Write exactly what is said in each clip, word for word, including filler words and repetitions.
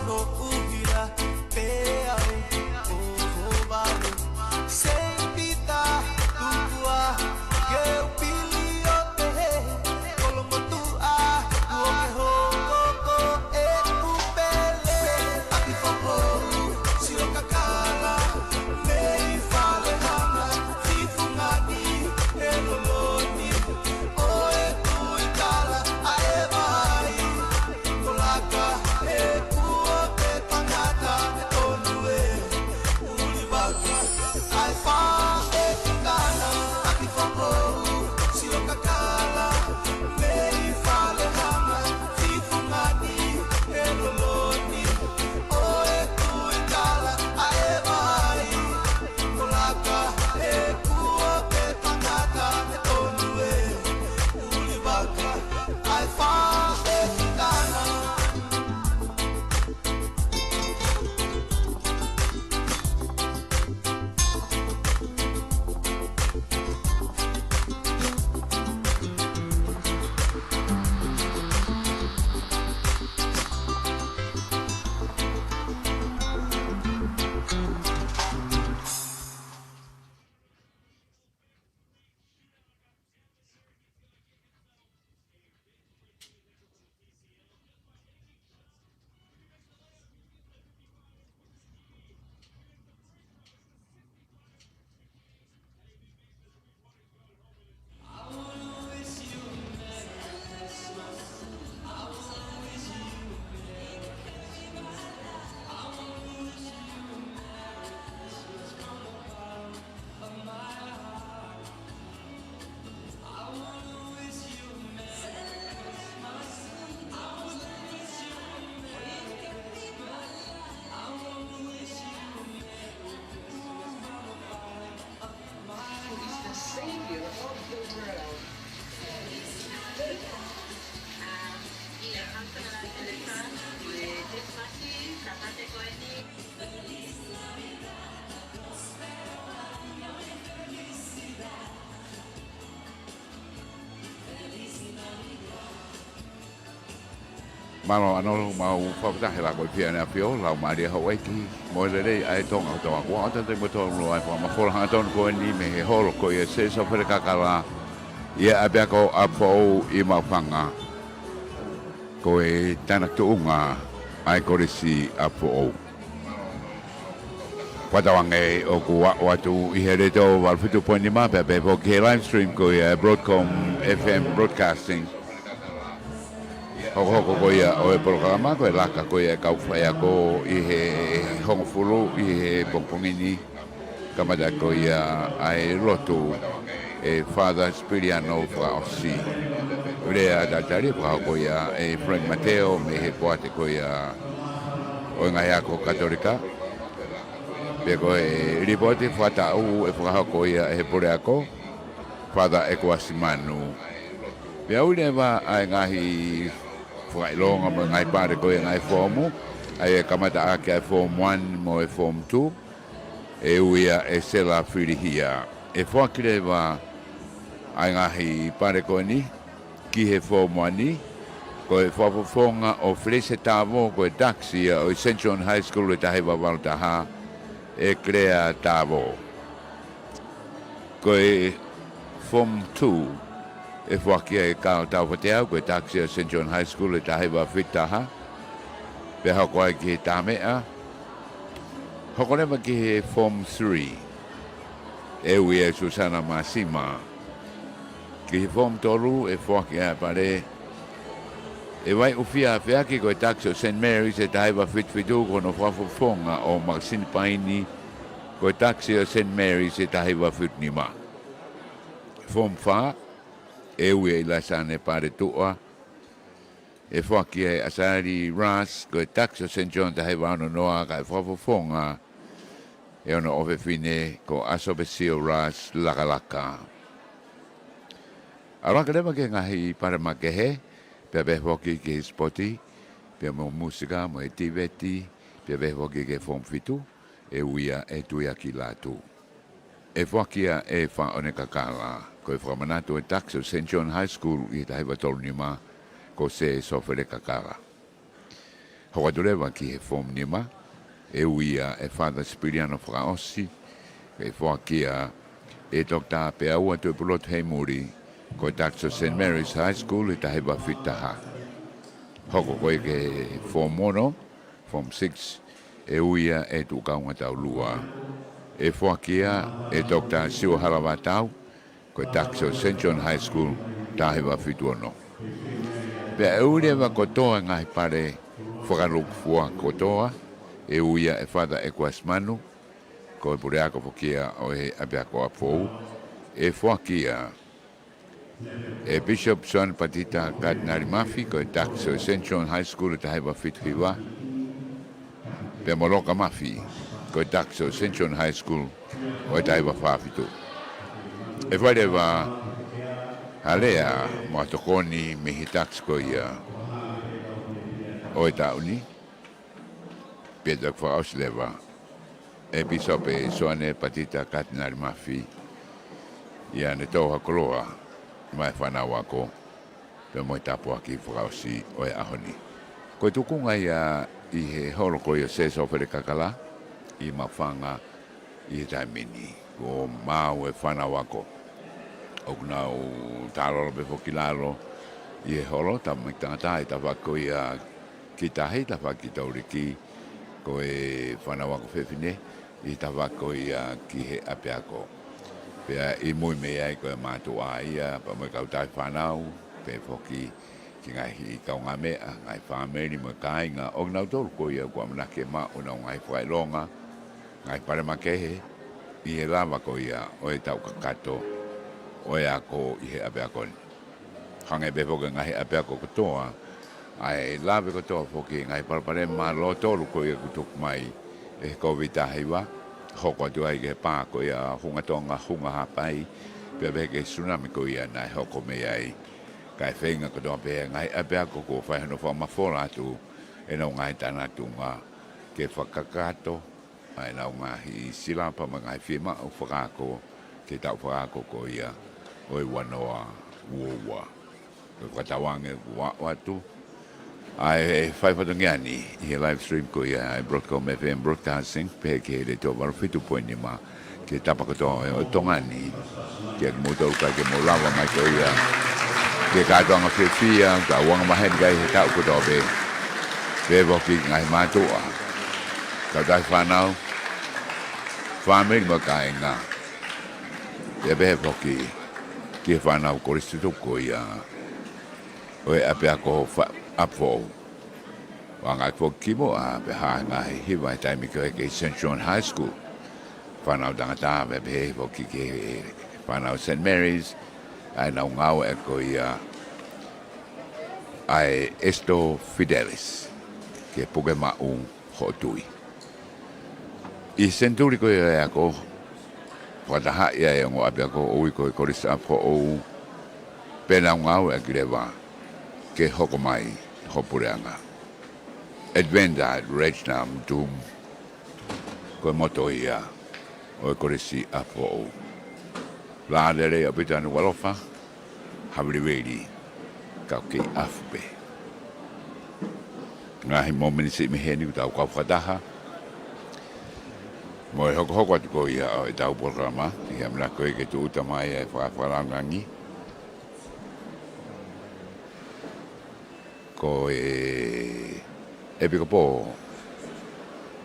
Ko uhila pe au o ho vale. Saint Peter, tukua ke u pili o te he kolomotuʻa, kuo ke hoko ko e kupele. ʻAki foʻou, sio kakala, mei fale hanga, fifungani, e loloni, ʻo e kui kala, ʻa e vai. Kolaka e kuo pe tangata e tonu e ulivaka. ʻAi fā e kikana, ʻaki foʻou, sio kakala, mei fale hanga, fifungani, e loloni, ʻo e kui kala, ʻa e vai. Kolaka e kuo pe tangata e tonu e ulivaka. ʻAi fā e kikana. Who is the Savior of the world. ʻA, ʻi he Council of Elders, ko e Christmas, Sāpate ko eni. Mālō ʻanonu, mau fakafetaʻi he laka ʻo e ʻAfiona ʻAfio, Laumālie Houʻeiki, mo e lelei ʻa e Tonga kotoa. Kuo ʻoatu ʻe kimoutolu ʻa e fakamafola hangatonu ko eni mei he holo ko ia ʻo Sēsō Felekakala, ʻi he ʻapiako ʻo ʻApifoʻou ʻi Maʻufanga. Ko e tānaki tuʻunga ʻa e Kolisi ʻApifoʻou. Fakatauange ʻoku aʻu atu ʻi he Letiō valu fitu poini nima, pea pehē foki ki he live stream ko ia ʻa e Broadcom F M Broadcasting. Hokohoko ko ia ʻo e polokalama, ko e laka ko ia ʻa e kau faiako ʻi he hongofulu ʻi he pongipongi ni. Kamata ko ia ʻa e lotu ʻa Father Sipiliano fakaʻosi. Lea talitali fakahoko ia ʻe Frank Mateo mei he poate ko ia ʻo e ngaahi ako Katolika. Pea ko e lipooti fakataʻu ʻe fakahoko ia ʻe he puleako, Father ʻEkuasi Manu. Pea ui leva ʻa e ngaahi fakaʻilonga mo e ngaahi pale ko ia ʻa e ngaahi foomu, ʻa ia ʻe kamata ʻaki ʻa e Form One mo e Form Two, ʻe ui ia ʻe Sela Filihia. ʻE foaki leva ʻa e ngaahi pale ko eni ki he Form One, ko e fakafofonga ʻo Felice Tavo, ko e takisi ia ʻo e Saint John High School ʻi he taha hiva valu taha, ʻe Claire Tavo. Ko e Form Two, ʻe foaki ia ʻe Carl Taufateau, ko e takisi ia ʻo e Saint John High School ʻi he taha hiva fitu taha. Pea hoko ai ki he Tameʻa. Hoko leva ki he Form Three, ʻe ui ia ʻe Susana Masima. Ki he Form Tolu, ʻe foaki ʻa e pale ʻe Vaiʻufia Afeaki, ko e takisi ʻo e Saint Mary's ʻi he taha hiva fitu fitu, ko hono fakafofonga ʻo Makasini Paini, ko e takisi ʻo e Saint Mary's ʻi he taha hiva fitu nima. Form Four, ʻe ui ia ʻe ʻIlaisa Anepale Tuʻa. ʻE foaki ia ʻe ʻAsaeli Ras, ko e takisi ʻo e Saint John taha hiva ono noa, kae fakafofonga ʻe hono ʻofefine ko ʻAsopesio Ras Lakalaka. ʻAlu hake leva ki he ngaahi pale makehe, pea pehē foki ki he sipoti, pea mo e musika, mo e tiveti, pea pehē foki ki he Form Fitu, ʻe ui ia ʻe Tuiaki Latu. ʻE foaki ia ʻe Faʻone Kakala, ko e fakamanatu ʻo e takisi ʻo e Saint John High School ʻi he taha hiva tolu nima, ko Sēsō Felekakala. Hoko atu leva ki he form nima, ʻe ui ia ʻe Father Sipiliano Fakaʻosi, ʻe foaki ia ʻe Doctor Peaua Tuʻipulotu Heimuli, ko e Tax ʻo Saint Mary's High School, ʻi he taha hiva fitu taha. Hoko ko ia ki he form ono, form six, ʻe ui ia ʻe Tuʻukaungataulua, ʻe foaki ia ʻe Doctor Siua Halavātau, ko e Tax ʻo Saint John High School, taha hiva fitu ono. Pea ʻe ui leva kotoa e ngaahi pale fakalukufua kotoa, ʻe ui ia ʻe Father ʻEkuasi Manu, ko e puleako foki ia ʻo e ʻapiako Apofou, ʻe foaki ia ʻe Bishop Sioane Patita Katinali Mafi, ko e Tax ʻo Saint John High School, taha hiva fitu hiva, pea mo Loka Mafi, ko e Tax ʻo Saint John High School, ʻo e taha hiva fā fitu. ʻE fai leva ha lea mo ha tokoni mei he Tax ko ia ʻo e taʻu ni, pea toki fakaʻosi leva ʻe Pīsope Sioane Patita Katinali Mafi, ʻi heʻene tō ha koloa maʻa e fānau ako, pea mo e tāpuaki fakaʻosi ʻo e ʻaho ni. Ko e tuʻunga ia ʻi he holo ko ia ʻo Sēsō Felekakala ʻi Maʻufanga ʻi he taimi ni. Kuo maau e fānau ako. ʻOku nau tālolo pē foki ki lalo ʻi he holo, tamaiki tangata ʻi he tafaʻaki ko ia ki tahi, tafaʻaki ki Tauliki, ko e fānau ako fefine ʻi he tafaʻaki ko ia ki he ʻapiako. Pea ʻi mui mei ai ko e mātuʻa ia, pea mo e kau tauhi fānau, pea foki ki he ngaahi kaungāmeʻa, ngaahi fāmili mo e kāinga, ʻo kinautolu ko ia ʻoku ʻamanaki ke maʻu ʻenau ngaahi fakaʻilonga, ngaahi pale makehe, ʻi he lava ko ia ʻo e taʻu kakato ʻo e ako ʻi he ʻapiako ni. Hangē pē foki e ngaahi ʻapiako kotoa, ʻa e lave kotoa foki e ngaahi palopalema lōtolu ko ia kuo tuku mai ʻe he Kōviti taha hiva, hoko atu ai ki he pā ko ia Hunga Tonga, Hunga Haʻapai, pea pehē ki he tsunami ko ia naʻe hoko mei ai. Kae feinga kotoa pē e ngaahi ʻapiako kuo fai hono fakamafola atu ʻenau ngaahi tānaki tuʻunga ke fakakakato ʻa ʻenau ngaahi silapa mo e ngaahi fiemaʻu fakaako ki he taʻu fakaako ko ia ʻo e ua noa ua ua. Ko e fakatauange kuo aʻu atu ʻa e fai fatongia ni ʻi he live stream ko ia ʻa e Broadcom F M Broadcasting, pehē ki he Letiō valu fitu poini nima, ki he tapa kotoa ʻo Tonga ni, kiate kimoutolu kae ke mou lava mai ko ia ki he kātoanga fiefia, ka ʻoku anga maheni ki ai he taʻu kotoa pē. Pea foki ki he ngaahi mātuʻa, kau tauhi fānau, fāmili mo e kāinga. Pea pehē foki ki he fānau kolisi tutuku ko ia ʻo e ʻapiako fa-, Apo Foʻou. Ua ngāueʻaki foki kimuʻa, pea hā e ngaahi hiva he taimi ko ē ki Saint John High School. Fānau tangata, pea pehē foki ki he fānau Saint Mary's, ʻa ʻenau ngāue ko ia ʻa e Esto Fidelis, ke puke maʻu hoʻo tui. ʻI he senituli ko ia ʻo e ako, fakatahaʻi ai e ongo ʻapiako ʻo e kolisi Apo Foʻou, pea nau ngāueʻaki leva ke hoko mai ho puleʻanga. Adventa et Regnum Tuum, ko e moto ia ʻo e kolisi Apo Foʻou. Lālelei ʻaupito ʻa Nukuʻalofa, haveliveli, ka ʻoku kei ʻafu pē. Ngaahi mōmeniti mei heni kuo tau kau fakataha mo e hokohoko atu ko ia ʻo ʻetau polokalama, ʻi he ʻamanaki ko ia ke tūʻuta mai e faka-, fakalāngilangi ko e ʻEpikopō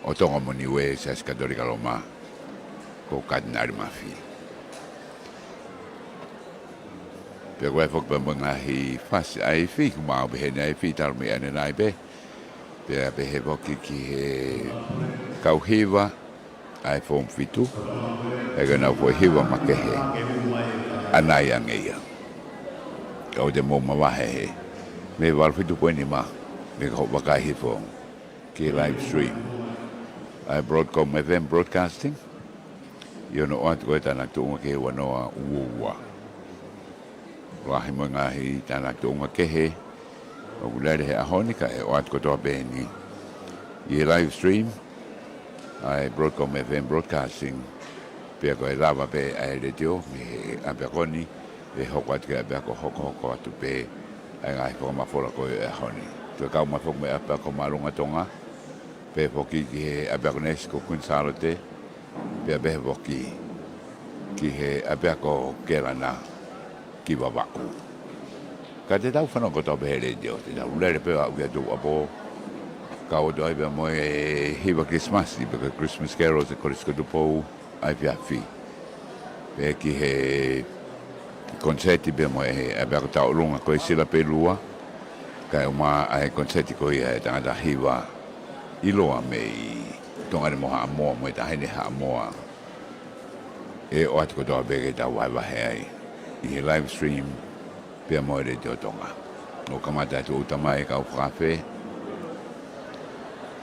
ʻo Tonga mo Niue, Siasi Katolika Loma, ko Katinali Mafi. Pea ko e foki pea mo e ngaahi fasi ʻa e ifi, kuo maau pē heni ʻa e ifi talu mei ʻanenai pē. Pea pehē foki ki he kau hiva ʻa e form fitu, ʻa ia ko ʻenau foʻi hiva makehe, ʻanai ange ia. Ka ʻoua te mou mavahe he mei he valu fitu poini nima, mei ka hoʻo vakai hifo ki he live stream ʻa e Broadcom F M Broadcasting, ʻi hono ʻoatu ko ē tānaki tuʻunga ki he ua noa ua ua. Lahi mo e ngaahi tānaki tuʻunga kehe ʻoku lele he ʻaho ni, ka ʻe ʻoatu kotoa pē eni ʻi he live stream ʻa e Broadcom F M Broadcasting, pea ko e lava pē ʻa e letiō mei he ʻapiako ni, ʻe hoko atu ki he ʻapiako hokohoko atu pē ʻa e ngaahi fakamafola ko ē ʻo e ʻaho ni. Toe kau mai foki mo e ʻapiako Māʻolunga Tonga, pehē foki ki he ʻapiako neesi ko Queen Sālote, pea pehē foki ki he ʻapiako Kelana ki Vavaʻu. Ka te tau fanongo kotoa pē he letiō, te tau lele pē ʻo aʻu ki ʻapi ʻo kau atu ai pea mo e hiva Kilisimasi, pe ko e Christmas Carols ʻa e Kolisi ko Tupou, ʻa e efiafi. Pea ki he konisēti pea mo e ʻapiako tauʻolunga ko e Sila pē ʻe lua, kae ʻumaʻā e konisēti ko ia ʻa e tangata hiva ʻiloa mei Tonga ni mo Haʻamoa mo e Taʻahine Haʻamoa. ʻE ʻoatu kotoa pē ke tau vahevahe ai ʻi he live stream pea mo e Letiō Tonga. ʻO kamata atu ʻo uta mai e kau fakaafe,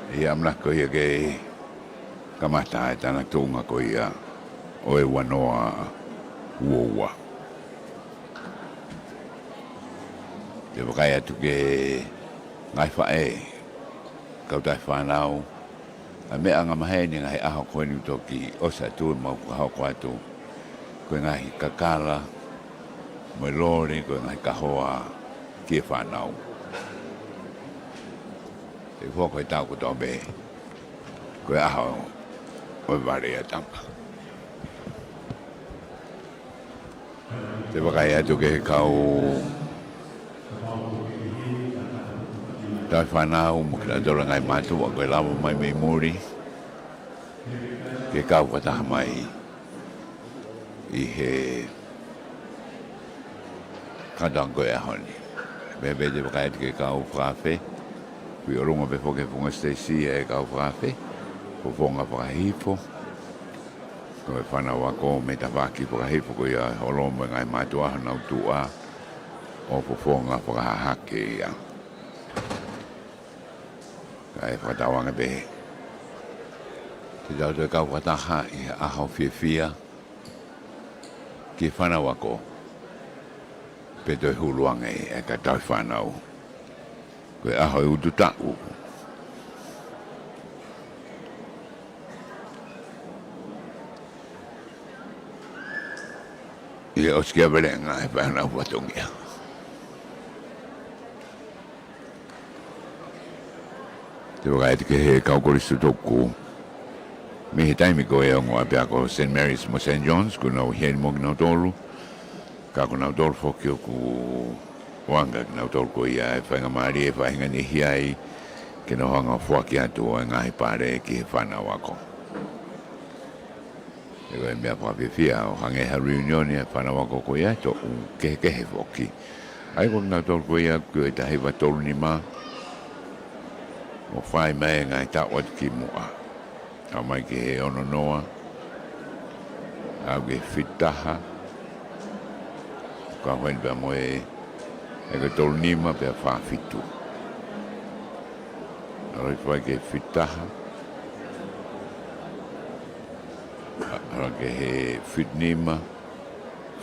ʻi he ʻamanaki ko ia ke kamata e tānaki tuʻunga ko ia ʻo e ua noa ua ua. Te u vakai atu ki he ngaahi faʻē, kau taʻe fānau, ʻa e meʻa angamaheni he ngaahi ʻaho ko eni ʻoku toki ʻosi atu ʻemau fakahoko atu, ko e ngaahi kakala mo e loli, ko e ngaahi kahoa ki he fānau. Te u hoko he taʻu kotoa pē ko e ʻaho ʻo e vale ʻa tama. Te u vakai atu ki he kau taʻe fānau mo kinautolu e ngaahi mātuʻa ko e lava mai mei muli ke kau fakataha mai ʻi he kātoanga ko e ʻaho ni. Pea pehē te u vakai atu ki he kau fakaafe, ʻoku ʻi ʻolunga pē foki he funga siteisi ʻa e kau fakaafe, fofonga fakahihifo. Ko e fānau ako mei he tafaʻaki fakahihifo ko ia ʻe holo mo e ngaahi mātuʻa honau tuʻa ʻo fofonga fakahahake ia. Kae fakatauange pē te tau toe kau fakataha ʻi he ʻaho fiefia ki he fānau ako, pea toe hulu ange e kau taʻe fānau. Ko e ʻaho ʻe utu taʻu ʻi he ʻosikiavelenga e fānau fatongia. Te u vakai atu ki he kau kolisi tutuku mei he taimi ko ē ʻa e ongo ʻapiako Saint Mary's mo Saint John's, kuo nau ʻi heni mo kinautolu. Ka ko kinautolu foki ʻoku ʻoange kia kinautolu ko ia e faingamālie ʻe faʻahinga niʻihi ai ke nau hanga ʻo foaki atu ʻa e ngaahi pale ki he fānau ako. He ko e meʻa fakafiefia ʻo hangē ha reunion ʻa e fānau ako ko ia, toʻu kehekehe foki. ʻA ia ko kinautolu ko ia ʻoku ʻi he taha hiva tolu nima, ʻo fai mai e ngaahi taʻu atu ki muʻa. Aʻu mai ki he ono noa, aʻu ki he fitu taha, kau heni pea mo e, ʻa ia ko e tolu nima pea fā fitu. ʻAlu hifo ai ki he fitu taha, ʻalu ki he fitu nima,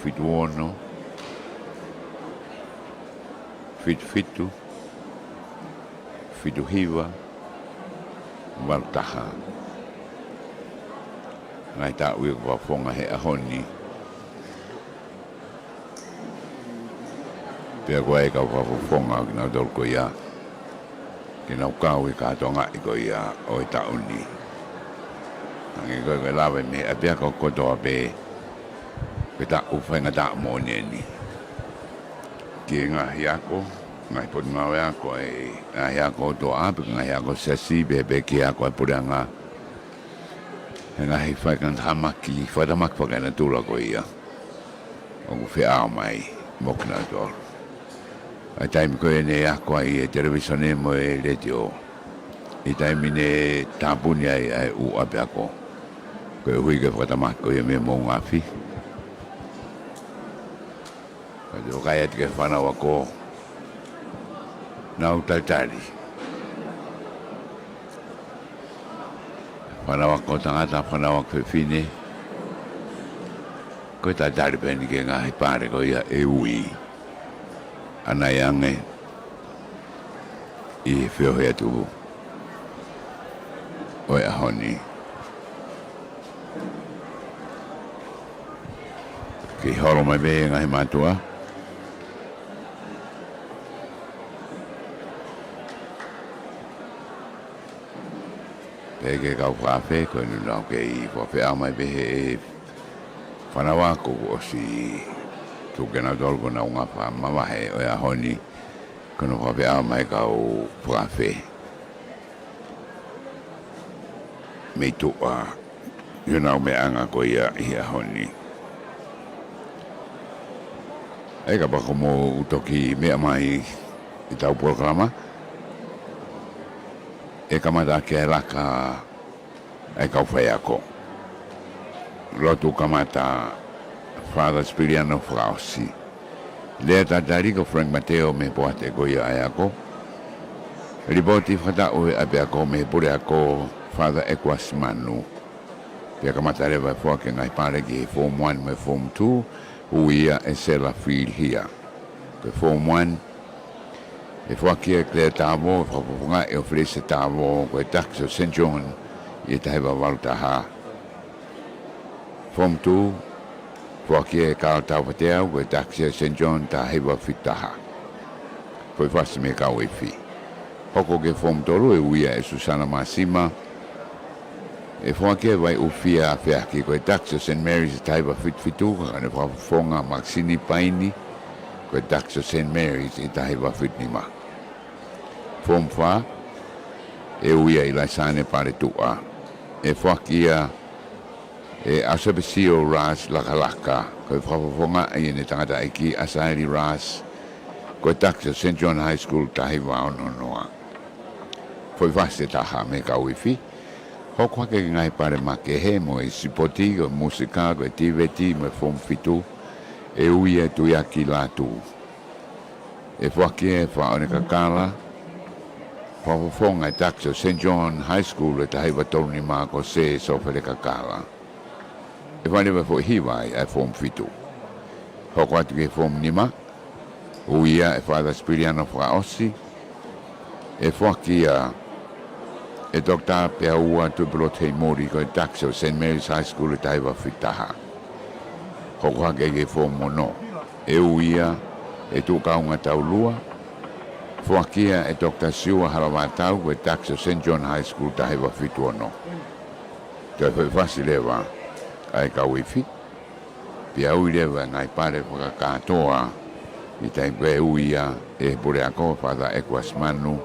fitu ono, fitu fitu, fitu hiva, valu taha. Ngaahi taʻu ia ʻoku fakafofonga he ʻaho ni. Pea ko e kau fakafofonga kinautolu ko ia ke nau kau ʻi he kātoangaʻi ko ia ʻo e taʻu ni. Hangē ko e lave mei he ʻapiako kotoa pē, ko e taʻu faingataʻa moʻoni eni ki he ngaahi ako, ngaahi potungāue ako, ʻa e ngaahi ako ʻo e ʻapi, ngaahi ako siasi, pehē pē ki he ako ʻa e puleʻanga, he ngaahi fakatamaki, fakatamaki fakaenatula ko ia ʻoku feʻao mai mo kinautolu. ʻA e taimi ko ē ne ako ai e televīsone mo e letiō, ʻi he taimi ne tāpuni ai ʻa e ʻū ʻapiako, koeʻuhi ko e fakatamaki ko ia mei he moʻunga afi. Ka te u vakai atu ki he fānau ako, nau talitali. Fānau ako tangata, fānau ako fefine, ko e talitali pē eni ki he ngaahi pale ko ia ʻe ui ʻanai ange ʻi he feohi atu ʻo e ʻaho ni. Kei holo mai pē ngaahi mātuʻa. Pea ki he kau fakaafe, ko ʻenau kei fakafeʻao mai pē he fānau ako kuo ʻosi tuku kinautolu ko ʻenau ngaahi fakamavahe ʻo e ʻaho ni, ko ʻenau fakafeʻao mai kau fakaafe mei tuʻa ʻi honau meʻaʻanga ko ia ʻi he ʻaho ni. ʻE kapau kuo mou toki meʻa mai ʻi heʻetau polokalama, ʻe kamata ʻaki ʻa e laka ʻa e kau faiako. Lotu kamata Father Sipiliano fakaʻosi. Lea talitali ko Frank Mateo mei he poate ko ia ʻa e ako. Lipooti fakataʻu ʻa e ʻapiako mei he puleako Father Ekuasi Manu. Pea kamata leva e foaki e ngaahi pale ki he Form One mo e Form Two, ui ia ʻe Sela Filihia. Ko e Form One, ʻe foaki ia ʻe Claire Tavo, fakafofongaʻi ʻo Felice Tavo, ko e Takisi ʻo Saint John, ʻi he taha hiva valu taha. Form Two, foaki ia ʻe Carl Taufateau, ko e Takisi ʻo Saint John, taha hiva fitu taha. Foʻi fasi mei he kau ifi. Hoko ki he Form Tolu, ʻe ui ia ʻe Susana Masima, ʻe foaki ia ʻe Vaiʻufia Feaki, ko e Takisi ʻo Saint Mary's, taha hiva fitu fitu, ka ne fakafofonga Makisini Paini, ko e Takisi ʻo Saint Mary's, ʻi he taha hiva fitu nima. Form Five, ʻe ui ia ʻe Laisane Paletuʻa, ʻe foaki ia ʻe ʻAsepesio Ras Lakalaka, ko e fakafofongaʻi ʻene tangataʻeiki ʻAsaeli Ras, ko e Takisi ʻo Saint John High School, taha hiva ono noa. Foʻi fasi ʻe taha mei he kau ifi. Hoko hake ki he ngaahi pale makehe mo e sipoti, ko e musika, ko e tiveti mo e Form Fitu, ʻe ui ia ʻe Tuiaki Latu, ʻe foaki ia ʻe Faʻone Kakala, fakafofonga e Takisi ʻo Saint John High School, ʻi he taha hiva tolu nima, ko Sē Sofele Kakala. ʻE fai leva e foʻi hiva ai ʻa e Form Fitu. Hoko atu ki he Form Nima, ui ia ʻe Father Sipiliano fakaʻosi, ʻe foaki ia ʻe Toketā Peaua Tuʻipulotu Heimori, ko e Takisi ʻo Saint Mary's High School, ʻi he taha hiva fitu taha. Hoko hake ki he Form Ono, ʻe ui ia ʻe Tuʻukaungataulua, foaki ia ʻe Toketā Siua Halavātau, ko e Takisi ʻo Saint John High School, taha hiva fitu ono. Toe foʻi fasi leva ʻa e kau ifi, pea ui leva e ngaahi pale fakakātoa, ʻi he taimi pē ʻe ui ia ʻe he puleako, Father Ekuasi Manu,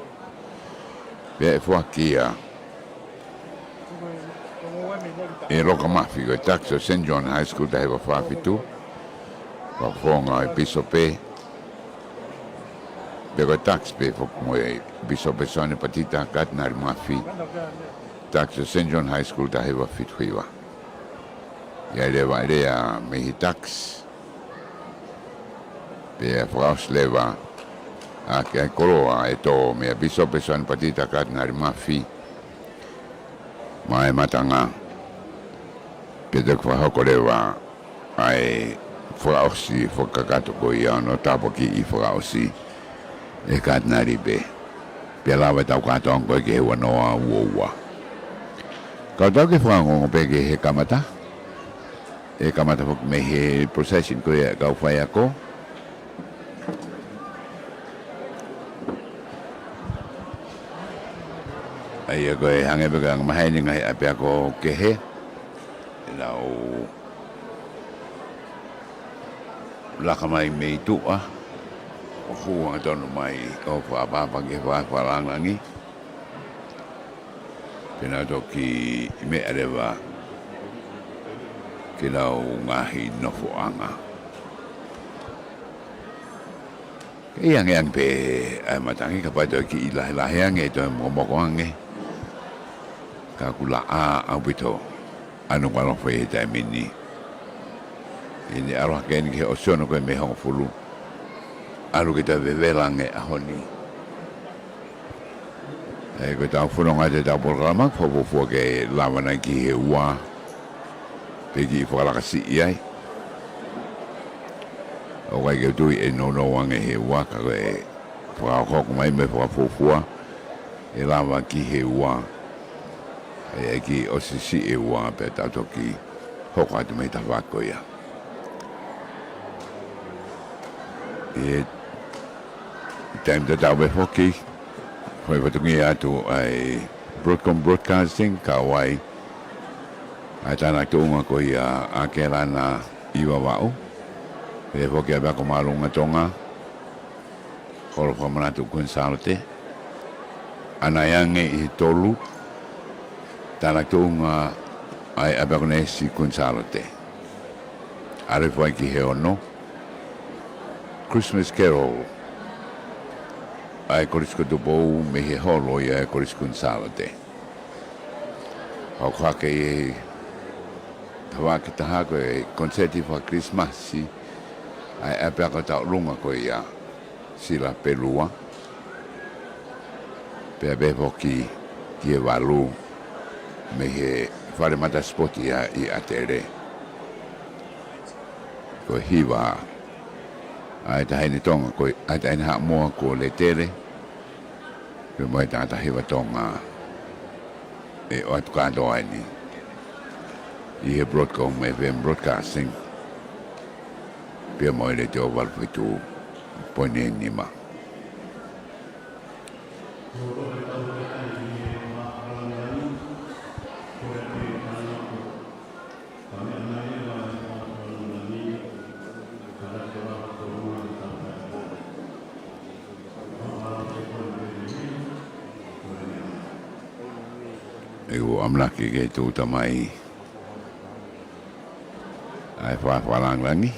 pea ʻe foaki ia ʻe Loka Mafi, ko e Takisi ʻo Saint John High School, taha hiva fā fitu, fakafofonga ʻe Pīsope, pea ko e Takisi pē foki mo e Pīsope Soane Patita Katinali Mafi, Takisi ʻo Saint John High School, taha hiva fitu hiva. ʻI ai leva e lea mei he Takisi, pea fakaʻosi leva ʻaki ʻa e koloa ʻe tō meia Pīsope Soane Patita Katinali Mafi maʻa e matanga. Pea toki fakahoko leva ʻa e fakaʻosi fakakakato ko ia, hono tāpuakiʻi fakaʻosi ʻe he Katinali pē. Pea lava ʻetau kātoanga ko ē ki he ua noa ua ua. Ka tau ke fakaongoongo pē ki he kamata. ʻE kamata foki mei he procession ko ia ʻa e kau faiako. ʻA ia ko e hangē pē ko e angamaheni e ngaahi ʻapiako kehe, ʻenau laka mai mei tuʻa, ʻo hū angatonu mai ʻo fakaʻapaʻapa ki he fakalangilangi. Pea nau toki meʻa leva ki heʻenau ngaahi nofoʻanga. Kei angeange pē ʻa e matangi, kapau ʻe toe kiʻi lahilahi ange, toe mokomoko ange, ka ʻoku laʻā ʻaupito ʻa Nukuʻalofa ʻi he taimi ni. ʻI heʻene ʻalu hake eni ki he ʻosi ʻo e ʻaho ko ē mei he hongofulu, ʻalu ke toe vevela ange ʻaho ni. ʻE, ko ʻetau fononga atu ʻetau polokalama, fakafuofua ke lava nai ki he ua, pe kiʻi fakalakasiʻi ai. ʻOku ʻikai ke u tui ʻe nounou ange he ua, ka ko e fakahokohoko mai mo e fakafuofua, ʻe lava ki he ua. ʻE, ʻe kiʻi ʻosi siʻi e ua, pea tau toki hoko atu mei he tafaʻaki ko ia. ʻI he taimi tatau pē foki, ko e fatongia atu ʻa e Broadcom Broadcasting, kau ai ʻa e tānaki tuʻunga ko ia ʻa Kelana Ivavaʻu. Pehē foki ʻa e ʻapiako māʻolunga Tonga, Kolo Fakamanatu Kuini Sālote. ʻAnai ange ʻi he tolu, tānaki tuʻunga ʻa e ʻapiako neesi Kuini Sālote. ʻAlu hifo ai ki he ono, Christmas Carol ʻa e Kolisi ko Tupou mei he holo ia ʻa e Kolisi Kuini Sālote. Hoko hake ʻi he tafaʻaki ʻe taha ko e konisēti faka-Kilisimasi ʻa e ʻapiako tauʻolunga ko ia, Sila Pelua. Pea pehē foki ki he valu mei he fale mata sipoti ia ʻi ʻAtele. Ko e hiva ʻa e taʻahine Tonga, ko e, ʻa e taʻahine Haʻamoa ko Letele, pea mo e tangata hiva Tonga ʻe ʻoatu kātoa eni ʻi he Broadcom F M Broadcasting, pea mo e Letiō valu fitu poini nima. ʻE ʻoku ʻamanaki ke tūʻuta mai ʻa e fakafakalangilangi,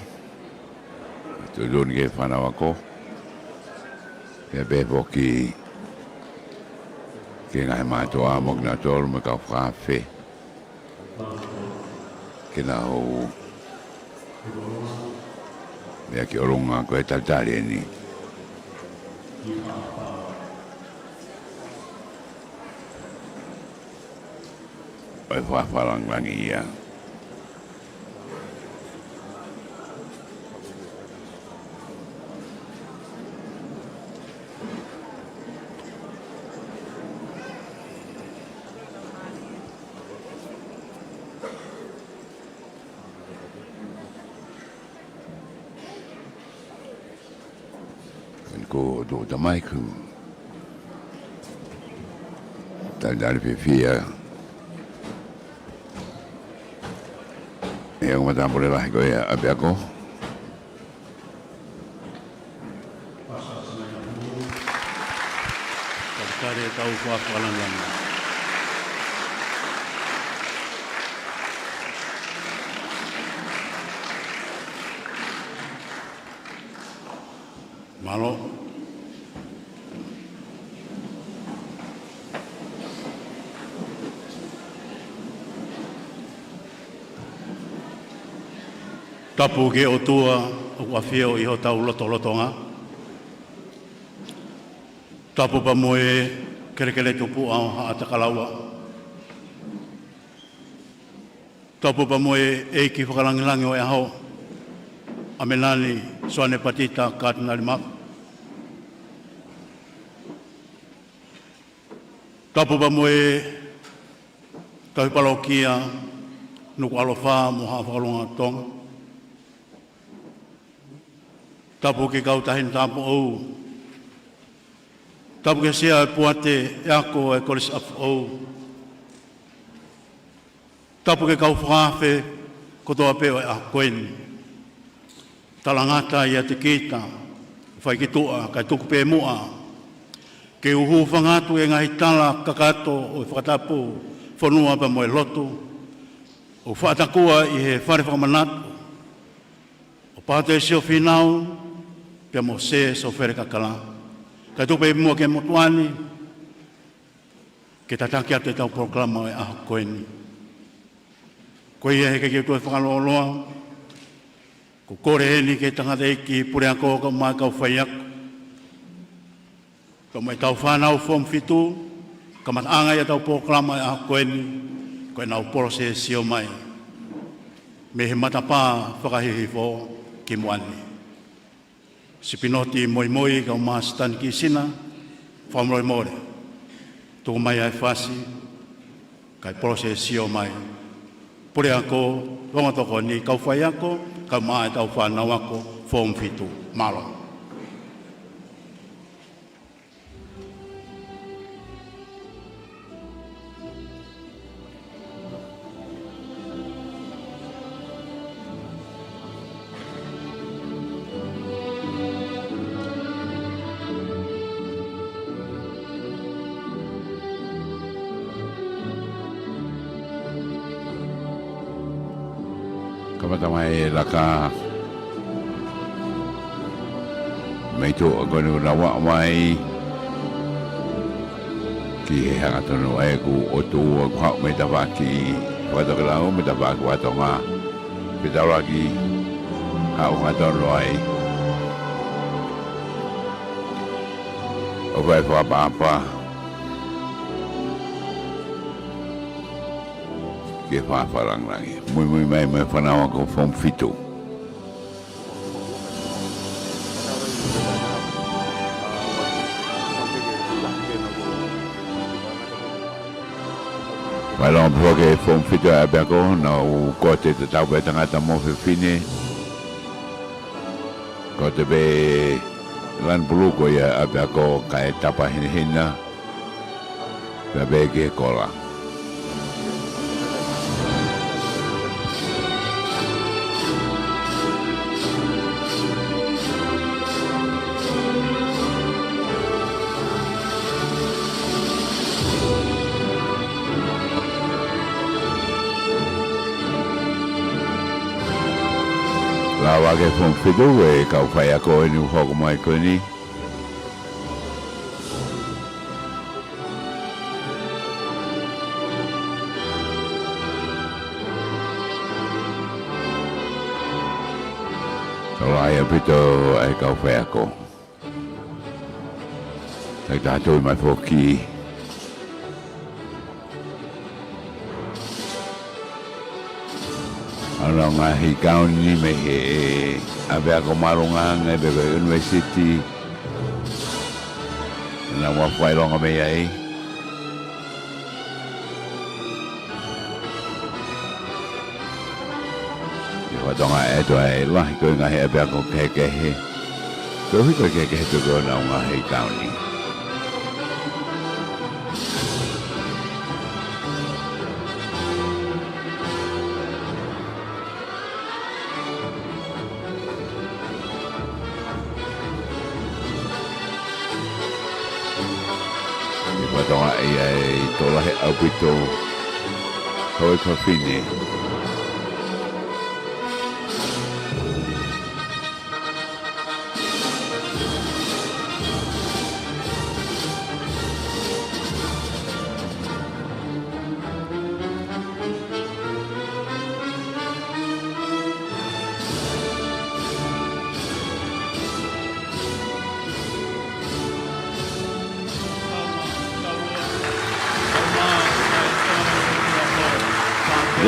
tuʻutuʻuni ki he fānau ako, pea pehē foki ki he ngaahi mātuʻa mo kinautolu mo e kau fakaafe, ke nau meʻa ki ʻolunga ko e talitali eni ʻo e fakafakalangilangi ia. Ko e tūʻuta mai ko e talitali fiefia ʻa e ongo matāpule lahi ko ia ʻapiako. Talitali ʻetau fakafakalangilangi. Mālō. Tapu ki he ʻOtua ʻoku ʻafio ʻi hotau lotolotonga. Tapu pea mo e kelekele tupuʻa ʻo Haʻatakalaua. Tapu pea mo e ʻEiki Fakalangilangi ʻo e ʻaho, ʻa Melani Soane Patita Katinali Mafu. Tapu pea mo e Tauhi Palokia Nukuʻalofa mo Haʻa Fakalunga Tonga. Tapu ki he kau taʻahine tāupoʻou. Tapu ki he Sea ʻo e Poate ʻo e Ako ʻo e Kolisi ʻApifoʻou. Tapu ki he kau fakaafe kotoa pē ʻo e ʻaho ko eni. Talangata ʻiate kita, fai ki tuʻa, kae tuku pē muʻa ke u hūfanga atu ki he ngaahi tala kakato ʻo e fakatapu fonua pea mo e lotu, ʻo fakatakua ʻi he fale fakamanatu ʻo Pātēsio Fīnau pea mo Sē Sofele Kakala. Kae tuku pē muʻa ki he motuʻa ni ke tataki atu ʻetau polokalama ʻo e ʻaho ko eni. Ko ia he ʻikai ke u toe fakalōloa, ʻoku ou kole heni ki he tangataʻeiki puleako kae ʻumaʻā e kau faiako, kae ʻumaʻā ʻetau fānau Form fitu, kamataʻanga ʻetau polokalama ʻo e ʻaho ko eni, ko ʻenau polosesio mai mei he matapā fakahihifo ki muʻa ni. Sipinoti Moimoi kae ʻumaʻā Sitani Kisina, fakamolemole. Tuku mai ʻa e fasi, kae polosesio mai. Puleako, ongo tokoni, kau faiako, kae ʻumaʻā ʻetau fānau ako Form fitu. Mālō. Mata mai e laka mei tuʻa ko eni ʻoku nau aʻu mai ki he hangatonu ʻa ʻeku ʻOtua ʻoku haʻu mei he tafaʻaki fakatokelau, mei he tafaʻaki fakatonga. Pitaulaki haʻu hangatonu ai. ʻO fai fakaʻapaʻapa ki he fāfā langilangi. Muimui mai mo e fānau ako Form Fitu. Fakaʻilonga pē foki e Form Fitu ʻa e ʻapiako, nau kote tatau pē tangata mo fefine. Kote pē lanu pulū ko ia ʻa e ʻapiako kae tapa hinehina. Pea pehē ki he kola. Lava ke Form Fitu e kau faiako ʻeni ʻoku hoko mai ko eni. Tokolahi ʻaupito ʻa e kau faiako. Takitaha tui mai foki ʻenau ngaahi kauni mei he ʻapiako māʻolunga ange pē ko e ʻunivēsiti. Naʻa mau fakaʻilonga mei ai. ʻI he fakatonga ʻe toe ʻi ai e lahi ko e ngaahi ʻapiako kehekehe. Koeʻuhi ko e kehekehe pē ko ʻenau ngaahi kauni. ʻI he fakatonga ʻe ʻi ai e tokolahi ʻaupito houʻeiki fafine.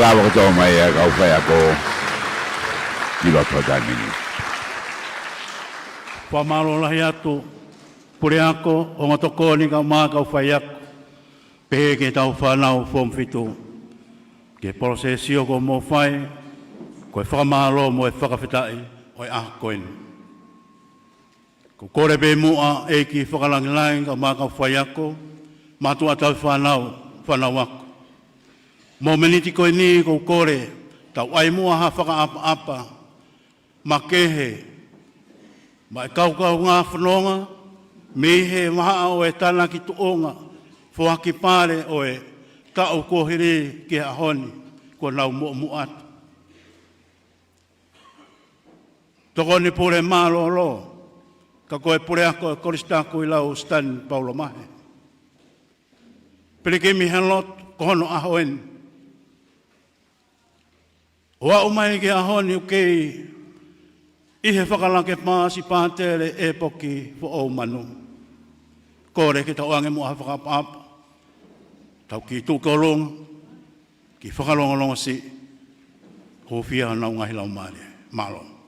Lava kotoa mai ʻa e kau faiako ki loto he taimi ni. Fakamālō lahi atu, puleako, ongo tokoni kae ʻumaʻā kau faiako. Pehē ki heʻetau fānau Form Fitu. Ki he polosesi ʻoku mou fai, ko e fakamālō mo e fakafetaʻi ʻo e ʻaho ko eni. ʻOku ou kole pē muʻa ʻEiki Fakalangilangi kae ʻumaʻā kau faiako, mātuʻa tauhi fānau, fānau ako. Mōmeniti ko eni ʻoku ou kole, tau ʻai muʻa ha fakaʻapaʻapa, makehe, maʻa e kaukaungā fononga, mei he vahaʻa ʻo e tānaki tuʻunga, foaki pale ʻo e taʻu kuo hili ki he ʻaho ni, kuo nau muʻomuʻa atu. Tokoni pule mālōlō, ka ko e puleako ʻo e Kolisi Takuilau Stanley Paulomahe. Pilikimi he lotu, ko hono ʻaho eni. ʻO aʻu mai ki he ʻaho ni ʻoku kei ʻi he fakalake paasi pātele ʻEpoki Foʻoumanu. Kole ke tau ʻoange muʻa ha fakaʻapaʻapa. Tau kiʻi tuʻu ki ʻolunga, kiʻi fakalongolongo siʻi, hūfia honau ngaahi laumālie. Mālō.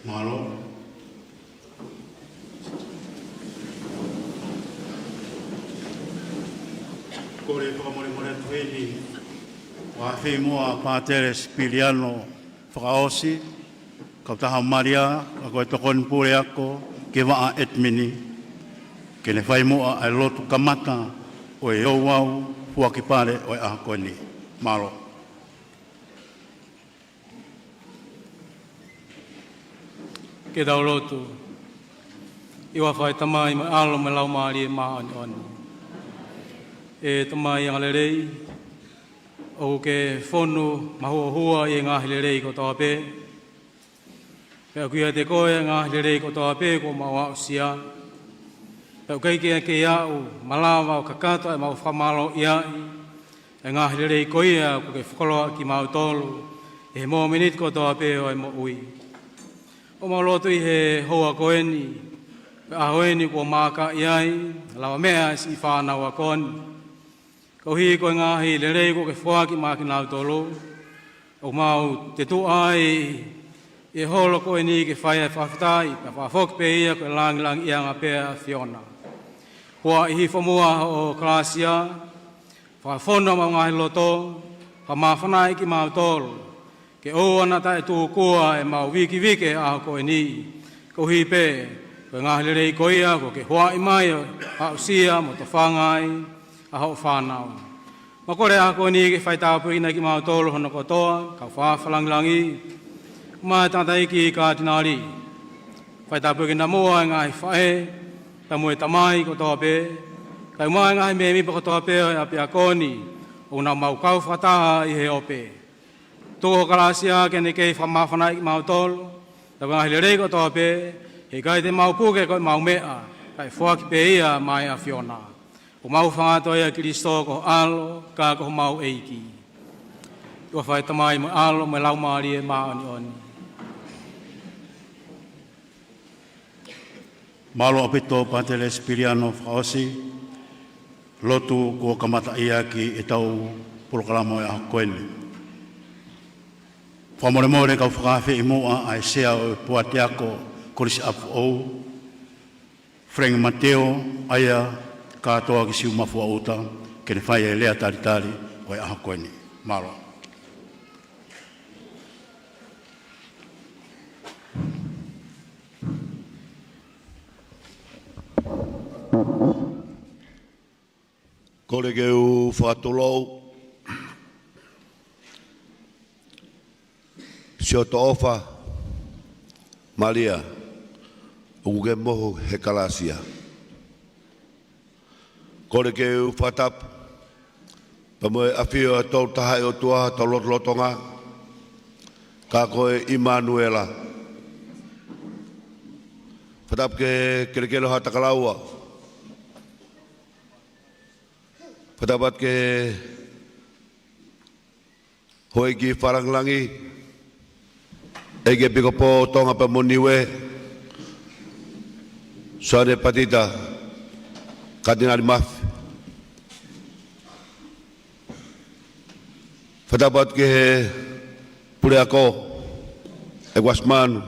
Mālō. Kole fakamolemole atu heni ʻo ʻafeʻi muʻa Pātele Sipiliano Fakaʻosi, kautaha Malia, ka ko e tokoni puleako ki he vaʻa ʻētimini, ke ne fai muʻa ʻa e lotu kamata ʻo e ouau foaki pale ʻo e ʻaho ko eni. Mālō. Ke tau lotu. ʻI he huafa ʻo e Tamai mo e ʻAlo mo e Laumālie Māʻoniʻoni. ʻE Tamai angalelei, ʻoku ke fonu mahuohua ʻi he ngaahi lelei kotoa pē. Pea ʻoku ʻiate koe ʻa e ngaahi lelei kotoa pē kuo mau aʻusia. Pea ʻoku ʻikai ke ʻi ai ha malava ʻo kakato ʻemau fakamālō ʻi ai ʻa e ngaahi lelei ko ia kuo ke fakakoloa kimautolu ʻi he mōmeniti kotoa pē ʻo e moʻui. ʻOku mau lotu ʻi he houa ko eni, pe ʻaho eni kuo mākaʻi ai, lava meʻa ʻa e siʻi fānau ako ni. Koeʻuhi ko e ngaahi lelei kuo ke foaki maʻa kinautolu, ʻoku mau tetuʻa ai ʻi he holo ko eni ke fai ʻa e fakafetaʻi, pea fakafoki pē ia ko e lāngilangiʻiʻanga pē ʻa e ʻAfiona. Huaʻi hifo muʻa hoʻo kalāsia, fakafonu ʻemau ngaahi loto, fakamāfanaʻi kimautolu, ke ʻoua naʻa taʻetūkua ʻemau vikiviki he ʻaho ko eni, koeʻuhi pē ko e ngaahi lelei ko ia kuo ke huaʻi mai ʻo aʻusia mo tofanga ai ʻa hoʻo fānau. Mau kole ʻa e ʻaho ko eni ke fai tāpuekina kimautolu hono kotoa, kau fāfā lāngilangi, mo e tangataʻeiki Kātinali. Fai tāpuekina muʻa e ngaahi faʻē, pea mo e tamai kotoa pē, kae ʻumaʻā e ngaahi mēmipa kotoa pē ʻo e ʻapiako ni, ʻoku nau mau kau fakataha ʻi he ope. Tuku hoʻo kalāsia ke ne kei fakamāfanaʻi kimautolu, pea ko e ngaahi lelei kotoa pē, he ʻikai te mau puke ko ʻemau meʻa, kae foaki pē ia maʻa e ʻAfiona. ʻOku mau hūfanga atu ʻia Kalaisi ko ho ʻAlo, ka ko homau ʻEiki. ʻI he huafa ʻo e Tamai mo e ʻAlo mo e Laumālie Māʻoniʻoni. Mālō ʻaupito Pātele Sipiliano Fakaʻosi, lotu kuo kamata ʻaki ʻetau polokalama ʻo e ʻaho ko eni. Fakamolemole kau fakaafeʻi muʻa ʻa e sea ʻo e Puate Ako Kolisi ʻApifoʻou, Frank Mateo, ʻa ia ko Toa ki Siumafuaʻuta, ke ne fai e lea talitali ʻo e ʻaho ko eni. Mālō. Kole ke u fakatulou. Siʻoto ʻofa, Malia, ʻoku ke mohu he kalāsia. Kole ke u fakatapu pea mo e ʻafio ʻa e Tolutahaʻi ʻOtua, Tolulotolotonga, ka ko e ʻImanuela. Fakatapu ki he kelekele ʻo Haʻatakalaua. Fakatapu atu ki he houʻeiki fālangilangi, ʻEiki ʻEpikopō Tonga pea mo Niue, Soane Patita Katinali Mafi. Fakatapu atu ki he puleako, ʻEiki Uasi Manu,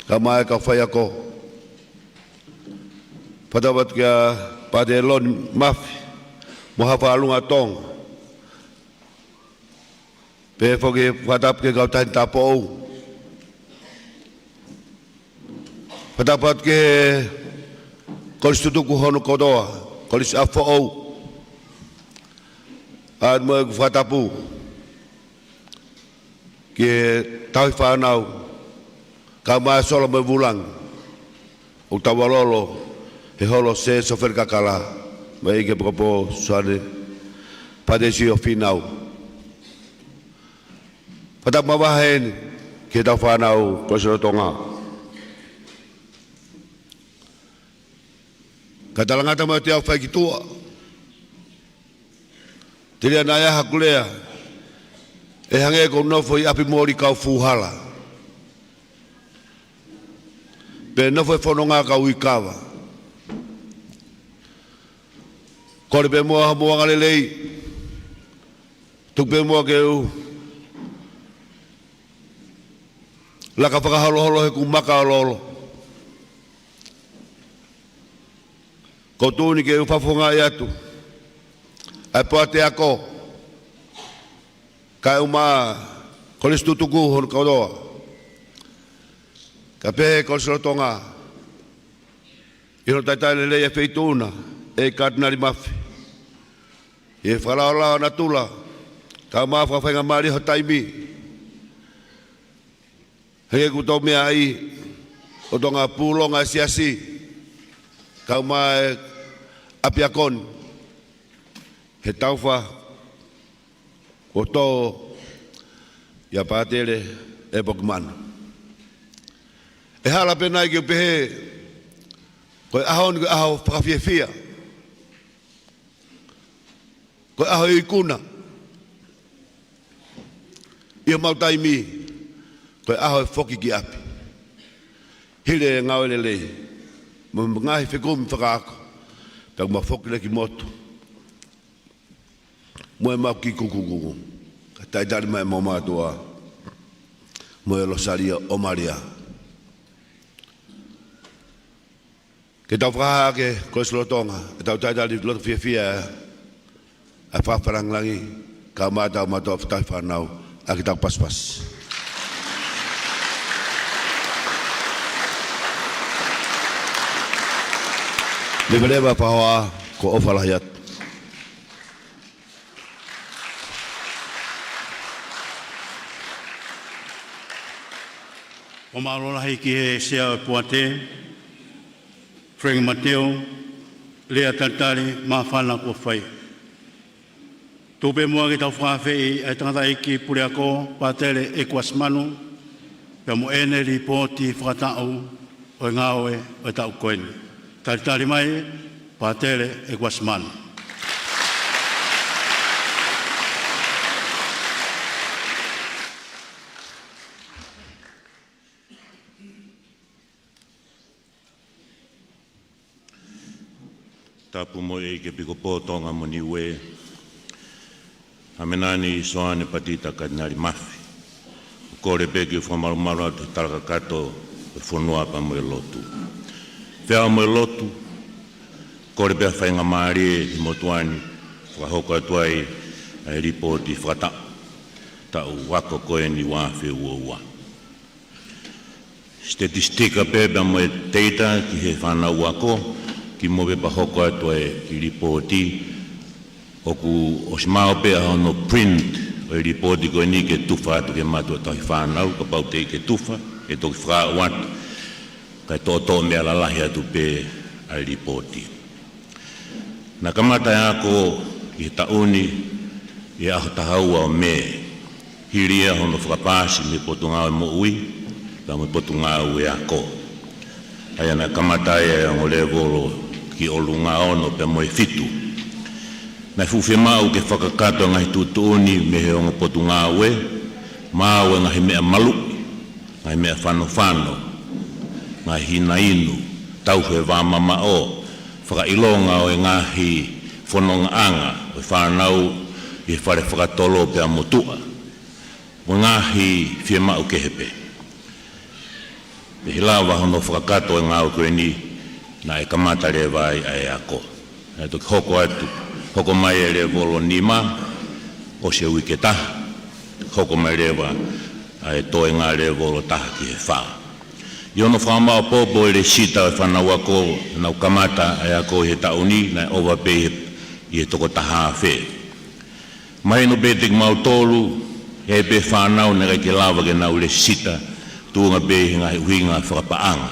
kae ʻumaʻā e kau faiako. Fakatapu atu kia Pātele Loni Mafi, mo Haʻa Faʻahinga Tonga. Pehē foki fakatapu ki he kau tangata tāupoʻou. Fakatapu atu ki he kolisi tutuku hono kotoa, Kolisi ʻApifoʻou. ʻA ia mo e fakatapu ki he tauhi fānau, kae ʻumaʻā e sola mo e vūlangi ʻoku taualolo he holo Sē Sofeli Kakala, mo e ʻEiki ʻEpikopō Soane Patesi ʻo Fīnau. Fakatapu mavahe eni ki heʻetau fānau Kolisi Lolotonga. Ka talangata mai te au fai ki tuʻa. Telia naʻe ʻi ai haku lea, ʻe hangē ko e nofo ʻi ʻapi moli kau fūhala, pe nofo he fononga kau ʻi kava. Kole pē muʻa hoʻomou angalelei, tuku pē muʻa ke u Laka fakaholoholo he kuʻu maka oloolo. Ko e tuʻu ni ke u fakafofongaʻi atu ʻa e poate ako, kae ʻumaʻā Kolisi Tutuku hono kotoa. Kae pehē Kolisi Lolotonga, ʻi hono talitali lelei ʻa e Feituʻu na, ʻe Katinali Mafi, ʻi he fakalaolao ʻa natula, kae ʻumaʻā fakafaingamālie ho taimi. Hangē ko e tau meaʻi, ʻo Tonga, pūlonga ʻa e siasi, kae ʻumaʻā e ʻapiako ni, he taufa kuo tō ʻia Pātele ʻEpoki Manu. ʻE hala pē nai ke u pehē, ko e ʻaho ni ko e ʻaho fakafiefia, ko e ʻaho ikuna ʻi homau taimi, ko e ʻaho e foki ki ʻapi, hili e ngāue lelei mo e ngaahi fekumi fakaako, pea mau foki leva ki motu mo ʻemau kiʻi kuku kuku, kae talitali mai ʻemau mātuʻa mo e Losalio ʻo Malia. Ke tau fakahā ʻaki e Kolisi Lolotonga ʻetau talitali loto fiefia ʻa e fakafakalāngilangi, kae ʻumaʻā ʻetau mātuʻa fakatauhi fānau, ʻa e ke tau pasipasi. Leveleva fakahoa, ko e ʻofa lahi atu. ʻOku mālō lahi ki he Sea ʻo e poate, Frank Mateo, lea talitali māfana kuo fai. Tuku pē muʻa ke tau fakaafeʻi ʻa e tangataʻeiki puleako, Pātele ʻEkuasi Manu, pea mo ʻene lipooti fakataʻu ʻo e ngāue ʻo e taʻu ko eni. Talitali mai, Pātele ʻEkuasi Manu. Tapu mo e ʻEiki Epikopō Tonga mo Niue, Hamenani Soane Patita Katinali Mafi. ʻOku ou kole pē ke u fakamalumalu atu he tala kakato ʻo e fonua pea mo e lotu. Feʻao mo e lotu, kole pē ha faingamālie ʻi he motuʻa ni, fakahoko atu ai ʻa e lipooti fakataʻu, taʻu ako ko eni ua afe ua ua. Statistika pē pea mo e data ki he fānau ako, kimuʻa pea hoko atu e kiʻi lipooti, ʻoku ʻosi maʻu pē ʻa hono print ʻo e lipooti ko eni ke tufa atu ki he mātuʻa tauhi fānau, kapau teʻeki ke tufa, ke toki fakaaʻu atu, kae toʻotoʻo meʻa lalahi atu pē ʻa e lipooti. Naʻe kamata e ako ki he taʻu ni ʻi he ʻaho taha ua ʻo Mē, hili ia hono fakapaasi mei he Potungāue Moʻui, pea mo e Potungāue Ako. ʻA ia naʻe kamata ai ʻa e ongo lēvolo ki ʻolunga, ono pea mo e fitu. Naʻe fuʻu fiemaʻu ke fakakakato e ngaahi tuʻutuʻuni mei he ongo potungāue, maʻu e ngaahi meʻa maluʻi, ngaahi meʻa fanofano, ngaahi hina inu, tauhi e vā mamaʻo, fakaʻilonga ʻo e ngaahi fonongaʻanga ʻo e fānau ʻi he fale fakatolo pea mo tuʻa, mo e ngaahi fiemaʻu kehe pē. Pea ʻi he lava hono fakakakato e ngāue ko eni, naʻe kamata leva ai ʻa e ako. Naʻe toki hoko atu, hoko mai e lēvolo nima, ʻosi e uike ʻe taha, hoko mai leva ʻa e toenga lēvolo taha ki he fā. ʻI hono fakamaʻopoʻopo e lēsisita ʻo e fānau ako, naʻa nau kamata ʻa e ako ʻi he taʻu ni, naʻe ʻova pē ʻi he, ʻi he toko taha afe. Mahino pē kiate kimautolu, ʻi ai pē fānau naʻe ʻikai ke lava ke nau lēsisita, tuʻunga pē ʻi he ngaahi ʻuhinga fakapaʻanga.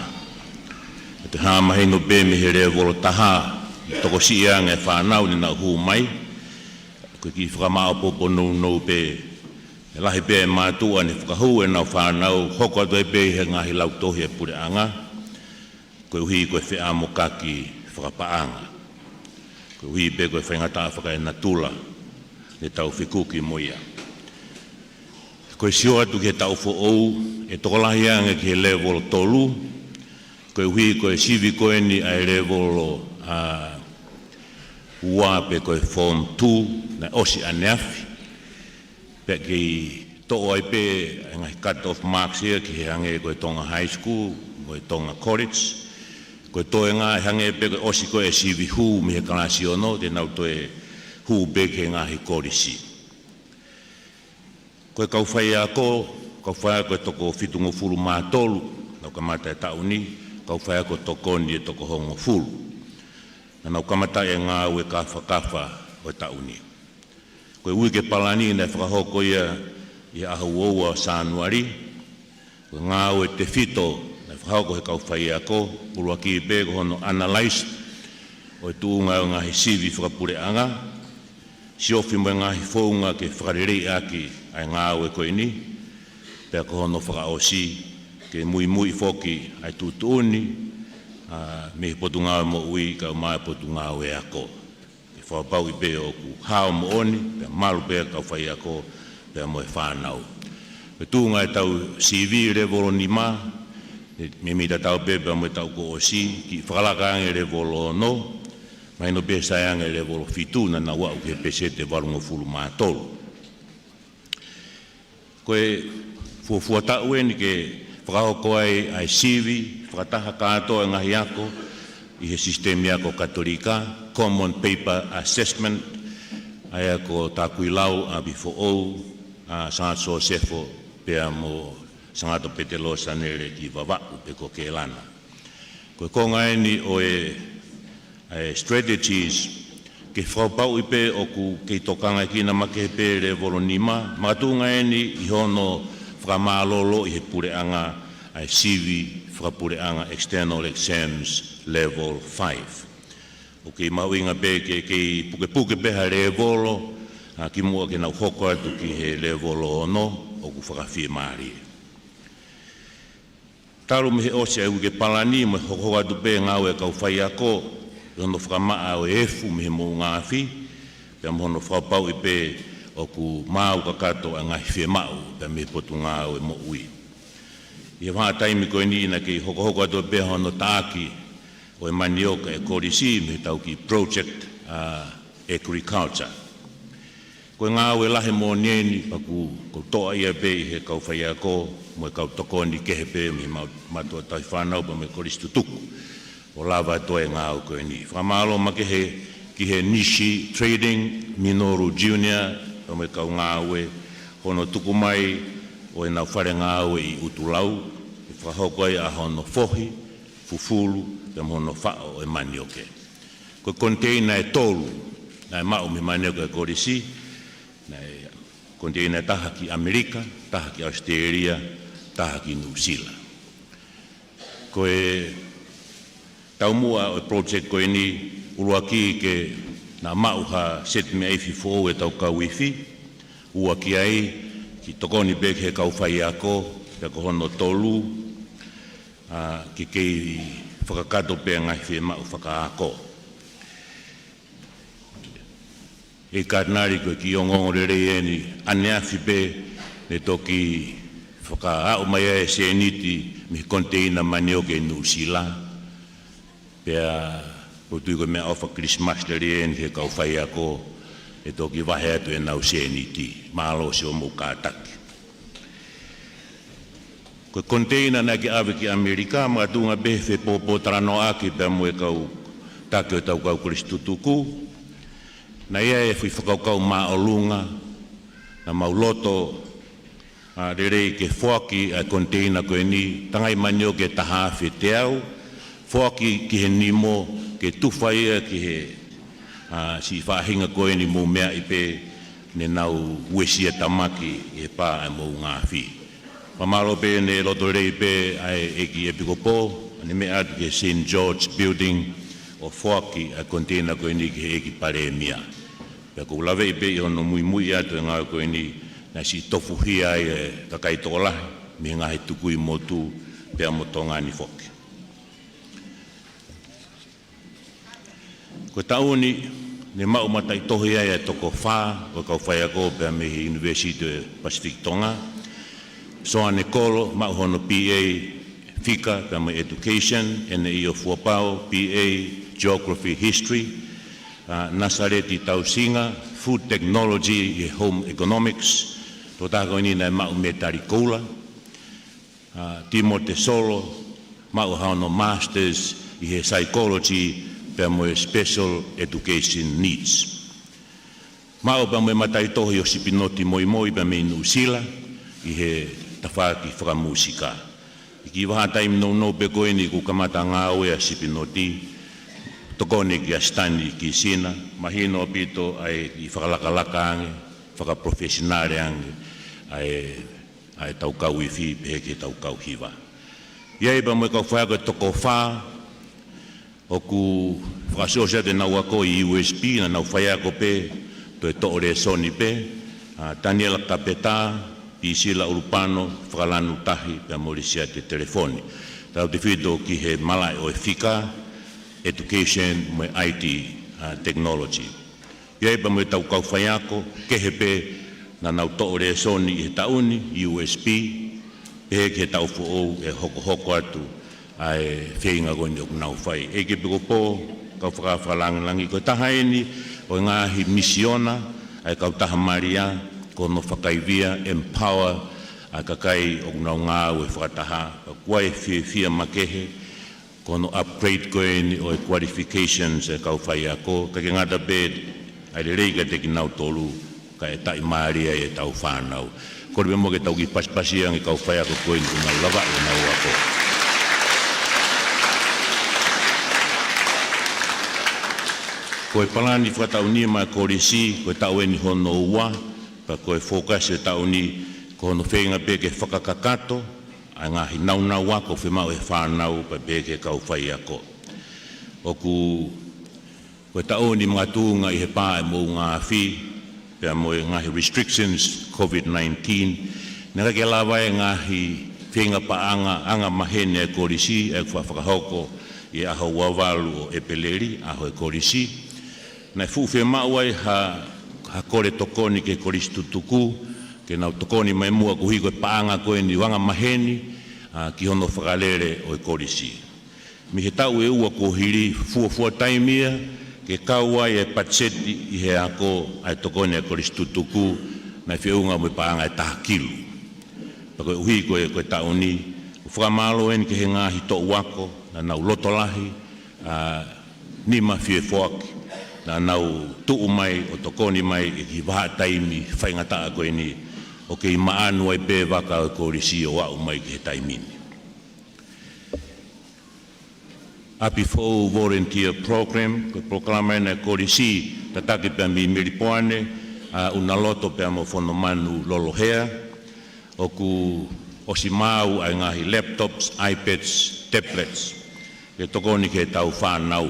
ʻE toe hā mahino pē mei he lēvolo taha, tokosiʻi ange e fānau ne nau hū mai, ko e kiʻi fakamaʻopoʻopo nounou pē, ʻe lahi pē e mātuʻa ne fakahū ʻenau fānau, hoko atu ai pē ʻi he ngaahi lautohi e puleʻanga, koeʻuhi ko e feʻamokaki fakapaʻanga, koeʻuhi pē ko e faingataʻa fakaenatula ne tau fekuki mo ia. Ko e sio atu ki he taʻu foʻou, ʻe tokolahi ange ki he lēvolo tolu, koeʻuhi ko e sivi ko eni ʻa e lēvolo, ā, ua pe ko e form two, naʻe ʻosi ʻaneafi. Pea kei toʻo ai pē ʻa e ngaahi cut off marks ia ki he hangē ko e Tonga High School, mo e Tonga College. Ko e toenga ʻe hangē pē ko e ʻosi ko ē e sivi hū mei he kalasi ono, te nau toe hū pē ki he ngaahi kolisi. Ko e kau faiako, kau faiako ʻe toko fitungofulu mā tolu, nau kamata e taʻu ni, kau faiako tokoni ʻe toko hongofulu. Naʻa nau kamata e ngāue kafakafa ʻo e taʻu ni. Ko e uike palani naʻe fakahoko ia ʻi he ʻaho ua ua ʻo Sānuali. Ko e ngāue tefito naʻe fakahoko he kau faiako, ʻuluaki pē ko hono analyze ʻo e tuʻunga ʻo e ngaahi sivi fakapuleʻanga, siofi mo e ngaahi founga ke fakaleleiʻaki ʻa e ngāue ko eni, pea ko hono fakaʻosi ke muimui foki ʻa e tuʻutuʻuni, ʻa, mei he Potungāue Moʻui kae ʻumaʻā e Potungāue Ako. Ke fakapapauʻi pē ʻoku hao moʻoni, pea malu pē kau faiako, pea mo e fānau. Ko e tuʻunga ʻetau sivi levolo nima, meimei tatau pē pea mo e taʻu kuo ʻosi, kiʻi fakalaka ange levolo ono, mahino pē sai ange levolo fitu, naʻa nau aʻu ki he peseti ʻe valungofulu mā tolu. Ko e fuofua taʻu eni ke fakahoko ai ʻa e sivi fakataha kātoa e ngaahi ako ʻi he sisitemi ako Katolika, Common Paper Assessment, ʻa ia ko Takuilau ʻApifoʻou, ʻa Sangata Sosefo, pea mo Sangata Petelō Sanele ki Vavaʻu pe ko Kēlana. Ko e konga eni ʻo e, e strategies ke fakapapauʻi pē ʻoku kei tokangaʻi kinautolu makehe pē levolo nima, makatuʻunga eni ʻi hono fakamālōlō ʻi he puleʻanga ʻa e sivi fakapuleʻanga external exams level five. ʻOku kei mahuʻinga pē ke kei pukepuke pē ha levolo, ʻa, kimuʻa ke nau hoko atu ki he levolo ono, ʻoku fakafiemālie. Talu mei he ʻosi ʻa e uike palani mo e hokohoko atu pē ngāue ʻa e kau faiako, ʻi hono fakamaʻa ʻo e efu mei he moʻunga afi, pea mo hono fakapapauʻi pē ʻoku maau kakato ʻa e ngaahi fiemaʻu pea mei he Potungāue Moʻui. ʻI he vahaʻa taimi ko eni naʻe kei hokohoko atu pē hono taʻaki ʻo e manioka ʻe he kolisi mei heʻetau kiʻi project, ʻa, agriculture. Ko e ngāue lahi moʻoni eni pea ʻoku, ʻoku toʻa ia pē ʻi he kau faiako mo e kau tokoni kehe pē mei he ma-, mātuʻa tauhi fānau pea mo e kolisi tutuku ʻo lava atu e ngāue ko eni. Fakamālō makehe ki he Nishi Trading, Minoru Junior, pea mo e kau ngāue, hono tuku mai ʻo ʻenau fale ngāue ʻi ʻUtulau, ʻe fakahoko ai ʻa hono fohi, fufulu, pea mo hono faʻo ʻo e manioke. Ko e koniteina ʻe tolu naʻe maʻu mei he manioke ʻa e kolisi, naʻe koniteina ʻe taha ki ʻAmelika, taha ki ʻAositelēlia, taha ki Nuʻusila. Ko e taumuʻa ʻo e project ko eni, ʻuluaki ke na maʻu ha seti meʻaifi foʻou ʻetau kau ifi, ua ki ai, kiʻi tokoni pē ki he kau faiako, pea ko hono tolu, ʻa, ke kei fakakakato pē ngaahi fiemaʻu fakaako. ʻEiki Katinali, ko e kiʻi ongoongolelei eni, ʻaneafi pē naʻe toki fakaaʻu mai ai e sēniti mei he koniteina manioke ʻi Nuʻusila. Pea ʻoku ou tui ko e meʻaʻofa Kilisimasi lelei eni ki he kau faiako, ʻe toki vahe atu ʻenau sēniti. Mālō siʻomou kātaki. Ko e koniteina naʻe kei ʻave ki ʻAmelika, makatuʻunga pē he fepōpōtalanoaʻaki pea mo e kau taki ʻo ʻetau kau kolisi tutuku, naʻe ʻi ai e foʻi fakakaukau māʻolunga, naʻa mau loto, ʻa, lelei ke foaki ʻa e koniteina ko eni, tangai manioke ʻe taha afe teau, foaki ki he nimo, ke tufa ia ki he, ʻa, siʻi faʻahinga ko eni mou meaʻi pē, ne nau uesia tamaki ʻi he pā ʻa e moʻunga afi. Fakamālō pē, ne loto lelei pē ʻa e ʻEiki ʻEpikopō, ne meʻa atu ki he Saint George Building ʻo foaki ʻa e koniteina ko eni ki he ʻEiki Palēmia. Pea ʻoku ou laveʻi pē ʻi hono muimui atu e ngāue ko eni, naʻe siʻi tofuhia ai e kakai tokolahi mei he ngaahi tukui motu pea mo Tonga ni foki. Ko e taʻu ni, ne maʻu mataʻitohi ai e toko fā ʻo e kau faiako pea mei he University ʻo e Pasifiki Tonga. Soane Kolo, maʻu hono B A fika pea mo e Education, ʻEne ʻIo Fuapao, B A Geography History, ʻa, Nasaleti Tausinga, Food Technology ʻi he Home Economics, Tokotaha ko eni naʻe maʻu mētali koula, ʻa Timote Solo, maʻu hono Masters ʻi he Psychology pea mo e Special Education Needs. Maʻu pea mo e mataʻitohi ʻo Sipinoti Moimoi pea mei Nuʻusila ʻi he tafaʻaki fakamūsika. ʻI he kiʻi vahaʻa taimi nounou pē ko eni kuo kamata ngāue ʻa Sipinoti, tokoni kia Stanley Kisina, mahino ʻaupito ʻa e kiʻi fakalakalaka ange, fakaprofesionale ange ʻa e, ʻa e tau kau ifi pehē ki he tau kau hiva. ʻI ai pea mo e kau faiako ʻe toko fā ʻoku fakaʻosiʻosi atu ʻenau ako ʻi U S P, naʻa nau faiako pē, toe toʻo lēsoni pē, ʻa Taniela Kapetā, Pisila ʻUlupano, Fakalanu Tahi, pea mo Lisiate Telefoni. Tautefito ki he malaʻe ʻo e fika, education mo e I T, ʻa technology. ʻI ai pea mo e tau kau faiako kehe pē naʻa nau toʻo lēsoni ʻi he taʻu ni ʻi U S P, pehē ki he taʻu foʻou ʻe hokohoko atu ʻa e feinga ko eni ʻoku nau fai. ʻEiki ʻepisikopō, kau fakafakalāngilangi, ko e taha eni ʻo e ngaahi misiona ʻa e Kautaha Malia, ko hono fakaivia, empower ʻa e kakai ʻoku nau ngāue fakataha, pea ʻoku ʻi ai e fiefia makehe, ko hono upgrade ko eni ʻo e qualifications ʻa e kau faiako, ʻikai ke ngata pē ʻa e lelei kiate kinautolu, kae taʻimālie ai ʻetau fānau. Kole pē muʻa ke tau kiʻi pasipasi ange kau faiako ko eni ʻoku nau lavaʻi ʻenau ako. Ko e palani fakataʻu nima ʻa e kolisi, ko e taʻu eni hono ua, pea ko e focus ʻo e taʻu ni, ko hono feinga pē ke fakakakato ʻa e ngaahi nāunau ako ʻoku fiemaʻu ʻe he fānau pea pehē ki he kau faiako. ʻOku, ko e taʻu ni makatuʻunga ʻi he pā ʻa e moʻunga afi, pea mo e ngaahi restrictions COVID nineteen, naʻe ʻikai ke lava e ngaahi feinga paʻanga anga maheni ʻa e kolisi, ʻa ia ʻoku faʻa fakahoko ʻi he ʻaho ua valu ʻo ʻEpeleli, ʻaho ʻo e kolisi. Naʻe fuʻu fiemaʻu ai ha, ha kole tokoni ki he kolisi tutuku, ke nau tokoni mai muʻa koeʻuhi ko e paʻanga ko eni ʻoku anga maheni, ʻa, ki hono fakalele ʻo e kolisi. Mei he taʻu ʻe ua kuo hili, fuofua taimi ia ke kau ai e patiseti ʻi he ako ʻa e tokoni ʻa e kolisi tutuku, naʻe feʻunga mo e paʻanga ʻe taha kilu. Pea koeʻuhi ko e, ko e taʻu ni, ʻoku fakamālō eni ki he ngaahi toʻu ako naʻa nau loto lahi, ʻa, nima fie foaki, naʻa nau tuʻu mai ʻo tokoni mai ʻi he kiʻi vahaʻa taimi faingataʻa ko eni, ʻo kei maʻanu ai pē vaka ʻo e kolisi ʻo aʻu mai ki he taimi ni. ʻApi Foʻou Volunteer Program, ko e polokalama eni ʻa e kolisi, tataki pea mei Melipoane, ʻa, ʻUnaloto pea mo Fonomanu Lolohea, ʻoku ʻosi maʻu ʻa e ngaahi laptops, iPads, tablets, ke tokoni ki he tau fānau.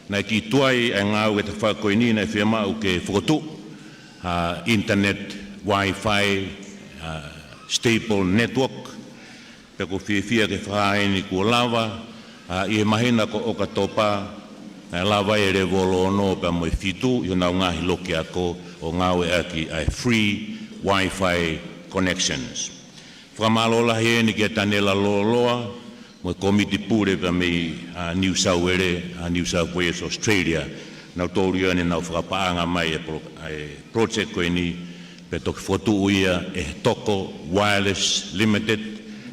Naʻe kiʻi tuai ʻa e ngāue ki he tafaʻaki ko eni naʻe fiemaʻu ke fokotuʻu ha internet, Wi-Fi, ʻa, stable network, pea ʻoku fiefia ke fakahā eni kuo lava, ʻa, ʻi he māhina ko ʻOkatopa, naʻe lava e levolo ono pea mo e fitu ʻi honau ngaahi loki ako ʻo ngāueʻaki ʻa e free Wi-Fi connections. Fakamālō lahi eni kia Tanela Loloa, mo e kōmiti pule pea mei, ʻa, New South Wales, ʻa, New South Wales, Australia, nautolu ia naʻa nau fakapaʻanga mai e pro-, e project ko eni, pea toki fokotuʻu ia ʻe he Toko Wireless Limited,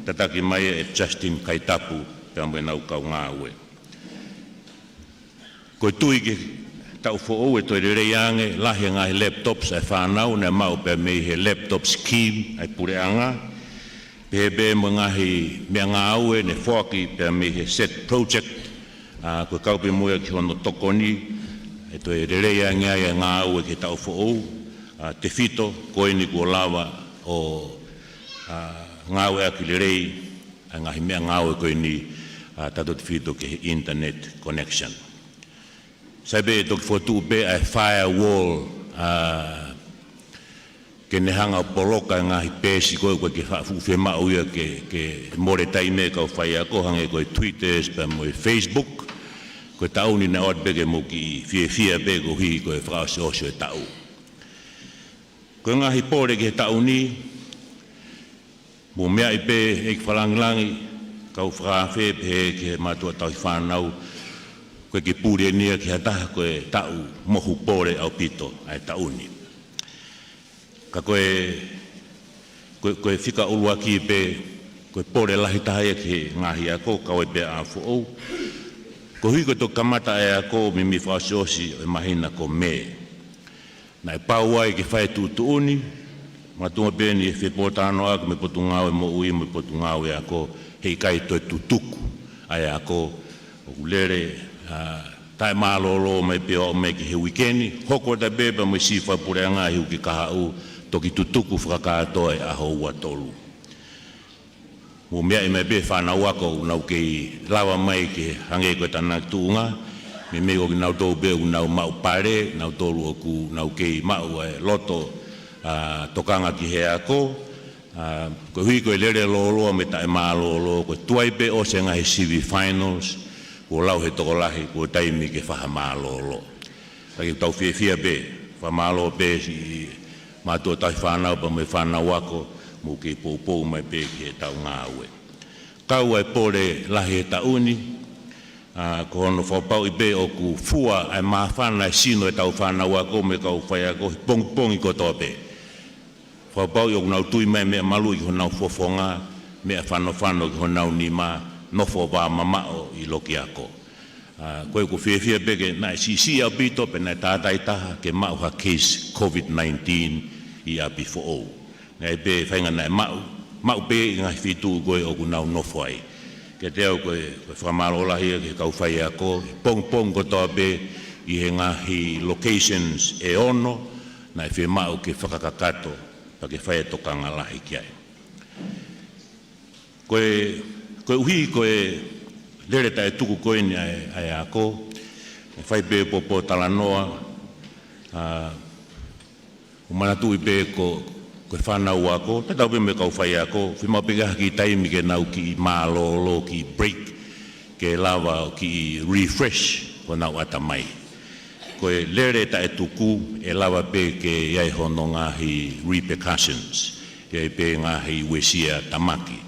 tataki mai ʻe Justin Kaitapu, pea mo ʻenau kau ngāue. Ko e tui ki he taʻu foʻou ʻe toe lelei ange, lahi e ngaahi laptops ʻa e fānau naʻe maʻu pea mei he laptop scheme ʻa e puleʻanga, pehē pē mo e ngaahi meʻangāue naʻe foaki pea mei he set project, ʻa, ko e kau pē mo ia ki hono tokoni, ʻe toe lelei ange ai e ngāue ki he taʻu foʻou, ʻa, tefito ko eni kuo lava ʻo, ʻa, ngāueʻaki lelei ʻa e ngaahi meʻangāue ko eni, ʻa, tautefito ki he internet connection. Sai pē ʻe toki fokotuʻu pē ʻa e firewall, ʻa, ke ne hanga ʻo poloka e ngaahi peesi ko ē ʻoku ʻikai ke faʻa fuʻu fiemaʻu ia ke, ke mole taimi ʻe he kau faiako, hangē ko e Twitters pea mo e Facebook. Ko e taʻu ni naʻe ʻoatu pē ke mou kiʻi fiefia pē koeʻuhi ko e fakaʻosiʻosi ʻo e taʻu. Ko e ngaahi pole ki he taʻu ni, mou meaʻi pē ʻEiki Fakalāngilangi, kau fakaafe pehē ki he mātuʻa tauhi fānau, ʻoku ʻikai ke pule eni ia ki ha taha, ko e taʻu mohu pole ʻaupito ʻa e taʻu ni. Ka ko e Ko e, ko e fika ʻuluaki pē, ko e pole lahi taha ia ki he ngaahi ako, kau ai pē ʻa foʻou. Koeʻuhi ko e toki kamata ʻa e ako, meimei fakaʻosiʻosi ʻo e māhina ko Mē. Naʻe pau ai ke fai e tuʻutuʻuni, makatuʻunga pē ʻeni he fepōtalanoaʻaki mo e Potungāue Moʻui mo e Potungāue Ako, heʻikai toe tutuku ʻa e ako, ʻoku lele, ʻa, taʻemālōlō mai pē ʻo aʻu mai ki he uike ni, hoko atu pē pea mo e siʻi fakapuleʻanga ʻi he uike kahaʻu, toki tutuku fakakātoa ʻi he ʻaho ua tolu. Mou meaʻi mai pē fānau ako ʻoku nau kei lava mai ke hangē ko e tānaki tuʻunga, meimei ko kinautolu pē ʻoku nau maʻu pale, nautolu ʻoku nau kei maʻu e loto, ʻa, tokanga ki he ako, ʻa, koeʻuhi ko e lele lōloa mo e taʻemālōlō, ko e tuai pē ʻosi e ngaahi sivi finals, kuo lau he tokolahi, kuo taimi ke fakamālōlō. Ka ke tau fiefia pē, fakamālō pē siʻi mātuʻa tauhi fānau pea mo e fānau ako, mou kei poupou mai pē ki heʻetau ngāue. Kau ai e pole lahi he taʻu ni, ʻa, ko hono fakapapauʻi pē ʻoku fua ʻa e māfana e sino ʻetau fānau ako mo e kau faiako he pongipongi kotoa pē. Fakapapauʻi ʻoku nau tui mai meʻa maluʻi ki honau fofonga, meʻa fanofano ki honau nima, nofo vā mamaʻo ʻi loki ako. ʻA, ko e ʻoku fiefia pē ke naʻe siʻisiʻi ʻaupito pē naʻe tātāitaha ke maʻu ha case COVID nineteen ʻi ʻapi foʻou. Naʻe pē faʻahinga naʻe maʻu, maʻu pē ʻi he ngaahi feituʻu ko ē ʻoku nau nofo ai. Kiate au ko e, ko e fakamālō lahi ia ki he kau faiako, he pongipongi kotoa pē ʻi he ngaahi locations ʻe ono, naʻe fiemaʻu ke fakakakato, pea ke fai e tokanga lahi ki ai. Ko e, koeʻuhi ko e lele taʻetuku ko eni ʻa e, ʻa e ako, ʻe fai pē pōpōtalanoa, ʻa, ʻo manatuʻi pē ko, ko e fānau ako, tatau pē mo e kau faiako, fiemaʻu pē ke ʻi ai ha kiʻi taimi ke nau kiʻi mālōlō, kiʻi break, ke lava ʻo kiʻi refresh honau ʻatamai. Ko e lele taʻetuku, ʻe lava pē ke ʻi ai hono ngaahi repercussions, ʻi ai pē ngaahi uesia tamaki.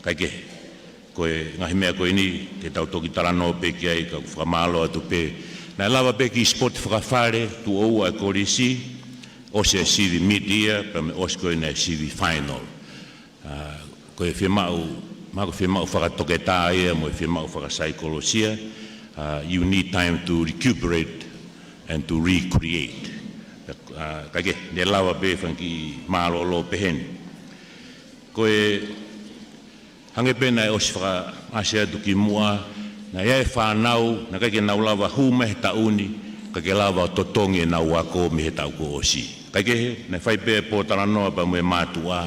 Kaekehe, ko e ngaahi meʻa ko eni, ke tau toki talanoa pē ki ai, ka ʻoku fakamālō atu pē. Naʻe lava pē kiʻi sport fakafale, tuʻo ua e kolisi, ʻosi e sivi mid-year, pea mo e ʻosi ko ena e sivi final. ʻA, ko e fiemaʻu, mahalo ko e fiemaʻu fakatoketā ia, mo e fiemaʻu fakasaikolosia, ʻa, you need time to recuperate and to recreate. ʻA, kaekehe, ne lava pē fanga kiʻi mālōlō pehē ni. Ko e hangē pē naʻe ʻosi fakaʻasi atu kimuʻa, naʻe ʻi ai e fānau, naʻe ʻikai ke nau lava hū mai he taʻu ni, ka ke lava ʻo totongi ʻenau ako mei he taʻu kuo ʻosi. Kaekehe, naʻe fai pē pōtalanoa pea mo e mātuʻa,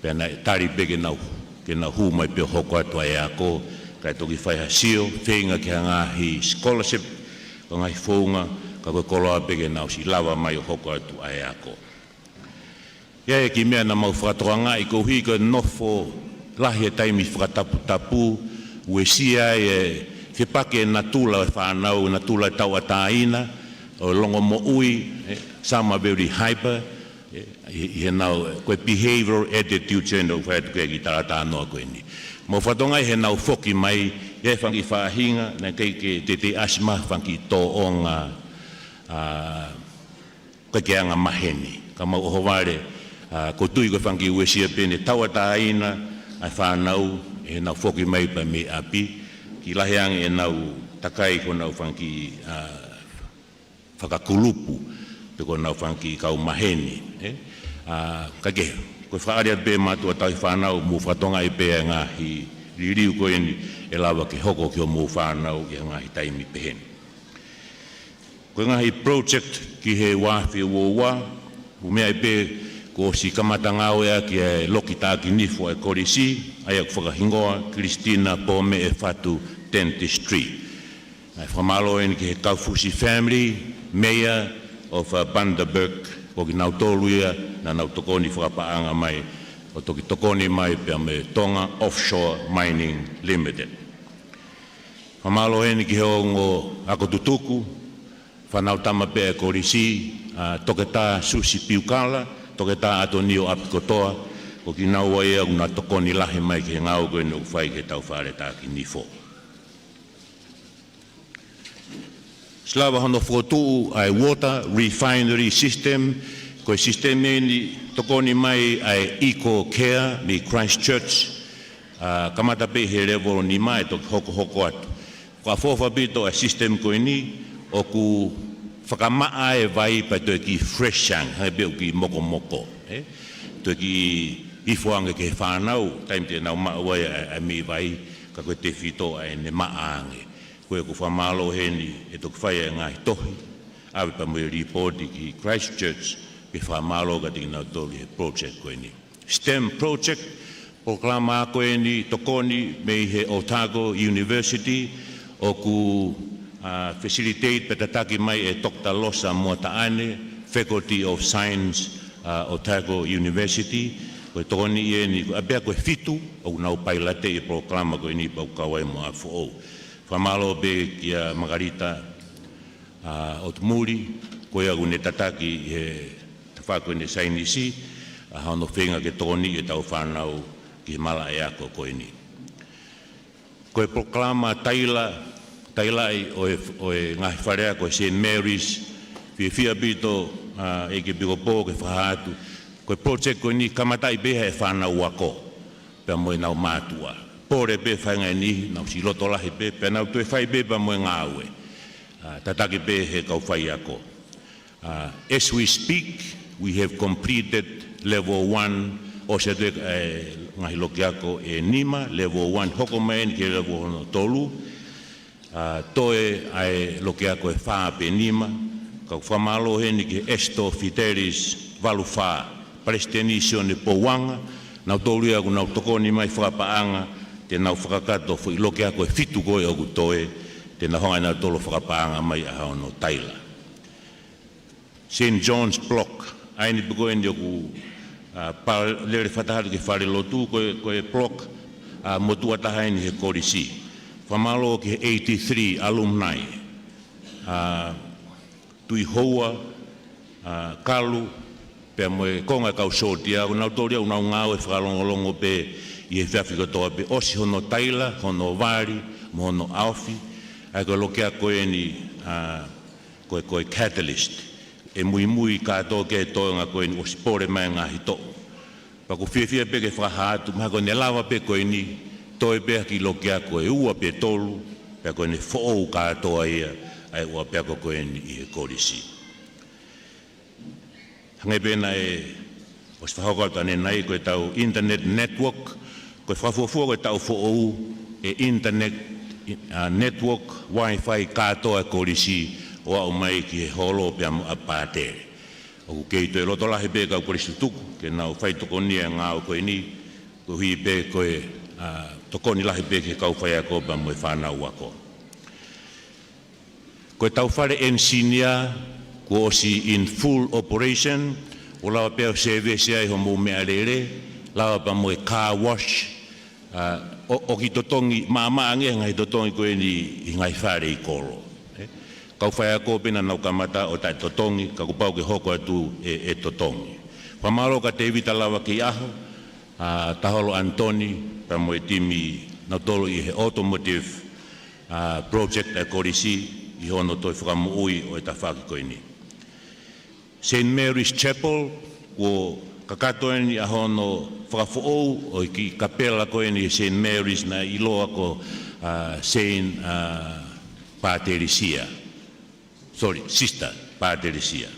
pea naʻe tali pē ke nau, ke nau hū mai pē ʻo hoko atu ʻa e ako, kae toki fai ha sio, feinga ki ha ngaahi scholarship, ko e ngaahi founga, ka ko e koloa pē ke nau siʻi lava mai ʻo hoko atu ʻa e ako. ʻI ai e kiʻi meʻa naʻa mau fakatokangaʻi koeʻuhi ko e nofo lahi e taimi fakataputapu, uesia ai e fepaki e natula e fānau, natula e tauʻatāina, ʻo e longomoʻui, ē, some are very hyper, ē, ʻi, ʻi heʻenau, ko e behavioral attitude ʻeni ʻoku fai atu ki he kiʻi talatalanoa ko eni. Mau fakatokangaʻi heʻenau foki mai, ʻi ai e fanga kiʻi faʻahinga, naʻe ʻikai ke teitei ʻasi mai ha fanga kiʻi tōʻonga, ʻa, ko e ke anga maheni. Ka mau ʻohovale, ʻa, ʻoku ou tui ko e fanga kiʻi uesia pē ʻeni tauʻatāina ʻa e fānau, ʻi heʻenau foki mai pē mei ʻapi, kiʻi lahi ange ʻenau takai ko honau fanga kiʻi, ʻa, fakakulupu, pe ko honau fanga kiʻi kau maheni, ē? ʻA, kaekehe, ko e fakaʻaliʻali pē mātuʻa tauhi fānau, mou fakatokangaʻi pē ʻa e ngaahi liliu ko eni ʻe lava ke hoko ki hoʻomou fānau ʻi he ngaahi taimi pehē ni. Ko e ngaahi project ki he ua afe ua ua, ʻoku meaʻi pē kuo ʻosi kamata ngāueʻaki e loki taʻaki nifo e kolisi, ʻa ia ʻoku fakahingoa Christina Pomeʻe Fatu Dentistry. Naʻe fakamālō ʻeni ki he Kaufusi family, Mayor of, uh, Bundaberg, ko kinautolu ia naʻa nau tokoni fakapaʻanga mai, ʻo toki tokoni mai pea mo e Tonga Offshore Mining Limited. Fakamālō ʻeni ki he ongo ako tutuku, fānau tama pē e kolisi, ʻa, Toketā Susi Piukala, Toketā ʻAtonio ʻApikotoa, ko kinaua ia ʻoku na tokoni lahi mai ki he ngāue ko eni ʻoku fai ki heʻetau fale taʻaki nifo. Siʻi lava hono fokotuʻu ʻa e water refinery system, Ko e sisitemi ʻeni tokoni mai ʻa e Eco Care mei Christchurch, ʻa, kamata pē he level nima ʻe toki hokohoko atu. Ko e fakaʻofoʻofa ʻaupito ʻa e sisitemi ko ʻeni ʻoku fakamaʻa e vai pea toe kiʻi fresh ange, hangē pē ʻoku kiʻi mokomoko, ē? Toe kiʻi ifo ange ki he fānau, taimi te nau maʻu ai ʻa, ʻa e meʻi vai, ka ko e tefito ʻa ʻene maʻa ange. Ko ia ʻoku fakamālō heni ʻe toki fai ʻa e ngaahi tohi, ʻave pea mo e lipooti ki Christchurch, ke fakamālō kiate kinautolu he project ko ʻeni. STEM project, polokalama ako ʻeni tokoni mei he Otago University, ʻoku, ʻa, facilitate pe tataki mai ʻe Doctor Losa Moataʻane, Faculty of Science, ʻa, Otago University. Ko e tokoni ʻeni, ko e ʻapiako ʻe fitu, ʻoku nau pailateʻi e polokalama ko ʻeni pea ʻoku kau ai mo ʻApifoʻou. Fakamālō pē kia Makalita, ʻa, ʻOtumuli, ko ia ʻoku ne tataki he tafaʻaki ko ʻeni ʻa e saienisi, ʻa, hono feinga ke tokoniʻi ʻetau fānau ki he malaʻe ako ko ʻeni. Ko e polokalama taila, tailaʻi ʻo e, ʻo e ngaahi fale ako ʻo e Saint Mary's, fiefia ʻaupito, ʻa, ʻEiki Epikopō ke fakahā atu. Ko e project ko ʻeni kamataʻi pē ʻe he fānau ako pea mo ʻenau mātuʻa. Pole pē faʻahinga ʻe niʻihi, nau ʻosi loto lahi pē, pea nau toe fai pē pea mo e ngāue. ʻA, tataki pē he kau faiako. ʻA, as we speak, we have completed level one, ʻosi atu e, ʻa e ngaahi loki ako ʻe nima, level one, hoko mai ʻeni ki he level hono tolu. ʻA, toe ʻa e loki ako ʻe fā pe nima, ka ʻoku fakamālō heni ki he Esto Fidelis valu fā, Palesiteni Sione Pouanga, nautolu ia ʻoku nau tokoni mai fakapaʻanga, te nau fakakakato foʻi loki ako ʻe fitu ko ē ʻoku toe, te nau hanga ʻe nautolu ʻo fakapaʻanga mai ʻa hono taila. Saint John's Block, ʻa ʻeni pē ko ʻeni ʻoku, ʻa, pā lele fakataha atu ki he falelotu, ko e, ko e block, ʻa, motuʻa taha ʻeni he kolisi. Fakamālō ki he eighty-three alumni, ʻa, Tuʻihoua, ʻa, Kalu, pea mo e konga e kau sōtia, ʻoku nau toli au nau ngāue fakalongolongo pē ʻi he efiafi kotoa pē, ʻosi hono taila, hono vali, mo hono ʻaofi, ʻa ia ko e loki ako ʻeni, ʻa, ko e, ko e catalyst. ʻE muimui kātoa ki ai e toenga ko ʻeni ʻosi pole mai e ngaahi toʻu. Pea ʻoku fiefia pē ke fakahā atu, mahalo ko ʻene lava pē ko ʻeni, toe pē ha kiʻi loki ako ʻe ua pe tolu, pea ko ʻene foʻou kātoa ia ʻa e ʻū ʻapiako ko ʻeni ʻi he kolisi. Hangē pē naʻe ʻosi fakahoko atu ʻanenai, ko etautolu internet network, ko e fakafuofua ko e taʻu foʻou ʻe internet, ʻa, network, Wi-Fi kātoa e kolisi ʻo aʻu mai ki he holo pea mo ʻapē pātele. ʻOku kei toe loto lahi pē kau kolisi tutuku ke nau fai tokoni ʻa e ngāue ko ʻeni, koeʻuhi pē ko e, ʻa, tokoni lahi pē ki he kau faiako pea mo e fānau ako. Ko etautolu fale ʻenisinia, kuo ʻosi in full operation, ʻo lava pē ʻo sēvesi ai hoʻomou meʻalele, lava pea mo e car wash, ʻa, ʻo, ʻoku totongi, maʻamaʻa ange ngaahi totongi ko ʻeni ʻi he ngaahi fale ʻi kolo. Ē? Kau faiako pē naʻa nau kamata ʻo taʻetotongi, ka kuo pau ke hoko atu e, e totongi. Fakamālō kia Tēvita Lava Keiʻaho, ʻa, Taholo ʻAnitoni, pea mo e timi nautolu ʻi he automotive, ʻa, project ʻa e kolisi ʻi hono toe fakamoʻui ʻo e tafaʻaki ko ʻeni. Saint Mary's Chapel, kuo kakato ʻeni ʻa hono fakafoʻou ʻo e kiʻi kapela ko ʻeni Saint Mary's naʻe ʻiloa ko, ʻa, Saint, ʻa, Patricia. Sorry, Sister Patricia.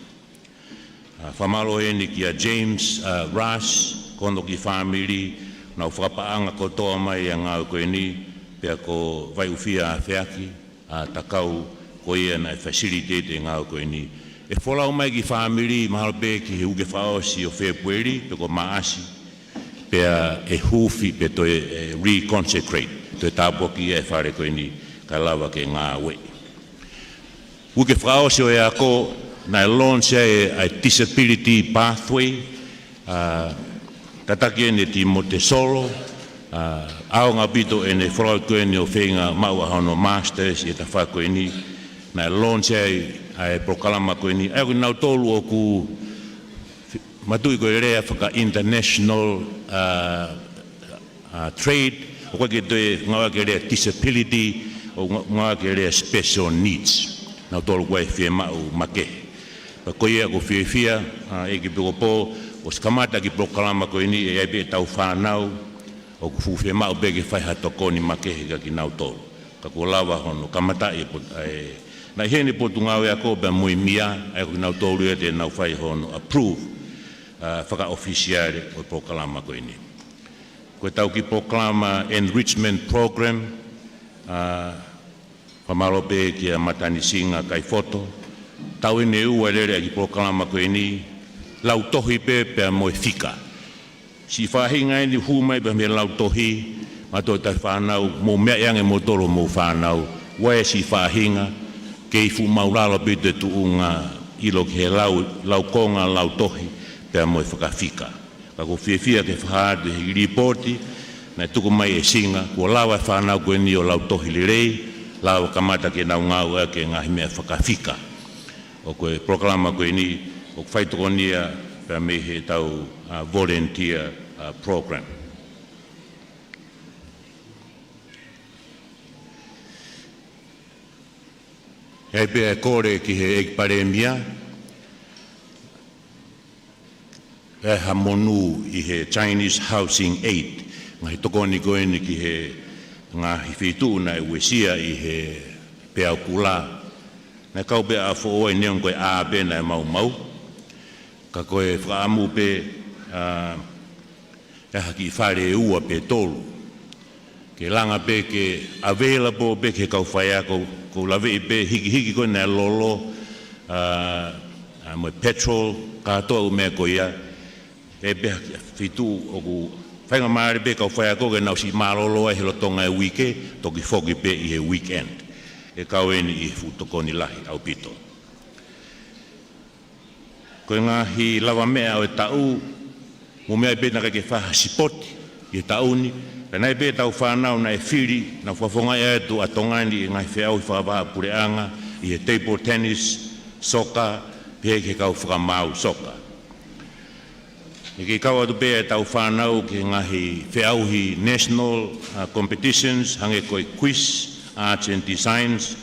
ʻA, fakamālō ʻeni kia James, ʻa, Rush, ko hono kiʻi fāmili, nau fakapaʻanga kotoa mai ʻa e ngāue ko ʻeni, pea ko Vaiʻufia Afeaki, ʻa, Takau, ko ia naʻe facilitate e ngāue ko ʻeni. ʻE folau mai e kiʻi fāmili, mahalo pē ki he uike fakaʻosi ʻo Fēpueli, pe ko Maʻasi, pea ʻe huufi, pe toe, ʻe, reconsecrate, toe tāpuakiʻi e fale ko ʻeni, kae lava ke ngāueʻi. Uike fakaʻosi ʻo e ako, naʻe launch ai ʻa e Disability Pathway, ʻa, tataki ʻeni ʻe Timote Solo, ʻa, ʻaonga ʻaupito ʻene folau ko ʻeni ʻo feinga maʻu ʻa hono masters ʻi he tafaʻaki ko ʻeni, naʻe launch ai ʻa e polokalama ko ʻeni, ʻa ia ko kinautolu ʻoku mātuʻaki ko e lea faka-international, ʻa, ʻa, trade, ʻoku ʻikai ke toe ngāueʻaki e lea disability, ʻoku ngā-, ngāueʻaki e lea special needs. Nautolu ʻoku ʻi ai e fiemaʻu makehe. Pea ko ia ʻoku ou fiefia, ʻa, ʻEiki Epikopō, ʻosi kamata e kiʻi polokalama ko eni, ʻe ʻi ai pē ʻetau fānau ʻoku fuʻu fiemaʻu pē ke fai ha tokoni makehe kia kinautolu. Ka kuo lava hono kamataʻi e pot-, ʻa e, naʻe ʻi heni e Potungāue Ako pea mo e M I A, ʻa ia ko kinautolu ia te nau fai hono approve, ʻa, fakaʻofisiale ʻo e polokalama ko eni. Ko ʻetau kiʻi polokalama Enrichment Program, ʻa, fakamālō pē kia Matanisinga Kaifoto. Taʻu eni ʻe ua lele ʻa e kiʻi polokalama ko eni, lautohi pē pea mo e fika. Siʻi faʻahinga eni hū mai pē mei he lautohi, mātuʻa tauhi fānau, mou meaʻi ange moutolu homou fānau, ʻoua ʻe siʻi faʻahinga, kei fuʻu māʻulalo pē ʻi he tuʻunga ʻilo ki he lau, laukonga, lautohi, pea mo e fakafika. Ka ʻoku ou fiefia ke fakahā atu ʻi he līpooti naʻe tuku mai ʻe Singa, kuo lava e fānau ko eni ʻo lautohi lelei, lava kamata ke nau ngāueʻaki e ngaahi meʻa fakafika. ʻA ia ko e polokalama ko eni, ʻoku fai tokoni ia pea mei heʻetau, ʻa, volunteer, ʻa, program. ʻE ʻi ai pē ʻa e kole ki he ʻEiki Palēmia, ʻe ha monū ʻi he Chinese Housing Aid, ngaahi tokoni ko eni ki he ngaahi feituʻu naʻe uesia ʻi he peau kula. Naʻe kau pē ʻa e foʻou ai neongo ko e ʻā pē naʻe maumau. Ka ko e fakaʻamu pē, ʻa, ʻe ha kiʻi fale ʻe ua pe tolu. Ke langa pē ke available pē ki he kau faiako, ʻoku ou laveʻi pē hikihiki ko ē naʻe lolo, ʻa, ʻa, mo e petrol, kātoa e ʻū meʻa ko ia. ʻE pē ha kiʻi feituʻu ʻoku faingamālie pē kau faiako ke nau siʻi mālōlō ai he lolotonga e uike, toki foki pē ʻi he weekend. ʻE kau eni ʻi he fuʻu tokoni lahi ʻaupito. Ko e ngaahi lavameʻa ʻo e taʻu, mou meaʻi pē naʻe ʻikai ke fai ha sipoti ʻi he taʻu ni, ka naʻe ʻi ai pē ʻetau fānau naʻe fili, naʻa nau fakafofongaʻi atu ʻa Tonga ni ʻi he ngaahi feʻauhi fakavahaʻapuleʻanga, ʻi he table tennis, soka, pehē ki he kau fakamaau soka. ʻE kei kau atu pē ʻetau fānau ki he ngaahi feʻauhi national, ʻa, competitions, hangē ko e quiz, arts and designs,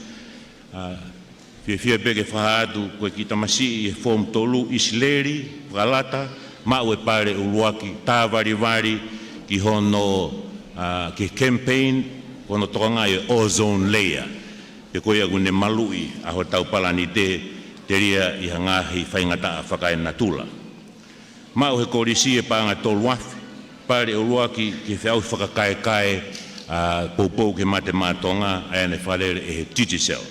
ʻa, fiefia pē ke fakahā atu, ko e kiʻi tamasiʻi ʻi he form tolu, ʻIsileli Fakalata, maʻu e pale ʻuluaki, tā valivali ki hono, ʻa, ki he campaign, ko hono tokangaʻi e ozone layer. Pea ko ia ʻoku ne maluʻi ʻa hotau palanite, telia ʻi ha ngaahi faingataʻa fakaenatula. Maʻu ʻe he kolisi e paʻanga ʻe tolu afe, pale ʻuluaki ki he feʻauhi fakakaekae, ʻa, poupou ki he mate maʻa Tonga, ʻa ia naʻe fakalele ʻe he Digicel.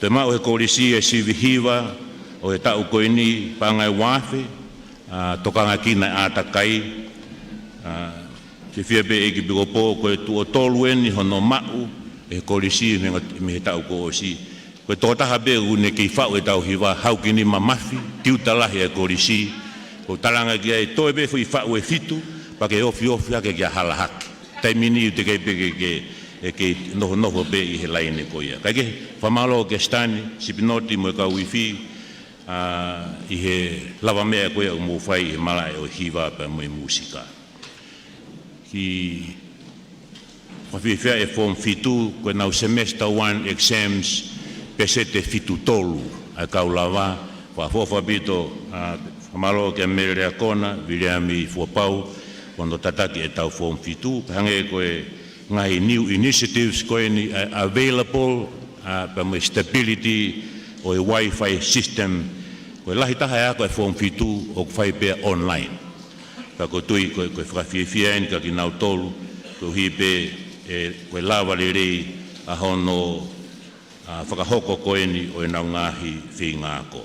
Toe maʻu ʻe he kolisi e sivi hiva ʻo e taʻu ko eni, paʻanga ʻe ua afe, ʻa, tokanga ki he ʻātakai, ʻa, fiefia pē ʻEiki Epikopō, ko e tuʻo tolu eni hono maʻu ʻe he kolisi mei he, mei he taʻu kuo ʻosi. Ko e tokotaha pē ʻoku ne kei faʻu ʻetau hiva, Haukinima Mafi, tiuta lahi e kolisi. ʻOku ou talanga ki ai, toe pē foʻi faʻu ʻe fitu, pea ke ofiofi hake kia Hala Hake. Taimi ni ʻoku teʻeki ai pē ke, ke, ʻe kei nofonofo pē ʻi he laine ko ia. Kae kehe, fakamālō kia Sitani Sipinoti mo e kau uifi, ʻa, ʻi he lavameʻa ko ia ʻoku mou fai ʻi he malaʻe ʻo e hiva pea mo e mūsika. Kiʻi fakafiefia e form fitu, ko ʻenau semester one exams, peseti ʻe fitu tolu ʻa e kau lava, fakaʻofoʻofa ʻaupito, ʻa, fakamālō kia Mele Leakona, Viliami Fuapau, ko hono tataki ʻetau form fitu, pea hangē ko e ngaahi new initiatives ko eni, ʻa, available, ʻa, pea mo e stability ʻo e Wi-Fi system, ko e lahi taha e ako e form fitu ʻoku fai pē online. Ka ʻoku ou tui ko e, ko e fakafiefia eni kia kinautolu, koeʻuhi pē ʻe, ko e lava lelei ʻa hono, ʻa, fakahoko ko eni ʻo ʻenau ngaahi feinga ako.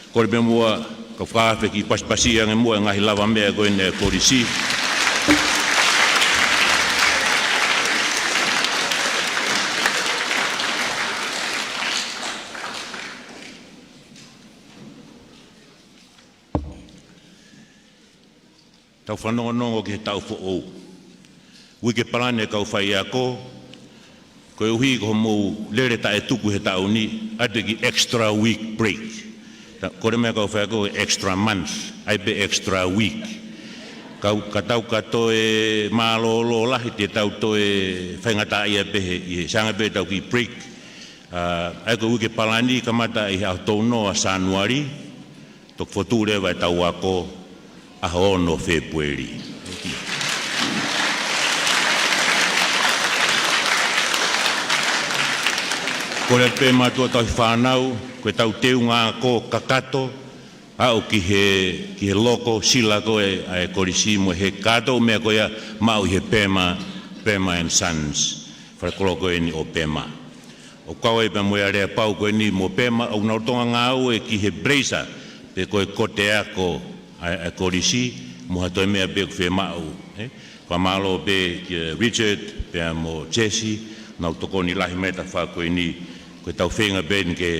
Kole pē muʻa, kau fakaafe ke pasipasi ange muʻa e ngaahi lavameʻa ko eni ʻa e kolisi. Tau fanongonongo ki he taʻu foʻou. Uike palani e kau faiako, koeʻuhi ko hoʻomou lele taʻetuku he taʻu ni, ʻai pē kiʻi extra week break. Ta-, kole mai e kau faiako extra month, ʻai pē extra week. Kau, ka tau ka toe mālōlō lahi te tau toe faingataʻaʻia pehē, ʻi he sanga pē tau kiʻi break. ʻA, ʻa ia ko e uike palani kamata ʻi he ʻaho tolu noa Sānuali, toki fotu leva ʻetau ako ʻaho ono Fēpueli. Kole pē mātuʻa tauhi fānau, ko ʻetau teunga ako kakato, aʻu ki he, ki he loko, sila ko ē ʻa e kolisi mo e heka, kātoa meʻa ko ia maʻu ʻi he Pema, Pema and Sons, falekoloko eni ʻo Pema. ʻOku kau ai pea mo e aleapau ko eni mo Pema, ʻoku nau lolotonga ngāue ki he blazer, pe ko e kote ako ʻa e, ʻa e kolisi, mo ha toe meʻa pē ʻoku fiemaʻu, ē? Fakamālō pē kia Richard, pea mo Jesse, nau tokoni lahi mai he tafaʻaki ko eni, ko ʻetau feinga pē eni ke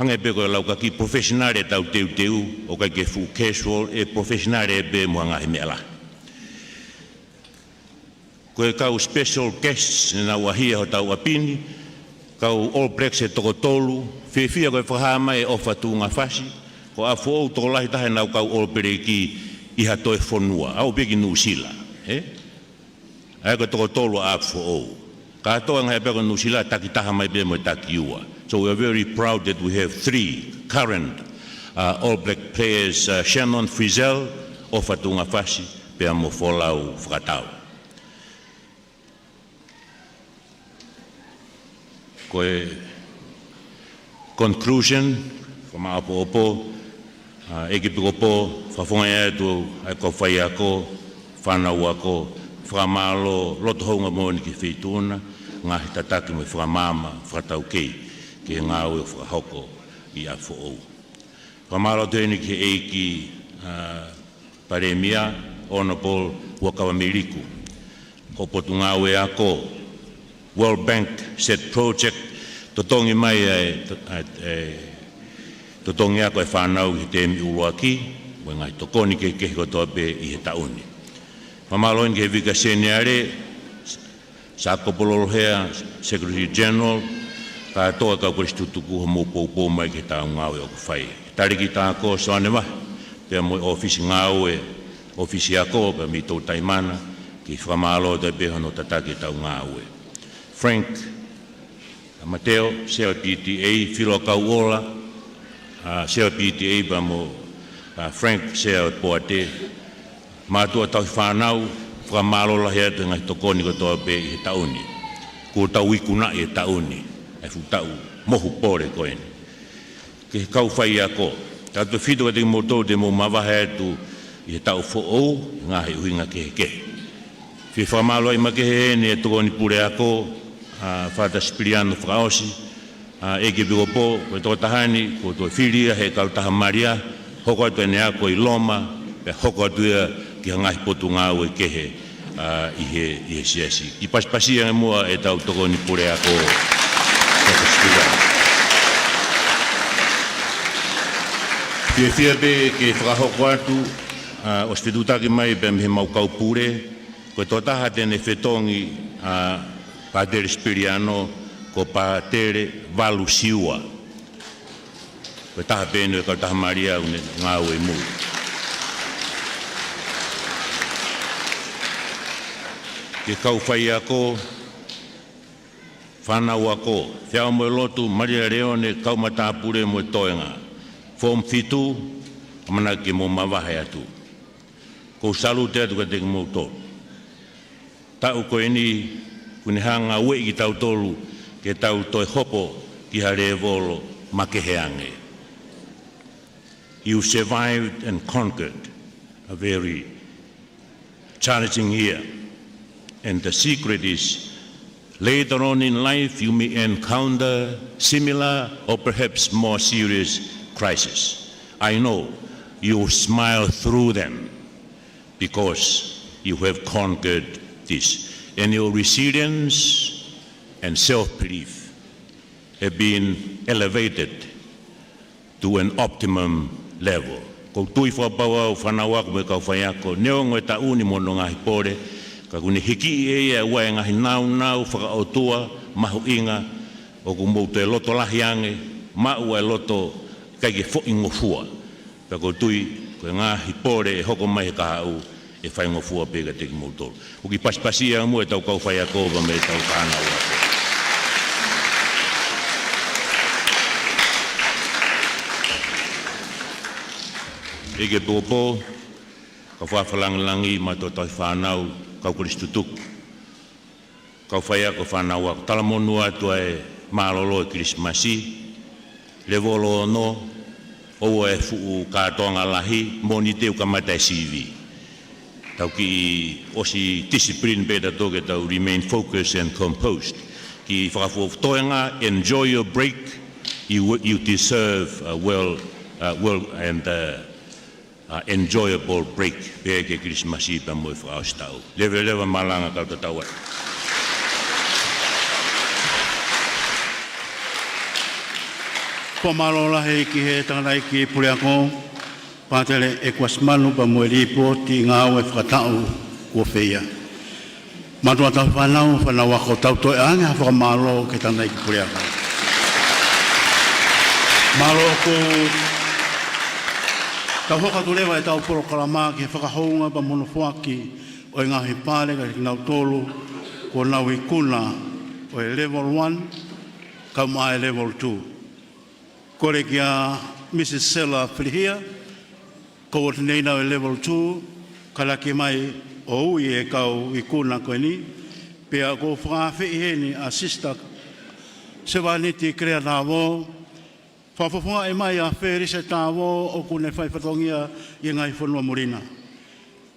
hangē pē ko e laukaki professional ʻetau teuteu, ʻoku ʻikai ke fuʻu casual, ʻe professional pē mo e ngaahi meʻa lahi. Ko e kau special guests naʻa nau ʻi hotau ʻapi ni, kau All Blacks ʻe toko tolu, fiefia ko e fakahā mai ʻe ʻOfa Tuʻungafasi, ko ʻApifoʻou tokolahi taha ʻenau kau All Black ʻi ha toe fonua, aʻu pē ki Nuʻusila, ē? ʻA ia ko e toko tolu ʻa ʻApifoʻou. Kātoa ngaahi ʻapiako Nuʻusila, takitaha mai pē mo e takiua. So we are very proud that we have three current, uh, All Black players, uh, Shannon Frizzell, ʻOfa Tuʻungafasi, pea mo Folau Fakatau. Ko e conclusion, fakamāʻopoʻopo, ʻa, ʻEiki Epikopō, fakafofongaʻi atu ʻa e kau faiako, fānau ako, fakamālō, loto houngaʻia moʻoni ki he Feituʻuna, ngaahi tataki mo e fakamaama, fakataukei, ki he ngāue ʻoku fakahoko ʻi ʻApifoʻou. Fakamālō atu heni ki he ʻEiki, ʻa, Palēmia, Honourable Huʻakavameiliku. Ko e Potungāue Ako, World Bank, set project, totongi mai ʻa e, ʻa e, ʻa e, totongi ako ʻa e fānau ʻi he tēmi ʻuluaki, mo e ngaahi tokoni kehekehe kotoa pē ʻi he taʻu ni. Fakamālō heni ki he Vika Seniale, Sākopo Lolohea, Secretary General, kātoa kau kolisi tutuku hoʻomou poupou mai ki heʻetau ngāue ʻoku fai. Talēkita Ako Soane Vahe, pea mo e ʻōfisi ngāue, ʻōfisi ako, pea mei Toutai Mana, ke fakamālō atu pē hono tataki ʻetau ngāue. Frank Mateo, Sea P T A, Filo Kauola, ʻa, Sea P T A pea mo, ʻa, Frank, Sea Poate, mātuʻa tauhi fānau, fakamālō lahi atu he ngaahi tokoni kotoa pē ʻi he taʻu ni. Kuo tau ikunaʻi e taʻu ni, ʻa e fuʻu taʻu mohu pole ko eni. Ki he kau faiako, tautefito kiate kimoutolu te mou mavahe atu ʻi he taʻu foʻou, ngaahi ʻuhinga kehekehe. Fie fakamālō ai makehe heni e tokoni puleako, ʻa, Father Sipiliano Fakaʻosi, ʻa, ʻEiki Epikopō, ko e tokotaha ni, kuo toe fili ia he kautaha Malia, hoko atu ʻene ako ʻi Loma, pea hoko atu ia ki ha ngaahi potungāue kehe, ʻa, ʻi he, ʻi he siasi. Kiʻi pasipasi ange muʻa ʻetau tokoni puleako, Father Sipiliano. Fiefia pē ke fakahoko atu, ʻa, ʻosi fetuʻutaki mai pē mei he mau kau pule, ko e tokotaha te ne fetongi, ʻa, Pātele Sipiliano, ko Pātele Valu Siua. Ko e taha pē eni ʻo e kautaha Malia ʻoku ne ngāue ʻi mui. Ki he kau faiako, fānau ako, Feʻao mo e Lotu, Malia Leone, kau matāpule mo e toenga. Form fitu, ʻamanaki ke mou mavahe atu. ʻOku ou salute atu kiate kimoutolu. Taʻu ko eni, kuo ne hanga ʻo ueʻi kitautolu ke tau toe hopo ki ha lēvolo makehe ange. You survived and conquered a very challenging year. And the secret is, later on in life, you may encounter similar or perhaps more serious crisis. I know you smile through them because you have conquered this. And your resilience and self-belief have been elevated to an optimum level. ʻOku ou tui fakapapau au, fānau ako mo e kau faiako, neongo e taʻu ni mo hono ngaahi pole, ka kuo ne hikiʻi ʻe ia ʻa e ngaahi nāunau fakaʻotua mahuʻinga, ʻoku mou toe loto lahi ange, maʻu ʻa e loto ʻikai ke foʻi ngofua. Pea ʻoku ou tui, ko e ngaahi pole ʻe hoko mai he kahaʻu, ʻe faingofua pē kiate kimoutolu. ʻOku kiʻi pasipasi ange muʻa ʻetau kau faiako pea mo ʻetau fānau ako. ʻEiki Pōpō, kau fakafakalāngilangi mo e tauhi fānau, kau kolisi tutuku, kau faiako, fānau ako, talamonū atu ʻa e mālōlō ʻo e Kilisimasi, levolo ono, ʻoua ʻe fuʻu kātoanga lahi, moʻoni te u kamata e sivi. Tau kiʻi ʻosi discipline pē tautolu ke tau remain focused and composed. Kiʻi fakafuofuaʻi toenga, enjoy your break. You, you deserve a well, uh, well and, uh, uh, enjoyable break. Pea ke Kilisimasi pea mo e fakaʻosi taʻu. Leveleva malanga, kau tatau ai. Fakamālō lahi ki he tangataʻeiki puleako, Pātele ʻEkuasi Manu, pea mo e lipooti ngāue fakataʻu kuo feia. Mātuʻa tauhi fānau, fānau ako, tau toe ʻoange ha fakamālō ki he tangataʻeiki puleako. Mālō ʻoku tau hoko atu leva ʻetau polokalama ki he fakahounga pea mo hono foaki ʻo e ngaahi pale kiate kinautolu kuo nau ikuna ʻo e level one, kau mai e level two. Kole kia Mrs Sela Filihia, coordinator ʻo e level two, ke laka mai ʻo ui e kau ikuna ko eni, pea ʻoku fakaafeʻi heni ʻa Sister Sevaniti Kelea Tāvō, fakafofongaʻi mai ʻa Felise Tāvō ʻoku ne fai fatongia ʻi he ngaahi fonua muli na.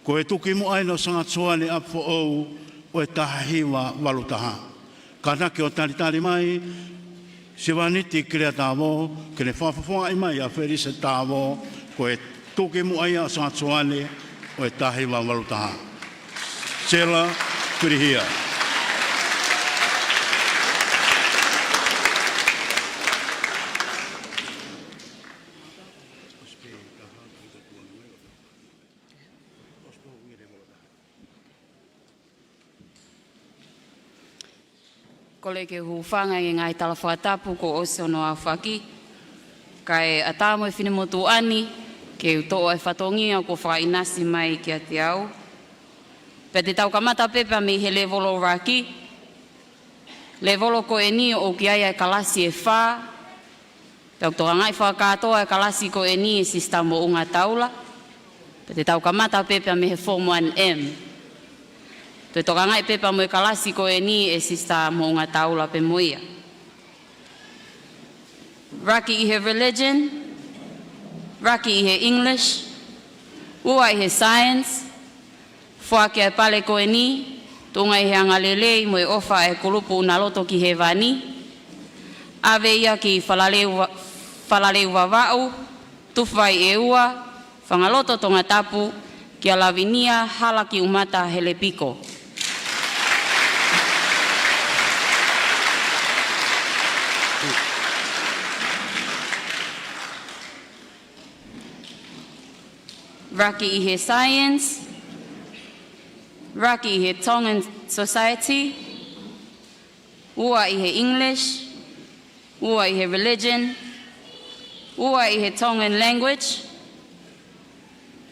Ko e tukimuʻa ʻeni ʻo Sagato Soane ʻApifoʻou ʻo e taha hiva valu taha. Kātaki ʻo talitali mai, Sevaniti Kelea Tāvō, ke ne fakafofongaʻi mai ʻa Felise Tāvō, ko e tukimuʻa ia ʻo Sagato Soane ʻo e taha hiva valu taha. Sela Filihia. Kole ke u hūfanga ʻi he ngaahi tala fakatapu kuo ʻosi hono aofaki. Kae ʻatā mo e finemotuʻa ni ke u toʻo e fatongia kuo fakaʻinasi mai kiate au. Pea te tau kamata pē pea mei he levolo ʻuluaki. Levolo ko eni ʻoku ʻi ai ʻa e kalasi ʻe fā. Pea ʻoku tokangaʻi fakakātoa e kalasi ko eni ʻe Sisitā Moʻunga Taula. Pea te tau kamata pē pea mei he Form one M. Toe tokangaʻi pē pea mo e kalasi ko eni ʻe Sisitā Moʻunga Taula pē mo ia. ʻUluaki ʻi he religion, ʻuluaki ʻi he English, ua ʻi he science, foaki ʻa e pale ko eni, tuʻunga ʻi he angalelei mo e ʻofa ʻa e kulupu ʻUnaloto ki Hēvani, ʻave ia ki Falaleu Va-, Falaleu Vavaʻu, Tufaʻi ʻEua, Fangaloto Tongatapu, kia Lavinia Halakiumata Helepiko. ʻUluaki ʻi he science, ʻuluaki ʻi he Tongan society, ua ʻi he English, ua ʻi he religion, ua ʻi he Tongan language.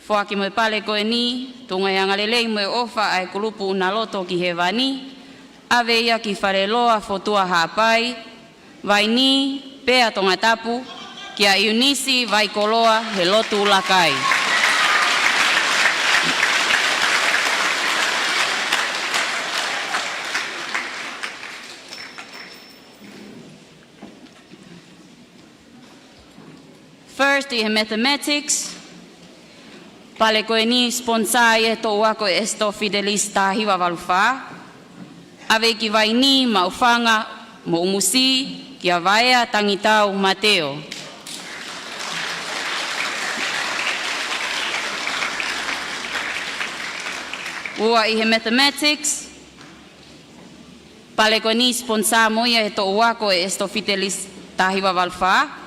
Foaki mo e pale ko eni, tuʻunga ʻi he angalelei mo e ʻofa ʻa e kulupu ʻUnaloto ki Hēvani, ʻave ia ki Faleloa Fotua Haʻapai, Vainī, Pea Tongatapu, kia ʻIunisi Vaikoloa Helotu Lakai. First ʻi he mathematics, pale ko eni sponsor ʻe he toʻu ako ʻe Esito Fidelis taha hiva valu fā, ʻave ki Vainī, Maʻufanga mo ʻUmusi, kia Vaea Tangitau Mateo. Ua ʻi he mathematics, pale ko eni sponsor mo ia ʻe he toʻu ako ʻe Esito Fidelis taha hiva valu fā,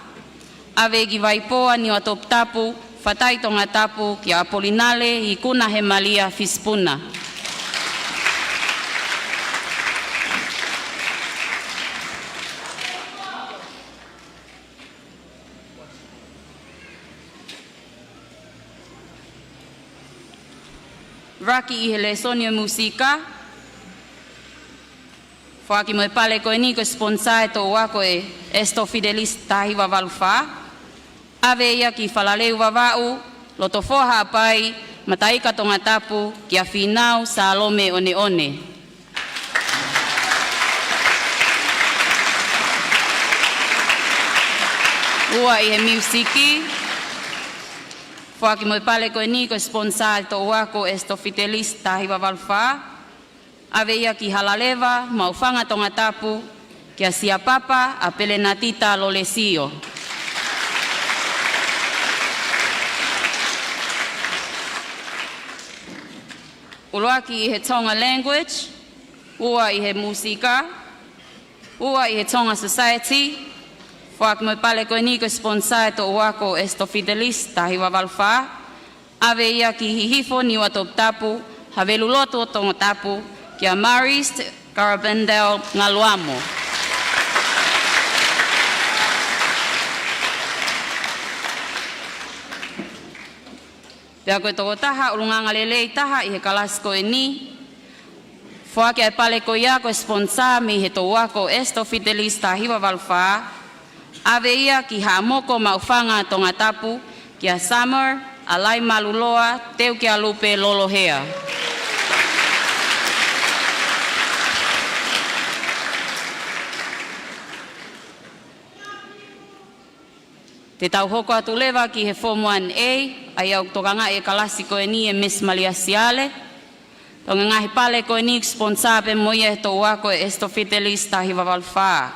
ʻave ki Vaipoa, Niuatoputapu, Fatai Tongatapu, kia ʻApolinale Ikuna Hemalia Fisipuna. ʻUluaki ʻi he lēsoni ʻo e mūsika, foaki mo e pale ko eni ko e sponsor ʻe he toʻu ako ʻe Esito Fidelis taha hiva valu fā, ʻave ia ki Falaleu Vavaʻu, Lotofoa Haʻapai, Mataika Tongatapu, kia Fīnau Salome Oneone. Ua ʻi he miusiki, foaki mo e pale ko eni ko e sponsor ʻe he toʻu ako Esto Fidelis taha hiva valu fā. ʻAve ia ki Halaleva, Maʻufanga Tongatapu, kia Siapapa ʻa Pelenatita Lolesio. ʻUluaki ʻi he Tonga Language, ua ʻi he Musika, ua ʻi he Tonga Society, foaki mo e pale ko eni ko e sponsor ʻe he toʻu ako Esto Fidelis taha hiva valu fā. ʻAve ia ki Hihifo Niuatoputapu, Havelulotu Tongatapu, kia Marist Garabandel Ngaluamo. Pea ko e tokotaha ʻulungaanga lelei taha ʻi he kalasi ko eni, foaki ʻa e pale ko ia ko e sponsor mei he toʻu ako Esto Fidelis taha hiva valu fā, ʻave ia ki Haʻamoko Maʻufanga Tongatapu, kia Summer ʻa Laimaluloa Teukialupe Lolohea. Te tau hoko atu leva ki he Form one A, ʻa ia ʻoku tokangaʻi e kalasi ko eni ʻe Miss Malia Siale. Ko e ngaahi pale ko eni ʻoku sponsor pē mo ia ʻe he toʻu ako Esto Fidelis taha hiva valu fā.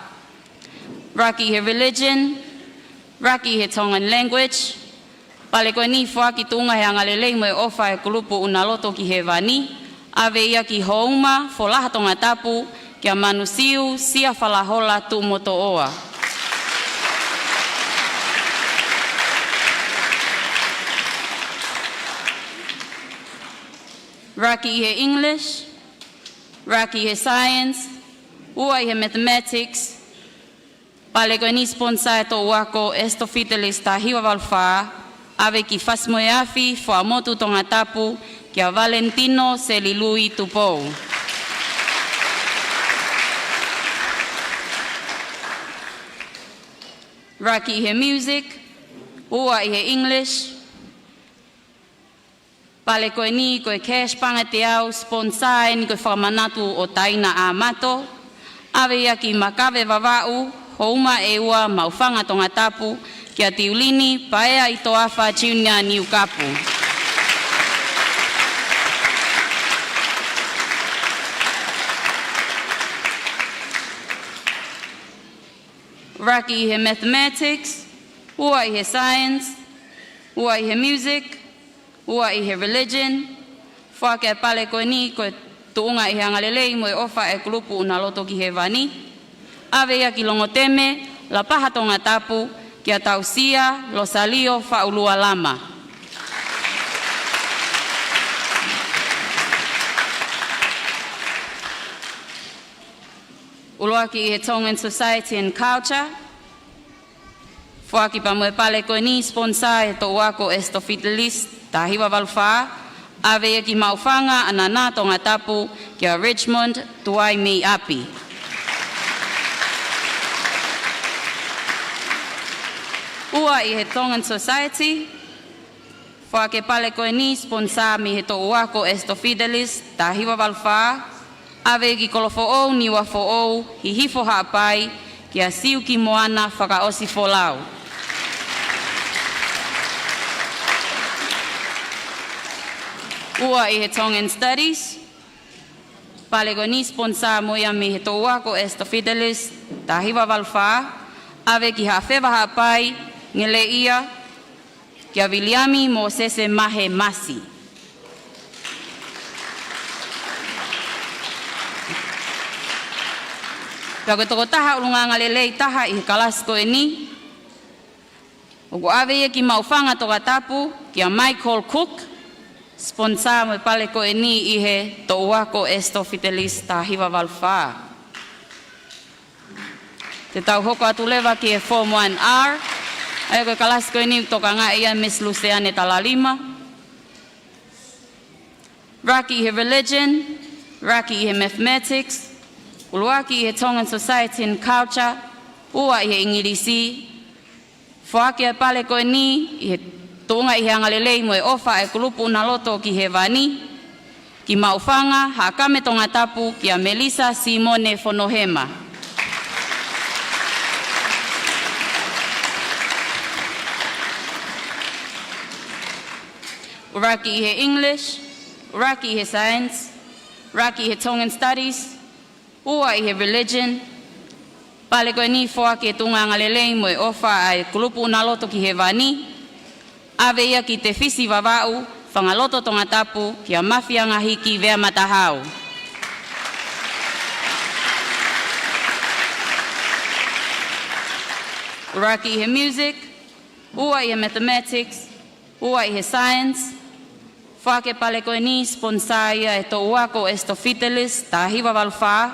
ʻUluaki ʻi he Religion, ʻuluaki ʻi he Tongan Language, pale ko eni foaki tuʻunga he angalelei mo e ʻofa ʻa e kulupu ʻUna Loto ki Hēvani, ʻave ia ki Houma Folaha Tongatapu, kia Manusiu Sia Falahola Tuʻumotoʻoa. ʻUluaki ʻi he English, ʻuluaki ʻi he Science, ua ʻi he Mathematics, pale ko eni sponsor ʻe he toʻu ako Esto Fidelis taha hiva valu fā, ʻave ki Fasimoeafi Fuaʻamotu Tongatapu, kia Valentino Selilui Tupou. ʻUluaki ʻi he Music, ua ʻi he English, pale ko eni ko e Cash Pangateau, sponsor eni ko e fakamanatu ʻo Taina ʻAmato, ʻave ia ki Makave Vavaʻu, Houma ʻEua Maʻufanga Tongatapu, kia Tiulini Paea ʻi Toafa Junior Niukapu. ʻUluaki ʻi he Mathematics, ua ʻi he Science, ua ʻi he Music, ua ʻi he Religion, foaki ʻa e pale ko eni ko e tuʻunga ʻi he angalelei mo e ʻofa ʻa e kulupu ʻUna Loto ki Hēvani, ʻave ia ki Longoteme, Lapaha Tongatapu, kia Tausia Losalio Faʻulualama. ʻUluaki ʻi he Tongan Society and Culture, foaki pea mo e pale ko eni sponsor ʻe he toʻu ako Esto Fidelis taha hiva valu fā, ʻave ia ki Maʻufanga ʻAnana Tongatapu, kia Richmond Tuaimeiʻapi. Ua ʻi he Tongan Society, foaki e pale ko eni sponsor mei he toʻu ako Esto Fidelis taha hiva valu fā, ʻave ki Kolofoʻou Niuafoʻou, Hihifo Haʻapai, kia Siuki Moana Fakaʻosifolau. Ua ʻi he Tongan Studies, pale ko eni sponsor mo ia mei he toʻu ako Esto Fidelis taha hiva valu fā, ʻave ki Haʻafeva Haʻapai, Ngeleʻia, kia Viliami Mōsese Mahe Masi. Pea ko e tokotaha ʻulungaanga lelei taha ʻi he kalasi ko eni, ʻoku ʻave ia ki Maʻufanga Tongatapu, kia Michael Cook, sponsor mo e pale ko eni ʻi he toʻu ako Esto Fidelis taha hiva valu fā. Te tau hoko atu leva ki he Form one R, ʻa ia ko e kalasi ko eni ʻoku tokangaʻi ia ʻe Miss Luseane Talalima. ʻUluaki ʻi he Religion, ʻuluaki ʻi he Mathematics, ʻuluaki ʻi he Tongan Society and Culture, ua ʻi he ʻIngilisi, foaki e pale ko eni ʻi he Tuʻunga ʻi he angalelei mo e ʻofa ʻa e kulupu ʻUnaloto ki Hēvani, ki Maʻufanga, Haʻakame Tongatapu, kia Melissa Simone Fonohema. ʻUluaki ʻi he English, ʻuluaki ʻi he Science, ʻuluaki ʻi he Tongan Studies, ua ʻi he Religion. Pale ko eni foaki e tuʻunga angalelei mo e ʻofa ʻa e kulupu ʻUnaloto ki Hēvani, ʻave ia ki Tefisi Vavaʻu, Fangaloto Tongatapu, kia Mafi Angahiki Veamatahau. ʻUluaki ʻi he Music, ua ʻi he Mathematics, ua ʻi he Science. Foaki e pale ko eni, sponsor ia ʻe Toʻuako Estofidelis, taha hiva valu fā.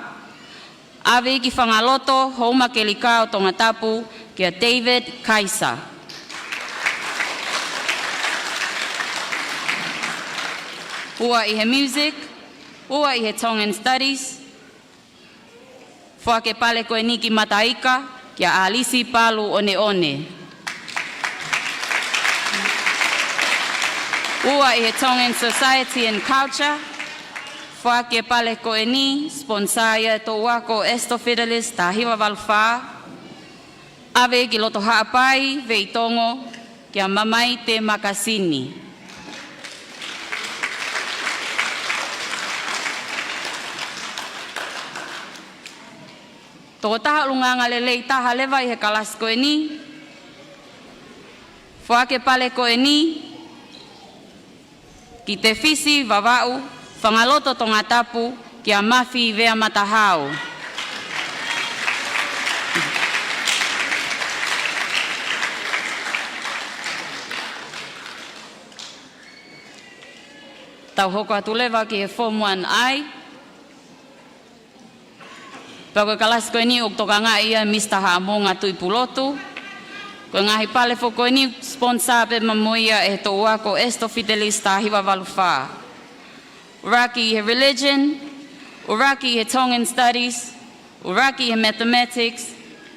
ʻAve ia ki Fangaloto, Houma Kelikao Tongatapu, kia David Kaiser. Ua ʻi he Music, ua ʻi he Tongan Studies. Foaki e pale ko eni ki Mataika, kia ʻAlisi Palu ʻOneʻone. Ua ʻi he Tongan Society and Culture. Foaki e pale ko eni, sponsor ia ʻe Toʻuako Estofidelis, taha hiva valu fā. ʻAve ia ki Loto Haʻapai, Veitongo, kia Mamaite Makasini. Tokotaha ʻulungaanga lelei taha leva ʻi he kalasi ko eni. Foaki e pale ko eni ki Tefisi Vavaʻu, Fangaloto Tongatapu, kia Mafi Veamatahau. Tau hoko atu leva ki he Form One I. Pea ko e kalasi ko eni ʻoku tokangaʻi ia ʻe Misa Haʻamonga Tuʻipulotu. Ko e ngaahi pale foki ko eni sponsor pē mo ia ʻe Toʻuako Estofidelis, taha hiva valu fā. ʻUluaki ʻi he Religion, ʻuluaki ʻi he Tongan Studies, ʻuluaki ʻi he Mathematics,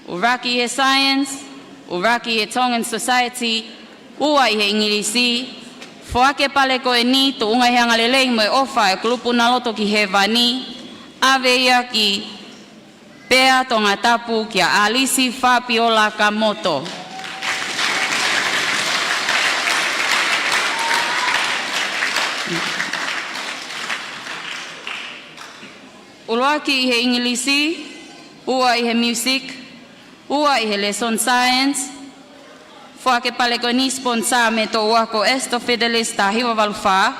ʻuluaki ʻi he Science, ʻuluaki ʻi he Tongan Society, ua ʻi he ʻIngilisi. Foaki e pale ko eni, tuʻunga ʻi he angalelei mo e ʻofa ʻa e kulupu ʻUnaloto ki Hēvani, ʻave ia ki Pea Tongatapu, kia ʻAlisi Fapiola Kamoto. ʻUluaki ʻi he ʻIngilisi, ua ʻi he Music, ua ʻi he Lesson Science. Foaki e pale ko eni sponsor mei Toʻuako Estofidelis, taha hiva valu fā,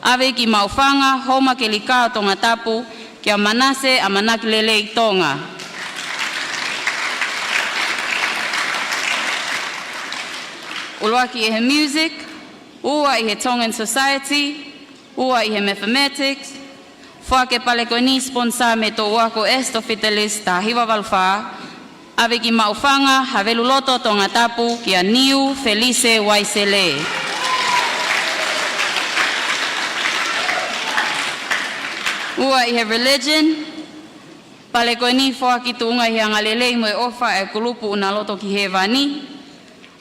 ʻave ki Maʻufanga, Houma Kelikao Tongatapu, kia Manase ʻAmanaki Lelei Tonga. ʻUluaki ʻi he Music, ua ʻi he Tongan Society, ua ʻi he Mathematics. Foaki e pale ko eni sponsor mei Toʻuako Estofidelis, taha hiva valu fā, ʻave ki Maʻufanga, Haveluloto Tongatapu, kia Niu Felise Waisele. Ua ʻi he Religion, pale ko eni foaki tuʻunga ʻi he angalelei mo e ʻofa ʻa e kulupu ʻUnaloto ki Hēvani,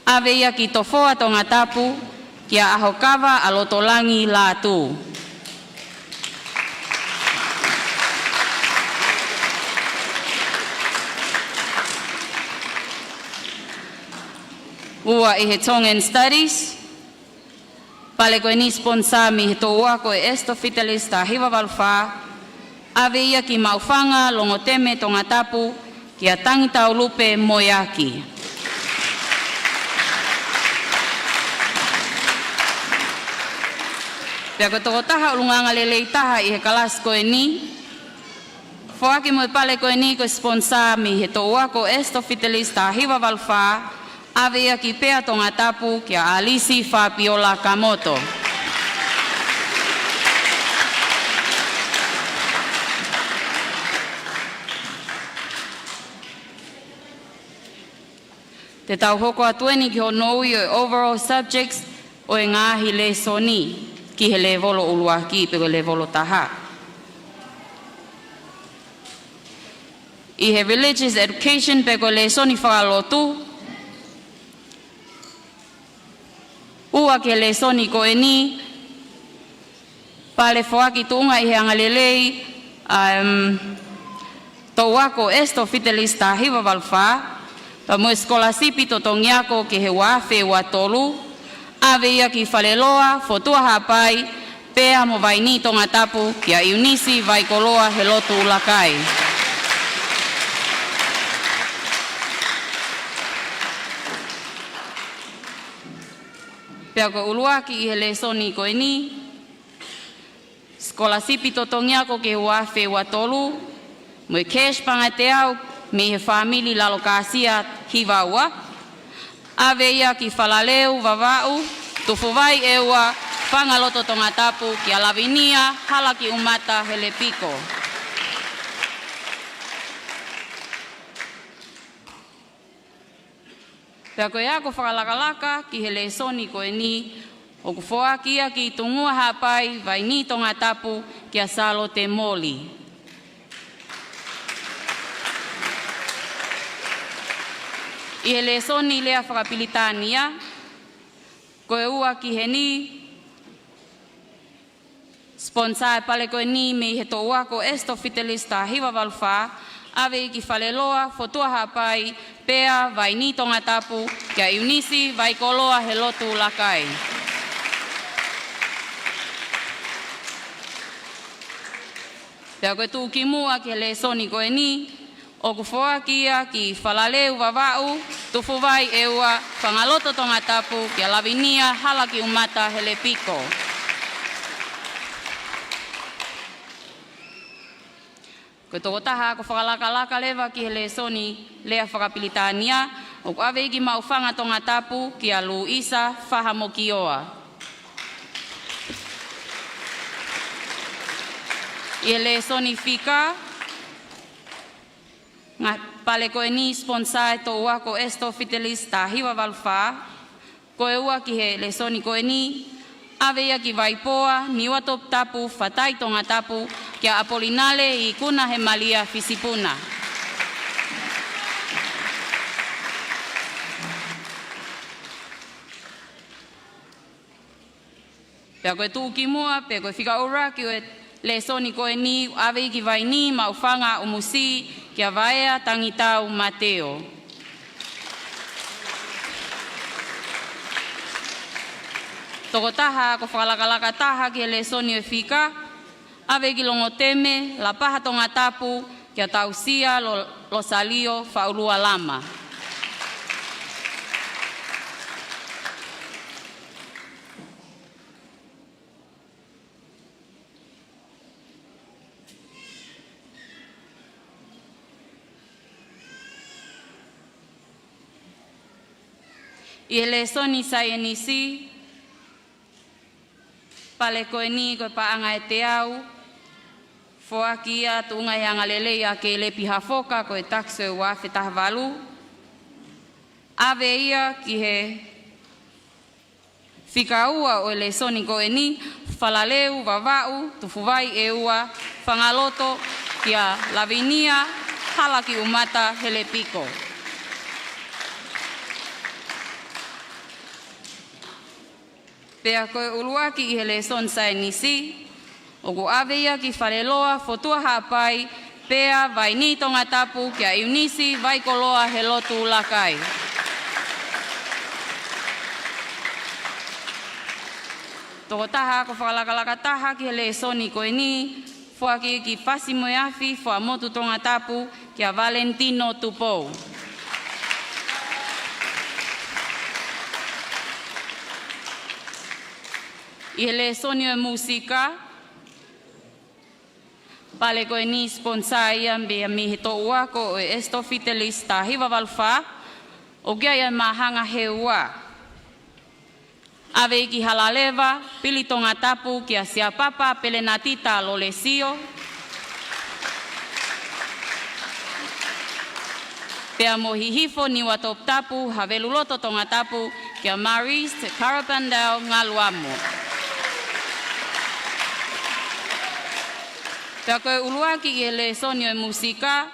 ʻave ia ki Tofoa Tongatapu, kia ʻAhokava ʻAlotolangi Lātū. Ua ʻi he Tongan Studies, pale ko eni sponsor mei he Toʻuako ʻe Estofidelis, taha hiva valu fā, ʻave ia ki Maʻufanga, Longoteme Tongatapu, kia Tangitaulupe Moeaki. Pea ko e tokotaha ʻulungaanga lelei taha ʻi he kalasi ko eni, foaki mo e pale ko eni ko e sponsor mei he Toʻuako Estofidelis, taha hiva valu fā, ʻave ia ki Pea Tongatapu, kia ʻAlisi Fapiola Kamoto. Te tau hoko atu eni ki hono ui ʻo e overall subjects ʻo e ngaahi lēsoni ki he lēvolo ʻuluaki pe ko e lēvolo taha. ʻI he religious education pe ko e lēsoni fakalotu, Ua ki he lēsoni ko eni, pale foaki tuʻunga ʻi he angalelei ʻa e, um, Toʻu Ako ʻEsito Fitelis taha hiva valu fā, pea mo e sikolasipi totongi ako ki he ua afe ua tolu, ʻave ia ki Faleloa, Fotua Haʻapai, pea mo Vainī Tongatapu kia ʻIunisi Vaikoloa he lotu ʻUlakai. Pea ko e ʻuluaki ʻi he lēsoni ko eni, sikolasipi totongi ako ki he ua afe ua tolu, mo e cash paʻanga ʻe teau mei he fāmili Lalo Kāsia hiva ua, ʻave ia ki Falaleu, Vavaʻu, Tufuvai ʻEua, Fangaloto Tongatapu kia Lavinia Halakiʻumata Helepiko. Pea ko e ako fakalakalaka ki he lēsoni ko eni, ʻoku foaki ia ki Tungua Haʻapai, Vainī Tongatapu kia Sālote Moli. ʻI he lēsoni lea fakapilitānia, ko e ua ki heni, sponsor e pale ko eni mei he Toʻu Ako ʻEsito Fitelis taha hiva valu fā, ʻave ia ki Faleloa, Fotua Haʻapai, pea Vainī Tongatapu kia ʻIunisi Vaikoloa he lotu ʻUlakai. Pea ko e tuʻukimuʻa ki he lēsoni ko eni, ʻoku foaki ia ki Falaleu, Vavaʻu, Tufuvai ʻEua, Fangaloto Tongatapu kia Lavinia Halakiʻumata Helepiko. Ko e tokotaha ako fakalakalaka leva ki he lēsoni lea fakapilitānia, ʻoku ʻave ia ki Maʻufanga Tongatapu kia Luisa Fahamokioa. ʻI he lēsoni fika, ngaahi pale ko eni sponsor e Toʻu Ako ʻEsito Fitelis taha hiva valu fā, ko e ua ki he lēsoni ko eni, ʻave ia ki Vaipoa, Niuatoputapu, Fatai Tongatapu kia ʻApolinale Ikuna Hemalia Fisipuna. Pea ko e tuʻukimuʻa, pe ko e fika ʻuluaki ʻo e lēsoni ko eni, ʻave ia ki Vainī, Maʻufanga, ʻUmusi kia Vaea Tangitau Mateo. Tokotaha ako fakalakalaka taha ki he lēsoni ʻo e fika, ʻave ki Longoteme, Lapaha Tongatapu kia Tausia Lo-, Losalio Faʻulualama. ʻI he lēsoni saienisi, pale ko eni ko e paʻanga ʻe teau, foaki ia tuʻunga ʻi he angalelei ʻa Kelepi Hafoka, ko e takisi ʻo e ua afe taha valu, ʻave ia ki he fika ua ʻo e lēsoni ko eni, Falaleu, Vavaʻu, Tufuvai ʻEua, Fangaloto kia Lavinia Halakiʻumata Helepiko. Pea ko e ʻuluaki ʻi he lēsoni saienisi, ʻoku ʻave ia ki Faleloa, Fotua Haʻapai, pea Vainī Tongatapu kia ʻIunisi Vaikoloa he lotu ʻUlakai. Tokotaha ako fakalakalaka taha ki he lēsoni ko eni, foaki ki Fasi mo e Afi, Fuaʻamotu Tongatapu kia Valentino Tupou. ʻI he lēsoni ʻo e mūsika, pale ko eni sponsor ia mei, mei he Toʻu Ako ʻo e ʻEsito Fitelis taha hiva valu fā, ʻoku ʻi ai e māhanga he ua. ʻAve ia ki Halaleva, Pili Tongatapu kia Siapapa Pelenatita Lolesio. Pea mo Hihifo, Niuatoputapu, Haveluloto Tongatapu kia Maurice Carapandel Ngaluamo. Pea ko e ʻuluaki ʻi he lēsoni ʻo e mūsika,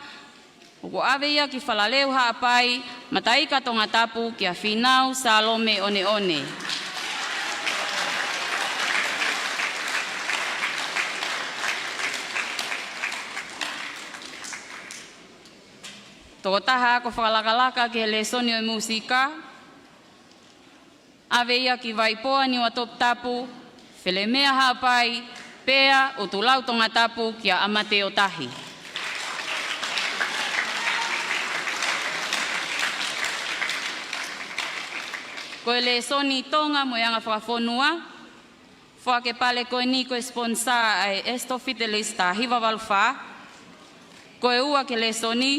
ʻoku ʻave ia ki Falaleu Haʻapai, Mataika Tongatapu kia Finau Salome ʻOneʻone. Tokotaha ako fakalakalaka ki he lēsoni ʻo e mūsika, ʻave ia ki Vaipoa, Niuatoputapu, Felemea Haʻapai, pea ʻUtulau Tongatapu kia ʻAmate ʻo Tahi. Ko e lēsoni Tonga mo e anga fakafonua, foaki e pale ko eni ko e sponsor ʻa e Esto Fidelis taha hiva valu fā. Ko e ua ki he lēsoni,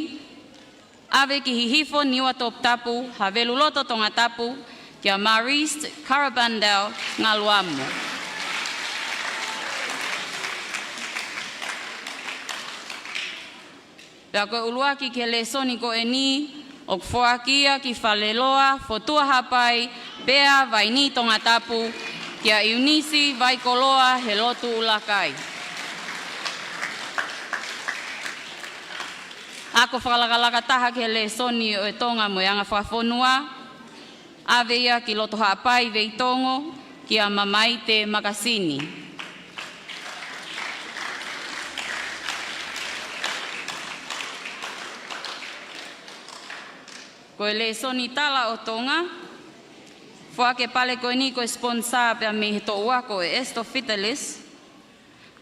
ʻave ki Hihifo, Niuatoputapu, Haveluloto Tongatapu, kia Maurice Carabandel Ngaluamo. Pea ko e ʻuluaki ki he lēsoni ko eni, ʻoku foaki ia ki Faleloa, Fotua Haʻapai, pea Vaini Tongatapu, kia ʻIunisi Vaikoloa Helotu ʻUlakai. Ako fakalakalaka taha ki he lēsoni ʻo e Tonga mo e anga fakafonua, ʻave ia ki Loto Haʻapai, Veitongo, kia Mamaite Makasini. Ko e lēsoni Tala ʻo Tonga, foaki e pale ko eni ko e sponsor pea mei he toʻu ako ʻo e Esto Fidelis.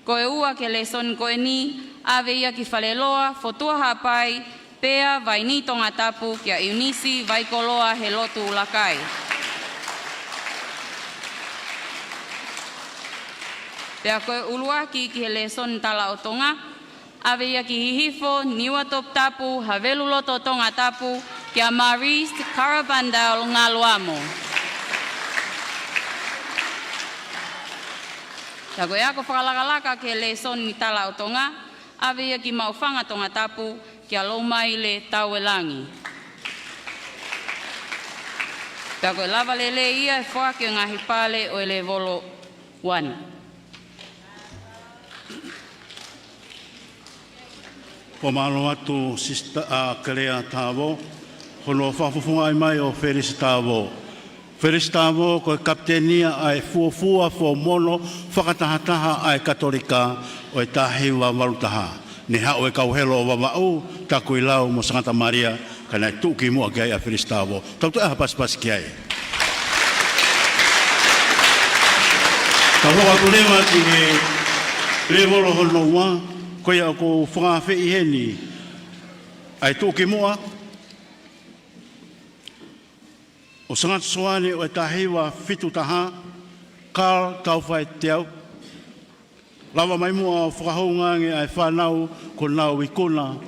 Ko e ua ki he lēsoni ko eni, ʻave ia ki Faleloa, Fotua Haʻapai, pea Vaini Tongatapu, kia ʻIunisi Vaikoloa Helotu ʻUlakai. Pea ko e ʻuluaki ki he lēsoni Tala ʻo Tonga, ʻave ia ki Hihifo, Niuatoputapu, Haveluloto Tongatapu, kia Maurice Carabandel Ngaluamo. Pea ko e ako fakalakalaka ki he lēsoni Tala ʻo Tonga, ʻave ia ki Maʻufanga Tongatapu, kia Lomaile Tauelangi. Pea ko e lava lelei ia e foaki ʻo e ngaahi pale ʻo e lēvolo one. Fakamālō atu Sister, ʻa, Kelea Tavo, hono fakafofongaʻi mai ʻo Felisi Tavo. Felisi Tavo ko e kapiteni ia ʻa e fuofua fōmono fakatahataha ʻa e Katolika ʻo e taha hiva valu taha. Ne haʻu e kau helo ʻo Vavaʻu, Takuilau mo Sangata Malia, ka naʻe tuʻukimuʻa ki ai ʻa Felisi Tavo. Tau toe ʻai ha pasipasi ki ai. Tau hoko atu leva ki he lēvolo hono ua, ko ia ʻoku ou fakaafeʻi heni ʻa e tuʻukimuʻa ʻo Sangata Soane ʻo e taha hiva fitu taha, Carl Taufaʻeteau. Lava mai muʻa ʻo fakahoungaʻi ange ʻa e fānau kuo nau ikuna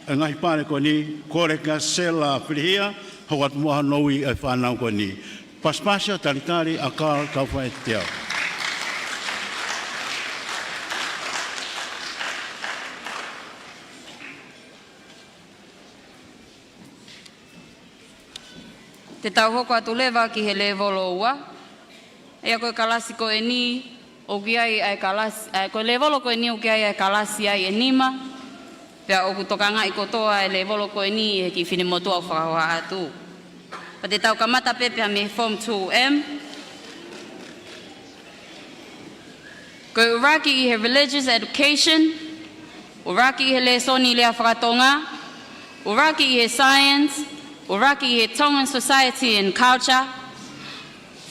ʻa e ngaahi pale ko eni, kole kia Sela Filihia, hoko atu muʻa hono ui ʻa e fānau ko eni. Pasipasi ʻo talitali ʻa Carl Taufaʻeteau. Te tau hoko atu leva ki he lēvolo ua. ʻA ia ko e kalasi ko eni ʻoku ʻi ai ʻa e kalasi, ʻa, ko e lēvolo ko eni ʻoku ʻi ai ʻa e kalasi ʻe nima. Pea ʻoku tokangaʻi kotoa e lēvolo ko eni ʻe he kiʻi finemotuʻa ʻoku fakahoha atu. Pea te tau kamata pē pea mei he Form two M. Ko e ʻuluaki ʻi he Religious Education, ʻuluaki ʻi he lēsoni lea fakatonga, ʻuluaki ʻi he Science, ʻuluaki ʻi he Tongan Society and Culture.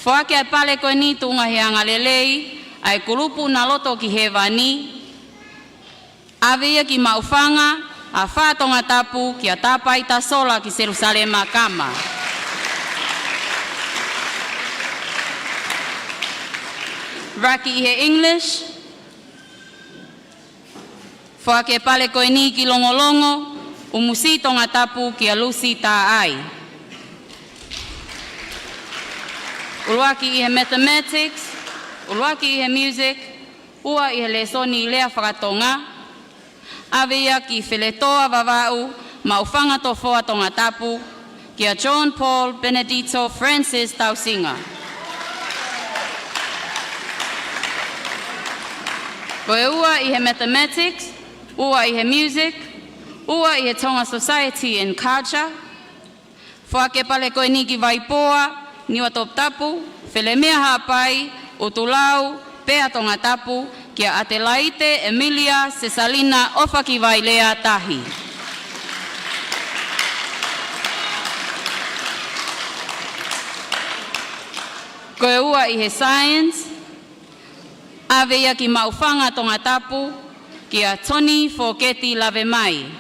Foaki ʻa e pale ko eni tuʻunga he angalelei ʻa e kulupu Na Loto ki Hēvani, ʻave ia ki Maʻufanga, Afā Tongatapu, kia Tāpai Tasola ki Selusalema Kama. ʻUluaki ʻi he English, foaki e pale ko eni ki Longolongo, ʻUmusi Tongatapu, kia Lucy Taʻai. ʻUluaki ʻi he Mathematics, ʻuluaki ʻi he Music, ua ʻi he lēsoni lea fakatonga, ʻave ia ki Feletoa Vavaʻu, Maʻufanga Tofoa Tongatapu, kia John Paul Benedicto Francis Tausinga. Ko e ua ʻi he Mathematics, ua ʻi he Music, ua ʻi he Tonga Society and Culture, foaki e pale ko eni ki Vaipoa, Niuatoputapu, Felemea Haʻapai, ʻUtulau, pea Tongatapu, kia ʻAtelaite ʻEmilia Sesalina ʻOfakivailea Tahi. Ko e ua ʻi he Science, ʻave ia ki Maʻufanga Tongatapu, kia Tony Foketi Lavemai.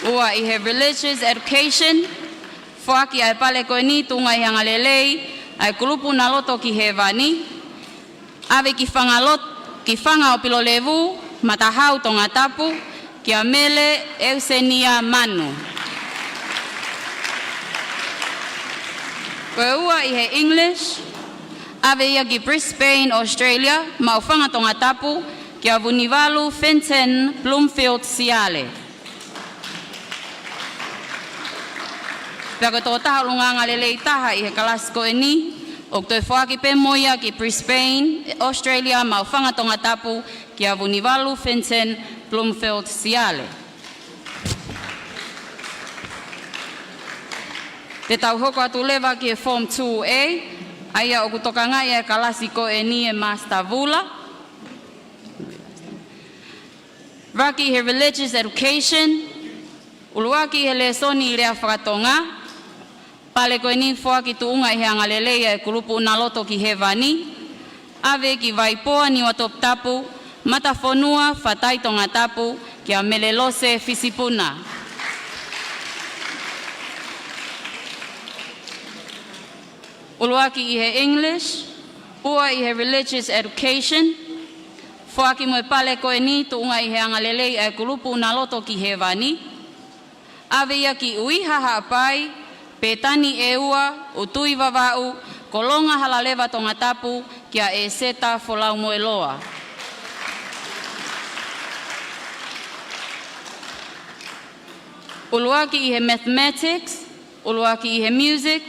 Ua ʻi he Religious Education, foaki ʻa e pale ko eni tuʻunga ʻi he angalelei ʻa e kulupu Naloto ki Hēvani, ʻave ki Fanga Lot-, ki Fanga ʻo Pilolevu, Matahau Tongatapu, kia Mele Eusenia Manu. Ko e ua ʻi he English, ʻave ia ki Brisbane, Australia, Maʻufanga Tongatapu, kia Vunivalu Fenton Bloomfield Siale. Pea ko e tokotaha ʻulungaanga lelei taha ʻi he kalasi ko eni, ʻoku toe foaki pē mo ia ki Brisbane, Australia, Maʻufanga Tongatapu, kia Vunivalu Fenton Bloomfield Siale. Te tau hoko atu leva ki he Form two A, ʻa ia ʻoku tokangaʻi ʻa e kalasi ko eni ʻe Master Vula. Foaki he Religious Education, ʻuluaki he lēsoni lea fakatonga, pale ko eni foaki tuʻunga ʻi he angalelei ʻa e kulupu Naloto ki Hēvani, ʻave ki Vaipoa Niuatoputapu, Matafonua Fatai Tongatapu, kia Melelose Fisipuna. ʻUluaki ʻi he English, ua ʻi he Religious Education, foaki mo e pale ko eni tuʻunga ʻi he angalelei ʻa e kulupu Naloto ki Hēvani, ʻave ia ki ʻUiha Haʻapai, Pētani ʻEua, ʻUtui Vavaʻu, Kolonga Halaleva Tongatapu, kia ʻEseta Folaumoeloa. ʻUluaki ʻi he Mathematics, ʻuluaki ʻi he Music,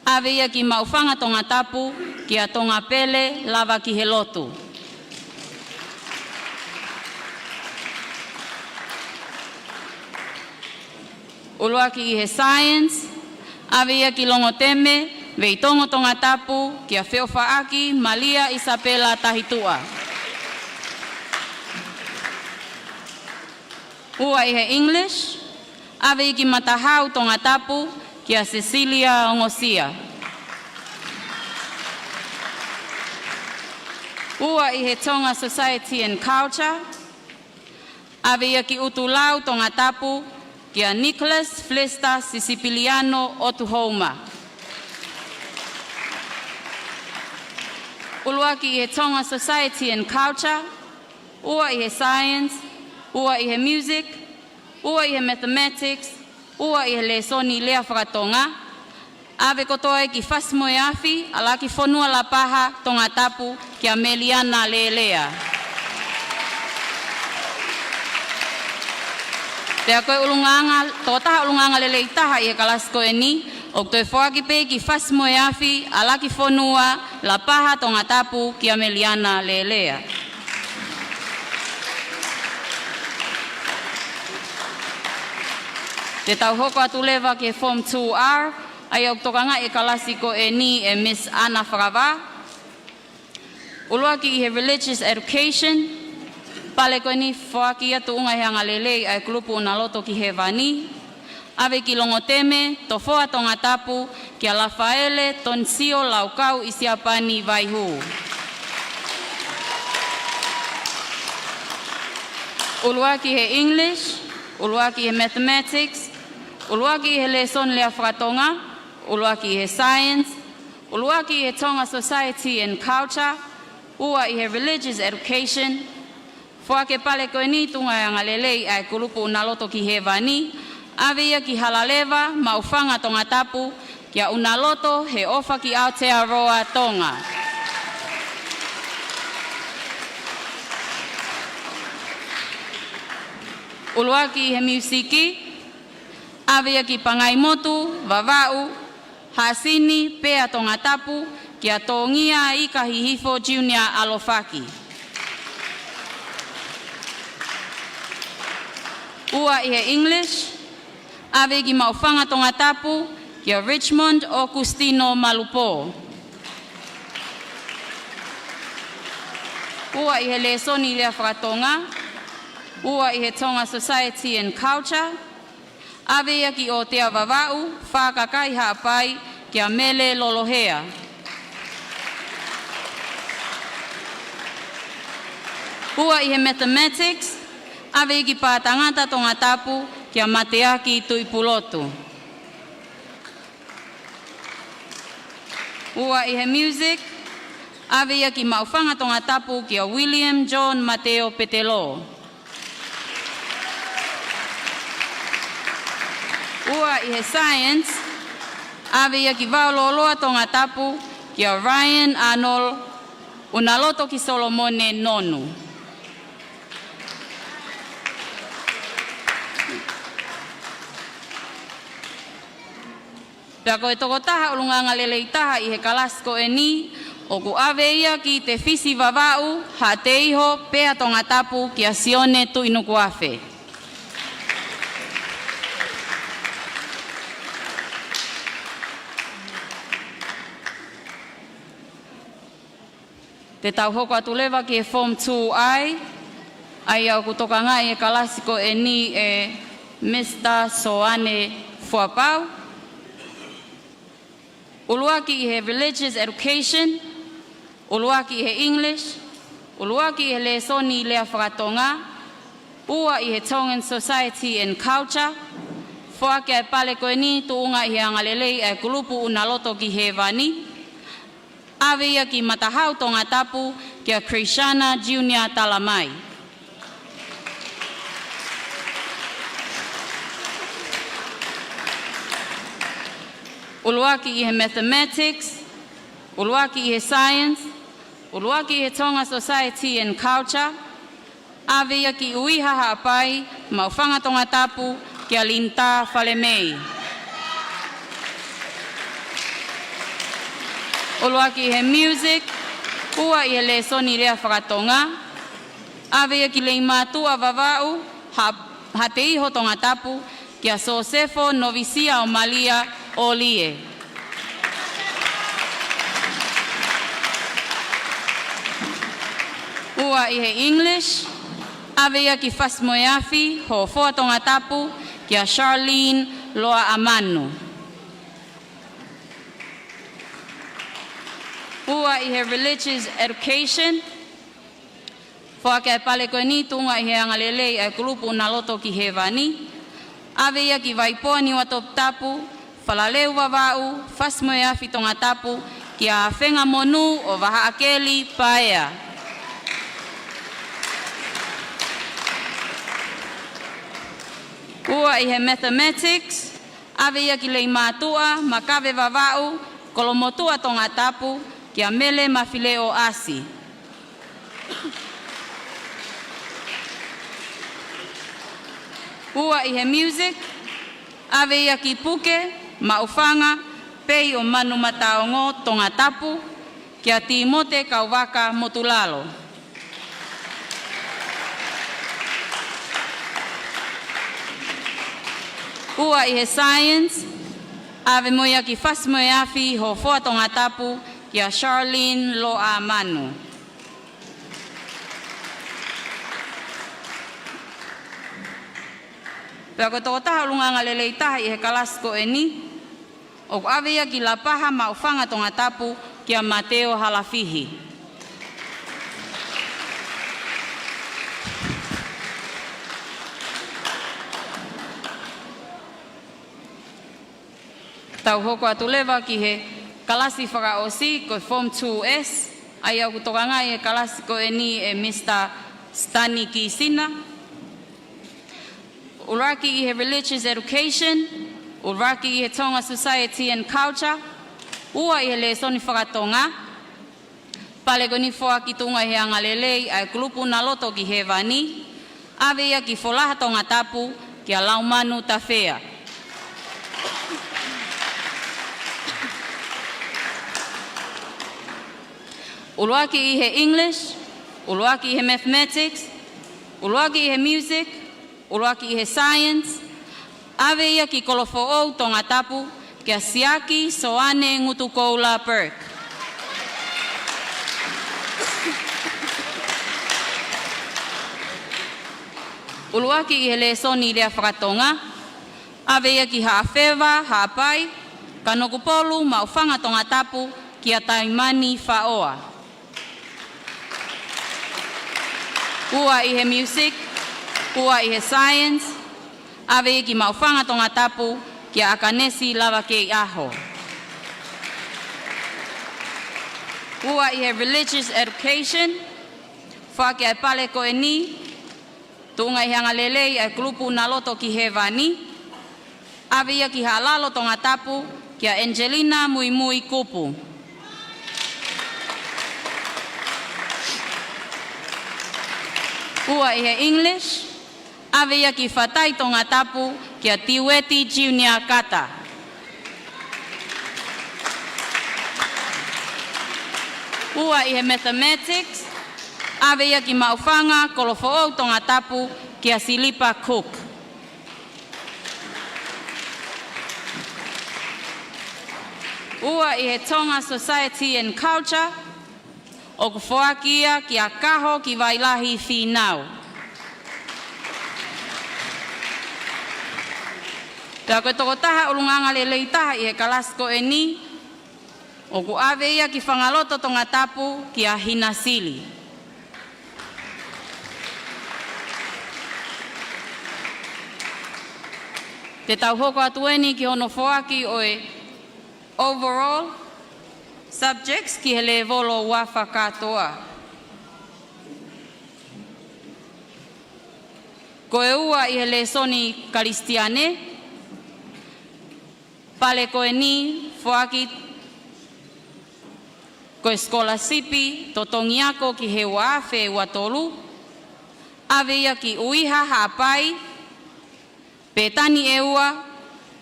ʻave ia ki Maʻufanga Tongatapu, kia Tongapele Lavakihelotu. ʻUluaki ʻi he Science, ʻave ia ki Longoteme, Veitongo Tongatapu, kia Feʻofaʻaki Malia ʻIsapela Tahituʻa. Ua ʻi he English, ʻave ia ki Matahau Tongatapu, kia Cecilia Ongosia. Ua ʻi he Tonga Society and Culture, ʻave ia ki ʻUtulau Tongatapu, kia Nicholas Flesta Sisipiliano ʻOtuhouma. ʻUluaki ʻi he Tonga Society and Culture, ua ʻi he Science, ua ʻi he Music, ua ʻi he Mathematics, ua ʻi he lēsoni lea fakatonga, ʻave kotoa ia ki Fasi-mo-e-Afi, ʻAlakifonua Lapaha, Tongatapu, kia Meliana Lelea. Pea ko e ʻulungaanga, tokotaha ʻulungaanga lelei taha ʻi he kalasi ko eni, ʻoku toe foaki pē ki Fasi-mo-e-Afi, ʻAlakifonua Lapaha, Tongatapu, kia Meliana Lelea. Te tau hoko atu leva ki he Form two R, ʻa ia ʻoku tokangaʻi ʻe he kalasi ko eni ʻe Miss Ana Fakavā. ʻUluaki ʻi he Religious Education, pale ko eni foaki ia tuʻunga ʻi he angalelei ʻa e kulupu Naloto ki Hēvani, ʻave ki Longoteme, Tofoa Tongatapu, kia Lafaele Tonisio Laukau ʻi Siapani Vaihū. ʻUluaki he English, ʻuluaki he Mathematics, ʻuluaki he lēsoni lea fakatonga, ʻuluaki he Science, ʻuluaki he Tonga Society and Culture, ua ʻi he Religious Education, foaki e pale ko eni tuʻunga ʻi he angalelei ʻa e kulupu Naloto ki Hēvani, ʻave ia ki Halaleva, Maʻufanga Tongatapu, kia ʻUnaloto he ʻOfa ki Aotearoa Tonga. ʻUluaki he Miusiki, ʻave ia ki Pangaimotu, Vavaʻu, Haʻasini, Pea Tongatapu, kia Tongia Ika Hihifo Junior ʻAlofaki. Ua ʻi he English, ʻave ki Maʻufanga Tongatapu, kia Richmond Augustino Malupō. Ua ʻi he lēsoni lea fakatonga, ua ʻi he Tonga Society and Culture, ʻAve ia ki ʻOtea Vavaʻu, Fakakai Haʻapai, kia Mele Lolohea. Ua ʻi he Mathematics, ʻave ia ki Pātangata Tongatapu, kia Mateaki Tuʻipulotu. Ua ʻi he Music, ʻave ia ki Maʻufanga Tongatapu, kia William John Mateo Petelo. Ua ʻi he Science, ʻave ia ki Vaololoa Tongatapu, kia Ryan Arnold, ʻUnaloto ki Solomone Nonu. Pea ko e tokotaha ʻulungaanga lelei taha ʻi he kalasi ko eni, ʻoku ʻave ia ki Tefisi Vavaʻu, Haʻateiho, Pea Tongatapu, kia Sione Tuʻinukuafe. Te tau hoko atu leva ki he Form two I, ʻa ia ʻoku tokangaʻi e kalasi ko eni ʻe Mister Soane Fuapau. ʻUluaki ʻi he Religious Education, ʻuluaki ʻi he English, ʻuluaki ʻi he lēsoni lea fakatonga, ua ʻi he Tongan Society and Culture, foaki ʻa e pale ko eni tuʻunga ʻi he angalelei ʻa e kulupu ʻUnaloto ki Hēvani, ʻave ia ki Matahau Tongatapu, kia Krishana Junior Talamai. ʻUluaki ʻi he Mathematics, ʻuluaki ʻi he Science, ʻuluaki ʻi he Tonga Society and Culture, ʻave ia ki ʻUiha Haʻapai, Maʻufanga Tongatapu, kia Linda Falemei. ʻUluaki ʻi he Music, ua ʻi he lēsoni lea fakatonga, ʻave ia ki Leimātuʻa Vavaʻu, Ha-, Haʻateiho Tongatapu, kia Sosefo Novisia ʻo Malia ʻOlie. Ua ʻi he English, ʻave ia ki Fasi mo e Afi, Hofoa Tongatapu, kia Charlene Loa ʻAmanu. Ua ʻi he Religious Education, foaki ʻa e pale ko eni tuʻunga ʻi he angalelei ʻa e kulupu ʻUnaloto ki Hēvani, ʻave ia ki Vaipoa Niuatoputapu, Falaleu Vavaʻu, Fasi mo e Afi Tongatapu, kia Fenga Monu ʻo Vahaʻakeli Paea. Ua ʻi he Mathematics, ʻave ia ki Leimātuʻa, Makave Vavaʻu, Kolomotuʻa Tongatapu, kia Mele Mafileʻo ʻAsi. Ua ʻi he Music, ʻave ia ki Puke, Maʻufanga, Pei ʻo Manu Mataongo Tongatapu, kia Timote Kauvaka Motulalo. Ua ʻi he Science, ʻave mo ia ki Fasi mo e Afi, Hofoa Tongatapu, kia Charlene Loa ʻAmanu. Pea ko e tokotaha ʻulungaanga lelei taha ʻi he kalasi ko eni, ʻoku ʻave ia ki Lapaha, Maʻufanga Tongatapu, kia Mateo Halafihi. Tau hoko atu leva ki he kalasi fakaʻosi, ko e Form two S, ʻa ia ʻoku tokangaʻi e kalasi ko eni ʻe Mister Stani Kisina. ʻUluaki ʻi he Religious Education, ʻuluaki ʻi he Tonga Society and Culture, ua ʻi he lēsoni fakatonga, pale ko eni foaki tuʻunga ʻi he angalelei ʻa e kulupu ʻUnaloto ki Hēvani, ʻave ia ki Folaha Tongatapu, kia Laumanu Tafea. ʻUluaki ʻi he English, ʻuluaki ʻi he Mathematics, ʻuluaki ʻi he Music, ʻuluaki ʻi he Science, ʻave ia ki Kolofoʻou Tongatapu, kia Siaki Soane Ngutukoula Burke. ʻUluaki ʻi he lēsoni lea fakatonga, ʻAve ia ki Haʻafeva, Haʻapai, Kanokupolu, Maʻufanga Tongatapu, kia Taimani Faʻoa. Ua ʻi he music, ua ʻi he science, ʻave ia ki Maʻufanga Tongatapu, kia ʻAkanesi Lavakeiʻaho. Ua ʻi he religious education, foaki ʻa e pale ko eni, tuʻunga ʻi he angalelei ʻa e kulupu Naloto ki Hēvani, ʻave ia ki Haʻalalo Tongatapu, kia Angelina Muimui Kupu. Ua ʻi he English, ʻave ia ki Fatai Tongatapu, kia Tiueti Junior Kata. Ua ʻi he mathematics, ʻave ia ki Maʻufanga, Kolofoʻou Tongatapu, kia Silipa Cook. Ua ʻi he Tonga Society and Culture, ʻoku foaki ia kia Kaho Kivailahi Fīnau. Pea ko e tokotaha ʻulungaanga lelei taha ʻi he kalasi ko eni, ʻoku ʻave ia ki Fangaloto Tongatapu kia Hina Sili. Te tau hoko atu eni ki hono foaki ʻo e overall subjects ki he lēvolo uafa kātoa. Ko e ua ʻi he lēsoni Kalisitiane, pale ko eni foaki ko e sikolasipi totongi ako ki he ua afe ua tolu, ʻave ia ki ʻUiha Haʻapai, Pētani ʻEua,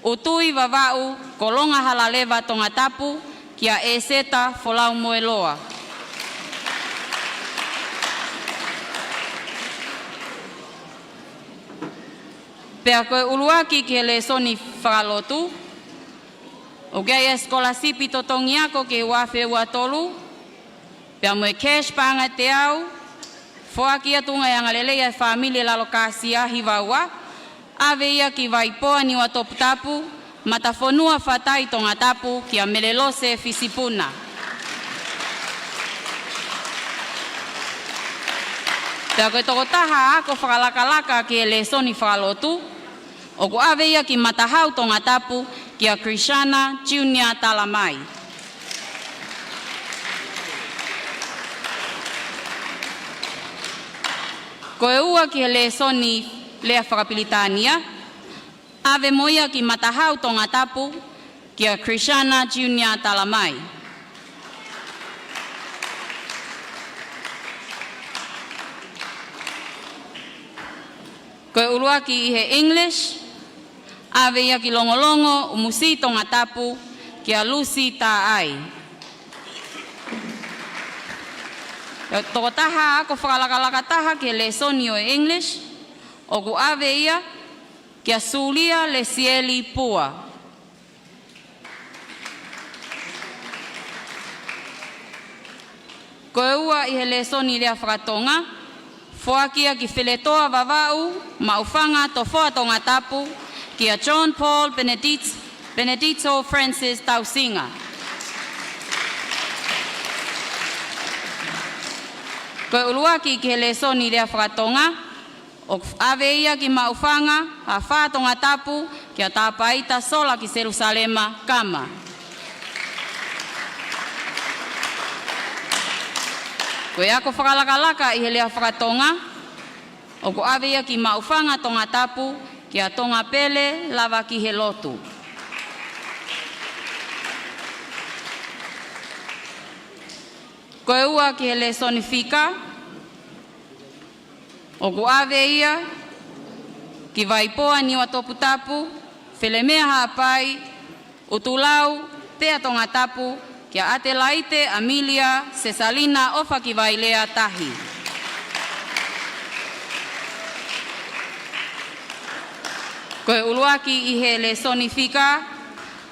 ʻUtui Vavaʻu, Kolonga Halaleva Tongatapu, kia ʻEseta Folaumoeloa. Pea ko e ʻuluaki ki he lēsoni fakalotu, ʻoku ʻi ai e sikolasipi totongi ako ki he ua afe ua tolu, pea mo e cash paʻanga ʻe teau, foaki ia tuʻunga ʻi he angalelei ʻa e fāmili ʻe Lalokāsia Hivaua, ʻave ia ki Vaipoa Niuatoputapu, Matafonua Fatai Tongatapu, kia Melelose Fisipuna. Pea ko e tokotaha ako fakalakalaka ki he lēsoni fakalotu, ʻoku ʻave ia ki Matahau Tongatapu, kia Krishana Junior Talamai. Ko e ua ki he lēsoni lea fakapilitānia, ʻave mo ia ki Matahau Tongatapu, kia Krishana Junior Talamai. Ko e ʻuluaki ʻi he English, ʻave ia ki Longolongo, ʻUmusi Tongatapu, kia Lucy Taʻai. Ko e tokotaha ako fakalakalaka taha ki he lēsoni ʻo e English, ʻoku ʻave ia kia Sulia Lesieli Pua. Ko e ua ʻi he lēsoni lea fakatonga, foaki ia ki Feletoa Vavaʻu, Maʻufanga Tofoa Tongatapu, kia John Paul Benedict-, Benedicto Francis Tausinga. Ko e ʻuluaki ki he lēsoni lea fakatonga, ʻoku ʻave ia ki Maʻufanga, Afā Tongatapu, kia Tāpaita Sola ki Selusalema Kama. Ko e ako fakalakalaka ʻi he lea fakatonga, ʻoku ʻave ia ki Maʻufanga Tongatapu, kia Tongapele Lavakihelotu. Ko e ua ki he lēsoni fika, ʻoku ʻave ia ki Vaipoa Niuatoputapu, Felemea Haʻapai, ʻUtulau Pea Tongatapu, kia ʻAtelaite ʻAmilia Sesalina ʻOfakivailea Tahi. Ko e ʻuluaki ʻi he lēsoni fika,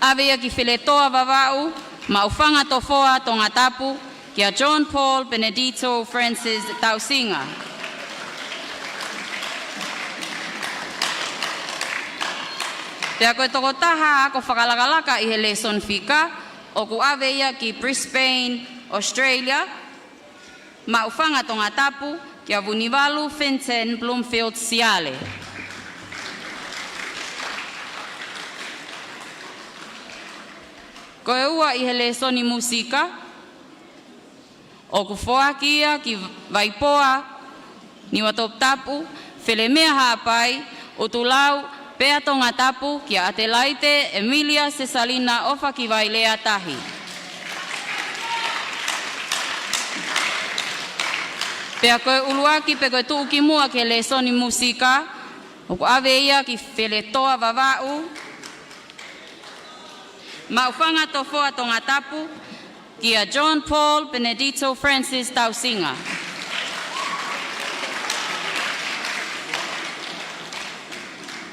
ʻave ia ki Feletoa Vavaʻu, Maʻufanga Tofoa Tongatapu, kia John Paul Benedicto Francis Tausinga. Pea ko e tokotaha ako fakalakalaka ʻi he lēsoni fika, ʻoku ʻave ia ki Brisbane, Australia, maʻufanga Tongatapu, kia Vunivalu Fenton Bloomfield Siale. Ko e ua ʻi he lēsoni mūsika, ʻoku foaki ia ki Vaipoa, Niuatoputapu, Felemea Haʻapai, ʻUtulau, pea Tongatapu, kia ʻAtelaite Emilia Sesalina ʻOfakivailea Tahi. Pea ko e ʻuluaki pe ko e tuʻukimuʻa ki he lēsoni mūsika, ʻoku ʻave ia ki Feletoa Vavaʻu, maʻufanga Tofoa Tongatapu, kia John Paul Benedicto Francis Tausinga.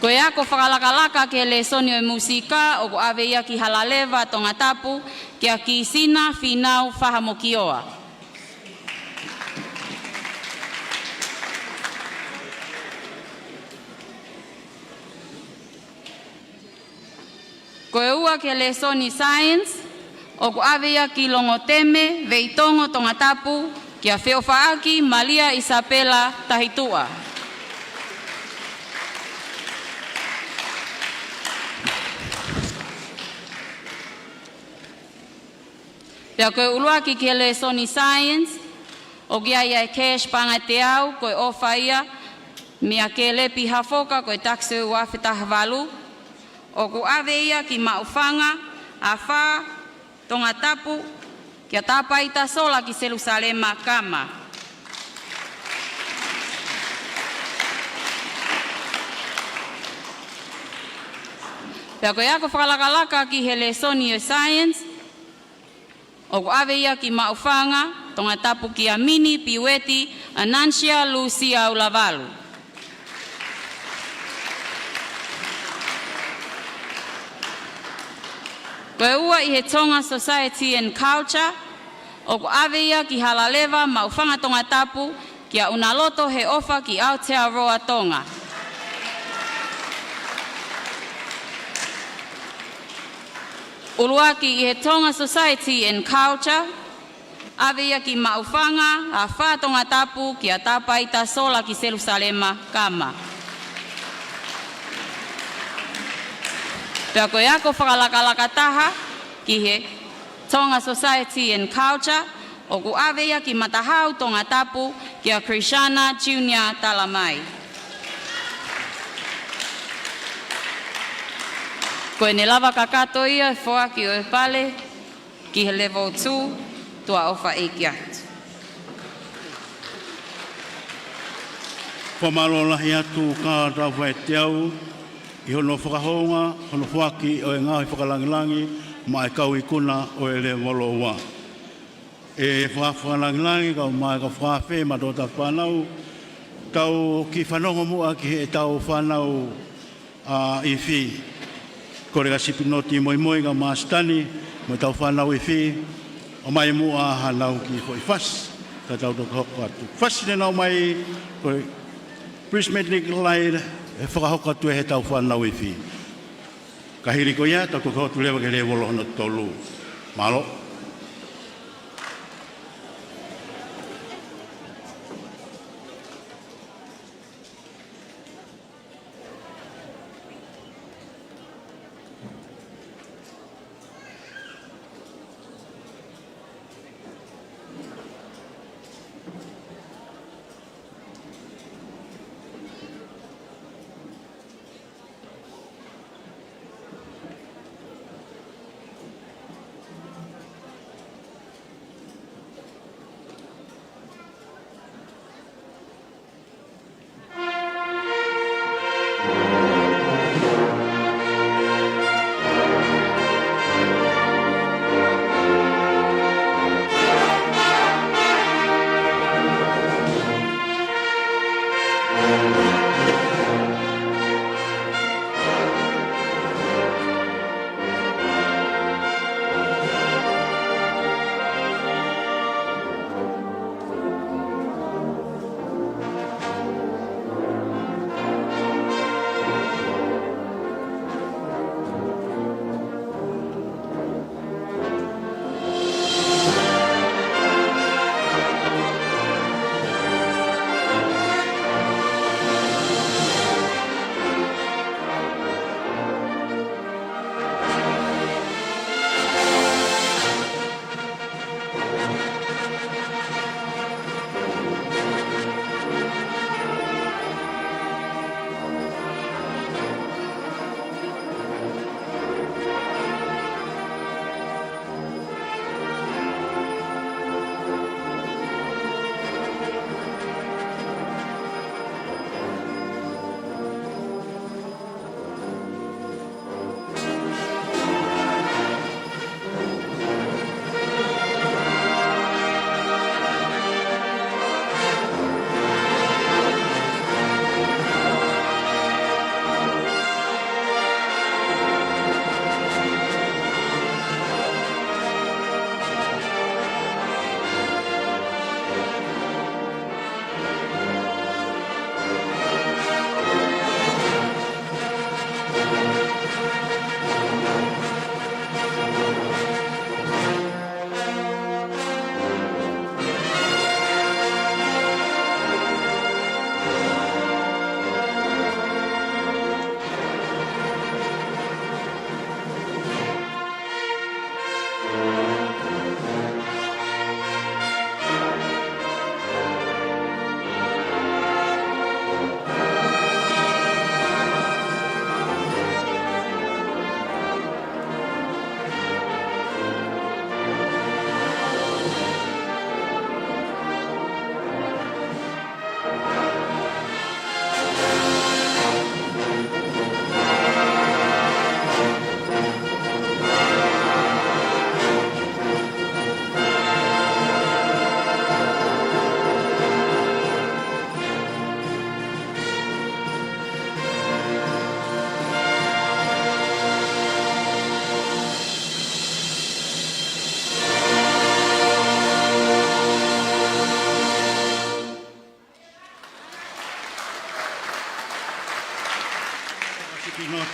Ko e ako fakalakalaka ki he lēsoni ʻo e mūsika, ʻoku ʻave ia ki Halaleva Tongatapu, kia Kisina Finau Fahamokioa. Ko e ua ki he lēsoni science, ʻoku ʻave ia ki Longoteme, Veitongo Tongatapu, kia Feʻofaʻaki Malia ʻIsapela Tahituʻa. Pea ko e ʻuluaki ki he lēsoni science, ʻoku ʻi ai ʻa e Cash Pangateau, ko e ʻofa ia, meia Kelepi Hafoka, ko e tax ua afe taha valu, ʻoku ʻave ia ki Maʻufanga, Afā, Tongatapu, kia Tāpaita Sola ki Selusalema Kama. Pea ko e ako fakalakalaka ki he lēsoni ʻo e science, ʻoku ʻave ia ki Maʻufanga, Tongatapu kia Mini Piueti Anansia Lusia Ulavalu. Ko e ua ʻi he Tonga Society and Culture, ʻoku ʻave ia ki Halaleva, Maʻufanga Tongatapu, kia ʻUnaloto Heʻofa ki Aotearoa Tonga. ʻUluaki ʻi he Tonga Society and Culture, ʻave ia ki Maʻufanga, Afā Tongatapu, kia Tāpaita Sola ki Selusalema Kama. Pea ko e ako fakalakalaka taha ki he Tonga Society and Culture, ʻoku ʻave ia ki Matahau Tongatapu, kia Krishana Junior Talamai. Ko ʻene lava kakato ia e foaki ʻo e pale ki he level two, tuʻa ʻofa ʻeiki atu. Fakamālō lahi atu Kātau Faiteau ʻi hono fakahounga hono foaki ʻo e ngaahi fakalāngilangi maʻa e kau ikuna ʻo e lēvolo ua. ʻE faka-, fakalāngilangi kau mai ka fakaafe ma tō ta fānau, tau kiʻi fanongo muʻa ki heʻetau fānau ʻa ifi. Kole ka Sipinoti Moimoi ka Masitani, mo ʻetau fānau ifi, ʻomai muʻa hanau kiʻi foʻi fasi, ka tau toki hoko atu. Fasi ne nau ʻomai, ko e Brisbane Nick Light, ʻe fakahoko atu ʻe heʻetau fānau ifi. Ka hili ko ia, tau toki hoko atu leva ki he lēvolo hono tolu. Mālō.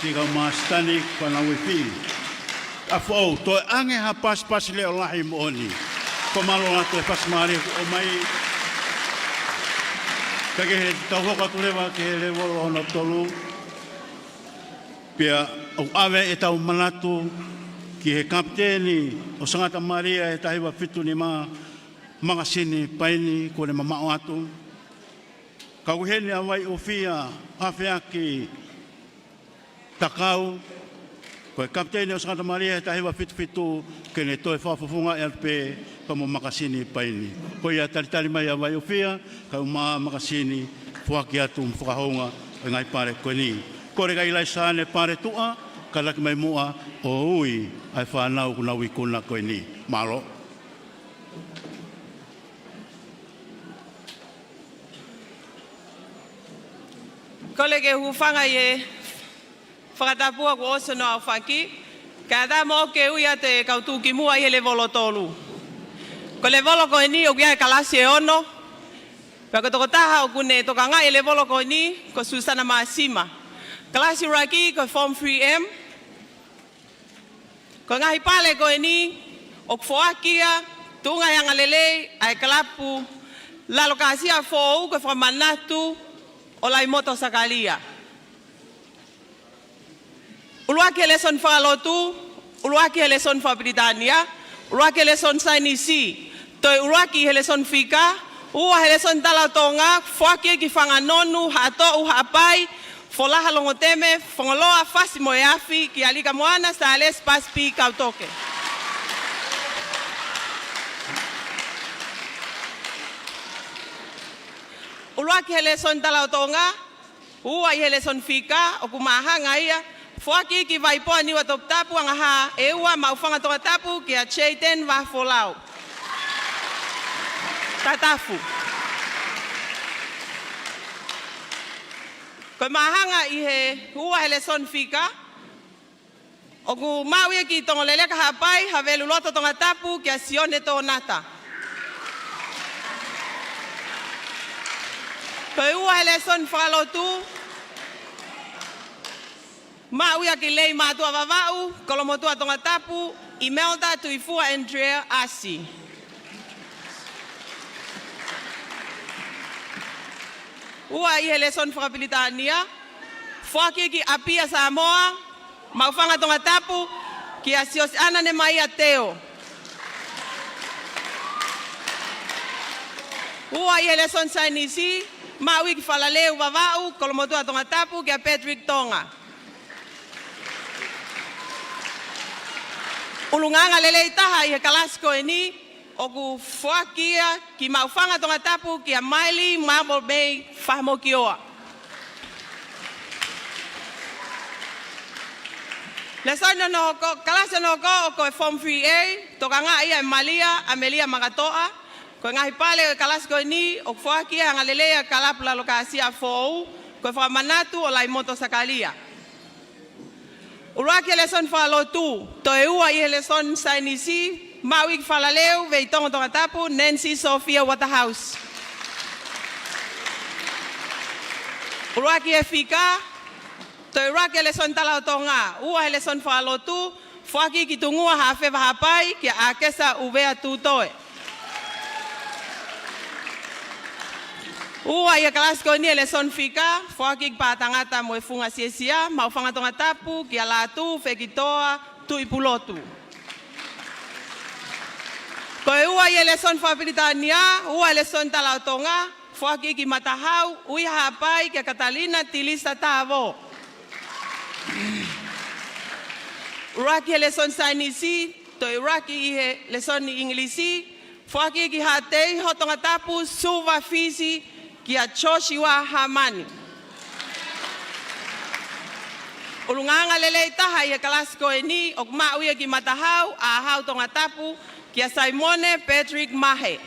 Ki he kau māsitani, ko ʻenau ifi. ʻA foʻou, toe ʻoange ha pasipasi leʻo lahi moʻoni. Ko mālō atu e fasi mālie kuo ʻomai. Kae kehe, tau hoko atu leva ki he lēvolo hono tolu. Pea ʻoku ʻave ʻetau manatu ki he kapiteni ʻo Sangata Malia ʻi he taha hiva fitu nima, Makasini Paini, kuo ne mamaʻo atu. Ka ʻoku ʻi heni ʻa Vaiʻofia, Afeaki Takau, ko e kapiteni ʻo Sangata Malia he taha hiva fitu fitu, ke ne toe fakafofongaʻi atu pē pea mo Makasini Paini. Ko ia, talitali mai ʻa Vaiʻofia, kae ʻumaʻā Makasini, foaki atu mo fakahounga ʻa e ngaahi pale ko eni. Kole kia Laisane Paletuʻa, ka laki mai muʻa ʻo ui ʻa e fānau ʻoku nau ikuna ko eni. Mālō. Kole ke u hūfanga ʻi he fakatapu ʻoku ʻosi hono aofaki, kae ʻatā moʻoku ke ui atu e kau tuʻukimuʻa ʻi he lēvolo tolu. Ko e lēvolo ko eni ʻoku ʻi ai e kalasi ʻe ono, pea ko e tokotaha ʻoku ne tokangaʻi e lēvolo ko eni ko Susana Māsima. Kalasi ʻuluaki ko e Form three M, ko e ngaahi pale ko eni ʻoku foaki ia tuʻunga he angalelei ʻa e kalapu Lalo Kāsia Foʻou, ko e fakamanatu ʻo Laimoto Sakalia. ʻUluaki he lēsoni fakalotu, ʻuluaki he lēsoni fakapilitānia, ʻuluaki he lēsoni saienisi, toe ʻuluaki he lēsoni fika, ua he lēsoni tala ʻo Tonga, foaki ki Fanganonu, Haʻatoʻu, Haʻapai, Folaha, Longoteme, Fongoloa, Fasi mo e Afi, kia Lika Moana Sālesi Pasipī Kautoke. ʻUluaki he lēsoni tala ʻo Tonga, ua ʻi he lēsoni fika, ʻoku māhanga ia, foaki ki Vaipoa, Niua, Toputapu, Angahā ʻe ua, Maʻufanga, Tongatapu, kia Jayden Vahafolau. Tatafu. Ko e māhanga ʻi he ua he lēsoni fika, ʻoku maʻu ia ki Tongoleleka, Haʻapai, Haveluloto, Tongatapu, kia Sione Tonata. Ko e ua he lēsoni fakalotu, maʻu ia ki Leimātuʻa, Vavaʻu, Kolomotuʻa, Tongatapu, Imelda Tuifua Andrea Asi. Ua ʻi he lēsoni fakapilitānia, foaki ki ʻApia, Samoa, Maʻufanga, Tongatapu, kia Siosiana Nemaia Teo. Ua ʻi he lēsoni saienisi, maʻu ia ki Falaleu, Vavaʻu, Kolomotuʻa, Tongatapu, kia Patrick Tonga. ʻUlungaanga lelei taha ʻi he kalasi ko eni, ʻoku foaki ia ki Maʻufanga, Tongatapu, kia Maili Marble May Fahamokioa. Lēsoni hono hoko, kalasi hono hoko ʻoku ko e Form three A, tokangaʻi ia ʻe Malia ʻAmelia Makatoʻa. Ko e ngaahi pale ʻo e kalasi ko eni ʻoku foaki ia he angalelei ʻa e kalapu Lalo Kāsia Foʻou, ko e fakamanatu ʻo Laimoto Sakalia. ʻUluaki he lēsoni fakalotu, toe ua ʻi he lēsoni saienisi, maʻu ia ki Falaleu, Veitongo, Tongatapu, Nancy Sophia Waterhouse. ʻUluaki he fika, toe ʻuluaki he lēsoni tala ʻo Tonga, ua he lēsoni fakalotu, foaki ki Tungua, Haʻafeva, Haʻapai, kia ʻAkesa ʻUvea Tūtoe. Ua ʻi he kalasi ko eni he lēsoni fika, foaki ki Pātangata mo e Funga Siasia, Maʻufanga, Tongatapu, kia Lātū Fekitoa Tuʻipulotu. Ko e ua ʻi he lēsoni fakapilitānia, ua he lēsoni tala ʻo Tonga, foaki ki Matahau, ʻUiha, Haʻapai, kia Katalina Tilisa Tavo. ʻUluaki he lēsoni saienisi, toe ʻuluaki ʻi he lēsoni ʻIngilisi, foaki ki Haʻateiho, Tongatapu, Suva, Fisi, kia Joshua Hamani. ʻUlungaanga lelei taha ʻi he kalasi ko eni, ʻoku maʻu ia ki Matahau, ʻAhau, Tongatapu, kia Saimone Patrick Mahe.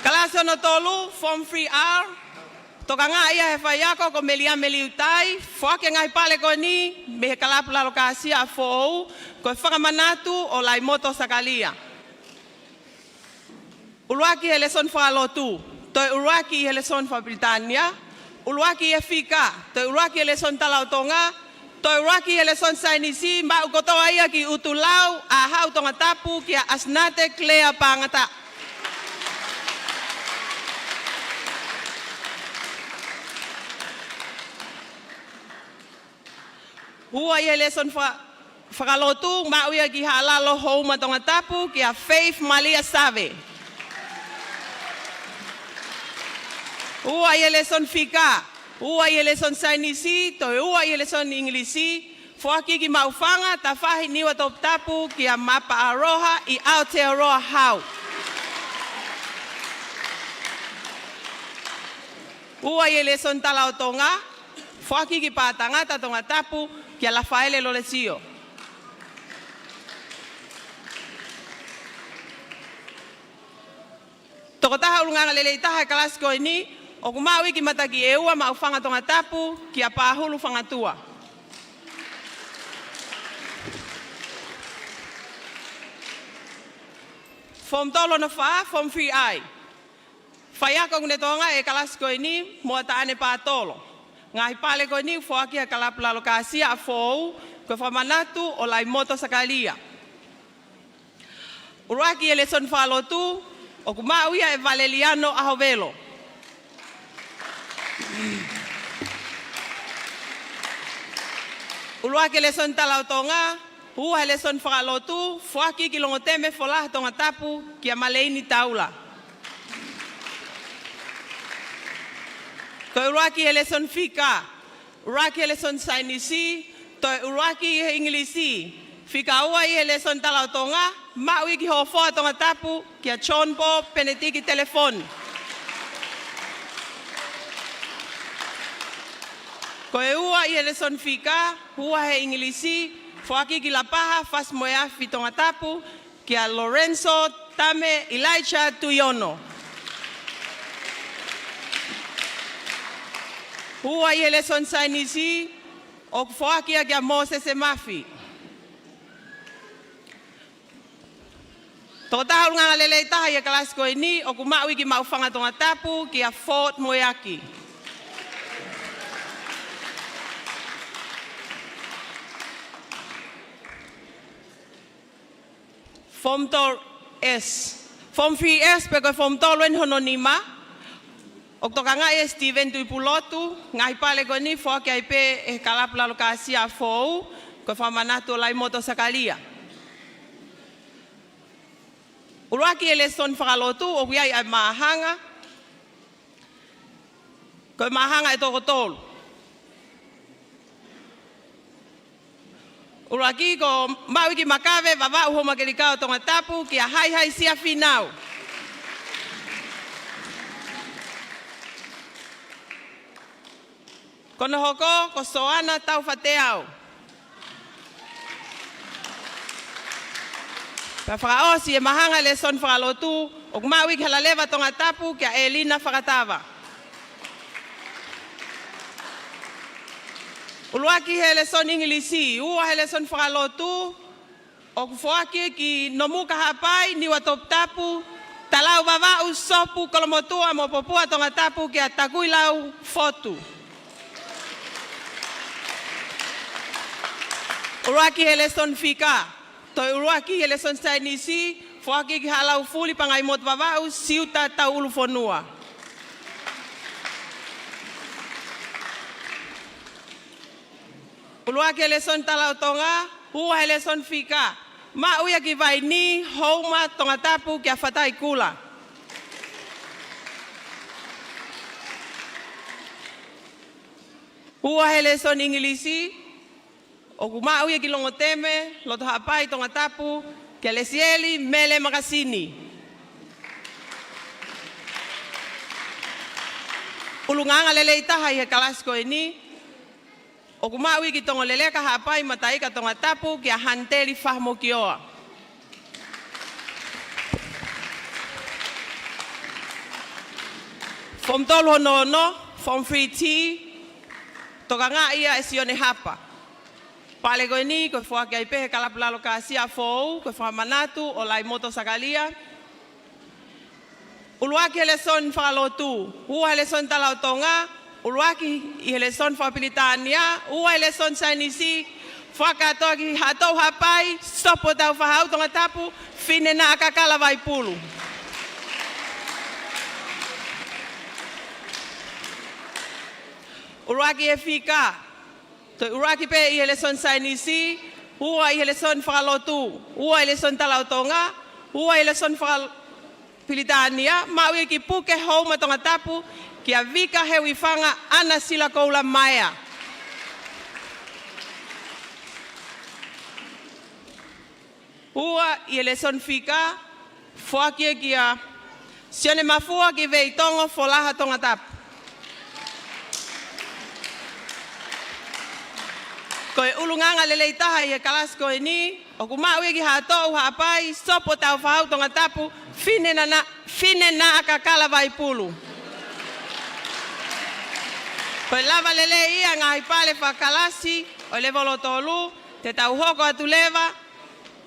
Kalasi hono tolu, Form three R, tokangaʻi ia he faiako ko Meliame Liutai, foaki e ngaahi pale ko eni mei he kalapu Lalo Kāsia Foʻou, ko e fakamanatu ʻo Laimoto Sakalia. ʻUluaki he lēsoni fakalotu, toe ʻuluaki he lēsoni fakapilitānia, ʻUluaki e fika, toe ʻuluaki e lēsoni tala ʻo Tonga, toe ʻuluaki e lēsoni saienisi, maʻu kotoa ia ki ʻUtulau, ʻa Hau Tongatapu kia ʻAsinate Claire Pangata. Ua ia e lēsoni fa-, fakalotu, maʻu ia ki Haʻalalo Houma Tongatapu kia Faith Malia Save. Ua ia e lēsoni fika, ua ia e lēsoni saienisi, toe ua ia e lēsoni ʻIngilisi, foaki ki Maʻufanga, Tafahi, Niua Toputapu kia Mapa Aroha ʻi Aotearoa Hau. Ua ia e lēsoni tala ʻo Tonga, foaki ki Pātangata Tongatapu kia Lafaele Lolesio. Tokotaha ʻulungaanga lelei taha e kalasi ko eni, ʻoku maʻu ia ki Matakiʻeua, Maʻufanga Tongatapu kia Pahulu Fangatua. Form tolu hono fā, Form three I. Faiako ʻoku ne tokangaʻi e kalasi ko eni, Moataʻane Pātolo. Ngaahi pale ko eni foaki ʻe he Kalapu Lalo Kāsia ʻa Fou, ko e fakamanatu ʻo Laimoto Sakalia. ʻUluaki e lēsoni fakalotu, ʻoku maʻu ia ʻe Valeliano ʻAhovelo. ʻUluaki e lēsoni tala ʻo Tonga, ua e lēsoni fakalotu, foaki ki Longoteme Folaha Tongatapu kia Maleini Taula. Ko e ʻuluaki e lēsoni fika, ʻuluaki e lēsoni saienisi, toe ʻuluaki he ʻIngilisi. Fika ua e lēsoni tala ʻo Tonga, maʻu ia ki Hofoa Tongatapu kia John Paul Penetiki Telefoni. Ko e ua e lēsoni fika, ua he ʻIngilisi, foaki ki Lapaha Fasi Moeafi Tongatapu kia Lorenzo Tame Elijah Tuiono. Ua e lēsoni saienisi, ʻoku foaki ia kia Mōsese Mafi. Tokotaha ʻulungaanga lelei taha ʻi he kalasi ko eni, ʻoku maʻu ia ki Maʻufanga Tongatapu kia Ford Moeaki. Form tolu S. Form three S pe ko e form tolu eni hono nima. ʻOku tokangaʻi ʻe Steven Tuʻipulotu, ngaahi pale ko eni foaki ai pē ʻe he Kalapu Lalo Kāsia ʻa Fou, ko e fakamanatu ʻo Laimoto Sakalia. ʻUluaki e lēsoni fakalotu, ʻoku ʻi ai ʻa e māhanga, ko e māhanga ʻe toko tolu. ʻUluaki ko Maui ki Makave, Vavaʻu Houma Kelikao Tongatapu kia Haihai Siafinau. Ko hono hoko ko Soana Taufateau. Pea fakaʻosi e māhanga lēsoni fakalotu, ʻoku maʻu ia ki Halaleva Tongatapu kia ʻElina Fakatava. ʻUluaki he lēsoni ʻIngilisi, ua he lēsoni fakalotu, ʻoku foaki ki Nomuka Haʻapai, Niua Toputapu, Talau Vavaʻu, Sopu, Kolomotuʻa mo Popua Tongatapu kia Takuilau Fotu. ʻUluaki he lēsoni fika, toe ʻuluaki he lēsoni saienisi, foaki ki Haʻalaufuli, Pangaimotu Vavaʻu, Siuta, Tauʻulufonua. ʻUluaki he lēsoni tala ʻo Tonga, ua he lēsoni fika, maʻu ia ki Vaini, Houma, Tongatapu kia Fatai Kula. Ua he lēsoni ʻIngilisi, ʻoku maʻu ia ki Longoteme, Loto Haʻapai, Tongatapu kia Lesieli Mele Makasini. ʻUlungaanga lelei taha ʻi he kalasi ko eni, ʻoku maʻu ia ki Tongoleleka Haʻapai, Mataika, Tongatapu kia Hanteli Fahamokioa. Form tolu hono ono, Form three T, tokangaʻi ia ʻe Sione Hapa. Pale ko eni ko e foaki ai pē he Kalapu Lalo Kāsia ʻa Fou, ko e fakamanatu ʻo Laimoto Sakalia. ʻUluaki he lēsoni fakalotu, ua he lēsoni tala ʻo Tonga, ʻUluaki ʻi he lēsoni fakapilitānia, ua ʻi he lēsoni saienisi, fakakātoa ki Haʻatoʻu Haʻapai, Sopu ʻo Tāufaʻāhau Tongatapu, Finenaʻa Kakala Vaipulu. ʻUluaki ʻi he fika, toe ʻuluaki pē ʻi he lēsoni saienisi, ua ʻi he lēsoni fakalotu, ua ʻi he lēsoni tala ʻo Tonga, ua ʻi he lēsoni fakapilitānia, maʻu ia ki Pukehouma Tongatapu, kia Vika Heuifanga ʻAna Silakoula Maea. Ua ʻi he lēsoni fika, foaki ia kia Sione Mafua ki Veitongo Folaha Tongatapu. Ko e ʻulungaanga lelei taha ʻi he kalasi ko eni, ʻoku maʻu ia ki Haʻatoʻu Haʻapai, Sopu ʻo Tāufaʻāhau Tongatapu, Finenaʻa, Finenaʻa Kakala Vaipulu. Ko e lava lelei ia ngaahi pale fakakalasi ʻo e lēvolo tolu, te tau hoko atu leva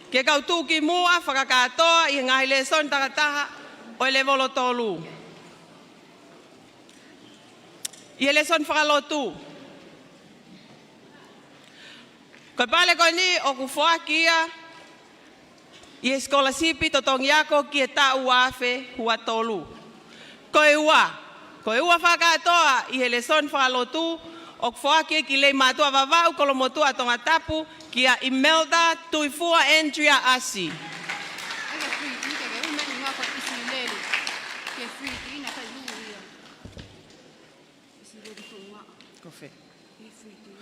ki he kau tuʻukimuʻa fakakātoa ʻi he ngaahi lēsoni takataha ʻo e lēvolo tolu. ʻI he lēsoni fakalotu. Ko e pale ko eni ʻoku foaki ia ʻi he sikolasipi totongi ako ki he taʻu ua afe ua tolu. Ko e ua, ko e ua fakakātoa ʻi he lēsoni fakalotu ʻoku foaki ki Leimātuʻa Vavaʻu Kolomotuʻa Tongatapu kia Imelda Tuifua Andrea ʻAsi. Ko fē?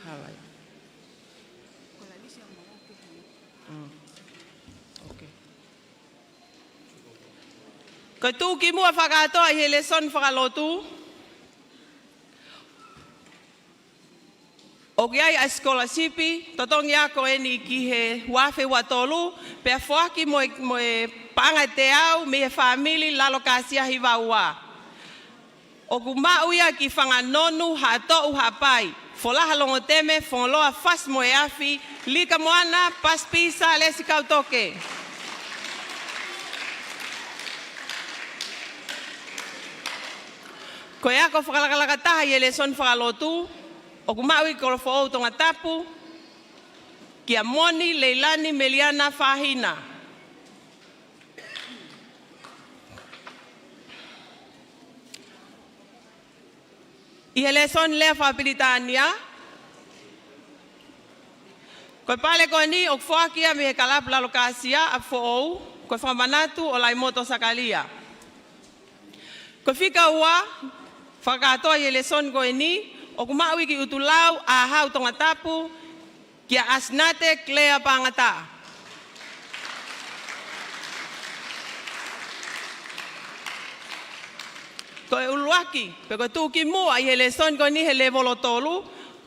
Halai. Mm. Okay. Ko e tuʻukimuʻa fakakātoa ʻi he lēsoni fakalotu, ʻoku ʻi ai ʻa e sikolasipi totongi ako eni ki he ua afe ua tolu, pea foaki mo e, mo e paʻanga ʻe teau mei he fāmili Lalo Kāsia Hiva Ua. ʻOku maʻu ia ki Fanganonu Haʻatoʻu Haʻapai, Folaha Longoteme, Fongoloa Fasi mo e Afi, Lika Moana Pasipī Sālesi Kautoke. Ko e ako fakalakalaka taha ʻi he lēsoni fakalotu, ʻoku maʻu ia ki Kolofoʻou Tongatapu, kia Moni Leilani Meliana Fahina. ʻI he lēsoni lea fakapilitānia, ko e pale ko eni ʻoku foaki ia mei he Kalapu Lalo Kāsia ʻApifoʻou, ko e fakamanatu ʻo Laimoto Sakalia. Ko e fika ua fakakātoa ʻi he lēsoni ko eni, ʻoku maʻu ia ki ʻUtulau ʻAhau Tongatapu, kia ʻAsinate Claire Pangataʻa. Ko e ʻuluaki, pe ko e tuʻukimuʻa ʻi he lēsoni ko eni he lēvolo tolu,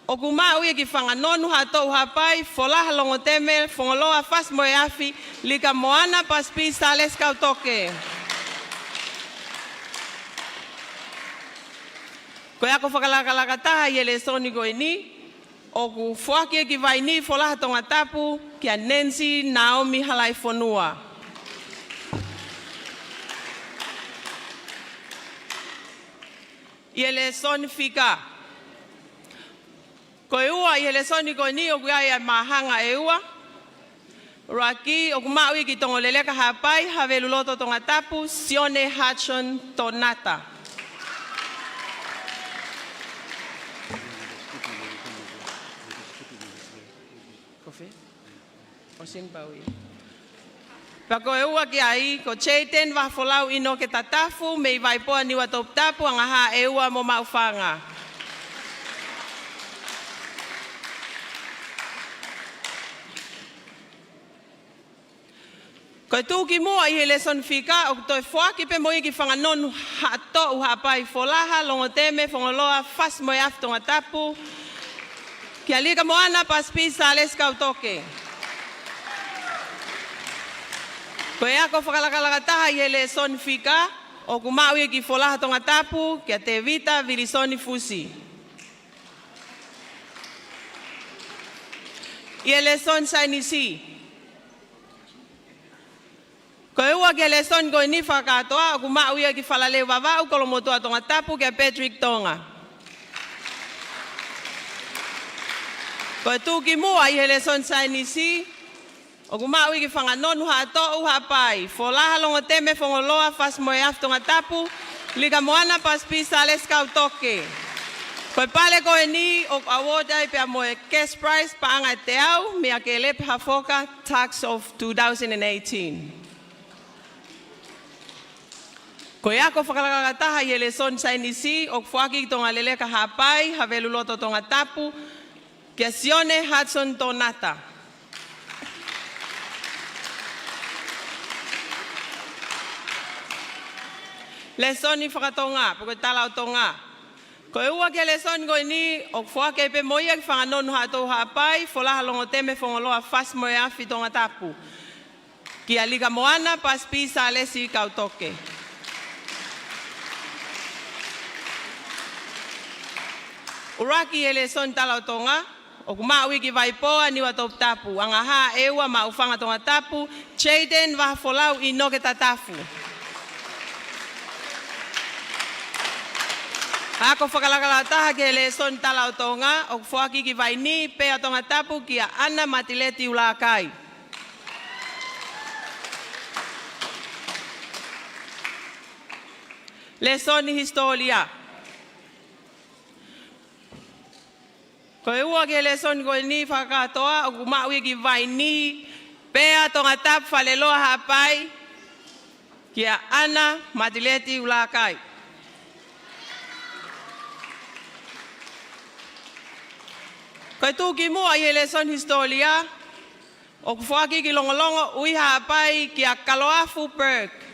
ʻoku maʻu ia ki Fanganonu Haʻatoʻu Haʻapai, Folaha Longoteme, Fongoloa Fasi mo e Afi, Lika Moana Pasipī Sālesi Kautoke. Ko e ako fakalakalaka taha ʻi he lēsoni ko eni, ʻoku foaki ia ki Vainī Folaha Tongatapu, kia Nancy Naomi Halaifonua. ʻI he lēsoni fika. Ko e ua ʻi he lēsoni ko eni ʻoku ʻi ai ʻa e māhanga ʻe ua. ʻUluaki, ʻoku maʻu ia ki Tongoleleka Haʻapai, Haveluloto Tongatapu, Sione Hudson Tonata. Ko fē? ʻO Simbauʻi. Pea ko e ua ki ai, ko Jayden Vahafolau ʻInoke Tatafu, mei Vaipoa, Niuatoputapu, Angahā ʻe ua mo Maʻufanga. Ko e tuʻukimuʻa ʻi he lēsoni fika, ʻoku toe foaki pē mo ia ki Fanganonu Haʻatoʻu Haʻapai, Folaha Longoteme, Fongoloa Fasi mo e Afi Tongatapu, kia Lika Moana Pasipī Sālesi Kautoke. Ko e ako fakalakalaka taha ʻi he lēsoni fika, ʻoku maʻu ia ki Folaha Tongatapu, kia Tevita Vilisoni Fusi. ʻI he lēsoni saienisi. Ko e ua ki he lēsoni ko eni fakakātoa, ʻoku maʻu ia ki Falaleu Vavaʻu, Kolomotuʻa Tongatapu, kia Patrick Tonga. Ko e tuʻukimuʻa ʻi he lēsoni saienisi, ʻoku maʻu ia ki Fanganonu Haʻatoʻu Haʻapai, Folaha Longoteme Fongoloa, Fasi-moe-Afi Tongatapu, Lika Moana Pasipisi Sālesi Kautoke. Ko e pale ko eni ʻoku award ai pea mo e cash prize paʻanga ʻe teau, meia Kelepi Hafoka, Tuks of two thousand and eighteen. Ko e ako fakalakalaka taha ʻi he lēsoni saienisi, ʻoku foaki ki Tongaleleka Haʻapai, Haveluloto Tongatapu, kia Sione Hudson Tonata. Lēsoni fakatonga, pe ko e tala ʻo Tonga. Ko e ua ki he lēsoni ko eni, ʻoku foaki pē mo ia ki Fanganonu Haʻatoʻu Haʻapai, Folaha Longoteme Fongoloa, Fasi-moe-Afi Tongatapu, kia Lika Moana Pasipisi Sālesi Kautoke. ʻUluaki ʻi he lēsoni tala ʻo Tonga, ʻoku maʻu ia ki Vaipoa, Niuatoputapu, Angahā ʻEua Maʻufanga Tongatapu, Jayden Vahafolau ʻInoke Tatafu. Ako fakalakalaka taha ki he lēsoni tala ʻo Tonga, ʻoku foaki ki Vainī, Pea Tongatapu, kia ʻAna Matileti ʻUlaakai. Lēsoni hisitōlia. Ko e ua ki he lēsoni ko eni fakakātoa, ʻoku maʻu ia ki Vainī, Pea Tongatapu, Faleloa Haʻapai, kia ʻAna Matileti ʻUlaakai. Ko e tuʻukimuʻa ʻi he lēsoni hisitōlia, ʻoku foaki ki Longolongo ʻUiha Haʻapai, kia Kaloafu Burke.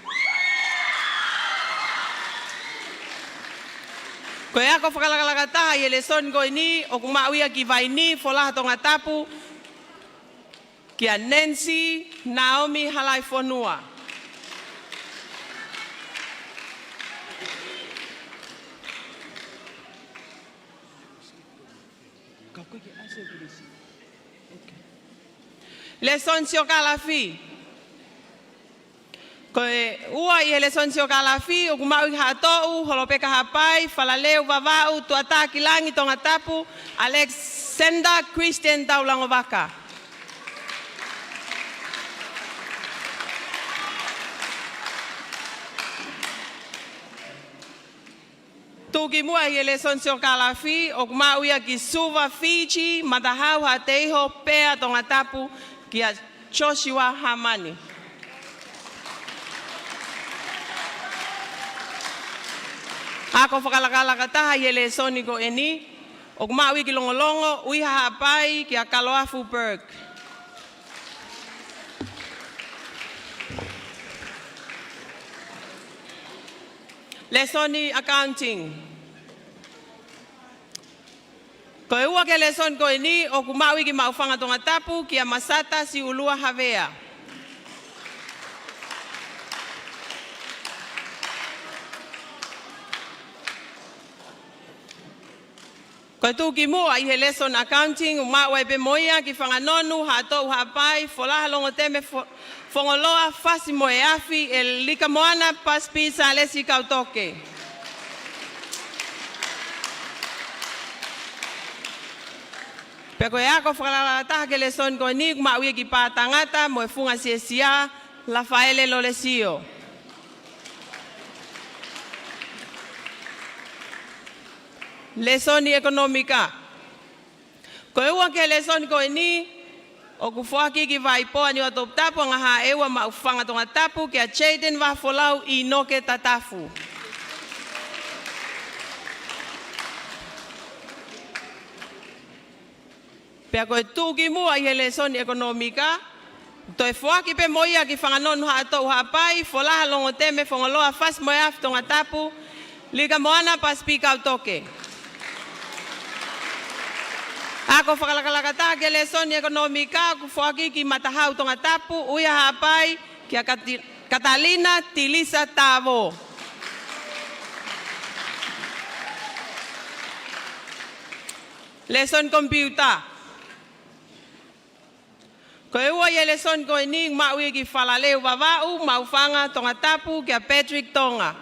Ko e ako fakalakalaka taha ʻi he lēsoni ko eni, ʻoku maʻu ia ki Vainī, Folaha Tongatapu, kia Nancy Naomi Halaifonua. Lēsoni siokālafi. Ko e ua ʻi he lēsoni siokālafi, ʻoku maʻu ia ki Haʻatoʻu, Holopeka Haʻapai, Falaleu Vavaʻu, Tuʻatākilangi Tongatapu, Alexander Christian Taulangovaka. Tuʻukimuʻa ʻi he lēsoni siokālafi, ʻoku maʻu ia ki Suva Fiji, Matahau Haʻateiho, Pea Tongatapu, kia Joshua Hamani. Ako fakalakalaka taha ʻi he lēsoni ko eni, ʻoku maʻu ia ki Longolongo ʻUiha Haʻapai, kia Kaloafu Burke. Lēsoni accounting. Ko e ua ki he lēsoni ko eni, ʻoku maʻu ia ki Maʻufanga Tongatapu, kia Masata Siulua Havea. Ko e tuʻukimuʻa ʻi he lēsoni accounting, ʻoku maʻu ai pē mo ia ki Fanganonu Haʻatoʻu Haʻapai, Folaha Longoteme Fo-, Fongoloa, Fasi-moe-Afi, ʻe Lika Moana Pasipisi Sālesi Kautoke. Pea ko e ako fakalakalaka taha ki he lēsoni ko eni, ʻoku maʻu ia ki Pātangata mo e Funga Siasia, Lafaele Lolesio. Lēsoni ʻekonōmika. Ko e ua ki he lēsoni ko eni, ʻoku foaki ki Vaipoa, Niuatoputapu, Angahā ʻEua Maʻufanga Tongatapu, kia Jayden Vahafolau ʻInoke Tatafu. Pea ko e tuʻukimuʻa ʻi he lēsoni ʻekonōmika, toe foaki pē mo ia ki Fanganonu Haʻatoʻu Haʻapai, Folaha Longoteme Fongoloa, Fasi-moe-Afi Tongatapu, Lika Moana Pasipisi Kautoke. Ako fakalakalaka taha ki he lēsoni ʻekonōmika, ʻoku foaki ki Matahau Tongatapu, ʻUiha Haʻapai, kia Kati-, Katalina Tilisa Tavo. Lēsoni komipiuta. Ko e ua ʻi he lēsoni ko eni, ʻoku maʻu ia ki Falaleu Vavaʻu, Maʻufanga Tongatapu, kia Patrick Tonga.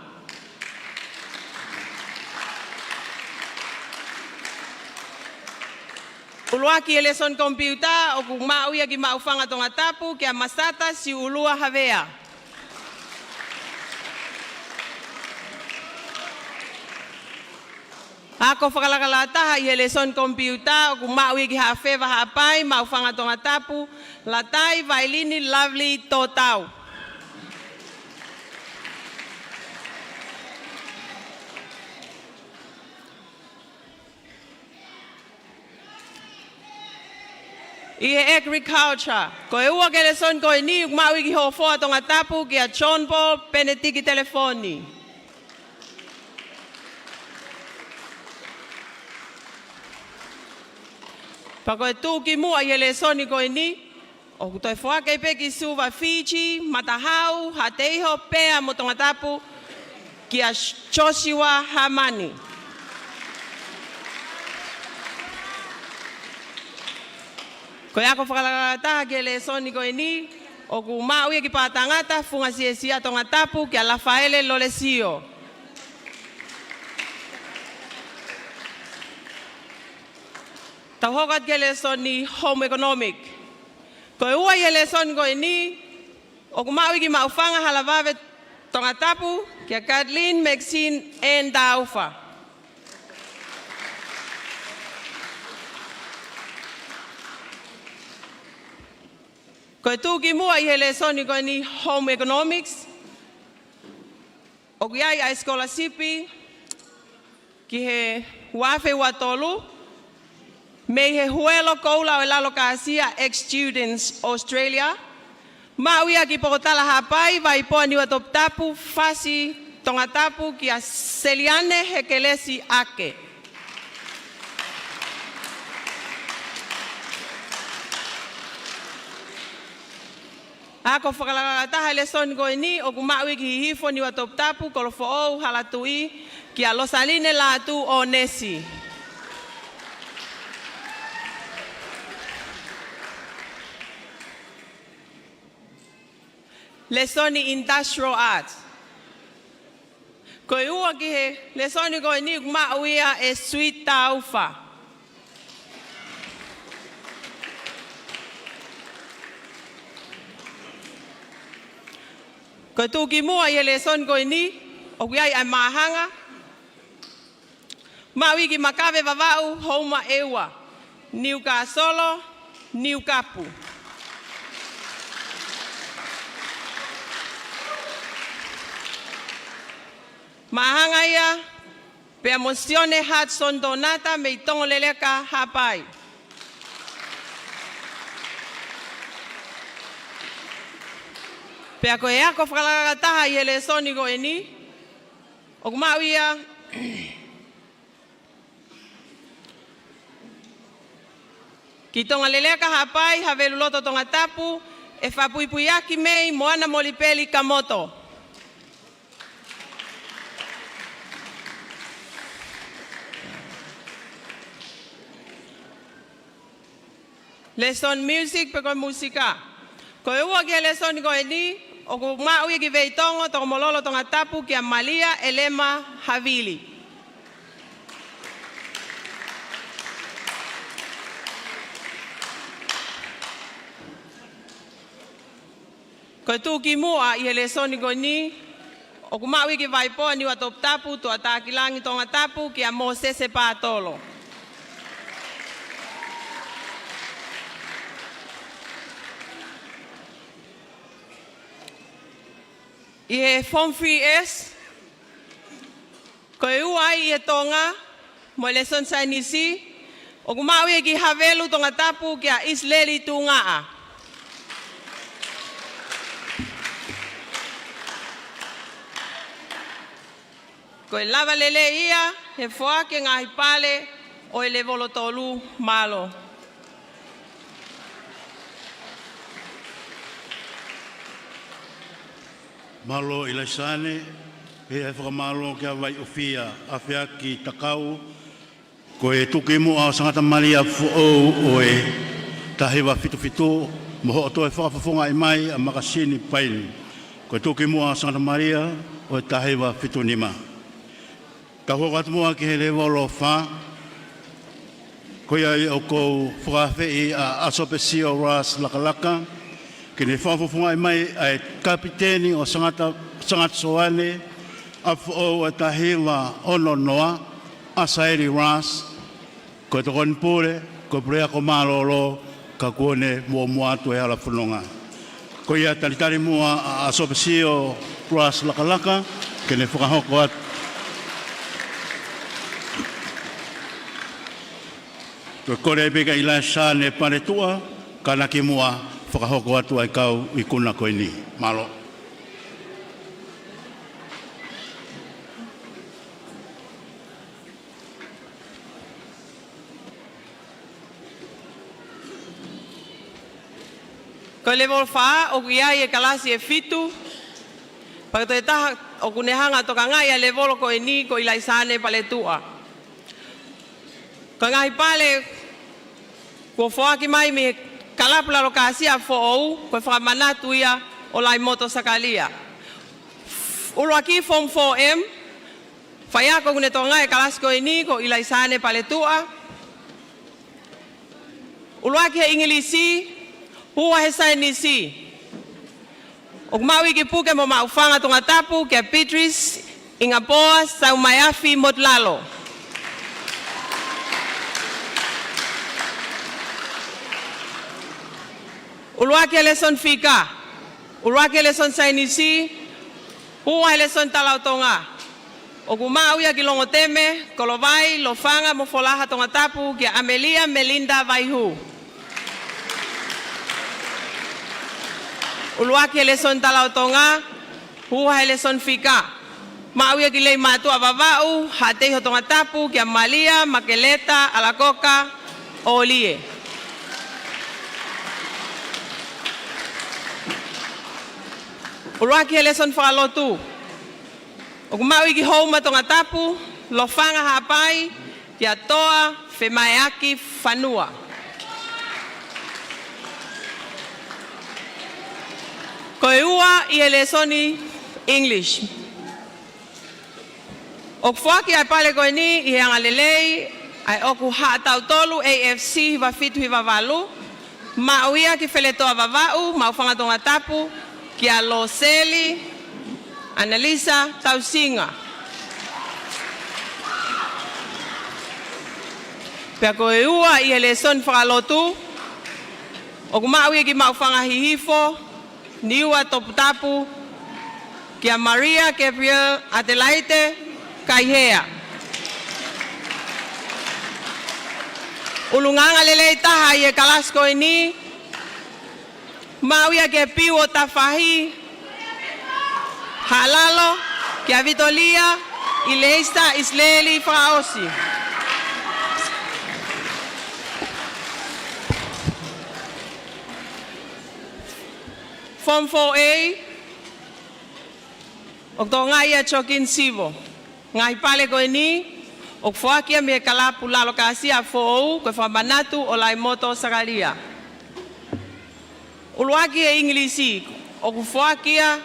ʻUluaki he lēsoni komipiuta, ʻoku maʻu ia ki Maʻufanga Tongatapu, kia Masata Siulua Havea. Ako fakalakalataha ʻi he lēsoni komipiuta, ʻoku maʻu ia ki Haʻafeva Haʻapai, Maʻufanga Tongatapu, Latai Vailini Lovely Totau. ʻI he agriculture, ko e ua ki he lēsoni ko eni, ʻoku maʻu ia ki Hofoa Tongatapu, kia John Paul Penetiki Telefoni. Pea ko e tuʻukimuʻa ʻi he lēsoni ko eni, ʻoku toe foaki pē ki Suva, Fiji, Matahau, Haʻateiho, Pea mo Tongatapu, kia Joshua Hamani. Ko e ako fakalakalataha ki he lēsoni ko eni, ʻoku maʻu ia ki Pātangata, Funga Siasia Tongatapu, kia Lafaele Lolesio. Tau hoko atu ki he lēsoni home economic. Ko e ua ʻi he lēsoni ko eni, ʻoku maʻu ia ki Maʻufanga, Halavave Tongatapu, kia Kathleen Maxine Ann Taufa. Ko e tuʻukimuʻa ʻi he lēsoni ko eni home economics, ʻoku ʻi ai ʻa e scholarship ki he ua afe ua tolu, mei he Huelo Koula ʻo e Lalo Kāsia, ex-Students Australia, maʻu ia ki Pokotala Haʻapai, Vaipoa Niuatoputapu, Fasi Tongatapu, kia Seliane Hekelesi Ake. Ako fakalakalataha he lēsoni ko eni, ʻoku maʻu ia ki Hihifo Niuatoputapu, Kolofoʻou Halatuʻi, kia Losaline Lātū ʻOnesi. Lēsoni Industrial Arts. Ko e ua ki he lēsoni ko eni, ʻoku maʻu ia ʻe Sweet Taufa. Ko e tuʻukimuʻa ʻi he lēsoni ko eni, ʻoku ʻi ai ʻa e māhanga, maʻu ia ki Makave Vavaʻu, Houma ʻEua, Niukasolo, Niukapu. Māhanga ia pea mo Sione Hudson Tonata mei Tongoleleka Haʻapai. Pea ko e ako fakalakalataha ʻi he lēsoni ko eni, ʻoku maʻu ia ki Tongaleleka Haʻapai, Haveluloto Tongatapu, ʻe fakapuipuiʻaki mei Moana Molipeli Kamoto. Lēsoni music pe ko e musika. Ko e ua ki he lēsoni ko eni, ʻoku maʻu ia ki Veitongo, Tokomololo Tongatapu, kia Malia ʻElema Havili. Ko e tuʻukimuʻa ʻi he lēsoni ko eni, ʻoku maʻu ia ki Vaipoa Niuatoputapu, Tuʻatākilangi Tongatapu, kia Mōsese Pātolo. ʻI he Form three S, ko e ua ai ʻi he Tonga mo e lēsoni saienisi, ʻoku maʻu ia ki Havelu Tongatapu, kia ʻIsileli Tuʻungaʻa. Ko e lava lelei ia he foaki e ngaahi pale ʻo e lēvolo tolu. Mālō. Mālō ʻIlaisa Ane, pea fakamālō kia Vaiofia ʻAfeaki Takau. Ko e tuʻukimuʻa ʻo Sangata Malia foʻou ʻo e taha hiva fitu fitu, mo hoʻo toe fakafofongaʻi mai ʻa e makasini Paini. Ko e tuʻukimuʻa ʻo Sangata Malia ʻo e taha hiva fitu nima. Tau hoko atu muʻa ki he lēvolo fā. Ko ia ai ʻoku ou fakaafeʻi ʻa ʻAsopesio Russ Lakalaka ke ne fakafofongaʻi mai ʻa e kapiteni ʻo Sangata, Sangata Soane, ʻa Foʻou ʻa e taha hiva ono noa, ʻAsaeli Russ, ko e tokoni pule, ko e puleako mālōlō, ka kuo ne muʻomuʻa atu e hala fononga. Ko ia, talitali muʻa ʻa ʻAsopesio Russ Lakalaka ke ne fakahoko atu. Ko e kole pē kia ʻIlaisa Sane Paletuʻa, ka na kimuʻa fakahoko atu ʻa e kau ikuna ko eni. Mālō. Ko e levolo fā, ʻoku ʻi ai e kalasi ʻe fitu. Pea ko e taha ʻoku ne hanga ʻo tokangaʻi ʻa e levolo ko eni ko ʻIlaisa Sane Paletuʻa. Ko e ngaahi pale kuo foaki mai mei he Kalapu Lalo Kāsia Foʻou, ko e fakamanatu ia ʻo Laimoto Sakalia. ʻUluaki, Form four M, faiako ʻoku ne tokangaʻi e kalasi ko eni ko ʻIlaisa Sane Paletuʻa. ʻUluaki he ʻIngilisi, ua he saienisi. ʻOku maʻu ia ki he puke mo maʻufanga Tongatapu kia Beatrice ʻIngapoa Saumaiafi Motilalo. ʻUluaki he lēsoni fika, ʻuluaki he lēsoni saienisi, ua he lēsoni talaʻotonga. ʻOku maʻu ia ki Longoteme, Kolovai, Lofanga mo Folaha Tongatapu kia ʻAmelia Melinda Vaihū. ʻUluaki he lēsoni talaʻotonga, ua he lēsoni fika. Maʻu ia ki Leimātuʻa Vavaʻu, Haʻateiho Tongatapu kia Malia Makeleta ʻAlakoka ʻOlie. ʻUluaki he lēsoni fakalotu. ʻOku maʻu ia ki Houma Tongatapu, Lofanga Haʻapai, kia Toa Femaeaki Fanua. Ko e ua ʻi he lēsoni English. ʻOku foaki ʻa e pale ko eni ʻi he angalelei ʻa e ʻoku Haʻatautolu A F C hiva fitu hiva valu, maʻu ia ki Feletoʻa Vavaʻu, Maʻufanga Tongatapu, kia Loseli Analisa Tausinga. Pea ko e ua ʻi he lēsoni fakalotu, ʻoku maʻu ia ki Maʻufanga Hihifo, Niua Toputapu, kia Maria Gabriel Adelaide Kaihea. ʻUlungaanga lelei taha ʻi he kalasi ko eni, maʻu ia ki he Piu ʻo Tafahi, Haʻalalo, kia Vitolia ʻIleisa ʻIsileli Fakaʻosi. Form four A, ʻoku tokangaʻi ia ʻe Joaquin Sivo. Ngaahi pale ko eni, ʻoku foaki ia mei he Kalapu Lalo Kāsia Foʻou, ko e fakamanatu ʻo Laimoto Sakalia. ʻUluaki he ʻIngilisi, ʻoku foaki ia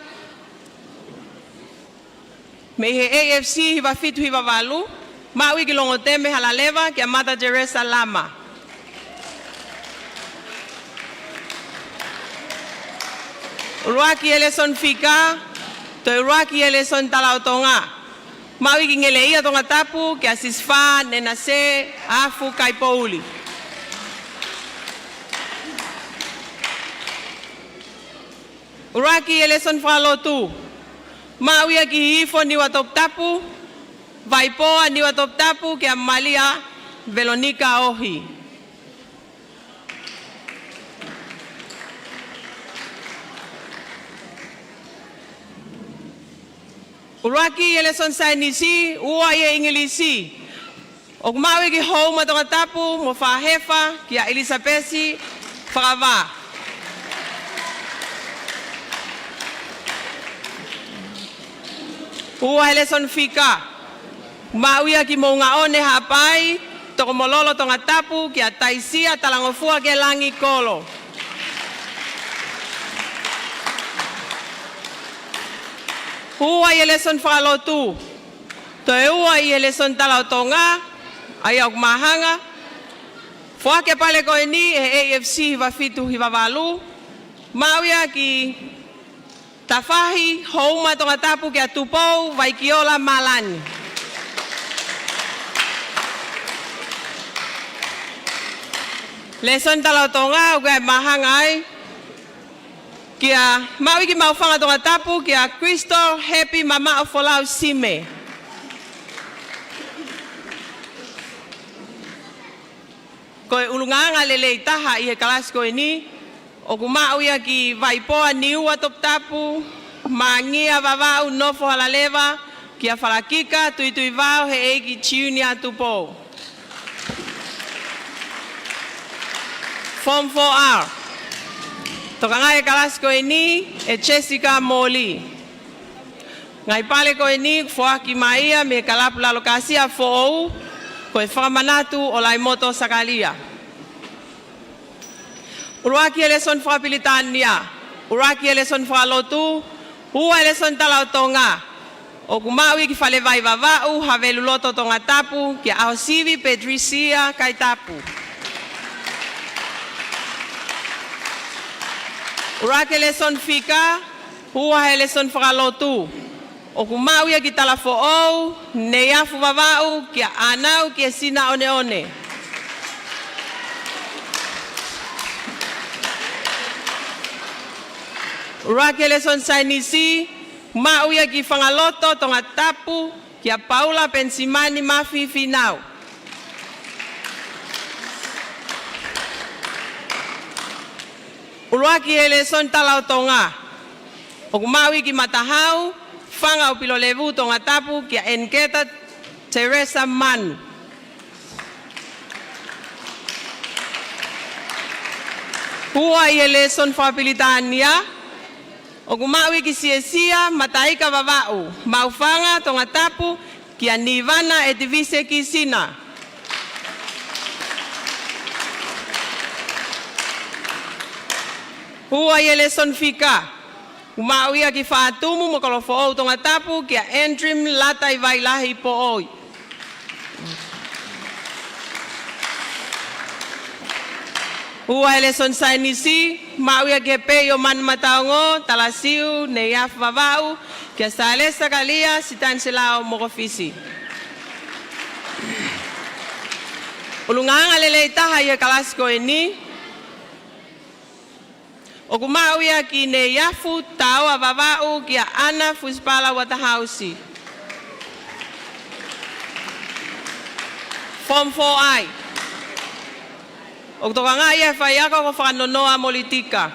mei he A F C hiva fitu hiva valu, maʻu ia ki Longoteme Halaleva kia Mata Teresa Lama. ʻUluaki he lēsoni fika, toe ʻuluaki he lēsoni talaʻotonga, maʻu ia ki Ngeleʻia Tongatapu kia Sisifā Nenase Afu Kaipouli. ʻUluaki he lēsoni fakalotu, maʻu ia ki Hihifo Niua Toputapu, Vaipoa Niua Toputapu kia Malia Velonika Ohi. ʻUluaki he lēsoni saienisi, ua he ʻIngilisi. ʻOku maʻu ia ki Houma Tongatapu mo Fahefa kia ʻIlisapesi Fakavā. Ua he lēsoni fika, maʻu ia ki Moʻungaʻone Haʻapai, Tokomololo Tongatapu kia Taisia Talangofua Kelangi Kolo. Ua he lēsoni fakalotu, toe ua he lēsoni talaʻotonga, ʻa ia ʻoku māhanga, Foaki e pale ko eni ʻe he A F C hiva fitu hiva valu, maʻu ia ki Tafahi Houma Tongatapu kia Tupou Vaikiola Malani. Lēsoni Tala ʻo Tonga, ʻoku ʻi ai e māhanga ai, kia maʻu ia ki Maʻufanga Tongatapu kia Crystal Happy Mamaʻo Folau Sime. Ko e ʻulungaanga lelei taha ʻi he kalasi ko eni, ʻoku maʻu ia ki Vaipoa Niua Toputapu, Mangia Vavaʻu Nofo Halaleva, kia Falakika Tuituivao Heʻeiki Junior Tupou. Form four R. Tokangaʻi e kalasi ko eni ʻe Jessica Moli. Ngaahi pale ko eni ʻoku foaki mai ia mei he kalapu lalo kāsia foʻou, ko e fakamanatu ʻo Laimoto Sakalia. ʻUluaki e lēsoni fakapilitānia, ʻuluaki e lēsoni fakalotu, ua e lēsoni Tala ʻo Tonga, ʻoku maʻu ia ki Falevai Vavaʻu, Haveluloto Tongatapu, kia ʻAhosivi Patricia Kaitapu. ʻUluaki e lēsoni fika, ua e lēsoni fakalotu, ʻoku maʻu ia ki Talafoʻou, Neiafu Vavaʻu, kia ʻAnau Kiesina ʻOneʻone. ʻUluaki e lēsoni saienisi, maʻu ia ki Fangaloto Tongatapu, kia Paula Penisimani Mafi Finau. ʻUluaki e lēsoni Tala ʻo Tonga, ʻoku maʻu ia ki Matahau, Fanga ʻo Pilolevu Tongatapu, kia ʻEniketa Teresa Manu. Ua e lēsoni fakapilitānia, ʻoku maʻu ia ki Siesia Mataika Vavaʻu, Maʻufanga Tongatapu, kia Nivana ʻEtivise Kiesina. Ua e lēsoni fika, ʻoku maʻu ia ki Fatumu mo Kolofoʻou Tongatapu, kia Andrew Lataivailahi Poʻoi. Ua e lēsoni saienisi, maʻu ia ki he Pei ʻo Manumataongo, Talasiu Neiafu Vavaʻu, kia Sale Sakalia Sitaniselao Mokofisi. ʻUlungaanga lelei taha ʻi he kalasi ko eni, ʻoku maʻu ia ki Neiafu Taoa Vavaʻu, kia ʻAna Fusipala Uatahausi. Form four I. ʻOku tokangaʻi ia ʻe he faiako ko Fakanonoa Molitika.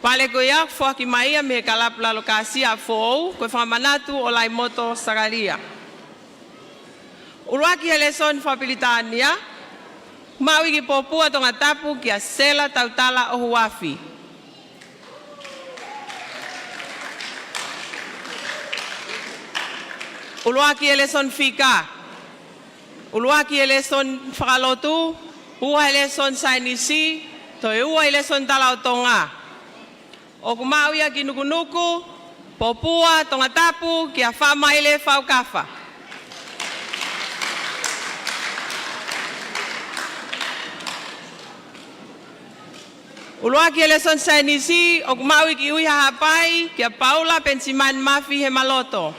Pale ko ia ʻoku foaki mai ia mei he kalapu lalo kāsia foʻou, ko e fakamanatu ʻo Laimoto Sakalia. ʻUluaki e lēsoni fakapilitānia, maʻu ia ki Popua Tongatapu, kia Sela Tautala ʻOhuafi. ʻUluaki e lēsoni fika, ʻuluaki e lēsoni fakalotu, ua e lēsoni saienisi, toe ua e lēsoni Tala ʻo Tonga, ʻoku maʻu ia ki Nukunuku, Popua Tongatapu, kia Faʻamaile Faukafa. ʻUluaki e lēsoni saienisi, ʻoku maʻu ia ki ʻUi Haʻapai, kia Paula Penisimani Mafi Hemaloto.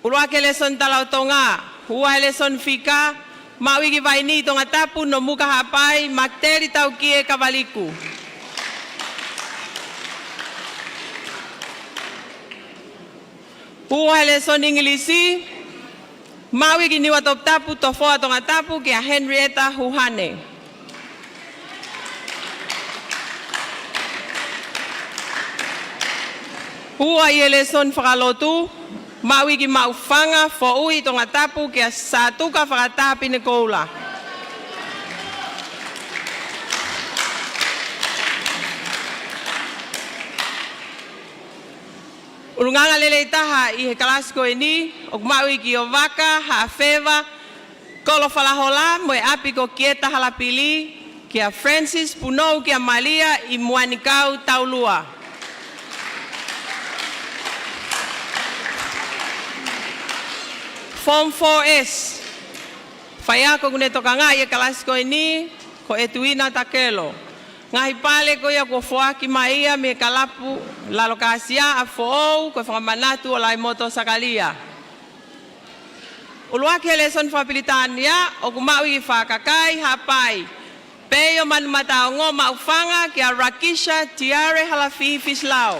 ʻUluaki e lēsoni Tala ʻo Tonga, ua e lēsoni fika, maʻu ia ki Vaini Tongatapu, Nomuka Haʻapai, Makiteli Taukie Kavaliku. Ua e lēsoni ʻIngilisi, maʻu ia ki Niua Toputapu, Tofoa Tongatapu, kia Henrietta Huhane. Ua e lēsoni fakalotu, maʻu ia ki Maʻufanga Foʻui Tongatapu, kia Satuka Fakataha Pinekoula. ʻUlungaanga lelei taha ʻi he kalasi ko eni, ʻoku maʻu ia ki ʻOvaka Haʻafeva Kolofalahola mo e ʻapi ko Kieta Halapili, kia Francis Punou, kia Malia ʻi Muanikau Taulua. Form four S. Faiako ʻoku ne tokangaʻi e kalasi ko eni, ko ʻEtuina Takelo. Ngaahi pale ko ia kuo foaki mai ia mei he kalapu Lalo Kāsia ʻa Foʻou, ko e fakamanatu ʻo Laimoto Sakalia. ʻUluaki he lēsoni fakapilitānia, ʻoku maʻu ʻi Faʻa Kakai, Haʻapai. Peio Manumataongo, Maʻufanga, kia Rakisha Tiare Halafihi Fisilau.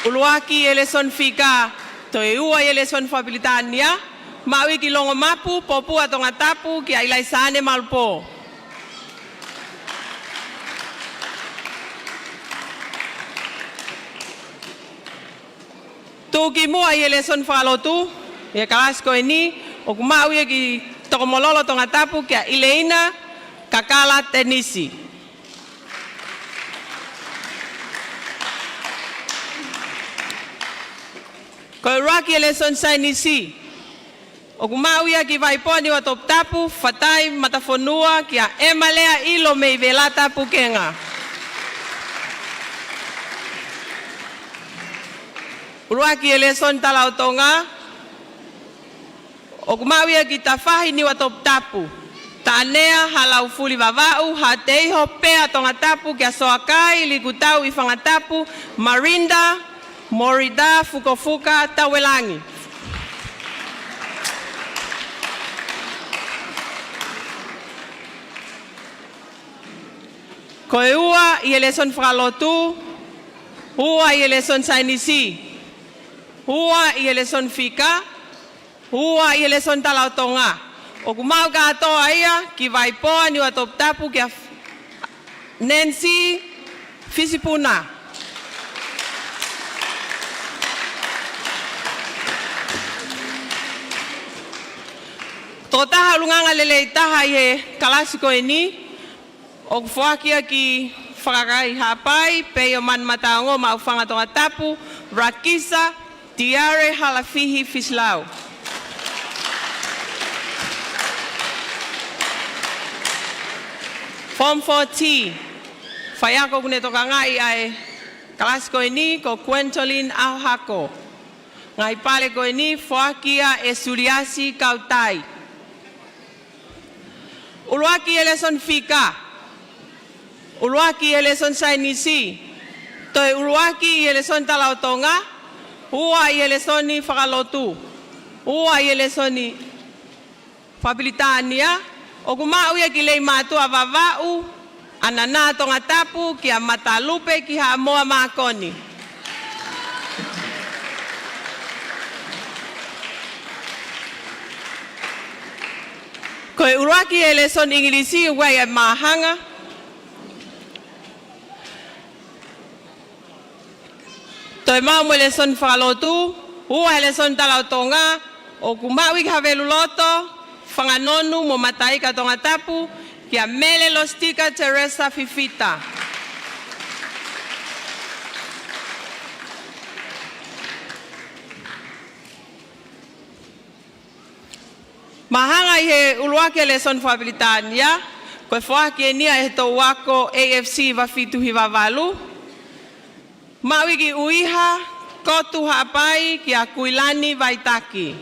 ʻUluaki he lēsoni fika, toe ua he lēsoni fakapilitānia, maʻu ʻi Longomapu, Popua Tongatapu, kia ʻIlaisaane Malupō. Tuʻukimuʻa he lēsoni fakalotu, he kalasi ko eni, ʻoku maʻu ia ki Tokomololo Tongatapu kia ʻIleina Kakala Tenisi. Ko e ʻuluaki he lēsoni saienisi, ʻoku maʻu ia ki Vaipoa Niuatoputapu, Fatai Matafonua kia ʻEmalea ʻIlo mei Velata Pukenga. ʻUluaki he lēsoni tala ʻo Tonga, ʻoku maʻu ia ki Tafahi Niuatoputapu, Taʻanea Halaufuli Vavaʻu, Haʻateiho Pea Tongatapu kia Soakai Likutau ʻi Fangatapu, Marinda Morida Fukofuka Tauelangi. Ko e ua he lēsoni fakalotu, ua he lēsoni saienisi, ua he lēsoni fika, ua he lēsoni tala ʻo Tonga. ʻOku maʻu kātoa ia ki Vaipoa Niuatoputapu kia Nancy Fisipuna. Tokotaha ʻulungaanga lelei taha he kalasi ko eni, ʻoku foaki ia ki Faʻa Kakai, Haʻapai, Peio Manumataongo, Maʻufanga Tongatapu, Rakisha Tiare Halafihi Fisilau. Form four T, faiako ʻoku ne tokangaʻi ʻa e kalasi ko eni, ko Quentoline ʻAhohako. Ngaahi pale ko eni, foaki ia ʻe Suliasi Kautai. ʻUluaki he lēsoni fika, ʻuluaki he lēsoni saienisi, toe ʻuluaki he lēsoni tala ʻo Tonga, ua he lēsoni fakalotu, ua he lēsoni fakapilitānia, ʻoku maʻu ia ki Leimātuʻa Vavaʻu, ʻAnana Tongatapu kia Matalupe ki Haʻamoa Mākoni. Ko e ʻuluaki he lēsoni ʻIngilisi, ʻoku ʻi ai e māhanga. Toe maʻu mo e lēsoni fakalotu, ua he lēsoni tala ʻo Tonga, ʻoku maʻu ia ki Haveluloto, Fanganonu mo Mataika Tongatapu, kia Mele Lositika Teresa Fifita. Māhanga ʻi he ʻuluaki he lēsoni fakapilitānia, ko e foaki eni ia ʻe he toʻu ako A F C hiva fitu hiva valu. Maʻu ia ki ʻUiha, Kotu Haʻapai, kia Kuilani Vaitaki.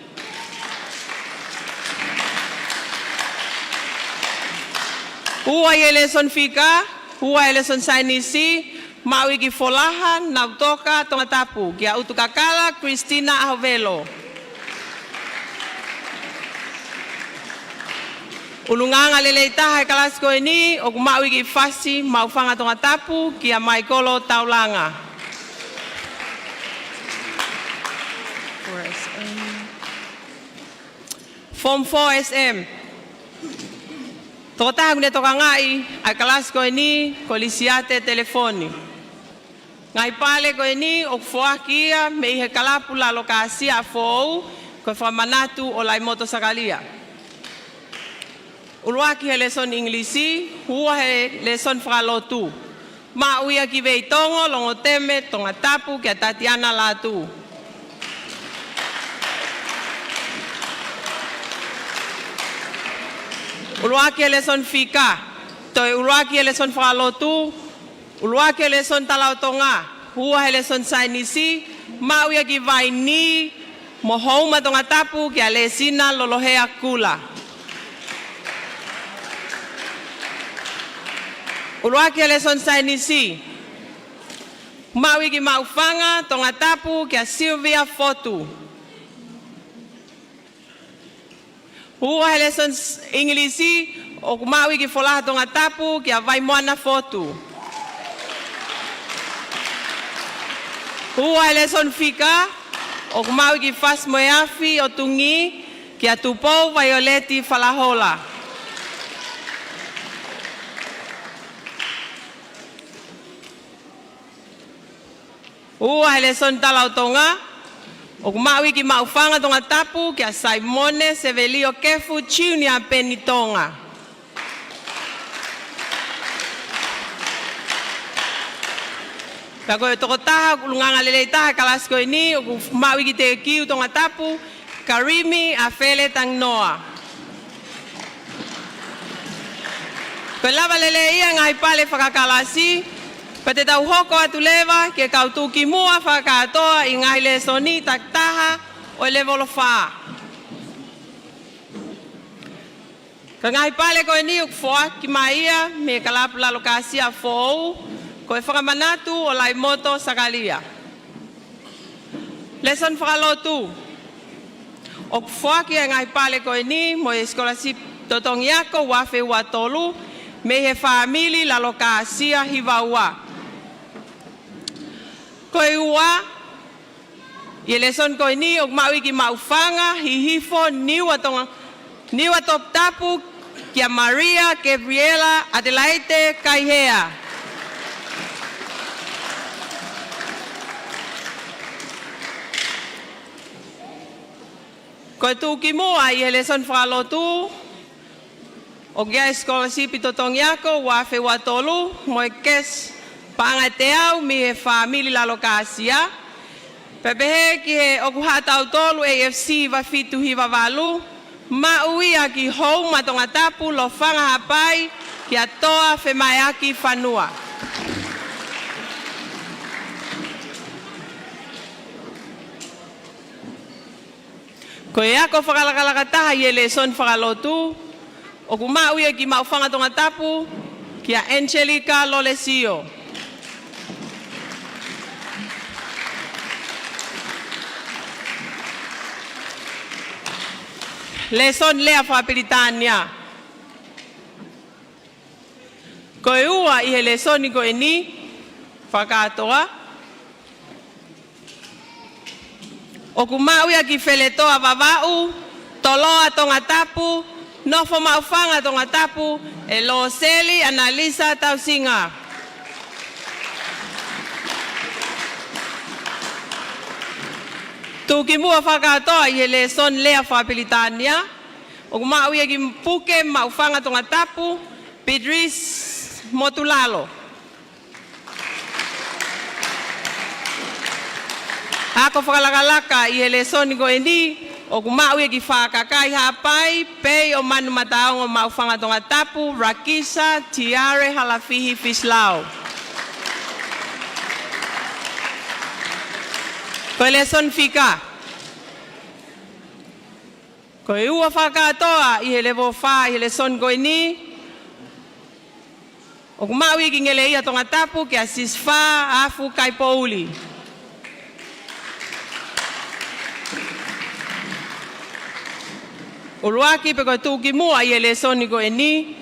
Ua he lēsoni fika, ua he lēsoni saienisi, maʻu ia ki Folaha Nautoka Tongatapu, kia ʻUtukakala Christina ʻAhovelo. ʻUlungaanga lelei taha he kalasi ko eni, ʻoku maʻu ia ki Fasi Maʻufanga Tongatapu, kia Maikolo Taulanga. Form four S M. Tokotaha ʻoku ne tokangaʻi ʻa e kalasi ko eni, ko Lisiate Telefoni. Ngaahi pale ko eni, ʻoku foaki ia mei he kalapu Lalo Kāsia ʻa Foʻou, ko e fakamanatu ʻo Laimoto Sakalia. ʻUluaki he lēsoni ʻIngilisi, ua he lēsoni fakalotu. Maʻu ia ki Veitongo, Longoteme Tongatapu, kia Tatiana Lātū. ʻUluaki he lēsoni fika, toe ʻuluaki he lēsoni fakalotu, ʻuluaki he lēsoni tala ʻo Tonga, Ua he lēsoni saienisi, maʻu ia ki Vainī mo Houma Tongatapu kia Lēsina Lolohea Kula. ʻUluaki he lēsoni saienisi, maʻu ia ki Maʻufanga Tongatapu kia Sylvia Fotu. Ua he lēsoni s-, ʻIngilisi, ʻoku maʻu ia ki Folaha Tongatapu kia Vaimoana Fotu. Ua he lēsoni fika, ʻoku maʻu ia ki Fasi mo e Afi ʻo Tungī kia Tupou Vaioleti Falahola. Ua he lēsoni tala ʻo Tonga, ʻoku maʻu ia ki Maʻufanga Tongatapu kia Saimone Sevelio Kefu Junior Peni Tonga. Pea ko e tokotaha ʻulungaanga lelei taha he kalasi ko eni, ʻoku maʻu ia ki Tēkiu Tongatapu, Karimi ʻAfele Tanginoa. Ko e lava lelei ia e ngaahi pale fakakalasi, pea te tau hoko atu leva ki he kau tuʻukimuʻa fakakātoa ʻi he ngaahi lēsoni takitaha ʻo e lēvolo fā. Ko e ngaahi pale ko eni ʻoku foaki mai ia mei he Kalapu Lalo Kāsia Foʻou, ko e fakamanatu ʻo Laimoto Sakalia. Lēsoni fakalotu. ʻOku foaki e ngaahi pale ko eni mo e sikolasipi totongi ako ua afe ua tolu mei he fāmili Lalo Kāsia Hiva Ua. Ko e ua, ʻi he lēsoni ko eni ʻoku maʻu ia ki Maʻufanga, Hihifo, Niua Tonga, Niua Toputapu, kia Maria Gabriela Adelaide Kaihea. Ko e tuʻukimuʻa ʻi he lēsoni fakalotu, ʻoku ʻi ai e sikolasipi totongi ako ua afe ua tolu mo e kesi paʻanga ʻe teau mei he fāmili Lalo Kāsia. Pea pehē ki he ʻOku Haʻa Tautolu A F C hiva fitu hiva valu, maʻu ia ki Houma Tongatapu, Lofanga Haʻapai, kia Toa Femaeaki Fanua. Ko e ako fakalakalaka taha ʻi he lēsoni fakalotu, ʻoku maʻu ia ki Maʻufanga Tongatapu, kia Angelica Lolesio. Lēsoni lea fakapilitānia. Ko e ua ʻi he lēsoni ko eni fakakātoa, ʻoku maʻu ia ki Feletoa Vavaʻu, Toloa Tongatapu, Nofo Maʻufanga Tongatapu, ʻe Loseli Analisa Tausinga. Tuʻukimuʻa fakakātoa ʻi he lēsoni lea fakapilitānia, ʻoku maʻu ia ki Puke Maʻufanga Tongatapu, Beatrice Motulalo. Ako fakalakalaka ʻi he lēsoni ko eni, ʻoku maʻu ia ki Fakakai Haʻapai, Pei ʻo Manu Mataongo Maʻufanga Tongatapu, Rakisa Tiare Halafihi Fisilau. Ko e lēsoni fika. Ko e ua fakakātoa ʻi he lēvolo fā ʻi he lēsoni ko eni, ʻoku maʻu ia ki Ngeleia Tongatapu kia Sisifā Afu Kaipouli. ʻUluaki pe ko e tuʻukimuʻa ʻi he lēsoni ko eni,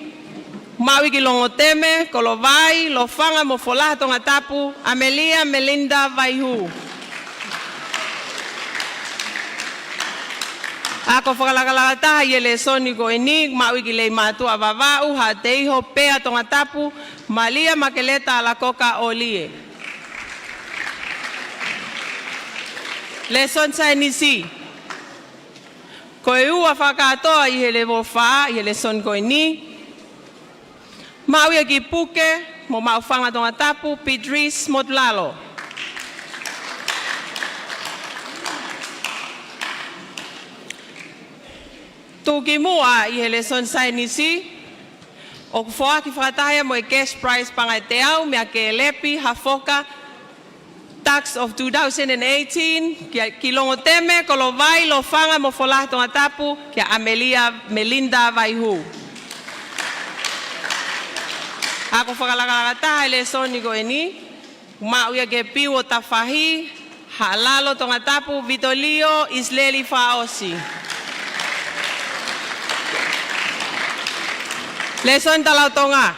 maʻu ia ki Longoteme, Kolovai, Lofanga mo Folaha Tongatapu, ʻAmelia Melinda Vaihū. Ako fakalakalaka taha ʻi he lēsoni ko eni, maʻu ia ki Leimātuʻa Vavaʻu, Haʻateiho, Pea Tongatapu, Malia Makeleta Alakoka ʻOlie. Lēsoni saienisi. Ko e ua fakakātoa ʻi he lēvolo fā ʻi he lēsoni ko eni, maʻu ia ki Puke mo Maʻufanga Tongatapu, Beatrice Motulalo. Tuʻukimuʻa ʻi he lēsoni saienisi, ʻoku foaki fakataha ia mo e cash prize paʻanga ʻe teau meia Kelepi Hafoka Dux of two thousand and eighteen, kia, ki Longoteme, Kolovai, Lofanga mo Folaha Tongatapu, kia ʻAmelia Melinda Vaihū. Ako fakalakalaka taha ʻi he lēsoni ko eni, ʻoku maʻu ia ki he Piu ʻo Tafahi, Haʻalalo Tongatapu, Vitolio ʻIsileli Fakaʻosi. Lēsoni Talao Tonga.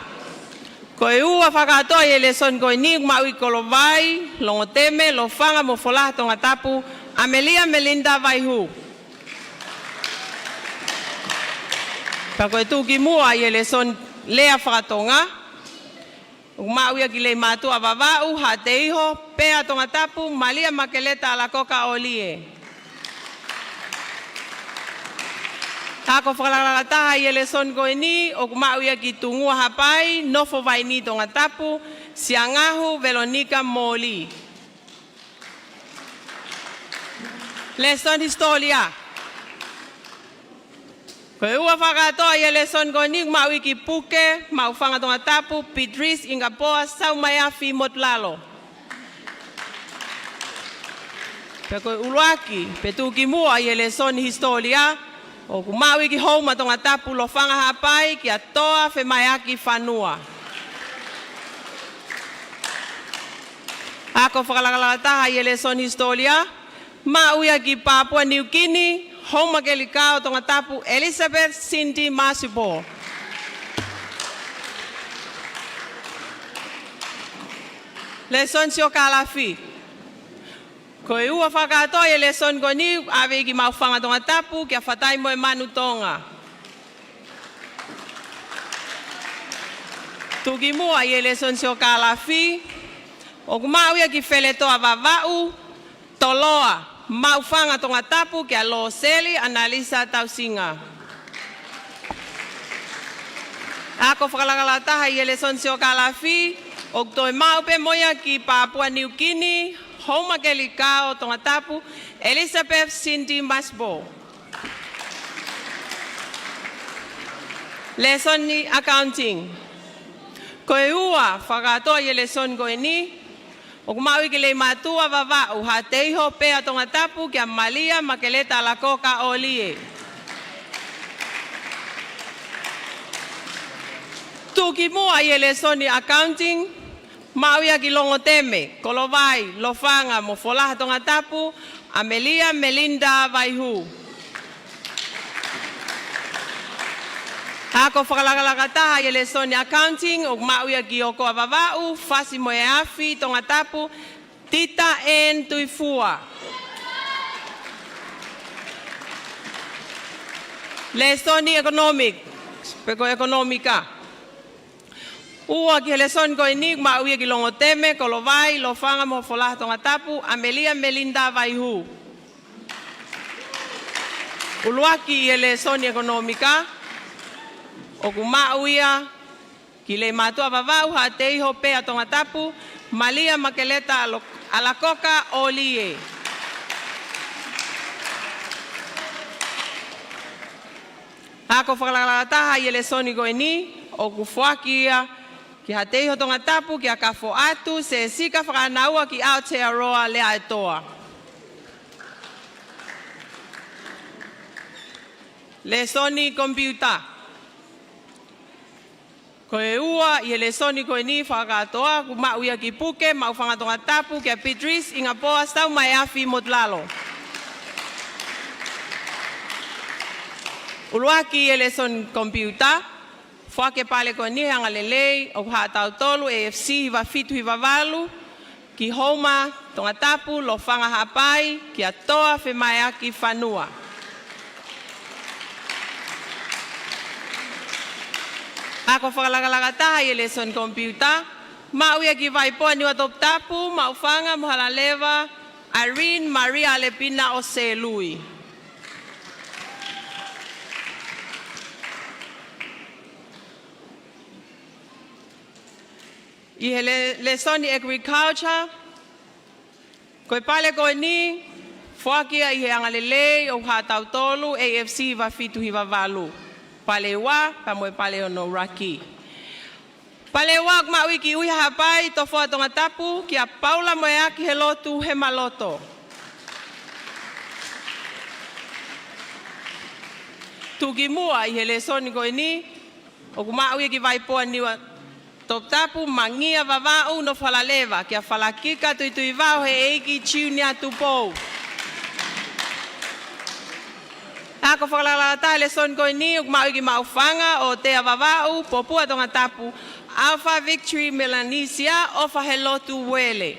Ko e ua fakakātoa ʻi he lēsoni ko eni ʻoku maʻu ʻi Kolovai, Longoteme, Lofanga mo Folaha Tongatapu, ʻAmelia Melinda Vaihū. Pea ko e tuʻukimuʻa ʻi he lēsoni lea fakatonga, ʻoku maʻu ia ki Leimātuʻa Vavaʻu, Haʻateiho, Pea Tongatapu, Malia Makeleta ʻAlakoka ʻŌlie. Ako fakalakalaka taha ʻi he lēsoni ko eni, ʻoku maʻu ia ki Tungua Haʻapai, Nofovaini Tongatapu, Siangahu Velonika Moli. Lēsoni Hisitōlia. Ko e ua fakakātoa ʻi he lēsoni ko eni ʻoku maʻu ia ki Puke, Maʻufanga Tongatapu, Beatrice Ingapoa Saumaiafi Motulalo. Pea ko e ʻuluaki, pe tuʻukimuʻa ʻi he lēsoni Hisitōlia, ʻoku maʻu ia ki Houma Tongatapu, Lofanga Haʻapai, kia Toa Femaeaki Fanua. Ako fakalakalaka taha ʻi he lēsoni Hisitōlia, maʻu ia ki Papua New Guinea, Houma Kelikao Tongatapu, Elizabeth Cindy Marshall. Lēsoni siokālafi. Ko e ua fakakātoa ʻi he lēsoni ko eni, ʻave ia ki Maʻufanga Tongatapu, kia Fatai Moemanu Tonga. Tuʻukimuʻa ʻi he lēsoni siokālafi, ʻoku maʻu ia ki Feletoa Vavaʻu, Toloa, Maʻufanga Tongatapu, kia Loseli ʻAnalisa Tausinga. Ako fakalakalaka taha ʻi he lēsoni siokālafi, ʻoku toe maʻu pē mo ia ki Papua New Guinea, Houma Kelikao Tongatapu, Elizabeth Cindy Masbo. Lēsoni Accounting. Ko e ua fakakātoa ʻi he lēsoni ko eni, ʻoku maʻu ia ki Leimātuʻa Vavaʻu, Haʻateiho, Pea Tongatapu, kia Malia Makeleta ʻAlakoka ʻŌlie. Tuʻukimuʻa ʻi he lēsoni Accounting, maʻu ia ki Longoteme, Kolovai, Lofanga mo Folaha Tongatapu, ʻAmelia Melinda Vaihū. Ako fakalakalaka taha ʻi he lēsoni Accounting, ʻoku maʻu ia ki ʻOkoʻa Vavaʻu, Fasi Moeafi Tongatapu, Tita Ann Tuifua. Lēsoni Economic, pe ko e ʻekonōmika. Ua ki he lēsoni ko eni, maʻu ia ki Longoteme, Kolovai, Lofanga mo Folaha Tongatapu, ʻAmelia Melinda Vaihū. ʻUluaki ʻi he lēsoni ʻekonōmika, ʻoku maʻu ia ki Leimātuʻa Vavaʻu, Haʻateiho, Pea Tongatapu, Malia Makeleta ʻAlo-, ʻAlakoka ʻŌlie. Ako fakalakalaka taha ʻi he lēsoni ko eni, ʻoku foaki ia ki Haʻateiho Tongatapu, kia Kafoʻatu Sesika Fakaʻanaua ki Aotearoa Leaʻaetoa. Lēsoni Komipiuta. Ko e ua ʻi he lēsoni ko eni fakakātoa, ʻoku maʻu ia ki Puke, Maʻufanga Tongatapu, kia Beatrice Ingapoa Saumaiafi Motulalo. ʻUluaki ʻi he lēsoni Komipiuta, foaki e pale ko eni he angalelei ʻoku Haʻatautolu A F C hiva fitu hiva valu, ki Houma Tongatapu, Lofanga Haʻapai, kia Toa Femaeaki Fanua. Ako fakalakalaka taha ʻi he lēsoni Komipiuta, maʻu ia ki Vaipoa, Niuatoputapu, Maʻufanga mo Halaleva, Irene Maria Alepina ʻOselui. ʻI he lē-, lēsoni Agriculture, ko e pale ko eni, foaki ia ʻi he angalelei ʻoku Haʻatautolu A F C hiva fitu hiva valu. Pale ua, pea mo e pale ono, ʻUluaki. Pale ua ʻoku maʻu ia ki ʻUiha Haʻapai, Tofoa Tongatapu, kia Paula Moeaki Helotu Hemaloto. Tuʻukimuʻa ʻi he lēsoni ko eni, ʻoku maʻu ia ki Vaipoa Niua Toputapu, Mangia Vavaʻu Nofohalaleva, kia Falakika Tuituivao Heʻeiki Junior Tupou. Ako fakalakalaka taha he lēsoni ko eni, ʻoku maʻu ia ki Maʻufanga, ʻOtea Vavaʻu, Popua Tongatapu, Alpha Victory Melanesia, ʻOfa Helotu Uele.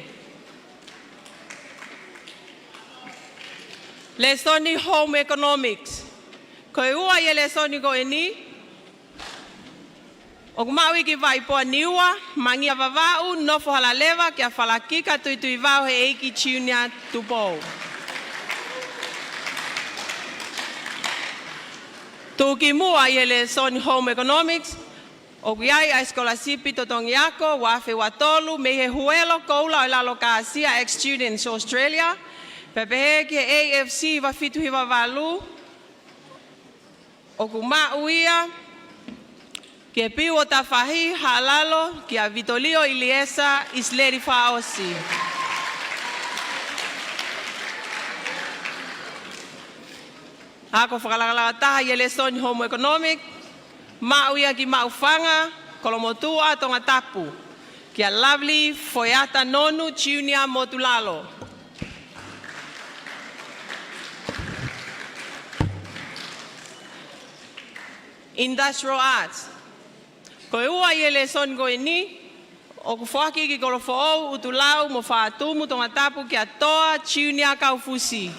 Lēsoni Home Economics. Ko e ua ʻi he lēsoni ko eni, ʻoku maʻu ia ki Vaipoa Niua, Mangia Vavaʻu Nofohalaleva, kia Falakika Tuituivao Heʻeiki Junior Tupou. Tuʻukimuʻa ʻi he lēsoni Home Economics, ʻoku ʻi ai ʻa e sikolasipi totongi ako ua afe ua tolu mei he Huelo Koula ʻo e Lalo Kāsia ex-Students Australia, pea pehē ki he A F C ua fitu hiva valu, ʻoku maʻu ia ki he Piu ʻo Tafahi, Haʻalalo, kia Vitolio ʻIliesa ʻIsileli Fakaʻosi. Ako fakalakalaka taha ʻi he lēsoni Home Economic, maʻu ia ki Maʻufanga, Kolomotuʻa Tongatapu, kia Lovely Foeata Nonu Junior Motulalo. Industrial Arts. Ko e ua ʻi he lēsoni ko eni, ʻoku foaki ki Kolofoʻou, ʻUtulau mo Fatumu Tongatapu, kia Toa Junior Kaufusi.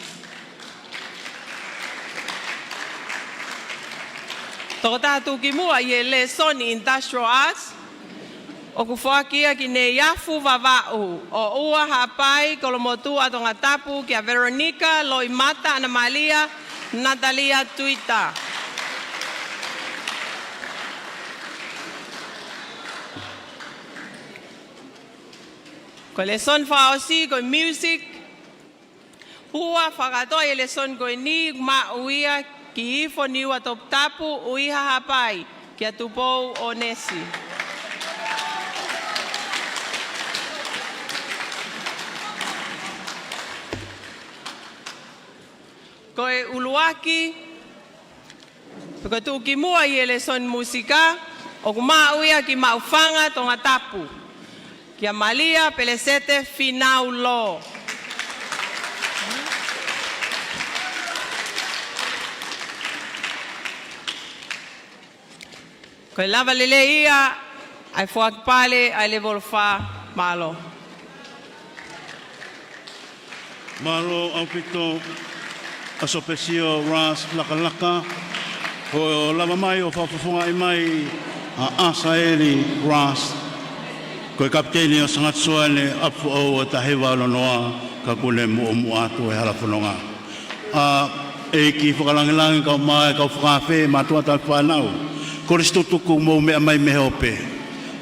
Tokotaha tuʻukimuʻa ʻi he lēsoni Industrial Arts, ʻoku foaki ia ki Neiafu Vavaʻu, ʻOʻua Haʻapai, Kolomotuʻa Tongatapu, kia Veronica Loimata ʻAnamalia Natalia Tuita. Ko e lēsoni fakaʻosi ko e music. Ua fakakātoa ʻi he lēsoni ko eni, maʻu ia ki Ifo Niua Toputapu, ʻUiha Haʻapai, kia Tupou ʻOnesi. Ko e ʻuluaki, pe ko e tuʻukimuʻa ʻi he lēsoni mūsika, ʻoku maʻu ia ki Maʻufanga Tongatapu, kia Malia Pelesete Finau Lō. Ko e lava lelei ia ʻa e foaki pale ʻa e levolo fā. Mālō. Mālō ʻaupito ʻa Sopesio Ras Lakalaka, ʻo lava mai ʻo fakafofongaʻi mai ʻa ʻAsaeli Ras, ko e kapiteni ʻo Sangata Suane ʻApifoʻou ʻo e taha hiva ono noa, ka kuo ne muʻomuʻa atu he hala fononga. ʻA e ʻEiki fakalāngilangi, kau mai, kau fakaafe, mātuʻa, tauhi fānau, kolisi tutuku, mou meʻa mai mei he ope.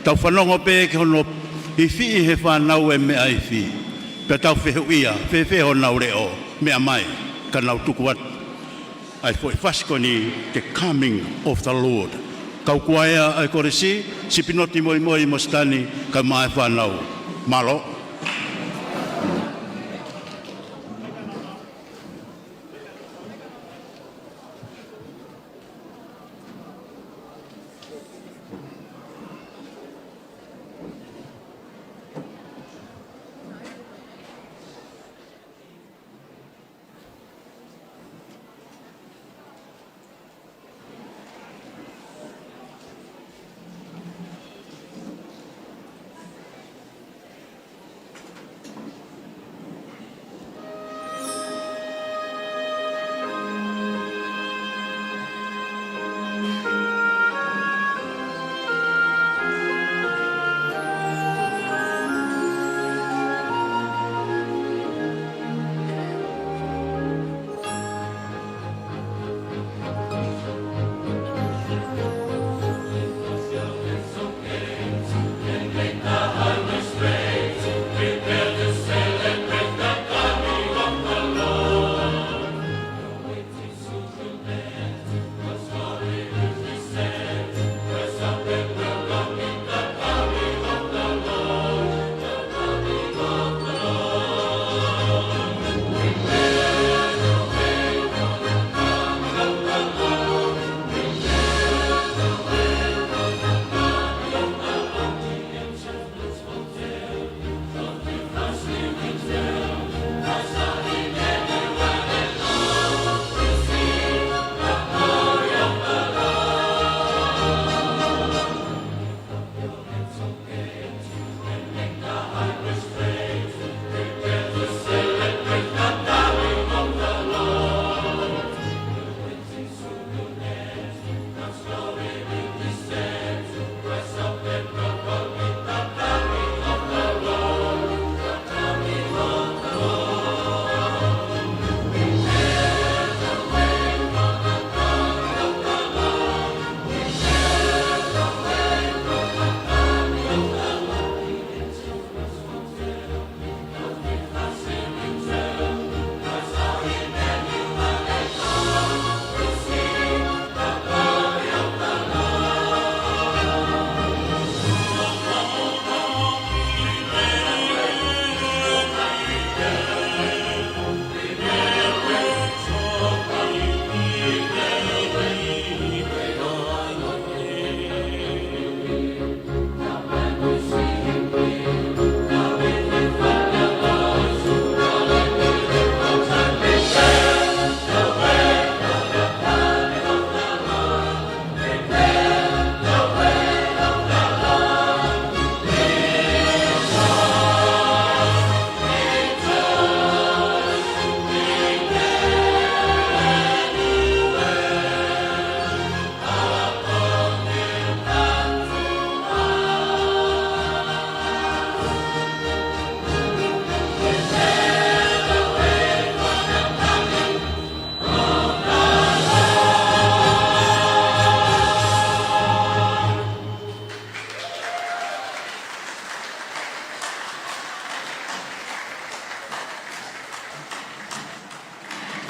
Tau fanongo pē ki hono ifiʻi he fānau e meʻa ifi, pea tau fehuʻia, fēfē honau leʻo, meʻa mai, ka nau tuku atu ʻa e foʻi fasi ko eni, The Coming of the Lord. Kau kuaea ʻa e kolisi, sipi noti, moimoi mo Sitani, kau mai fānau. Mālō.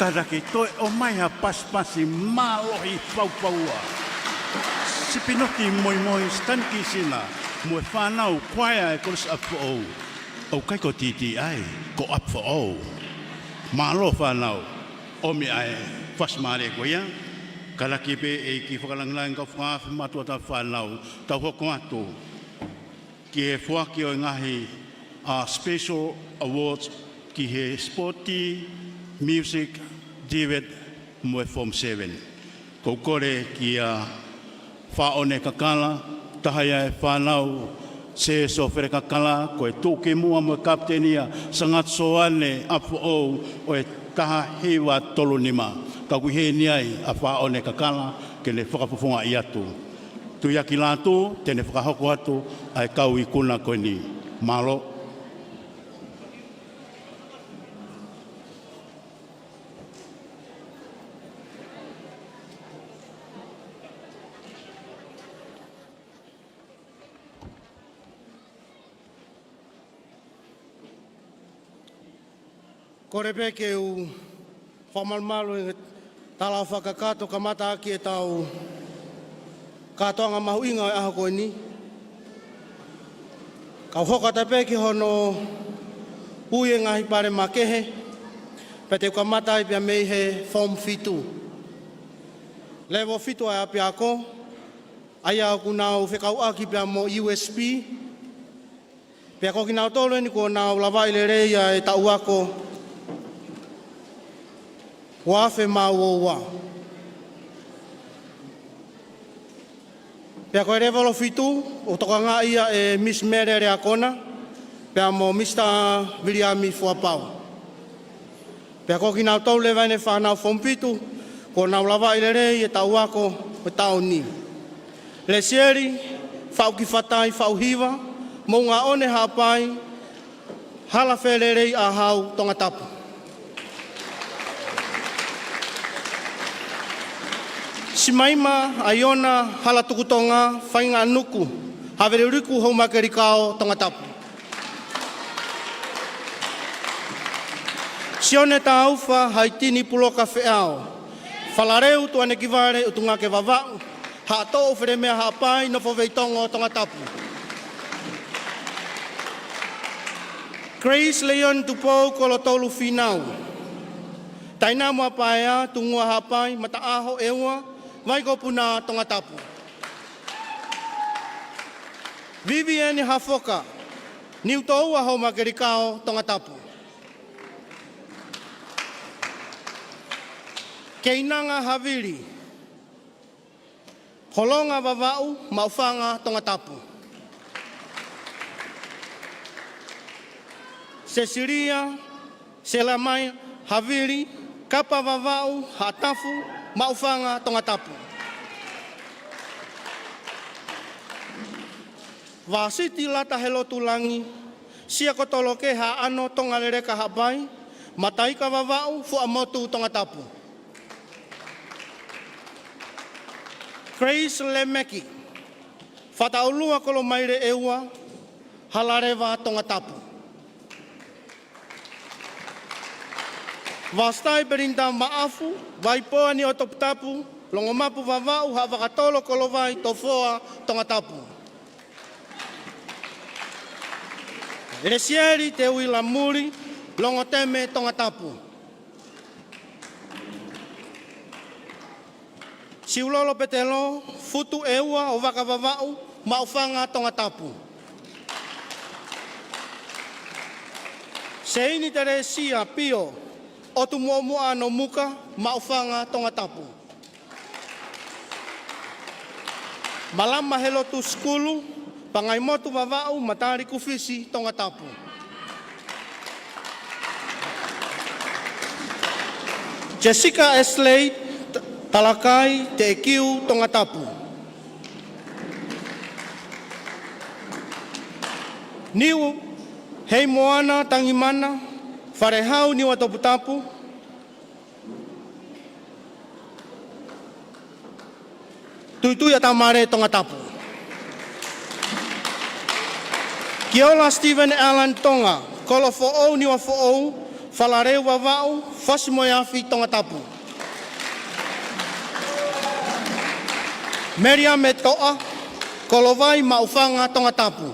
Kātaki toe ʻomai ha pasipasi mālohi faufaua. Sipinoti Moimoi, Stan Kisina, mo e fānau kuaea e Kolisi ʻApi Foʻou. ʻOku ʻikai ko T T I, ko ʻApi Foʻou. Mālō fānau, ʻomi ʻa e fasi mālie ko ia. Kātaki pē ʻEiki fakalāngilangi, kau fakaafe, mātuʻa, tauhi fānau, tau hoko atu ki he foaki ʻo e ngaahi, ʻa, special awards ki he sipoti, music, TVET, mo e Form seven. ʻOku ou kole kia Faʻone Kakala, taha ia e fānau, Seso Fele Kakala, ko e tuʻukimuʻa mo e kapiteni ʻa Sangatu Soane ʻApi Foʻou ʻo e taha hiva tolu nima. Ka ʻoku ʻi heni ai ʻa Faʻone Kakala ke ne fakafofongaʻi atu. Tuiaki Lātū, te ne fakahoko atu ʻa e kau ikuna ko eni. Mālō. Kole pē ke u fakamalumalu he tala fakakakato kamata ʻaki ʻetau kātoanga mahuʻinga ʻo e ʻaho ko eni. Kau hoko atu pē ki hono ui e ngaahi pale makehe, pea te u kamata ai pea mei he Form fitu. Level fitu ʻa e ʻapiako, ʻa ia ʻoku nau fekauʻaki pea mo USP, pea ko kinautolu eni kuo nau lavaʻi lelei ʻa e taʻu ako ua afe mā ua ua. Pea ko e level fitu, ʻoku tokangaʻi ia ʻe Miss Mele Leakona, pea mo Mister Viliami Fuapau. Pea ko kinautolu leva eni fānau Form fitu, kuo nau lavaʻi lelei e taʻu ako ʻo e taʻu ni. Lesieli Faʻukifatai Faʻuhiva, Moʻungaʻone Haʻapai, Hala Felelei ʻAhau, Tongatapu. Simaima ʻAiona Halatukutonga Fainganuku, Haveliuliku Houmakelikao, Tongatapu. Sione Taufa Haitini Puloka Feʻao, Falaleu Tuʻanekivale ʻUtungake Vavaʻu, Haʻatoʻo Felemea Haʻapai, Nofo Veitongo, Tongatapu. Grace Leon Tupou Kolotolu Fīnau, Tainamu ʻa Paea, Tungua Haʻapai, Mataʻaho ʻEua, Vaikopuna, Tongatapu. Vivian Hafoka, Niutoua Houmakelikao, Tongatapu. Keinanga Havili, Holonga Vavaʻu, Maʻufanga, Tongatapu. Sesilia Selamai Havili, Kapa Vavaʻu, Haʻatafu, Maʻufanga, Tongatapu. Vāsiti Lata Helotulangi, Sia Kotoloke Haʻano, Tonga Leleka Haʻapai, Mataika Vavaʻu, Fuaʻamotu, Tongatapu. Grace Lemeki, Fataulua Kolomaile ʻEua, Halaleva, Tongatapu. Vasitai Belinda Maʻafu, Vaipoa Niuatoputapu, Longomapu Vavaʻu, Haʻavakatolo Kolovai, Tofoa, Tongatapu. Lesieli Teuila Muli, Longoteme, Tongatapu. Siulolo Petelo, Futu ʻEua ʻo Vaka Vavaʻu, Maʻufanga, Tongatapu. Seini Telesia Pio, ʻOtu Muʻomuʻa Nomuka, Maʻufanga, Tongatapu. Malama Helotu Sikulu, Pangaimotu Vavaʻu, Matali Kufisi, Tongatapu. Jessica Esley, T-, Talakai, Teʻekiu, Tongatapu. Niu Heimoana Tangimana, Falehau, Niuatoputapu. Tuitui ʻAtamale, Tongatapu. Kiola Stephen Allen Tonga, Kolofoʻou, Niuafoʻou, Falaleu Vavaʻu, Fasi-mo-e-Afi, Tongatapu. Meliame Toʻa, Kolovai Maʻufanga, Tongatapu.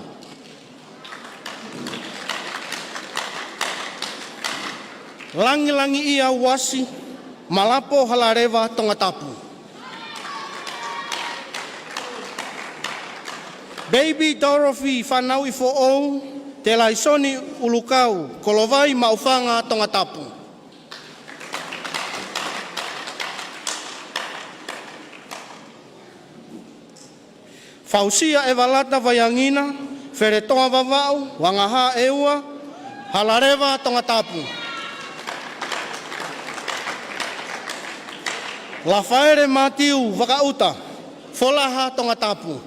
Langilangiʻia Uasi, Malapo, Halaleva, Tongatapu. Baby Dorothy Fanauʻi Foʻou, Telaisoni ʻUlukau, Kolovai Maʻufanga, Tongatapu. Fausia ʻEvalata Vaiangina, Feletoa Vavaʻu, Vangahā ʻEua, Halaleva, Tongatapu. Lafaele Matiu Vakaʻuta, Folaha, Tongatapu.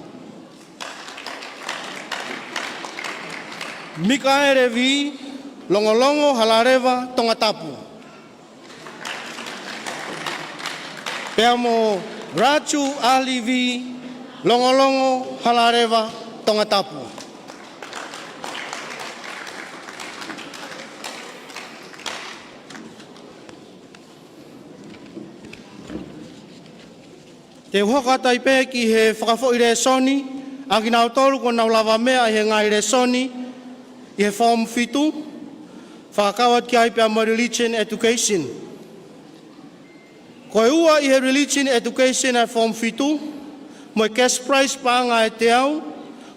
Mikaele Vī, Longolongo, Halaleva, Tongatapu. Pea mo Ratu Ali Vī, Longolongo, Halaleva, Tongatapu. Te u hoko atu ai pē ki he fakafoʻi lēsoni ʻa kinautolu kuo nau lavameʻa ʻi he ngaahi lēsoni ʻi he Form fitu, fakakau atu ki ai pea mo e Religion Education. Ko e ua ʻi he Religion Education ʻa e Form fitu, mo e cash prize paʻanga ʻe teau,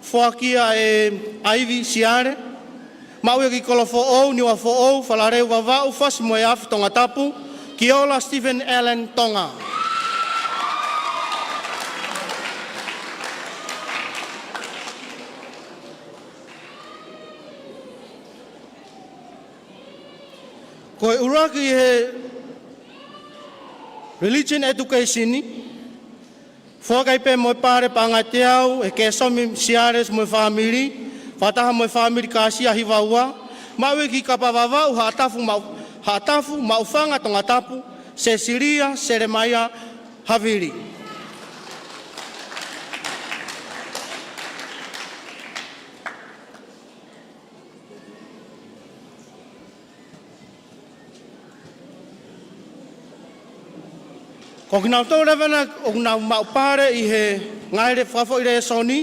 foaki ia ʻe Aivi Siale, maʻu ia ki Kolofoʻou, Niuafoʻou, Falaleu Vavaʻu, Fasi-mo-e-Afi, Tongatapu, Kiola Stephen Allen, Tonga. Ko e ʻuluaki ʻi he Religion Education ni, foaki ai pē mo e pale paʻanga ʻe teau ʻe Kēsomi Siale mo e fāmili, fakataha mo e fāmili Kāsia Hivaua, maʻu ia ki Kapa Vavaʻu, Haʻatafu Maʻu-, Haʻatafu Maʻufanga, Tongatapu, Sesilia Selemaia Havili. Ko kinautolu leva ena ʻoku nau maʻu pale ʻi he ngaahi fakafoʻi lēsoni,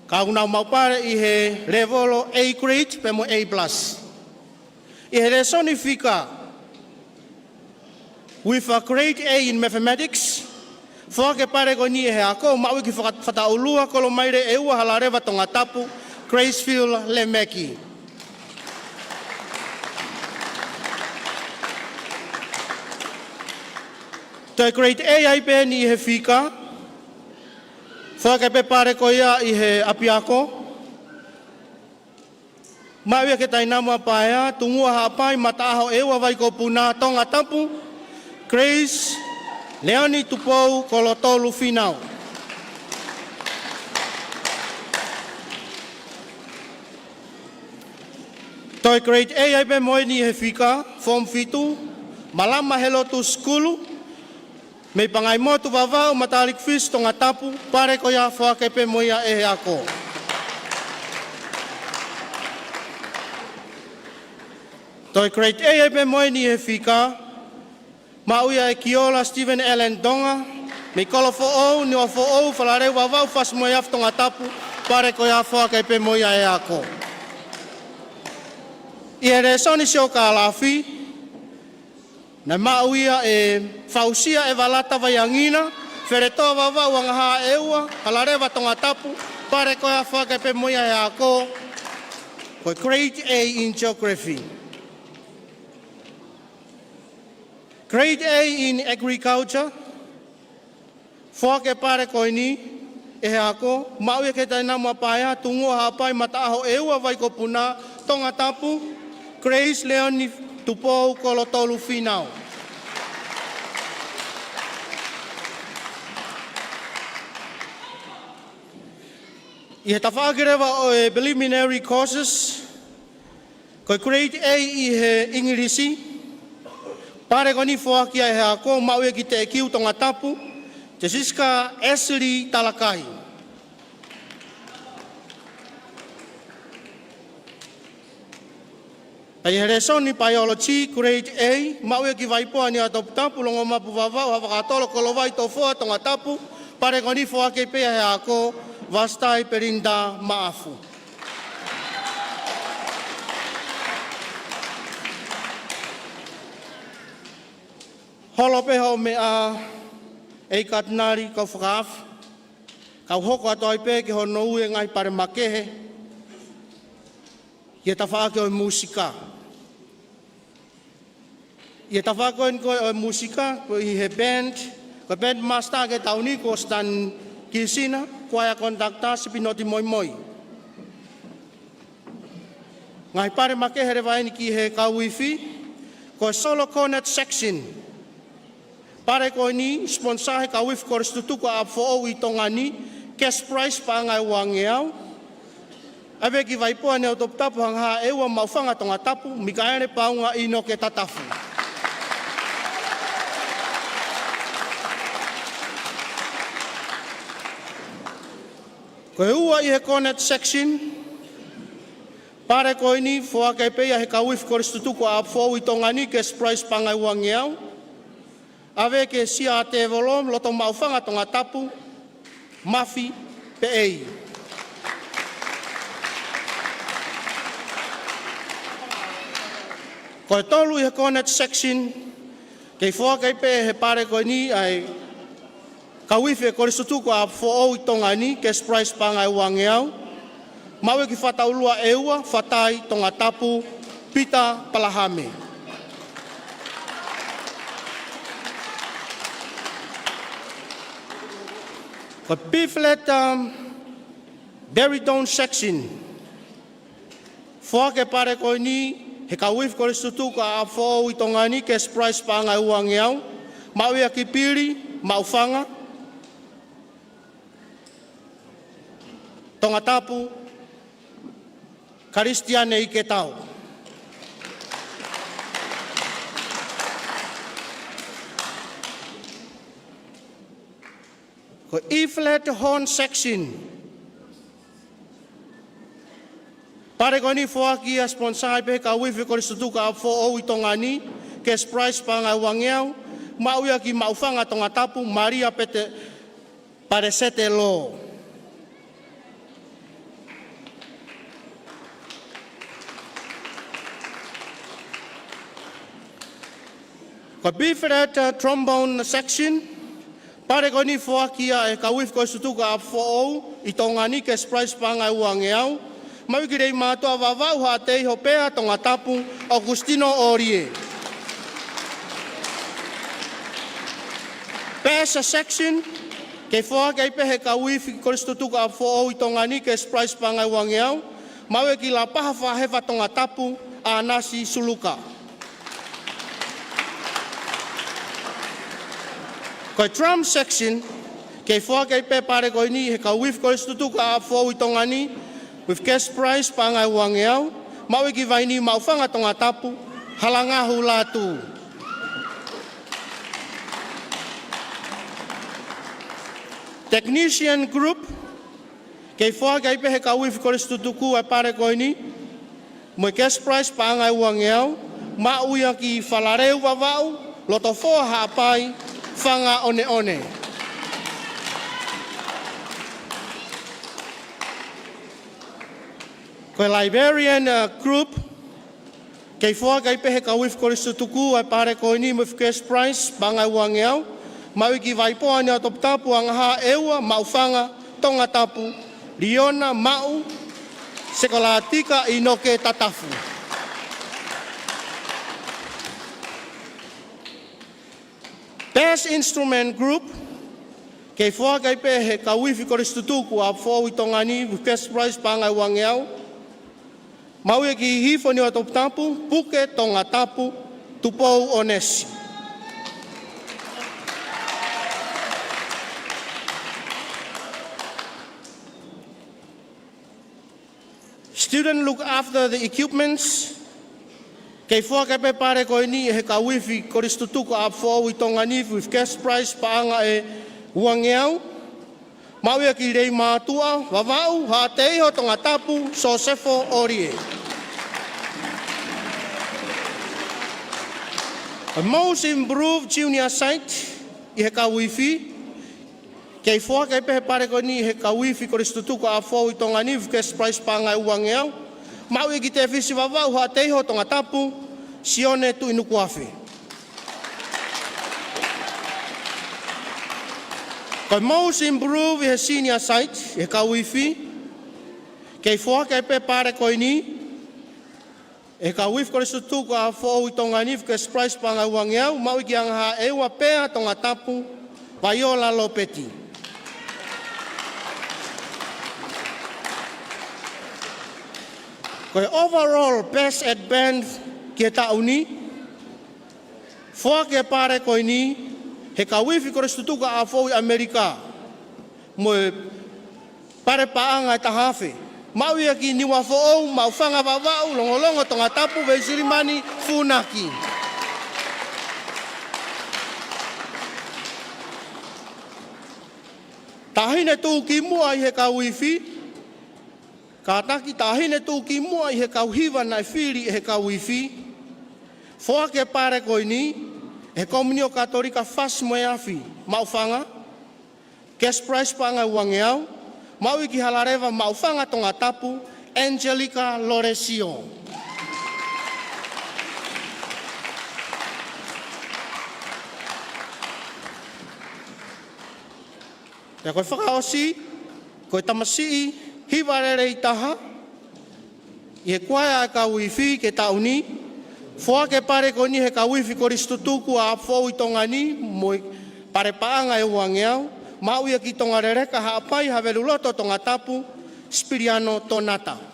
ka ʻoku nau maʻu pale ʻi he lēvolo A grade pea mo A plus. ʻI he lēsoni fika, with a grade A in mathematics, foaki e pale ko eni ʻe he ako, maʻu ia ki Faka-, Fataʻulua, Kolomaile ʻEua, Halaleva, Tongatapu, Gracefield Lemeki. Toe grade A ai pē eni ʻi he fika, foaki e pale ko ia ʻi he ʻapiako, maʻu ia ʻe Tainamu ʻa Paea, Tungua Haʻapai, Mataʻaho ʻEua, Vaikopuna, Tongatapu, Grace Leoni Tupou Kolotolu Finau. Toe grade A ai pē mo eni ʻi he fika, Form fitu, Malama Helotu Sukulu, mei Pangaimotu Vavaʻu, Matāliki Fisi, Tongatapu, pale ko ia foaki pē mo ia ʻe he ako. Toe grade A ai pē mo eni ʻi he fika, maʻu ia ʻe Kiola Stephen Allen Tonga, mei Kolofoʻou, Niuafoʻou, Falaleu Vavaʻu, Fasi-mo-e-Afi, Tongatapu, pale ko ia foaki pē mo ia ʻe he ako. ʻI he lēsoni siokālafi, naʻe maʻu ia ʻe Fausia ʻEvalata Vaiangina, Feletoa Vavaʻu, Vangahā ʻEua, Halaleva, Tongatapu, pale ko ia foaki pē mo ia ʻe he ako, ko e grade A in Geography. Grade A in Agriculture, foaki e pale ko eni ʻe he ako, maʻu ia ʻe Tainamu ʻa Paea, Tungua Haʻapai, Mataʻaho ʻEua, Vaikopuna, Tongatapu, Grace Leoni Tupou Kolotolu Finau. ʻI he tafaʻaki leva ʻo e preliminary courses, ko e grade A ʻi he ʻIngilisi, pale ko eni foaki ia ʻe he ako, maʻu ia ʻe Teʻekiu, Tongatapu, Jessica Ashley Talakai. Pea ʻi he lēsoni Biology, Grade A, maʻu ia ki Vaipoa Niuatoputapu, Longomapu Vavaʻu, Havakatolo, Kolovai, Tofoa, Tongatapu, pale ko eni foaki pē ia he ako, Vasitai Pelinda Maʻafu. Holo pē hoʻo meʻa, ʻEiki Katinali, kau fakaafe, kau hoko atu ai pē ki hono ui e ngaahi pale makehe, ʻi he tafaʻaki ʻo e mūsika. ʻI he tafaʻaki ko eni ko ē ʻo e mūsika, ko e ʻi he band, ko e band master ʻa e taʻu ni ko Stan Kisina, choir conductor Sipinoti Moimoi. Ngaahi pale makehe leva eni ki he kau ifi, ko e solo cornet section. Pale ko eni, sponsor he kau ifi Kolisi Tutuku ʻa ʻApifoʻou ʻi Tonga ni, cash prize paʻanga ʻe uangeau. ʻAve ki Vaipoa Niuatoputapu, Hangahā ʻEua, Maʻufanga, Tongatapu, Mikaele Paunga, ʻInoke, Tatafu. Ko e ua ʻi he cornet section, pale ko eni foaki pē ia he kau ifi Kolisi Tutuku ʻa ʻApifoʻou ʻi Tonga ni, cash prize paʻanga ʻe uangeau. ʻAve ki he Sia ʻa Tēvolo, Loto Maʻufanga, Tongatapu, Mafi Peʻei. Ko e tolu ʻi he cornet section, kei foaki pē he pale ko eni ʻa e kau ifi Kolisi Tutuku ʻa ʻApifoʻou ʻi Tonga ni, cash prize paʻanga ʻe uangeau. Maʻu ia ki Fataulua ʻEua, Fatai, Tongatapu, Pita Palahame. Ko e B flat, um, baritone section. Foaki e pale ko eni he kau ifi Kolisi Tutuku ʻa ʻApifoʻou ʻi Tonga ni, cash prize paʻanga ʻe uangeau. Maʻu ia ki Pili Maʻufanga, Tongatapu, Kalisitiane Iketau. Ko e E flat horn section. Pale ko eni foaki ia, sponsor ai pē he kau ifi Kolisi Tutuku ʻa ʻApifoʻou ʻi Tonga ni, cash prize paʻanga ʻe uangeau. Maʻu ia ki Maʻufanga, Tongatapu, Malia Pete, Palesete Lō. Ko e B flat, uh, trombone section. Pale ko eni foaki ia he kau ifi Kolisi Tutuku ʻa ʻApifoʻou ʻi Tonga ni, cash prize paʻanga ʻe uangeau. Maʻu ia ki Leimātuʻa Vavaʻu, Haʻateiho Pea, Tongatapu, ʻAukusitino ʻOlie. Bass section, kei foaki ai pē he kau ifi Kolisi Tutuku ʻa ʻApifoʻou ʻi Tonga ni, cash prize paʻanga ʻe uangeau. Maʻu ia ki Lapaha Fahefa, Tongatapu, ʻAnasi Suluka. Ko e drum section, kei foaki ai pē pale ko eni he kau ifi Kolisi Tutuku ʻa ʻApifoʻou ʻi Tonga ni, with cash prize paʻanga ʻe uangeau. Maʻu ia ki Vainī Maʻufanga, Tongatapu, Halangahu Lātū. Technician group, kei foaki ai pē he kau ifi Kolisi Tutuku ʻa e pale ko eni, mo e cash prize paʻanga ʻe uangeau. Maʻu ia ki Falaleu Vavaʻu, Lotofoa Haʻapai, Fanga ʻOneʻone. Ko e librarian, uh, group, kei foaki ai pē he kau ifi Kolisi Tutuku ʻa e pale ko eni mo e cash prize paʻanga ʻe uangeau. Maʻu ia ki Vaipoa Niuatoputapu, Hangahā ʻEua, Maʻufanga, Tongatapu, Liona Maʻu, Sekalātika ʻInoke, Tatafu. Bass instrument group, kei foaki ai pē he kau ifi Kolisi Tutuku ʻa ʻApifoʻou ʻi Tonga ni, with cash prize paʻanga ʻe uangeau. Maʻu ia ki Hihifo Niuatoputapu, Puke, Tongatapu, Tupou ʻOnesi. Student look after the equipments. Kei foaki ai pē pale ko eni he kau ifi Kolisi Tutuku ʻa ʻApifoʻou ʻi Tonga ni, with cash prize paʻanga ʻe uangeau. Maʻu ia ki Leimātuʻa Vavaʻu, Haʻateiho, Tongatapu, Sosefo ʻOlie. Ko e Most Improved Junior Side ʻi he kau ifi, kei foaki ai pē he pale ko eni ʻe he kau ifi Kolisi Tutuku ʻAhofoʻou ʻi Tonga ni, cash prize paʻanga ʻe uangeau, maʻu ia ki Tefisi Vavaʻu Haʻateiho Tongatapu, Sione Tuʻinukuafe. Ko e Most Improved ʻi he Senior Side ʻi he kau ifi, kei foaki ai pē he pale ko eni ʻe he kau ifi Kolisi Tutuku ʻAhofoʻou ʻi Tonga ni, cash prize paʻanga ʻe uangeau, maʻu ia ki Angahaʻeua Pea Tongatapu, Vaiola Lopeti. Ko e Overall Best Advance ki he taʻu ni, foaki he pale ko eni ʻe he kau ifi Kolisi Tutuku ʻAhofoʻou ʻi ʻAmelika, mo e pale paʻanga ʻe taha afe, maʻu ia ki Niuafoʻou, Maʻufanga Vavaʻu, Longolongo Tongatapu, Veisilimani Funaki. Taʻahine tuʻukimuʻa ʻi he kau ifi, kātaki taʻahine tuʻukimuʻa ʻi he kau hiva naʻe fili ʻe he kau ifi, foaki he pale ko eni ʻe he Komiunio Katolika Fasi mo e Afi, Maʻufanga, cash prize paʻanga ʻe uangeau, maʻu ia ki Halaleva, Maʻufanga Tongatapu, Angelica Lolesio. Pea ko e fakaʻosi, ko e tamasiʻi hiva lelei taha ʻi he kuaea ʻa e kau ifi ki he taʻu ni, foaki he pale ko eni ʻe he kau ifi Kolisi Tutuku ʻAhofoʻou ʻi Tonga ni, mo e pale paʻanga ʻe uangeau, maʻu ia ki Tongaleleka, Haʻapai, Haveluloto Tongatapu, Sipiliano Tonata.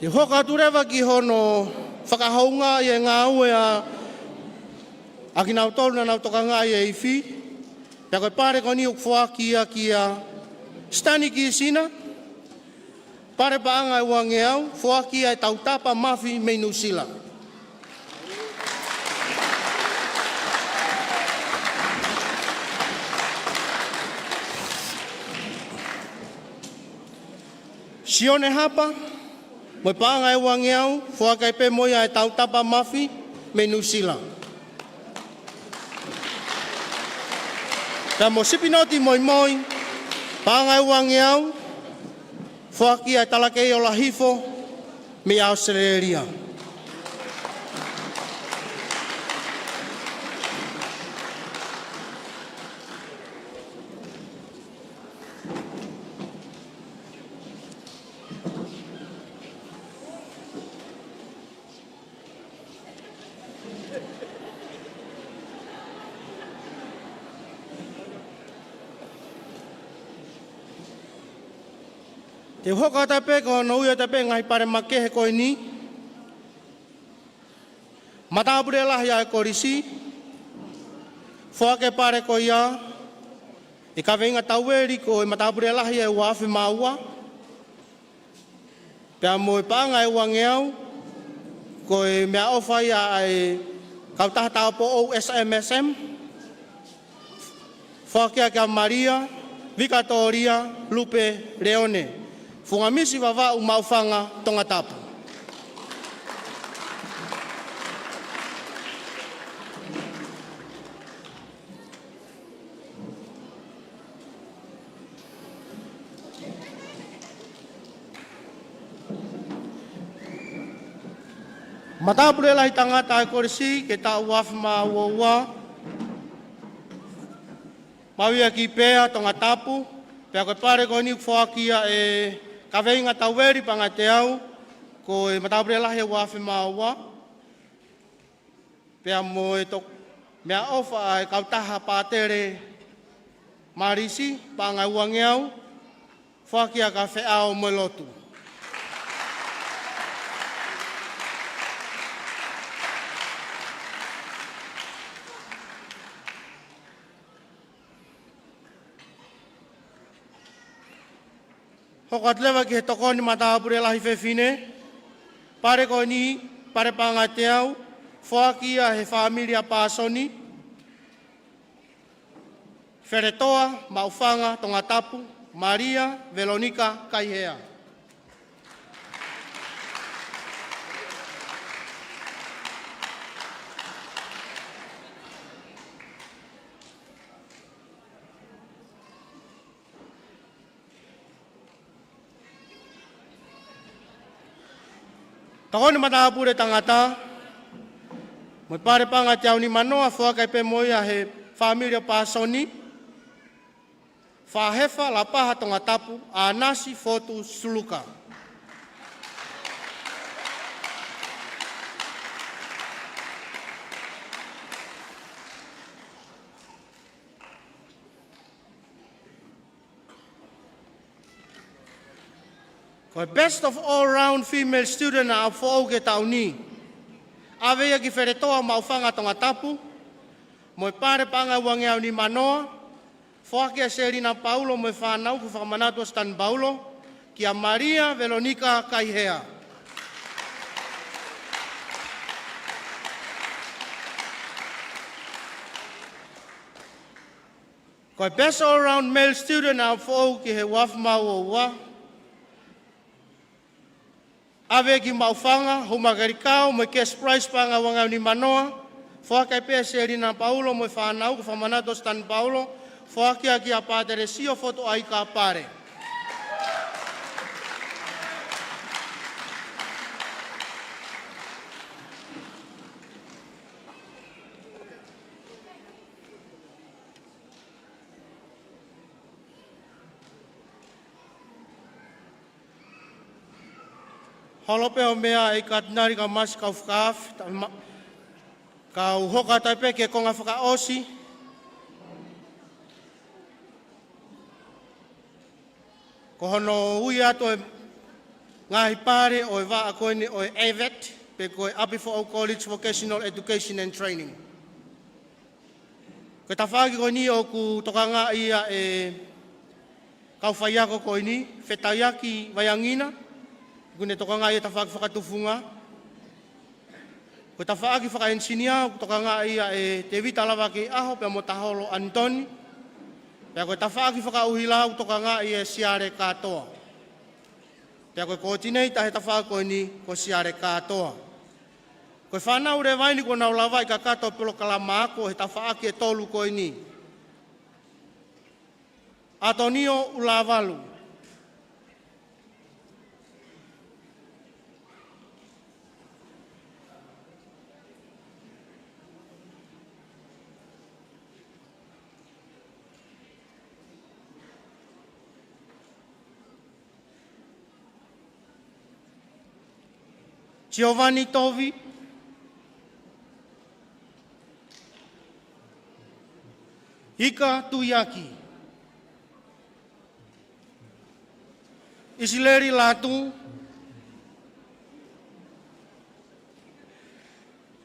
Te u hoko atu leva ki hono fakahoungaʻi e ngāue ʻa, ʻa kinautolu naʻa nau tokangaʻi e ifi. Pea ko e pale ko eni ʻoku foaki ia kia Sitani Kisina, pale paʻanga ʻe uangeau, foaki ia ʻe Tautapa Mafi mei Nuʻusila. Sione Hapa, mo e paʻanga ʻe uangeau, foaki ai pē mo ia ʻe Tautapa Mafi mei Nuʻusila. Pea mo Sipinoti Moimoi, paʻanga ʻe uangeau, foaki ia ʻe Talakei Olahifo mei ʻAositelēlia. Te u hoko atu pē ki hono ui atu pē e ngaahi pale makehe ko eni. Matāpule lahi ʻa e kolisi, foaki he pale ko ia e kaveinga taueli ko e matāpule lahi ʻe ua afe mā ua. Pea mo e paʻanga ʻe uangeau, ko e meʻaʻofa ia ʻa e kautaha tāupoʻou S M S M, foaki ia kia Malia Vikatōlia Lupe Leone, Fungamisi Vavaʻu, Maʻufanga, Tongatapu. Matāpule lahi tangata ʻa e kolisi ki he taʻu ua afe mā ua ua, maʻu ia ki Pea, Tongatapu. Pea ko e pale ko eni ʻoku foaki ia e kaveinga taueli paʻanga ʻe teau, ko e matāpule lahi ʻe ua afe mā ua. Pea mo e tok-, meʻaʻofa ʻa e kautaha Pātele Malisi, paʻanga ʻe uangeau, foaki ia kia Feʻao mo e Lotu. Hoko atu leva ki he tokoni matāpule lahi fefine. Pale ko eni, pale paʻanga ʻe teau, foaki ia ʻe he fāmili ʻa Pāsoni. Feletoa Maʻufanga Tongatapu, Malia Velonika Kaihea. Tokoni matāpule tangata, mo e Pale Paʻanga teau nimanoa, foaki pē mo ia he fāmili ʻo Pāsoni, Fahefa Lapaha Tongatapu, ʻAnasi Fotu Suluka. Ko e Best of All Round Female Student ʻa ʻapi foʻou ki he taʻu ni, ʻave ia ki Feletoa Maʻufanga Tongatapu, mo e Pale Paʻanga uangeau nimanoa, foaki ʻe Selina Paulo mo e fānau, ko e fakamanatu ʻa Stan Paulo, kia Malia Velonika Kaihea. Ko e Best All Round Male Student ʻa ʻapi foʻou ki he uaafe mā ua ua, ʻave ki Maʻufanga, Houmakelikao, mo e Cash Prize Paʻanga uangeau nimanoa, foaki pē ʻe Selina Paulo mo e fānau, ko e fakamanatu ʻa Stan Paulo, foaki ia kia Patelesio Fotu ʻAika Pale. Holo pē ʻo meʻa ʻe Katinali Kamasi Kaufakafi, ta-, ma-, kau hoko atu ai pē ki he konga fakaʻosi. Ko hono ui atu e ngaahi pale ʻo e vaʻa ko eni ʻo e AVET, pe ko e ʻApifoʻou College Vocational Education and Training. Ko e tafaʻaki ko eni ʻoku tokangaʻi ia ʻe kau faiako ko eni, Fetaiaki Vaiangina, ʻoku ne tokangaʻi e tafaʻaki fakatufunga. Ko e tafaʻaki fakaʻenisinia ʻoku tokangaʻi ia ʻe Tevita Lavakeiʻaho pea mo Taholo ʻAnitoni. Pea ko e tafaʻaki fakaʻuhila ʻoku tokangaʻi ʻe Siale Kātoa. Pea ko e coordinator he tafaʻaki ko eni ko Siale Kātoa. Ko e fānau leva eni kuo nau lavaʻi kakato e polokalama ako he tafaʻaki ʻe tolu ko eni. ʻAtonio ʻUlavalu. Giovanni Tovi. Ika Tuiaki. ʻIsileli Lātū.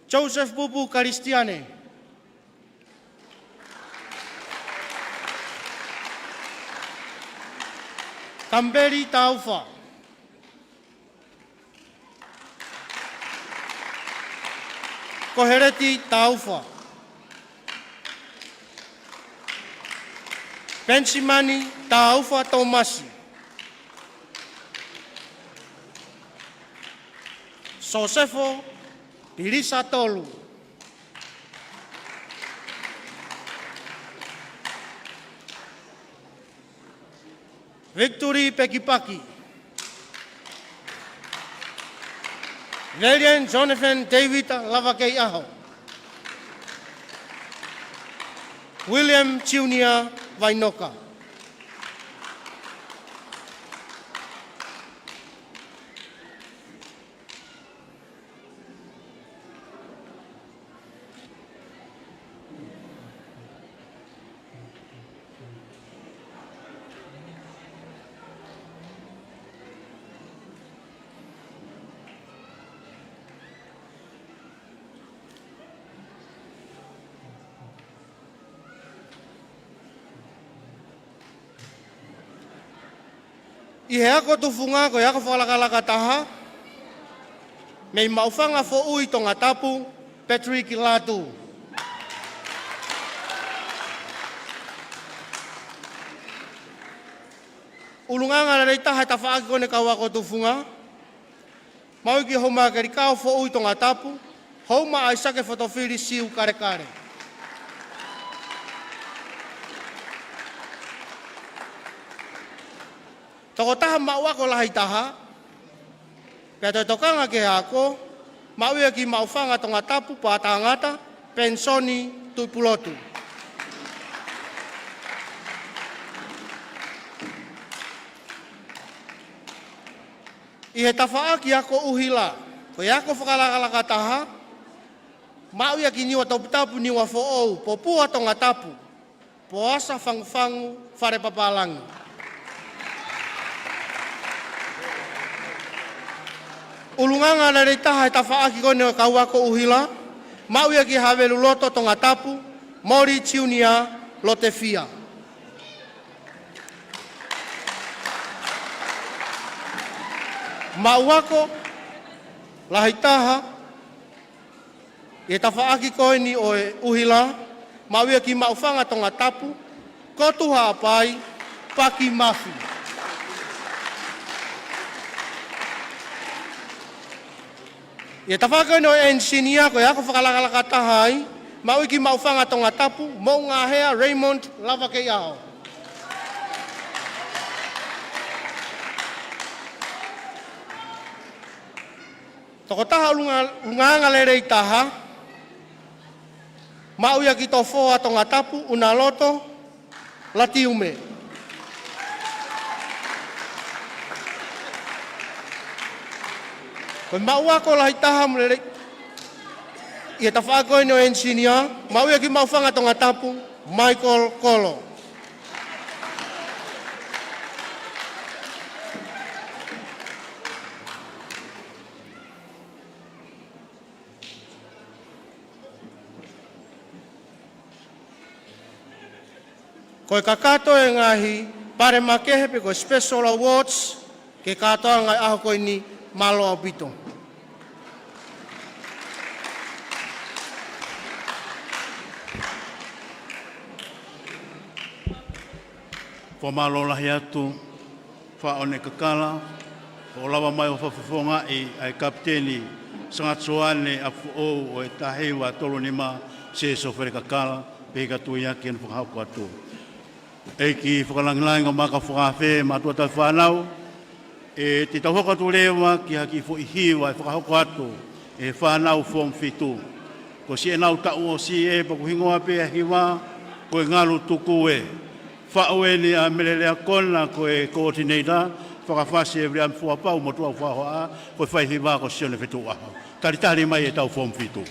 Joseph Pupu Kalisitiane. Kampeli Taufa. Koheleti Taufa. Penisimani Taufa Tomasi. Sosefo Pilisa Tolu. Victory Pekipaki. Velian Jonathan David Lavakeiʻaho. William Junior Vainoka. ʻI he ako tufunga ko e ako fakalakalaka taha, mei Maʻufanga Foʻui Tongatapu, Patrick Lātū. ʻUlungaanga lelei taha e tafaʻaki ko eni kau ako tufunga, maʻu ia ki Houma Kelikao Foʻui Tongatapu, Houma ʻAisake Fotofili Siu Kalekale. Tokotaha maʻu ako lahi taha, pea toe tokanga ki he ako, maʻu ia ki Maʻufanga Tongatapu Pātangata, Penisoni Tuʻipulotu. ʻI he tafaʻaki ako ʻuhila, ko e ako fakalakalaka taha, maʻu ia ki Niuatoputapu Niuafoʻou, Popua Tongatapu, Poasa Fangufangu Fale Papālangi. ʻUlungaanga lelei taha e tafaʻaki ko eni kau ako ʻuhila, maʻu ia ki Haveluloto Tongatapu, Moli Junior Lotefia. Maʻu ako lahi taha ʻi he tafaʻaki ko eni ʻo e ʻuhila, maʻu ia ki Maʻufanga Tongatapu, Kotu Haʻapai, Paki Mafi. ʻI he tafaʻaki ko eni ʻo e ʻenisinia, ko e ako fakalakalaka taha ai, maʻu ia ki Maʻufanga Tongatapu, Moʻungahea Raymond Lavakeiʻaho. Tokotaha ʻulunga-, ʻulungaanga lelei taha, maʻu ia ki Tofoa Tongatapu, ʻUnaloto Latiume. Ko e maʻu ako lahi taha mo lelei ʻi he tafaʻaki ko eni ʻo e ʻenisinia, maʻu ia ki Maʻufanga Tongatapu, Michael Kolo. Ko e kakato e ngaahi pale makehe pe ko e special awards ki he kātoanga e ʻaho ko eni, mālō ʻaupito. Fakamālō lahi atu, Faʻo Nekakala, ʻo lava mai ʻo fakafofongaʻi ʻa e Kapiteni Sangata Soane ʻa e foʻou ʻo e taha hiva tolu nima Seso Felekakala, pea ka tui ʻaki ʻene fakahoko atu. ʻEiki Fakalāngilangi ʻo Maka Fakaafe, mātuʻa tauhi fānau, ʻe te tau hoko atu leva ki ha kiʻi foʻi hiva ʻe fakahoko atu ʻe he fānau Form Fitu. Ko siʻenau taʻu ʻosi ē, pea ko e hingoa pē ʻa e hiva, ko e Ngalu Tuku Ē. Faʻu eni ʻa Mele Leakona, ko e coordinator, Fakafasi ʻe Viliami Fuapau, mo Tuʻau Fahoa, ko e fai hiva ko Sione Fetuʻuʻaho. Talitali mai ʻetau Form Fitu.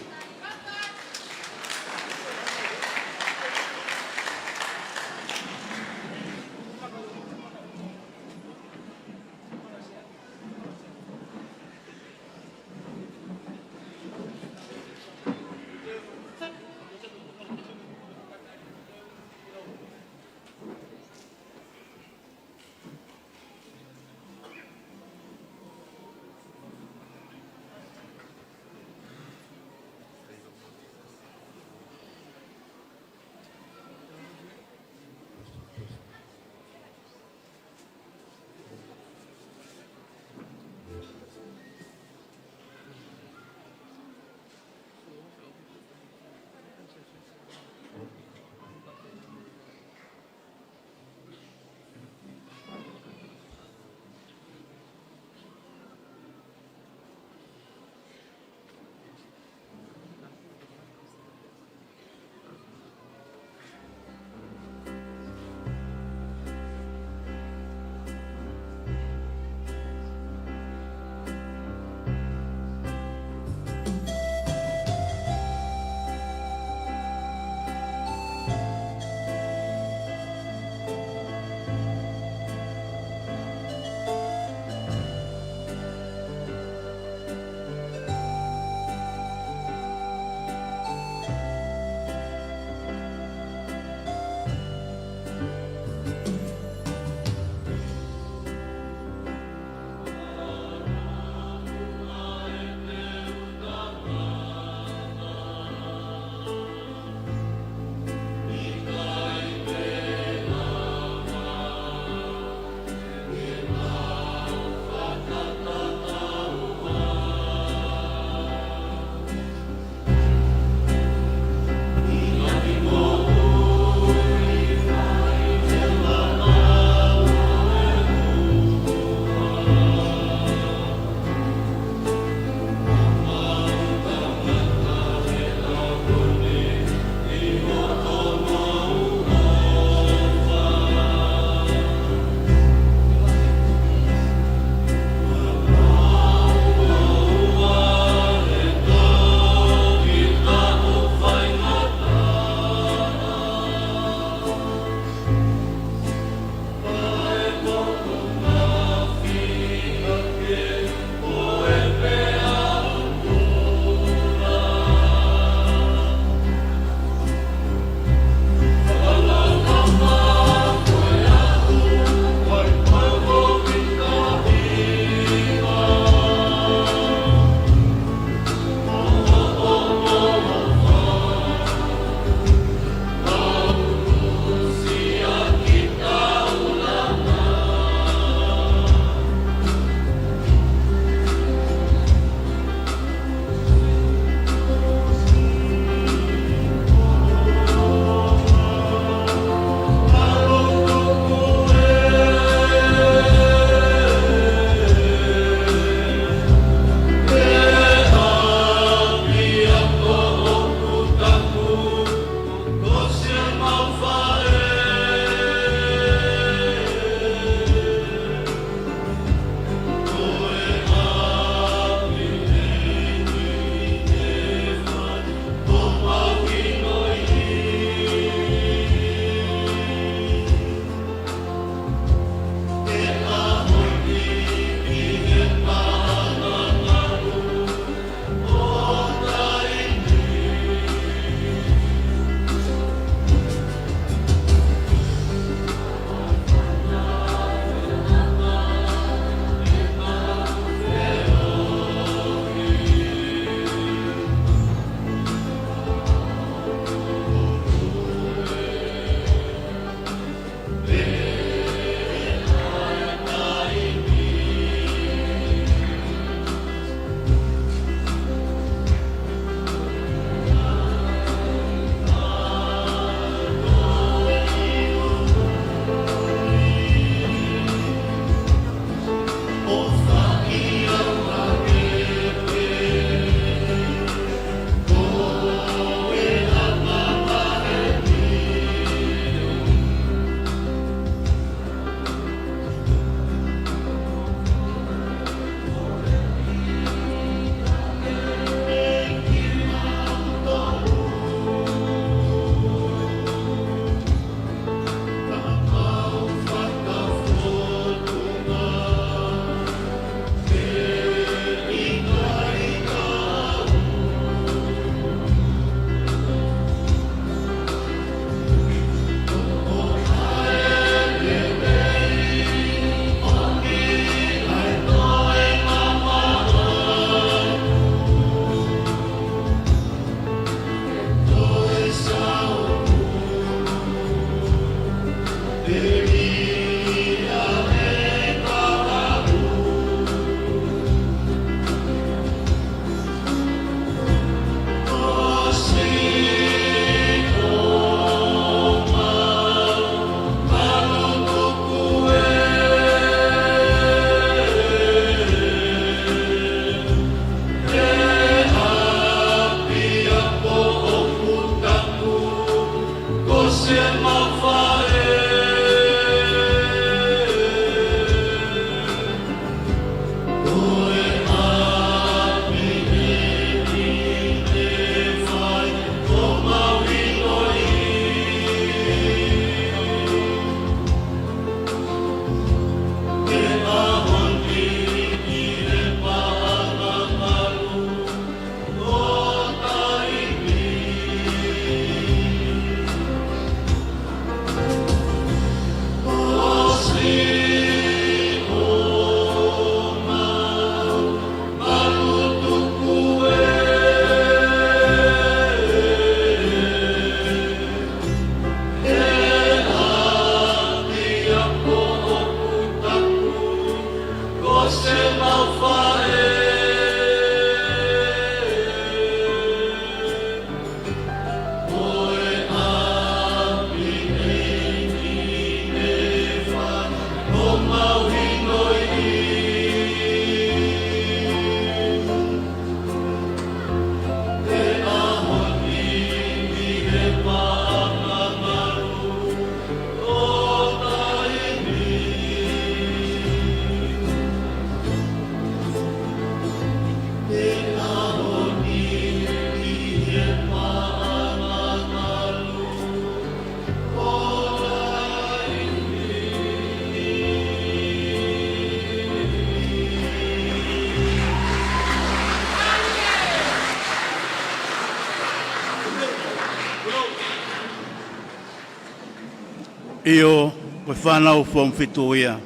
ʻIo, ko e fānau Form Fitu ia.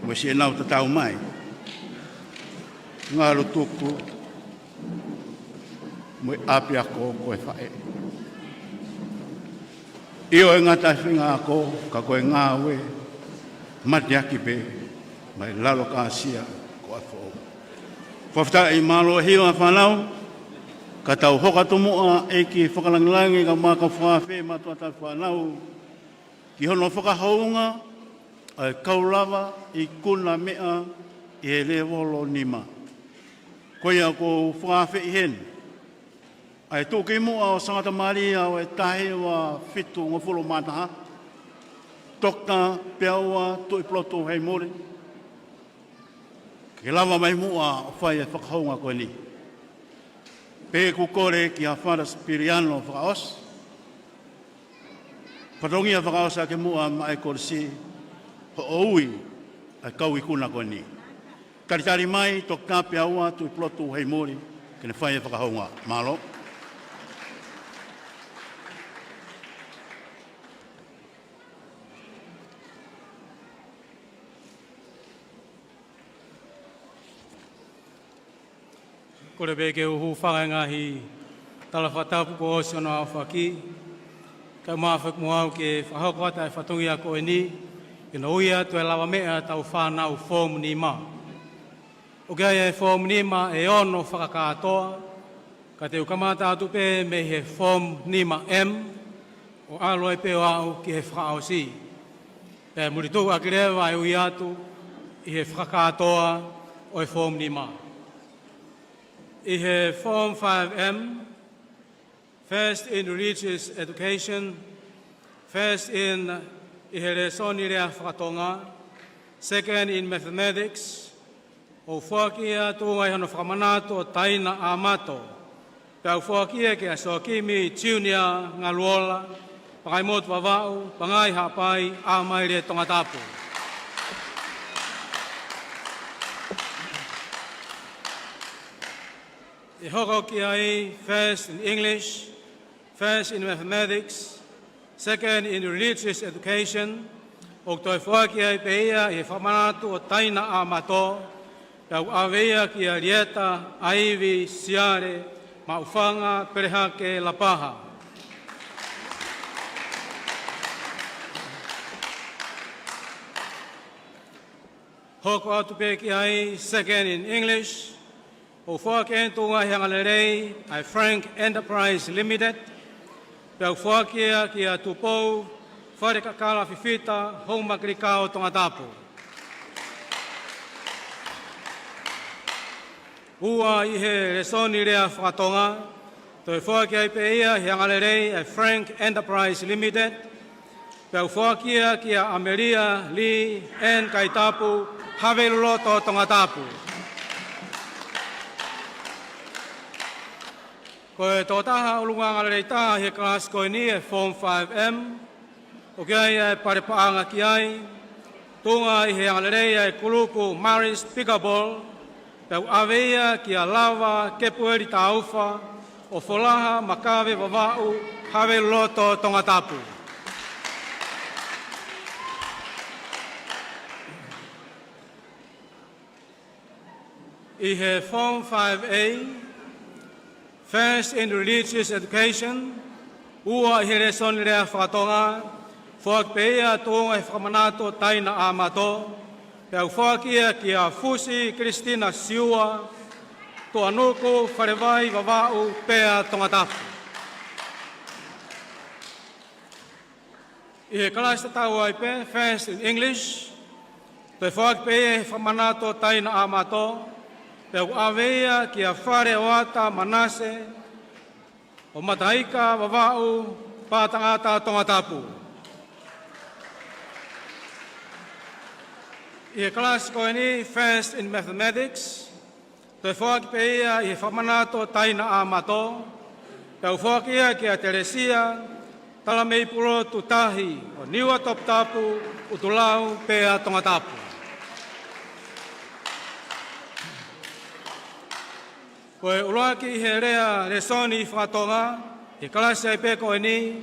Mo siʻi ʻenau tatau mai. Ngalu tuku mo e ʻapiako ko e faʻē. ʻIo, ʻe ngata e feinga ako, ka ko e ngāue mateaki pē, mai lalo kāsia ko e foʻou. Fakafetaʻi, mālō e hiva fānau, ka tau hoko atu muʻa ʻEiki Fakalangilangi kae ʻumaʻā e kau fakaafe mo e tauhi fānau ki hono fakahounga ʻa e kau lava ikuna meʻa ʻi he lēvolo nima. Ko ia ʻoku ou fakaafeʻi heni ʻa e tuʻukimuʻa ʻo Sangata Malia ʻo e taha hiva fitungofulu mā taha, Toketā Peaua Tuʻipulotu Heimuli, ke lava mai muʻa ʻo fai e fakahounga ko eni. Pea ʻoku kole kia Father Sipiliano Fakaʻosi, fatongia fakaʻosi ʻaki muʻa maʻa e kolisi hoʻo ui ʻa e kau ikuna ko eni. Talitali mai Toketā Peaua Tuʻipulotu Heimuli ke ne fai e fakahounga. Mālō. Kole pē ke u hūfanga he ngaahi tala fakatapu kuo ʻosi hono aofaki, kae ʻumaʻā foki mo au ke fakahoko atu e fatongia ko eni, ke ne ui atu e lavameʻa ʻetau fānau Form Nima. ʻOku ʻi ai e Form Nima ʻe ono fakakātoa, ka te u kamata atu pē mei he Form Nima M, ʻo ʻalu ai pē ʻo aʻu ki he fakaʻosi. Pea muʻomuʻa ʻaki leva e ui atu ʻi he fakakātoa ʻo e Form Nima. ʻI he Form Five M, First in Religious Education, First in, ʻi he lēsoni lea fakatonga, Second in Mathematics, ʻoku foaki ia tuʻunga ʻi hono fakamanatu ʻo Taina ʻAmato. Pea ʻoku foaki ia kia Soakimi Junior Ngaluola, Pakaimotu Vavaʻu, Pangai Haʻapai, ʻAmalie, Tongatapu. ʻE hoko ki ai First in English, First in Mathematics, Second in Religious Education, ʻoku toe foaki ai pē ia ʻi he fakamanatu ʻo Taina ʻAmato, pea ʻoku ʻave ia kia Lieta ʻAivi Siale Maʻufanga Pelehake Lapaha. Hoko atu pē ki ai Second in English, ʻoku foaki eni tuʻunga ʻi he angalelei ʻa e Frank Enterprise Limited, pea ʻoku foaki ia kia Tupou Falekakala Fifita Houmakilikao Tongatapu. Ua ʻi he lēsoni lea fakatonga, toe foaki ai pē ia ʻi he angalelei ʻa e Frank Enterprise Limited, pea ʻoku foaki ia kia ʻAmelia Lee Ann Kaitapu, Haveluloto, Tongatapu. Ko e tokotaha ʻulungaanga lelei taha ʻi he kalasi ko eni, e Form Five M, ʻoku ʻi ai ʻa e pale paʻanga ki ai, tuʻunga ʻi he angalelei ʻa e kulupu Maris Pickleball, pea ʻoku ʻave ia kia Lava Kepueli Taufa ʻo Folaha Makave Vavaʻu, Haveluloto, Tongatapu. ʻI he Form Five A, First in Religious Education, ua ʻi he lēsoni lea fakatonga, foaki pē ia tuʻunga ʻi he fakamanatu ʻo Taina ʻAmato, Pea ʻoku foaki ia kia Fusi Kilisitina Siua, Tuʻanuku, Falevai, Vavaʻu pea Tongatapu. ʻI he kalasi tatau ai pē, First in English, toe foaki pē ia ʻe he Fakamanatu ʻo Taina ʻAmato, pea ʻoku ʻave ia kia Faleoata Manase, ʻo Mataika, Vavaʻu, Pātangata, Tongatapu. ʻI he kalasi ko eni, First in Mathematics, toe foaki pē ia ʻe he Fakamanatu ʻo Taina ʻAmato, pea ʻoku foaki ia kia Telesia Talameipulotu Tahi, ʻo Niua Toputapu, ʻUtulau pea Tongatapu. Ko e ʻuluaki ʻi he lea lēsoni faka-Tonga, ʻi he kalasi ai pē ko eni,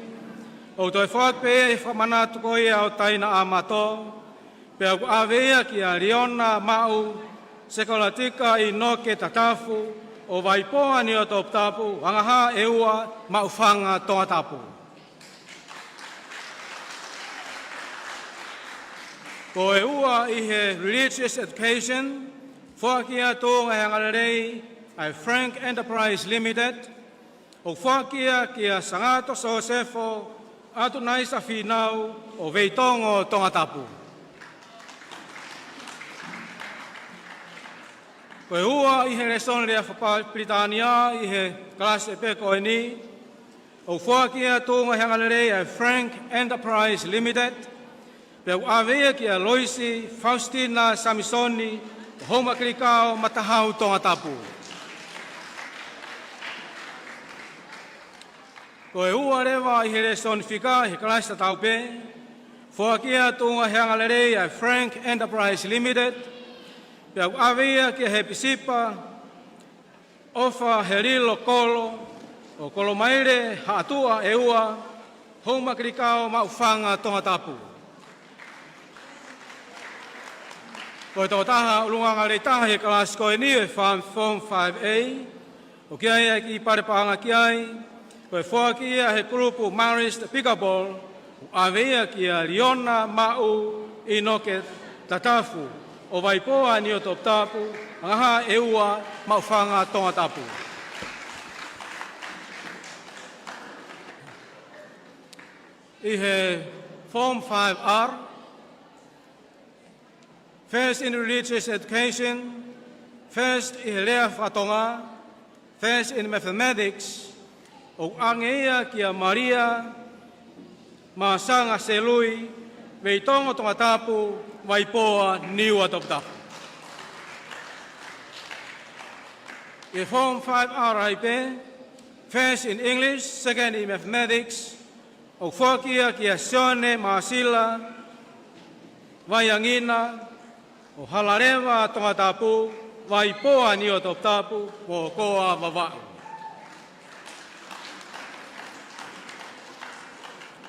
ʻoku toe foaki pē ia ʻe he Fakamanatu ko ia ʻo Taina ʻAmato, pea ʻoku ʻave ia kia Liona Maʻu, Sekolatika ʻInoke Tatafu, ʻo Vaipoa, Niua Toputapu, Angahā ʻEua, Maʻufanga, Tongatapu. Ko e ua ʻi he Religious Education, foaki ia tuʻunga he angalelei ʻa e Frank Enterprise Limited, ʻoku foaki ia kia Sangato Sosefo ʻAtunaisa Fīnau, ʻo Veitongo, Tongatapu. Ko e ua ʻi he lēsoni lea faka-Pilitānia ʻi he kalasi pē ko eni, ʻoku foaki ia tuʻunga he angalelei ʻa e Frank Enterprise Limited, pea ʻoku ʻave ia kia Loisi Faustina Samisoni, ʻo Houmakilikao, Matahau, Tongatapu. Ko e ua leva ʻi he lēsoni fika ʻi he kalasi tatau pē, foaki ia tuʻunga he angalelei ʻa e Frank Enterprise Limited, pea ʻoku ʻave ia kia Hepisipa ʻOfa Helilo Kolo, ʻo Kolomaile Haʻatuʻa ʻEua, Houmakilikao, Maʻufanga, Tongatapu. Ko e tokotaha ʻulungaanga lelei taha ʻi he kalasi ko eni, ʻa e Form, Form five A, ʻoku ʻi ai e kiʻi pale paʻanga ki ai, ko e foaki ia ʻe he kulupu Marist Pickleball, ʻoku ʻave ia kia Liona Maʻu, ʻInoke Tatafu, ʻo Vaipoa, Niua Toputapu, Angahā ʻEua, Maʻufanga, Tongatapu. ʻI he Form five R, First in Religious Education, First ʻi he lea faka-Tonga, First in Mathematics, ʻoku ʻange ia kia Malia Masanga Selui, Veitongo, Tongatapu, Vaipoa, Niua Toputapu. ʻI he Form five R ai pē, First in English, Second in Mathematics, ʻoku foaki ia kia Sione Masila Vaiangina, ʻo Halaleva, Tongatapu, Vaipoa, Niua Toputapu, Mokoa, Vavaʻu.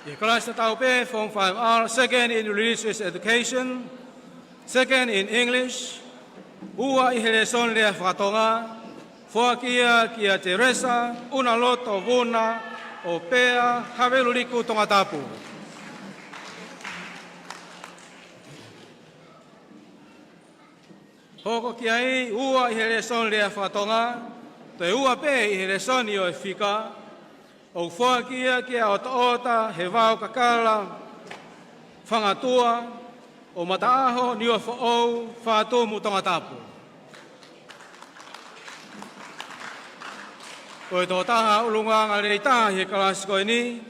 ʻI he kalasi tatau pē, Form five R, Second in Religious Education, Second in English, ua ʻi he lēsoni lea faka-Tonga, foaki ia kia Teresa ʻUnaloto Vuna, ʻo Pea, Haveluliku, Tongatapu. Hoko ki ai, ua ʻi he lēsoni lea faka-Tonga, toe ua pē ʻi he lēsoni ʻo e fika, ʻoku foaki ia kia ʻOtaʻota Hevao Kakala Fangatua, ʻo Mataʻaho, Niua Foʻou, Fatumu, Tongatapu. Ko e tokotaha ʻulungaanga lelei taha ʻi he kalasi ko eni,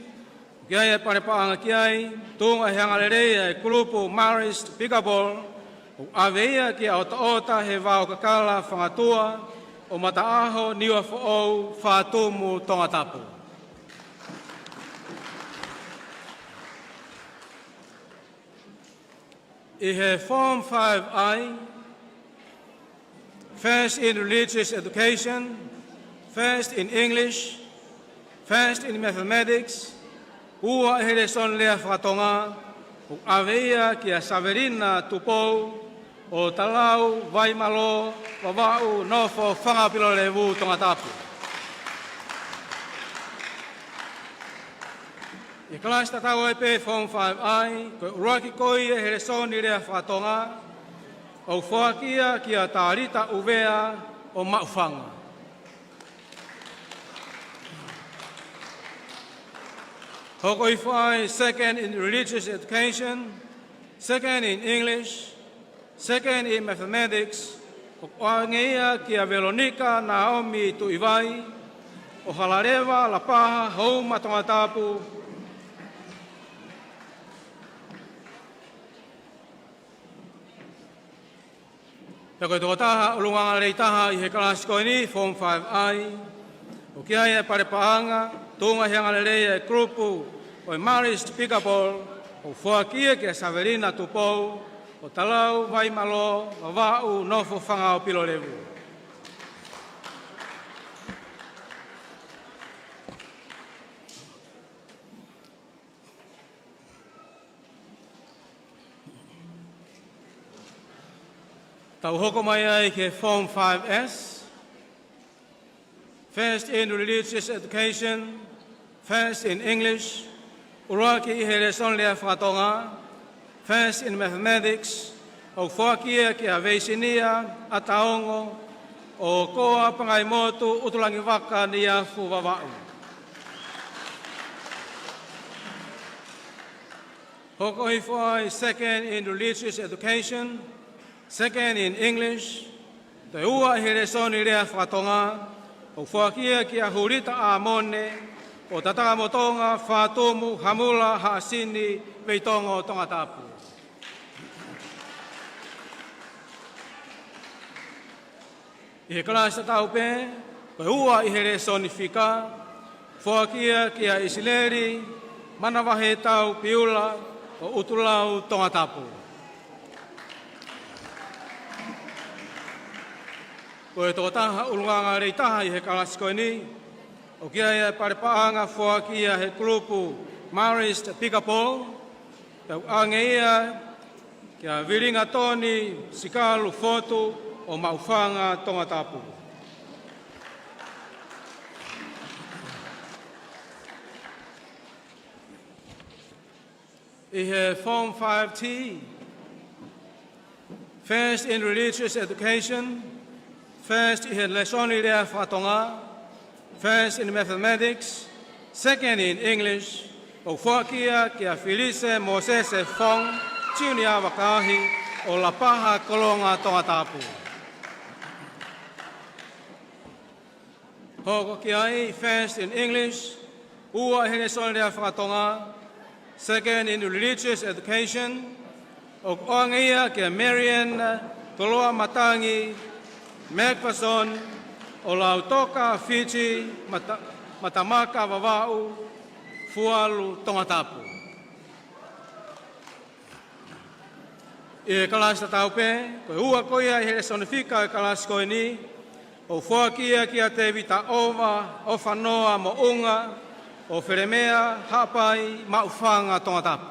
ʻoku ʻi ai e pale paʻanga ki ai, tuʻunga he angalelei ʻa e kulupu Marist Pickleball, ʻoku ʻave ia kia ʻOtaʻota Hevao Kakala Fangatua, ʻo Mataʻaho, Niua Foʻou, Fatumu, Tongatapu. ʻI he Form five I, First in Religious Education, First in English, First in Mathematics, ua ʻi he lēsoni lea faka-Tonga, ʻoku ʻave ia kia Savelina Tupou, ʻo Talau, Vaimalō, Vavaʻu, Nofo, Fanga Pilolevu, Tongatapu. ʻI he kalasi tatau ai pē, Form five I, ko e ʻuluaki ko ia he lēsoni lea faka-Tonga, ʻOku foaki ia kia Talita ʻUvea ʻo Maʻufanga. Hoko hifo ai Second in Religious Education, Second in English, Second in Mathematics, ʻoku ʻoange ia kia Veronica Naomi Tuʻivai ʻo Halaleva, Lapaha, Houma, Tongatapu. Pea ko e tokotaha ʻulungaanga lelei taha ʻi he kalasi ko eni, Form five I, ʻoku ʻi ai e pale paʻanga, tuʻunga he angalelei e kulupu ʻo e Marist Pickleball, ʻoku foaki ia kia Savelina Tupou ʻo Talau, Vaimalō, Vavaʻu, Nofo, Fangaʻo, Pilolevu. Tau hoko mai ai ki he Form five S. First in Religious Education, First in English, ʻuluaki ʻi he lēsoni lea faka-Tonga, First in Mathematics, ʻoku foaki ia kia Veisinia ʻAtaongo ʻo Koa, Pangaimotu, ʻUtulangivaka, Niafu, Vavaʻu. Hoko hifo ai Second in Religious Education, Second in English, toe ua ʻi he lēsoni lea faka-Tonga, ʻoku foaki ia kia Hulita ʻAmone ʻo Tatakamotonga, Fatumu, Hamula, Haʻasini, Veitongo, Tongatapu. ʻI he kalasi tatau pē, ko e ua ʻi he lēsoni fika, foaki ia kia ʻIsileli Manavahetau Piula ʻo ʻUtulau, Tongatapu. Ko e tokotaha ʻulungaanga lelei taha ʻi he kalasi ko eni, ʻoku ʻi ai e pale paʻanga, foaki ia he kulupu Marist Pickleball, pea ʻoange ia kia Vilingatoni Sikalu Fotu ʻo Maʻufanga, Tongatapu. ʻI he Form five T, First in Religious Education, First ʻi he lēsoni lea faka-Tonga, First in Mathematics, Second in English, ʻoku foaki ia kia Filise Mosese Fong, Junior Vakaahi ʻo Lapaha, Kolonga, Tongatapu. Hoko ki ai First in English, ua ʻi he lēsoni lea faka-Tonga, Second in Religious Education, ʻoku ʻoange ia kia Marian Toloa Matangi Macpherson ʻo Lautoka, Fiji, Mata-, Matamaka, Vavaʻu, Fualu, Tongatapu. ʻI he kalasi tatau pē, ko e ua ko ia ʻi he lēsoni fika ʻo e kalasi ko eni, ʻoku foaki ia kia Tevita ʻOva ʻo Fanoa Moʻunga ʻo Felemea, Haʻapai, Maʻufanga, Tongatapu.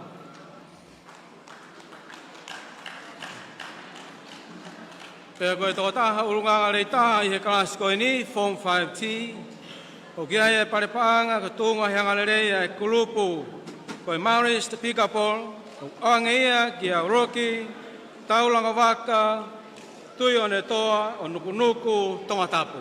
Pea ko e tokotaha ʻulungaanga lelei taha ʻi he kalasi ko eni, Form five T, ʻoku ʻi ai e pale paʻanga, ko e tuʻunga he angalelei e kulupu ko e Marist Pickleball, ʻoku ʻoange ia kia Roki Taulangavaka Tuʻionetoa ʻo Nukunuku, Tongatapu.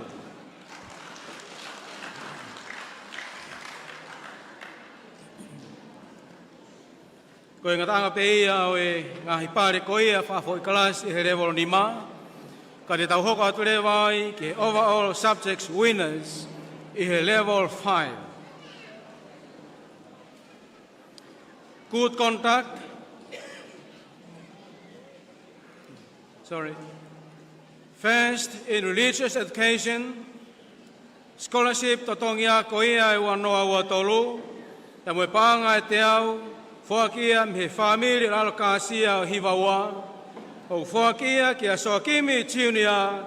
Ko e ngataʻanga pē ia ʻo e ngaahi pale ko ia fakafoʻi kalasi ʻi he level nima, ka te tau hoko atu leva ai ki he overall subjects winners ʻi he level five. Good conduct. Sorry. First in Religious Education, scholarship totongi ako ia ʻe ua noa ua tolu, pea mo e paʻanga ʻe teau, foaki ia mei he fāmili ʻAlokāsia ʻo Hivaua, ʻoku foaki ia kia Soakimi Junior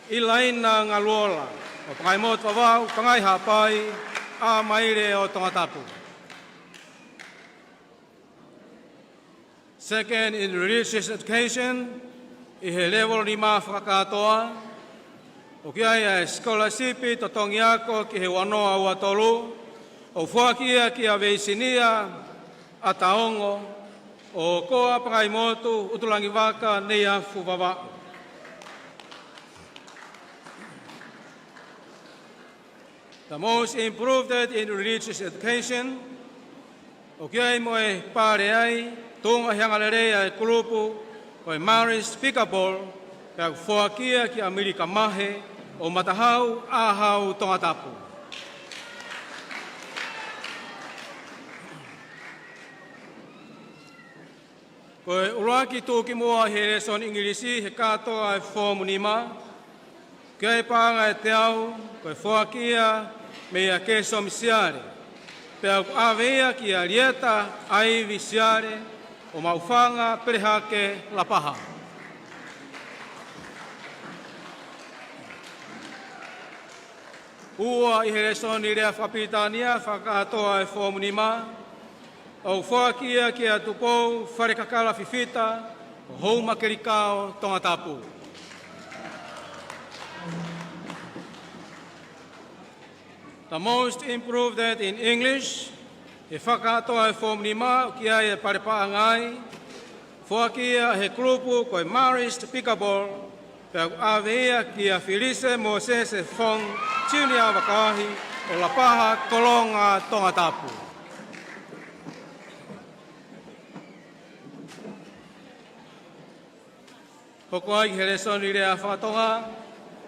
ʻIlaina Ngaluola ʻo Pangaimotu, Vavaʻu, Pangai, Haʻapai, ʻAmaile ʻo Tongatapu. Second in Religious Education, ʻi he level nima fakakātoa, ʻoku ʻi ai e scholarship totongi ako ki he ua noa ua tolu, ʻoku foaki ia kia Veisinia ʻAtaongo ʻOkoa Pangaimotu ʻUtulangivaka Neiafu Vavaʻu. The most improved in religious education, ʻoku ʻi ai mo e pale ai, tuʻunga he angalelei ʻa e kulupu ko e Marist Pickleball, pea ʻoku foaki ia kia ʻAmelika Mahe ʻo Matahau ʻAhau Tongatapu. Ko e ʻuluaki tuʻukimuʻa he lēsoni ʻIngilisi he kātoa ʻa e foomu nima, ʻoku ʻi ai e paʻanga ʻe teau, ko e foaki ia meia Kēsomi Siale, pea ʻoku ʻave ia kia Lieta ʻAivi Siale ʻo Maʻufanga Pelehake Lapaha. Ua, ʻi he lēsoni lea fakapilitānia fakakātoa ʻa e foomu nima, ʻoku foaki ia kia Tupou Falekakala Fifita ʻo Houma Kelikao Tongatapu. The most improved in English, he fakakātoa ʻa e foomu nima, ʻoku ʻi ai e pale paʻanga ai, foaki ia he kulupu ko e Marist Pickleball, pea ʻoku ʻave ia kia Filise Mosese Fong Junior Vakaahi ʻo Lapaha Kolonga Tongatapu. Hoko ai ki he lēsoni lea faka-Tonga.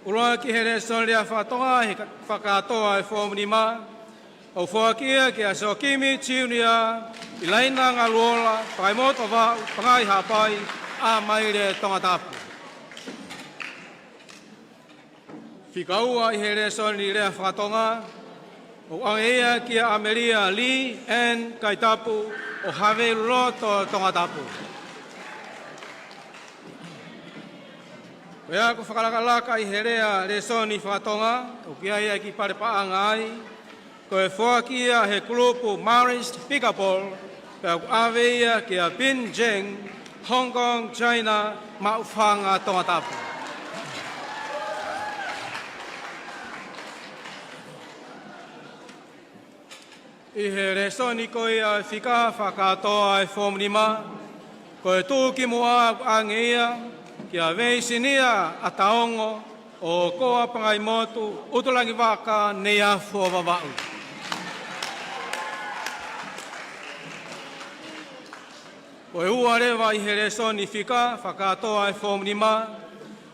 ʻUluaki he lēsoni lea faka-Tonga he ka-, fakakātoa ʻa e foomu nima, ʻoku foaki ia kia Siokimi Junior ʻIlaina Ngaluola, Pangaimotu Vavaʻu, Pangai Haʻapai, ʻAmaile Tongatapu. Fika ua, ʻi he lēsoni lea faka-Tonga, ʻoku ʻoange ia kia ʻAmelia Lee Ann Kaitapu ʻo Haveiluloto Tongatapu. Ko e ako fakalakalaka ʻi he lea lēsoni faka-Tonga, ʻoku ʻi ai e kiʻi pale paʻanga ai, ko e foaki ia he kulupu Marist Pickleball, pea ʻoku ʻave ia kia Bin Jeng, Hong Kong, China, Maʻufanga Tongatapu. ʻI he lēsoni ko ia fika fakakātoa ʻa e foomu nima, ko e tuʻukimuʻa ʻoku ʻoange ia kia Veisinia ʻAtaongo ʻo ʻOkoa Pangaimotu ʻUtulangivaka Neiafu Vavaʻu. Ko e ua leva ʻi he lēsoni fika fakakātoa ʻa e foomu nima,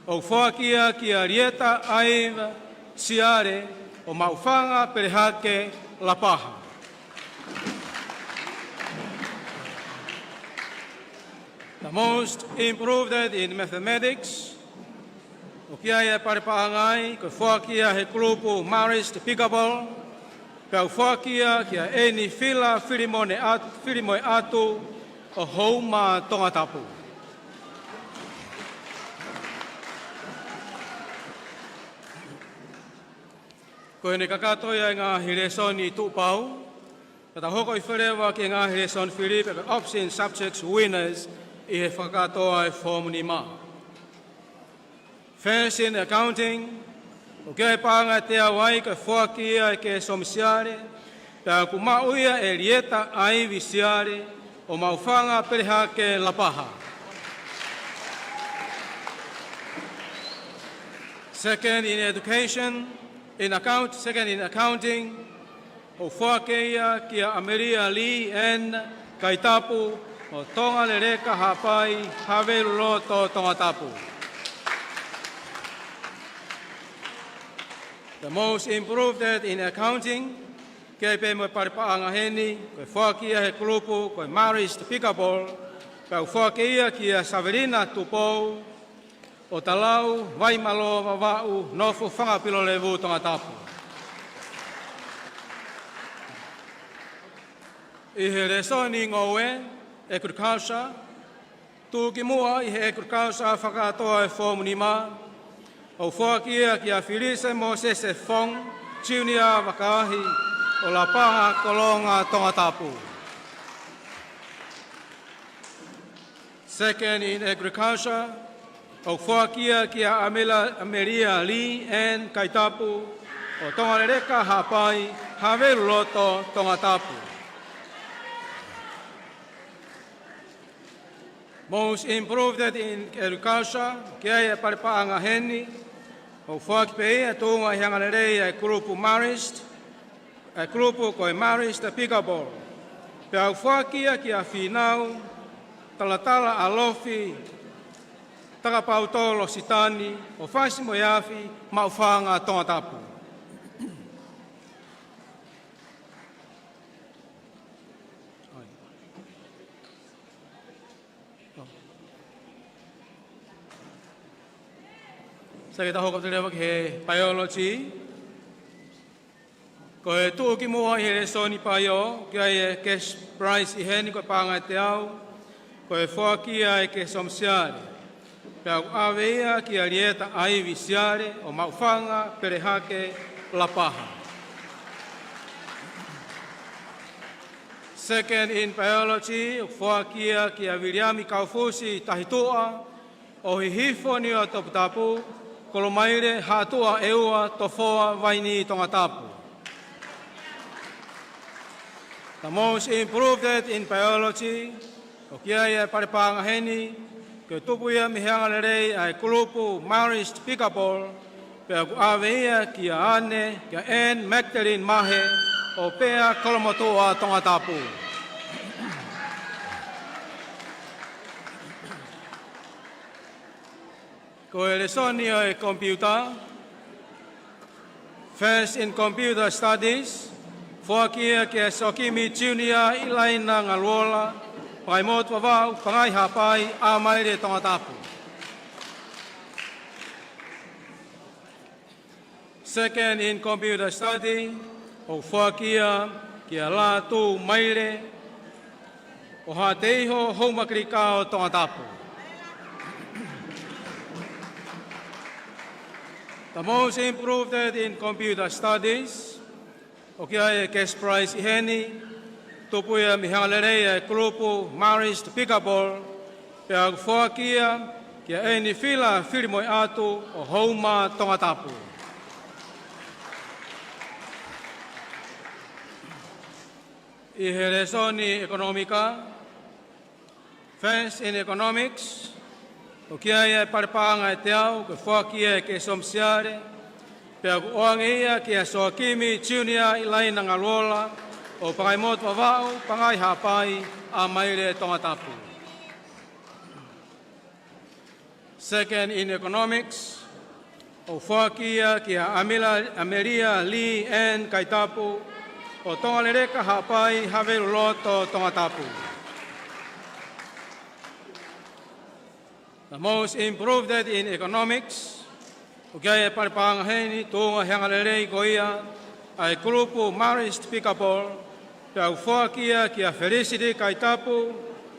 ʻoku foaki ia kia Lieta ʻAivi Siale ʻo Maʻufanga Pelehake Lapaha. The most improved in mathematics, ʻoku ʻi ai e pale paʻanga ai, ko e foaki ia he kulupu Marist Pickleball, pea ʻoku foaki ia kia ʻEni Fila Filimoeʻatu, Filimoeʻatu ʻo Houma Tongatapu. Ko ʻene kakato ia ʻa e ngaahi lēsoni tuʻupau, ka tau hoko hifo leva ki he ngaahi lēsoni fili pe ko e option subjects winners ʻi he fakakātoa ʻa e foomu nima. Fashion Accounting, ʻoku ʻi ai e paʻanga ʻe teau ai, ko e foaki ia ʻe Kēsomi Siale, pea ʻoku maʻu ia ʻe Lieta ʻAivi Siale ʻo Maʻufanga Pelehake Lapaha. Second in Education, in account, Second in Accounting, ʻoku foaki ia kia ʻAmelia Lee Ann Kaitapu ʻo Tonga Leleka Haʻapai, Haveiluloto Tongatapu. The most improved in accounting, ʻoku ʻi ai pē mo e pale paʻanga heni, ko e foaki ia he kulupu ko e Marist Pickleball, pea ʻoku foaki ia kia Savelina Tupou ʻo Talau Vaimalo Vavaʻu, nofo Fanga Pilolevu Tongatapu. ʻI he lēsoni ngoue, Agriculture, tuʻukimuʻa ʻi he Agriculture fakakātoa ʻa e foomu nima, ʻoku foaki ia kia Filise Mosese Fong Junior Vakaahi ʻo Lapaha Kolonga Tongatapu. Second in Agriculture, ʻoku foaki ia kia ʻAmela-, ʻAmelia Lee Ann Kaitapu ʻo Tonga Leleka Haʻapai, Haveiluloto Tongatapu. Most improved in agriculture, ʻoku ʻi ai e pale paʻanga heni, ʻoku foaki pē ia tuʻunga ʻi he angalelei ʻa e kulupu Marist, ʻa e kulupu ko e Marist Pickleball. Pea ʻoku foaki ia kia Fīnau Talatala ʻAlofi Takapautolo Sitani ʻo Fasi mo e Afi, Maʻufanga, Tongatapu. Sai ke tau hoko atu leva ki he biology. Ko e tuʻukimuʻa ʻi he lēsoni paio, ʻoku ʻi ai e cash prize ʻi heni ko e paʻanga ʻe teau, ko e foaki ia ʻe Kesomi Siale. Pea ʻoku ʻave ia kia Lieta ʻAivi Siale ʻo Maʻufanga, Pelehake, Lapaha. Second in biology, ʻoku foaki ia kia Viliami Kaufusi Tahituʻa ʻo Hihifo, Niua, Toputapu, Kolomaile, Haʻatuʻa ʻEua, Tofoa, Vainī, Tongatapu. The most improved in biology, ʻoku ʻi ai e pale paʻanga heni, ko e tupu ia mei he angalelei ʻa e kulupu Marist Pickleball, pea ʻoku ʻave ia kia ʻAne, kia Anne Magdalene Mahe ʻo Pea, Kolomotuʻa, Tongatapu. Ko e lēsoni ʻo e computer, First in Computer Studies, foaki ia kia Sokimi Junior ʻIlaina Ngaluola, Pangaimotu Vavaʻu, Pangai Haʻapai, ʻAmaile, Tongatapu. Second in Computer Study, ʻoku foaki ia kia Lātū Maile ʻo Haʻateiho, Houmakilikao, Tongatapu. The most improved in Computer Studies, ʻoku ʻi ai e cash prize ʻi heni, tupu ia mei he angalelei ʻa e kulupu Marist Pickleball, pea ʻoku foaki ia kia ʻEini Fila Filimoeʻatu ʻo Houma, Tongatapu. ʻI he lēsoni ʻekonōmika, First in Economics, ʻoku ʻi ai e pale paʻanga ʻe teau, ko e foaki ia ʻe Kesomi Siale, pea ʻoku ʻoange ia kia Sokimi Junior ʻIlaina Ngaluola ʻo Pangaimotu Vavaʻu, Pangai Haʻapai, ʻAmaile, Tongatapu. Second in Economics, ʻoku foaki ia kia ʻAmila-, ʻAmelia Lee Ann Kaitapu ʻo Tongaleleka Haʻapai, Havelu Loto, Tongatapu. The most improved in Economics, ʻoku ʻi ai e pale paʻanga heni, tuʻunga he angalelei ko ia ʻa e kulupu Marist Pickleball, pea ʻoku foaki ia kia Felicity Kaitapu,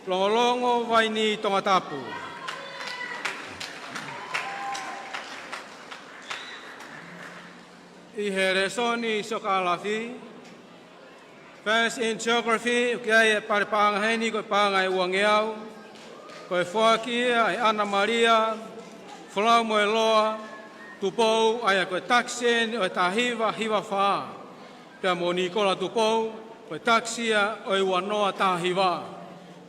Longolongo, Vainī, Tongatapu. ʻI he lēsoni siokālafi, First in Geography, ʻoku ʻi ai e pale paʻanga heni ko e paʻanga ʻe uangeau, ko e foaki ia ʻe ʻAna Malia Folaumoeloa Tupou, ʻa ia ko e takiseni ʻo e taha hiva hiva fā, pea mo Nikola Tupou, ko e takiseni ia ʻo e ua noa taha hiva.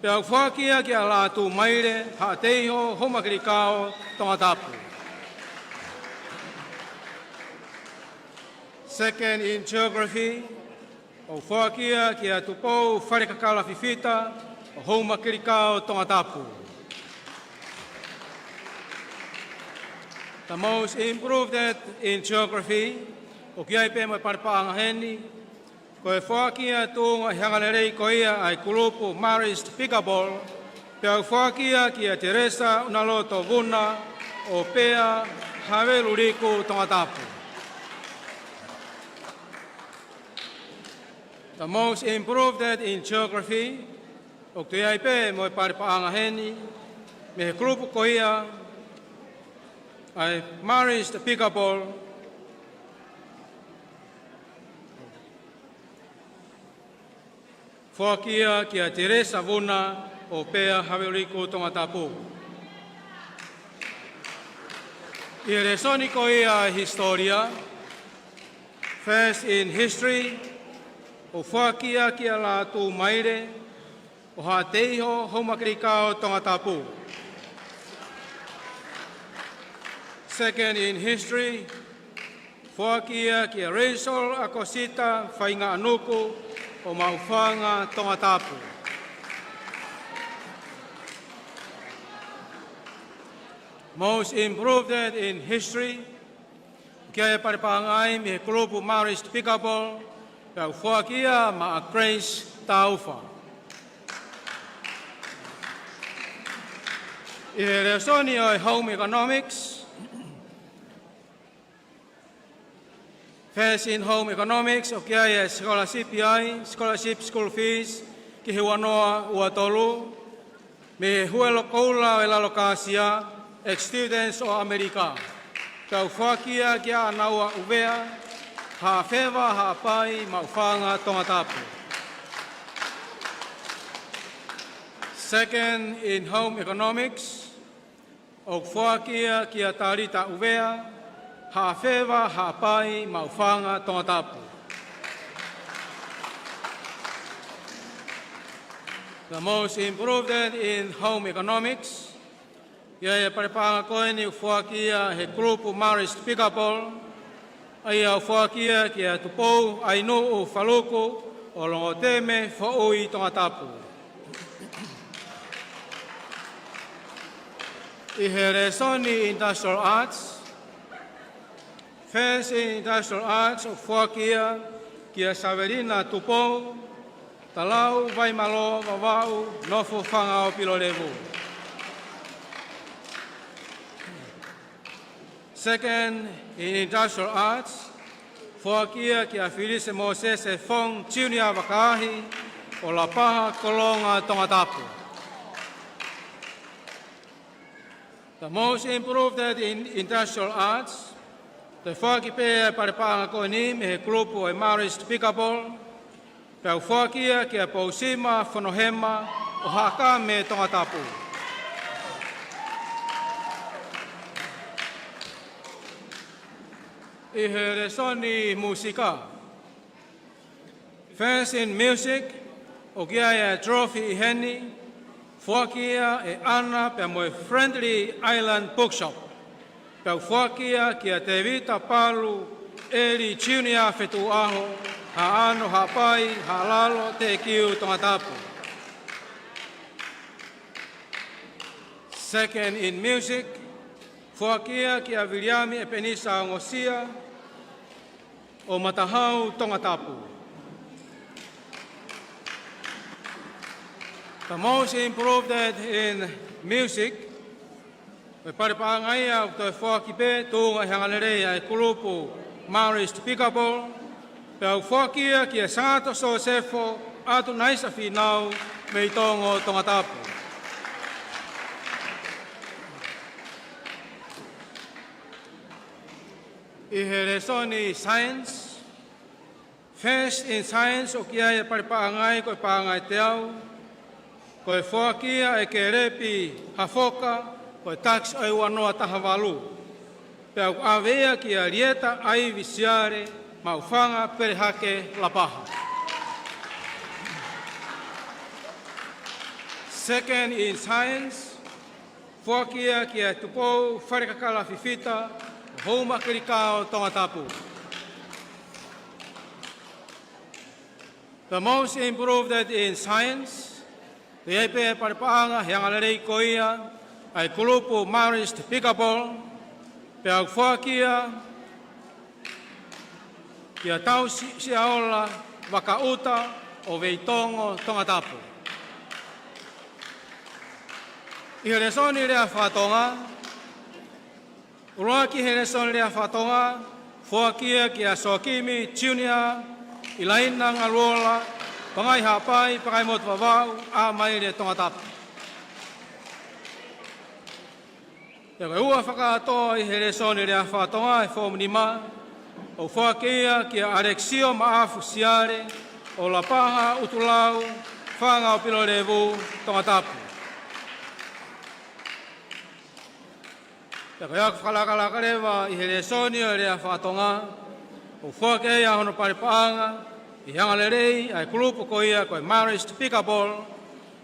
Pea ʻoku foaki ia kia Lātū Maile, Haʻateiho, Houmakilikao, Tongatapu. Second in Geography, ʻoku foaki ia kia Tupou Falekakala Fifita ʻo Houmakilikao, Tongatapu. The most improved in Geography, ʻoku ʻi ai pē mo e pale paʻanga heni, ko e foaki ia tuʻunga he angalelei ko ia ʻa e kulupu Marist Pickleball, pea ʻoku foaki ia kia Teresa ʻUnaloto Vuna ʻo Pea, Havelu Liku, Tongatapu. The most improved in Geography, ʻoku toe ʻi ai pē mo e pale paʻanga heni, mei he kulupu ko ia ʻa e Marist Pickleball, foaki ia kia Teresa Vuna ʻo Pea, Havelu Liku, Tongatapu. ʻI he lēsoni ko ia ʻa e hisitōlia, First in History, ʻoku foaki ia kia Lātū Maile ʻo Haʻateiho Houma Kilikao Tongatapu. Second in history, foaki ia kia Rachel Akosita Faingaʻanuku ʻo Maʻufanga Tongatapu. Most improved in history, ʻoku ʻi ai e pale paʻanga ia mei he kulupu Marist Pickleball, pea ʻoku foaki ia maʻa Grace Taufa. ʻI he lēsoni ʻo e Home Economics, First in Home Economics, ʻoku ʻi ai e scholarship ia, scholarship school fees, ki he ua noa ua tolu, mei he Huelo Koula ʻo e Lalo Kāsia, ex-students ʻo ʻAmelika. Pea ʻoku foaki ia kia ʻAnaua ʻUvea, Haʻafeva Haʻapai, Maʻufanga Tongatapu. Second in Home Economics, ʻoku foaki ia kia Talita ʻUvea, Haʻafeva Haʻapai, Maʻufanga Tongatapu. The most improved in home economics, ʻoku ʻi ai e pale paʻanga ko eni ʻoku foaki ia he kulupu Marist Pickleball, ʻa ia ʻoku foaki ia kia Tupou ʻAinuʻu Faluku ʻo Longoteme Foʻui Tongatapu. ʻI he lēsoni Industrial Arts, First in Industrial Arts ʻoku foaki ia kia Savelina Tupou, Talau Vaimalō Vavaʻu, nofo Fangaʻopilolevu. Second in Industrial Arts, foaki ia kia Filise Mosese Fong Junior Vakaahi ʻo Lapaha Kolonga Tongatapu. The most improved in Industrial Arts, toe foaki pē e pale paʻanga ko eni mei he kulupu ʻo e Marist Pickleball, pea ʻoku foaki ia kia Pousima Fonohema ʻo Haʻakame Tongatapu. ʻI he lēsoni mūsika, First in Music, ʻoku ʻi ai e trophy ʻi heni, foaki ia ʻe ʻAna pea mo e Friendly Island Bookshop. Pea ʻoku foaki ia kia Tevita Palu Eli Junior Fetuʻuaho, Haʻano Haʻapai, Haʻalalo Teʻekiu Tongatapu. Second in Music, foaki ia kia Viliami ʻEpenisa Ongosia ʻo Matahau Tongatapu. The most improved in music, ko e pale paʻanga ia ʻoku toe foaki pē tuʻunga ʻi he angalelei ʻa e kulupu Marist Pickleball, pea ʻoku foaki ia kia Sangato Sosefo ʻAtunaisa Fīnau mei Tongo Tongatapu. ʻI he lēsoni Science, First in Science, ʻoku ʻi ai e pale paʻanga ia ko e paʻanga ʻe teau, ko e foaki ia ʻe Kelepi Hafoka, ko e takisi ʻo e ua noa taha valu. Pea ʻoku ʻave ia kia Lieta ʻAivi Siale, Maʻufanga Pelehake, Lapaha. Second in Science, foaki ia kia Tupou Falekakala Fifita, Houma Kilikao Tongatapu. The most improved in Science, toe ʻi ai pē pale paʻanga he angalelei ko ia ʻa e kulupu Marist Pickleball, pea ʻoku foaki ia kia Tausi Siaola Vakaʻuta ʻo Veitongo Tongatapu. ʻI he lēsoni lea faka-Tonga, ʻuluaki he lēsoni lea faka-Tonga, foaki ia kia Soakimi Junior ʻIlaina Ngaluola, Pangai Haʻapai, Pangaimotu Vavaʻu, ʻAmaile, Tongatapu. Pea ko e ua fakakātoa ʻi he lēsoni lea faka-Tonga, e foomu nima, ʻoku foaki ia kia ʻAlekisio Maʻafu Siale ʻo Lapaha ʻUtulau, Fangaʻopilolevu, Tongatapu. Pea ko e ako fakalakalaka leva ʻi he lēsoni ʻo e lea faka-Tonga, ʻoku foaki ai ʻa hono pale paʻanga ʻi he angalelei ʻa e kulupu ko ia ko e Marist Pickleball,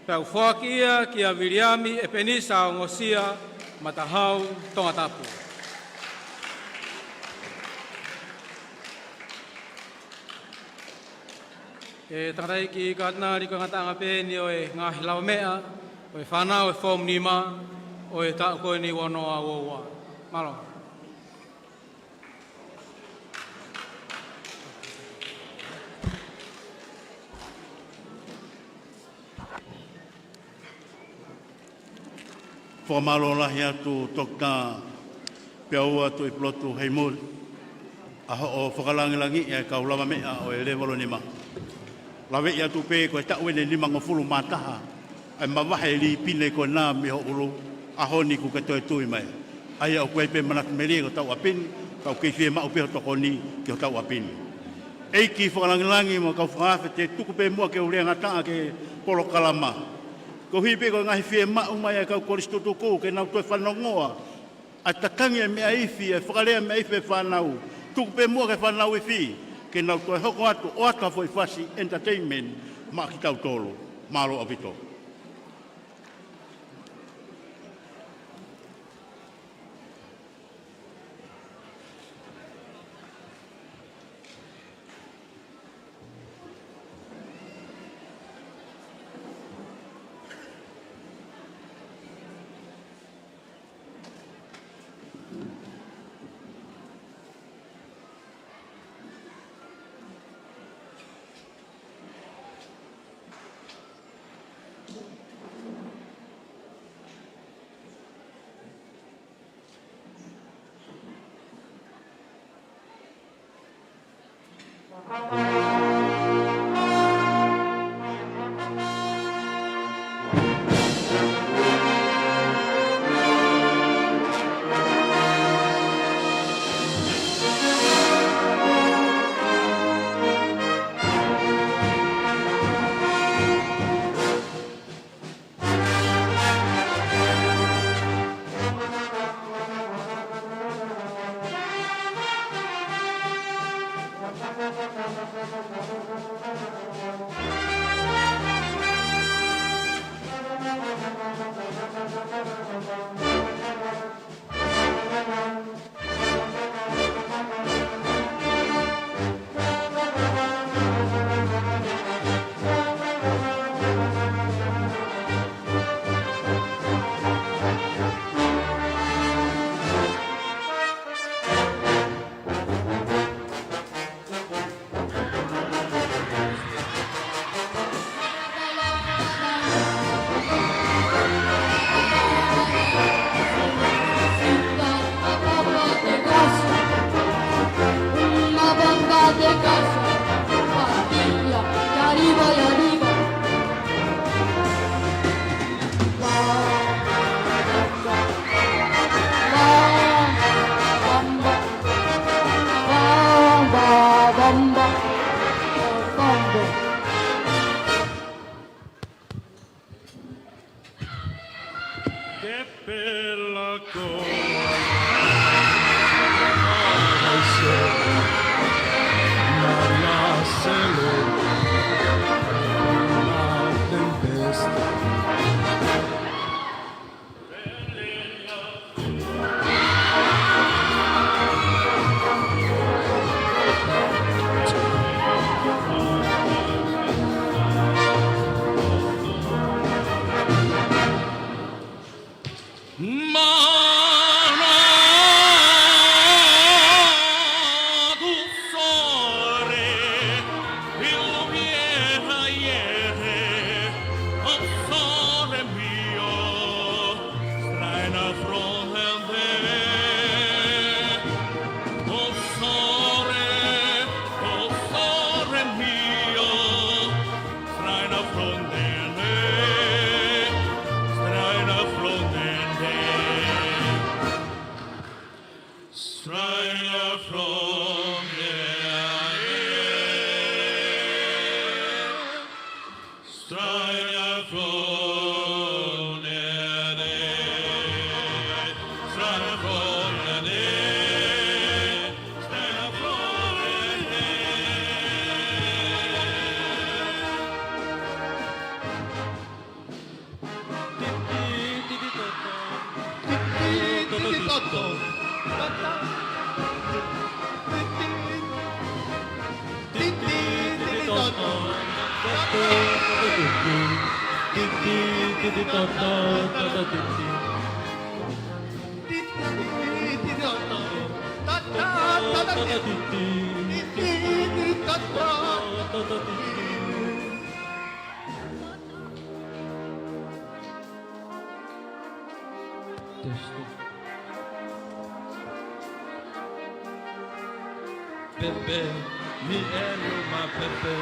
Pea u foaki ia kia Viliami ʻEpenisa Ongosia Matahau Tongatapu. ʻE tangataʻeiki Katinali, ko e ngataʻanga pē eni ʻo e ngaahi lavameʻa ʻo e fānau ʻo e Form Nima ʻo e taʻu ko eni ua noa ua ua. Mālō. Fakamālō lahi atu Toketā Peaua Tuʻipulotu Heimuli, ʻa hoʻo fakalangilangiʻi ʻa e kau lavameʻa ʻo e Lēvolo Nima. Laveʻi atu pē ko e taʻu eni ʻe nimangofulu mā taha ʻa e mavahe lipine ko ena mei ho ʻulu, ʻaho ni kuo ke toe tui mai. ʻA ia ʻoku ʻi ai pē manatu melie ki hotau ʻapi ni, ka ʻoku kei fiemaʻu pē ho tokoni ki hotau ʻapi ni. ʻEiki fakalangilangi mo e kau fakaafe, te u tuku pē muʻa ke u lea ngataʻa ki he polokalama. Koeʻuhi pē ko e ngaahi fiemaʻu mai ʻa e kau kolisi tutuku ke nau toe fanongoa ʻa e tatangi ʻa e meʻa ifi, ʻa e fakalea meʻa ifi ʻa e fānau. Tuku pē muʻa ki he fānau ifi ke nau toe hoko atu ʻo ʻoatu ha foʻi fasi entertainment maʻa kitautolu. Mālō ʻaupito. Pepe, mi elu ma pepe,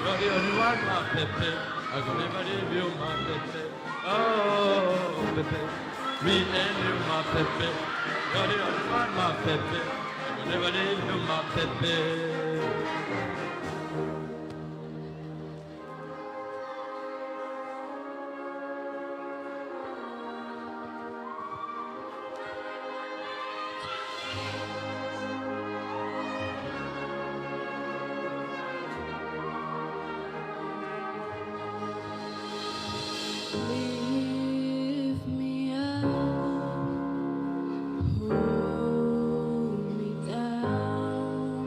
lori oli wan ma pepe, I could never leave you ma pepe. Oh, pepe, mi elu ma pepe, lori oli wan ma pepe, I could never leave you ma pepe. Lift me up, hold me down,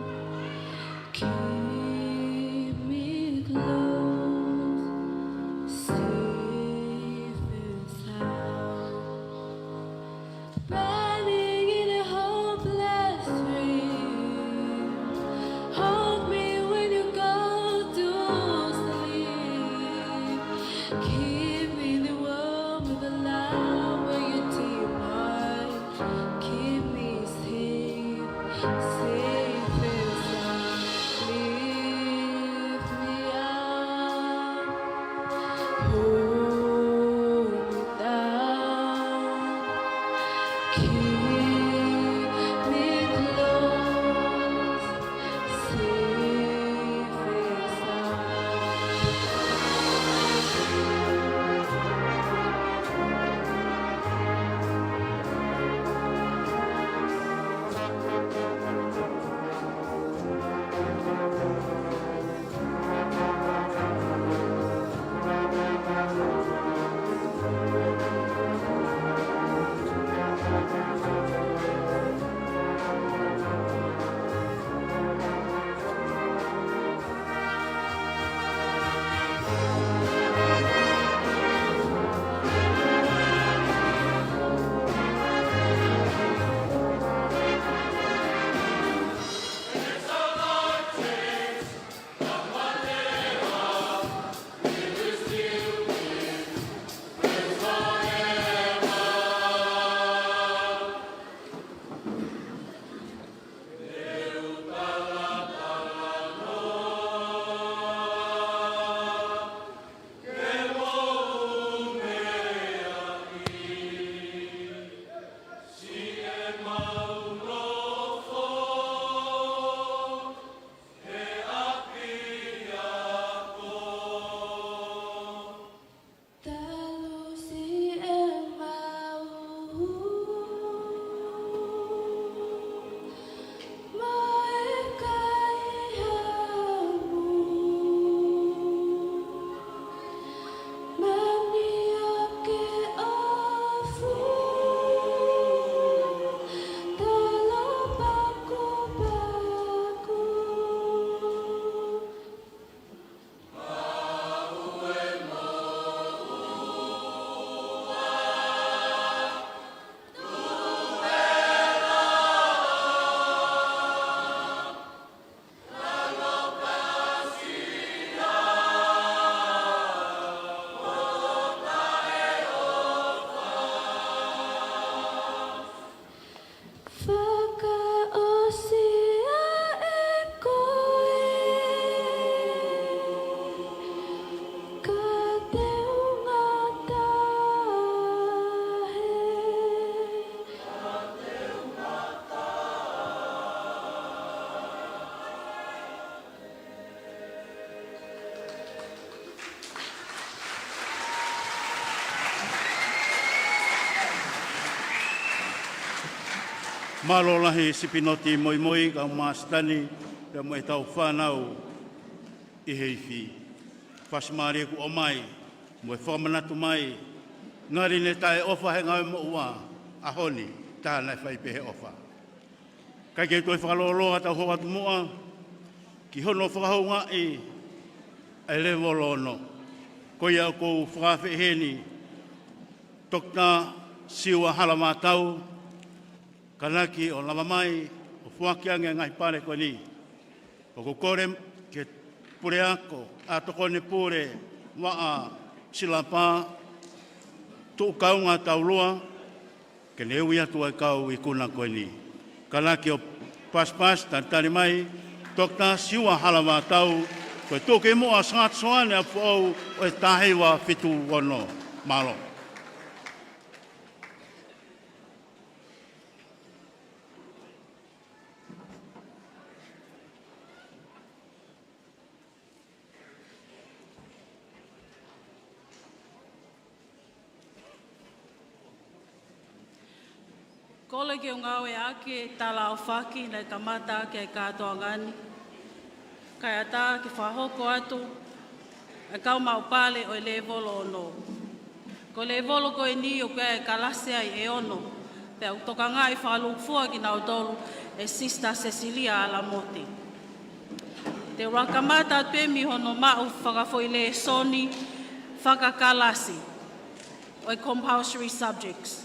keep me close, safe and sound. Burning in a hopeless dream, hold me when you go to sleep. Keep me in the warmth of the light where your deep heart keep me safe, safe and sound. Lift me up, hold me down, keep me close, safe and sound. Talu siʻemau mo e kaihaʻamu, manioke ʻofa, talo pakupaku. Fakaʻosi ʻa e koe, ka te u ngata hē. Mālō lahi Sipinoti Moimoi, kau Māsitani, pea mo e tau fānau ʻi he ifi. Fasi mālie kuo ʻomai, mo e fakamanatu mai, ngali ne taʻeʻofa he ngāue moʻua, ʻaho ni, tā naʻe fai pē he ʻofa. Kae kei toe fakalōloa ʻa tau hoko atu muʻa ki hono fakahoungaʻi ʻa e lēvolo ono. Ko ia ʻoku ou fakafeʻao heni, Toketā Siua Halavātau, ka naʻa ke lava mai ʻo foaki ange ngaahi pale ko eni. ʻOku ou kole ki he puleako ʻa e tokoni pule Vaʻa Silapa, tuʻu kaunga Taulua, ke ne ui atu ʻa e kau ikuna ko eni. Ka naʻa ke ʻo pasipasi, talitali mai, Toketā Siua Halavātau, ko e tuʻukimuʻa Sangata Soane ʻApifoʻou ʻo e taha hiva fitu ono. Mālō. Kole ke u ngāueʻaki e tala ʻaofaki naʻe kamata ʻaki ʻa e kātoanga ni, kae ʻatā ke fakahoko atu ʻa e kau maʻu pale ʻo e lēvolo ono. Ko e lēvolo ko eni ʻoku ʻi ai e kalasi ʻe ono, pea ʻoku tokangaʻi fakalūkufua kinautolu ʻe Sister Cecilia Alamoti. Te u kamata atu pē mei hono maʻu fakafoʻi lēsoni fakakalasi ʻo e compulsory subjects.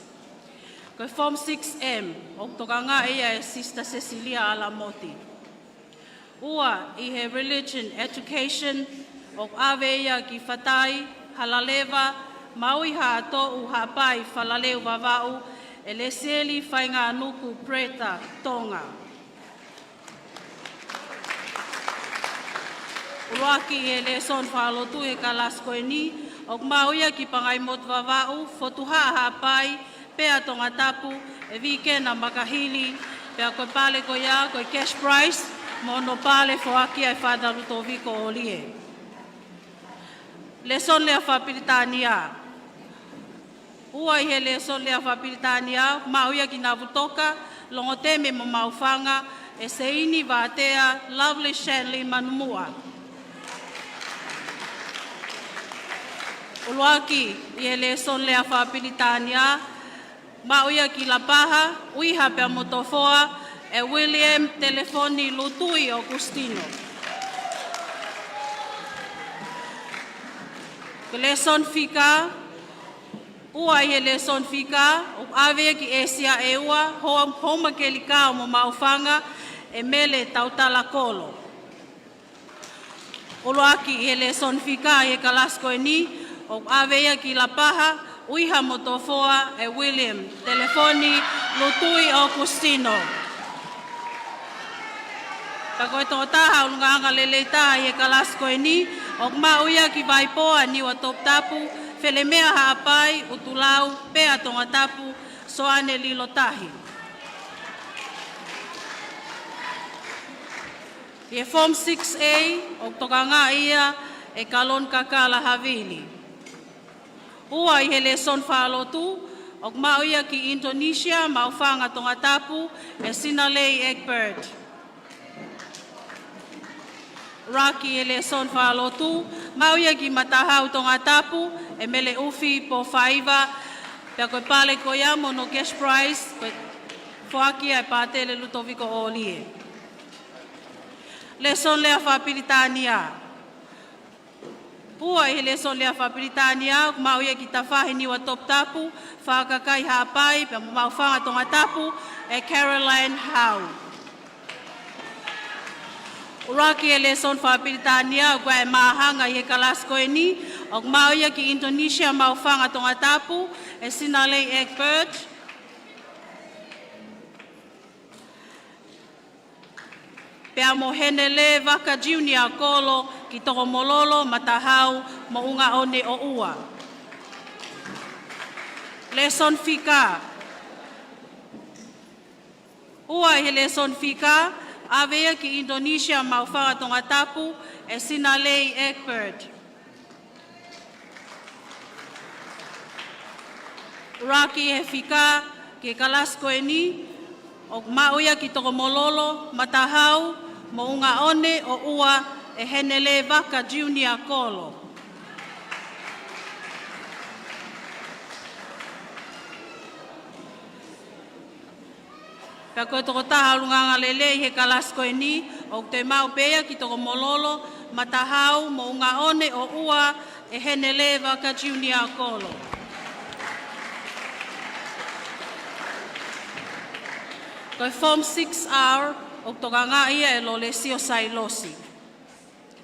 Ko e Form six M, ʻoku tokangaʻi ia ʻe Sister Cecilia Alamoti. Ua, ʻi he religion education, ʻoku ʻave ia ki Fatai, Halaleva, Maui Haʻatoʻu, Haʻapai, Falaleu, Vavaʻu, ʻe Lesieli Fainganuku, Preta, Tonga. ʻUluaki, ʻi he lēsoni fakalotu he kalasi ko eni, ʻoku maʻu ia ki Pangaimotu, Vavaʻu, Fotuhaʻa, Haʻapai, pea Tongatapu, ʻe Vikena Makahili, pea ko e pale ko ia ko e cash prize, mo hono pale foaki ʻe Father Lutoviko ʻOlie. Lēsoni lea fakapilitānia. Ua, ʻi he lēsoni lea fakapilitānia, maʻu ia ki Navutoka, Longoteme mo Maʻufanga, ʻe Seini Vātea, Lovely Shanley Manumuʻa. ʻUluaki, ʻi he lēsoni lea fakapilitānia, maʻu ia ki Lapaha, ʻUiha pea mo Tofoa, ʻe William Telefoni Lutui ʻOkusitino. Ko e lēsoni fika, ua, ʻi he lēsoni fika, ʻoku ʻave ia ki ʻĒsia ʻEua, Ho-, Houma Kelikao mo Maʻufanga, ʻe Mele Tautala Kolo. ʻUluaki, ʻi he lēsoni fika ʻi he kalasi ko eni, ʻoku ʻave ia ki Lapaha, ʻUiha mo Tofoa, ʻe William Telefoni Lutui ʻOkusitino. Pea ko e tokotaha ʻulungaanga lelei taha ʻi he kalasi ko eni, ʻoku maʻu ia ki Vaipoa, Niua, Toputapu, Felemea, Haʻapai, ʻUtulau, pea Tongatapu, Soane Lilotahi. ʻI he Form six A, ʻoku tokangaʻi ia ʻe Kaloni Kakala Havili. Ua, ʻi he lēsoni fakalotu, ʻoku maʻu ia ki Indonesia, Maʻufanga, Tongatapu, ʻe Sinalei Egbert. ʻUluaki, ʻi he lēsoni fakalotu, maʻu ia ki Matahau, Tongatapu, ʻe Mele ʻUfi Pōfaiva, pea ko e pale ko ia mo hono cash prize, ko e foaki ʻe Pātele Lutoviko ʻOlie. Lēsoni lea fakapilitānia. Ua, ʻi he lēsoni lea fakapilitānia, ʻoku maʻu ia ki Tafahi, Niua, Toputapu, Fakakai, Haʻapai, pea mo Maʻufanga, Tongatapu, ʻe Caroline Hau. ʻUluaki, ʻi he lēsoni fakapilitānia, ʻoku ʻi ai e māhanga ʻi he kalasi ko eni, ʻoku maʻu ia ki Indonesia, Maʻufanga, Tongatapu, ʻe Sinalei Egbert. Pea mo Henele Vaka Junior Kolo ki Tokomololo, Matahau mo Ungaʻone ʻOua. Lēsoni fika. Ua, ʻi he lēsoni fika, ʻave ia ki Indonesia, Maʻufanga, Tongatapu, ʻe Sinalei Egbert. ʻUluaki, ʻi he fika ki he kalasi ko eni, ʻoku maʻu ia ki Tokomololo, Matahau mo Ungaʻone ʻOua, ʻe Henele Vaka Junior Kolo. Pea ko e tokotaha ʻulungaanga lelei he kalasi ko eni, ʻoku toe maʻu pē ia ki Tokomololo, Matahau mo Ungaʻone ʻOua, ʻe Heneleva ka Junior Kolo. Ko e Form six R ʻoku tokangaʻi ia ʻe Lolesio Sailosi.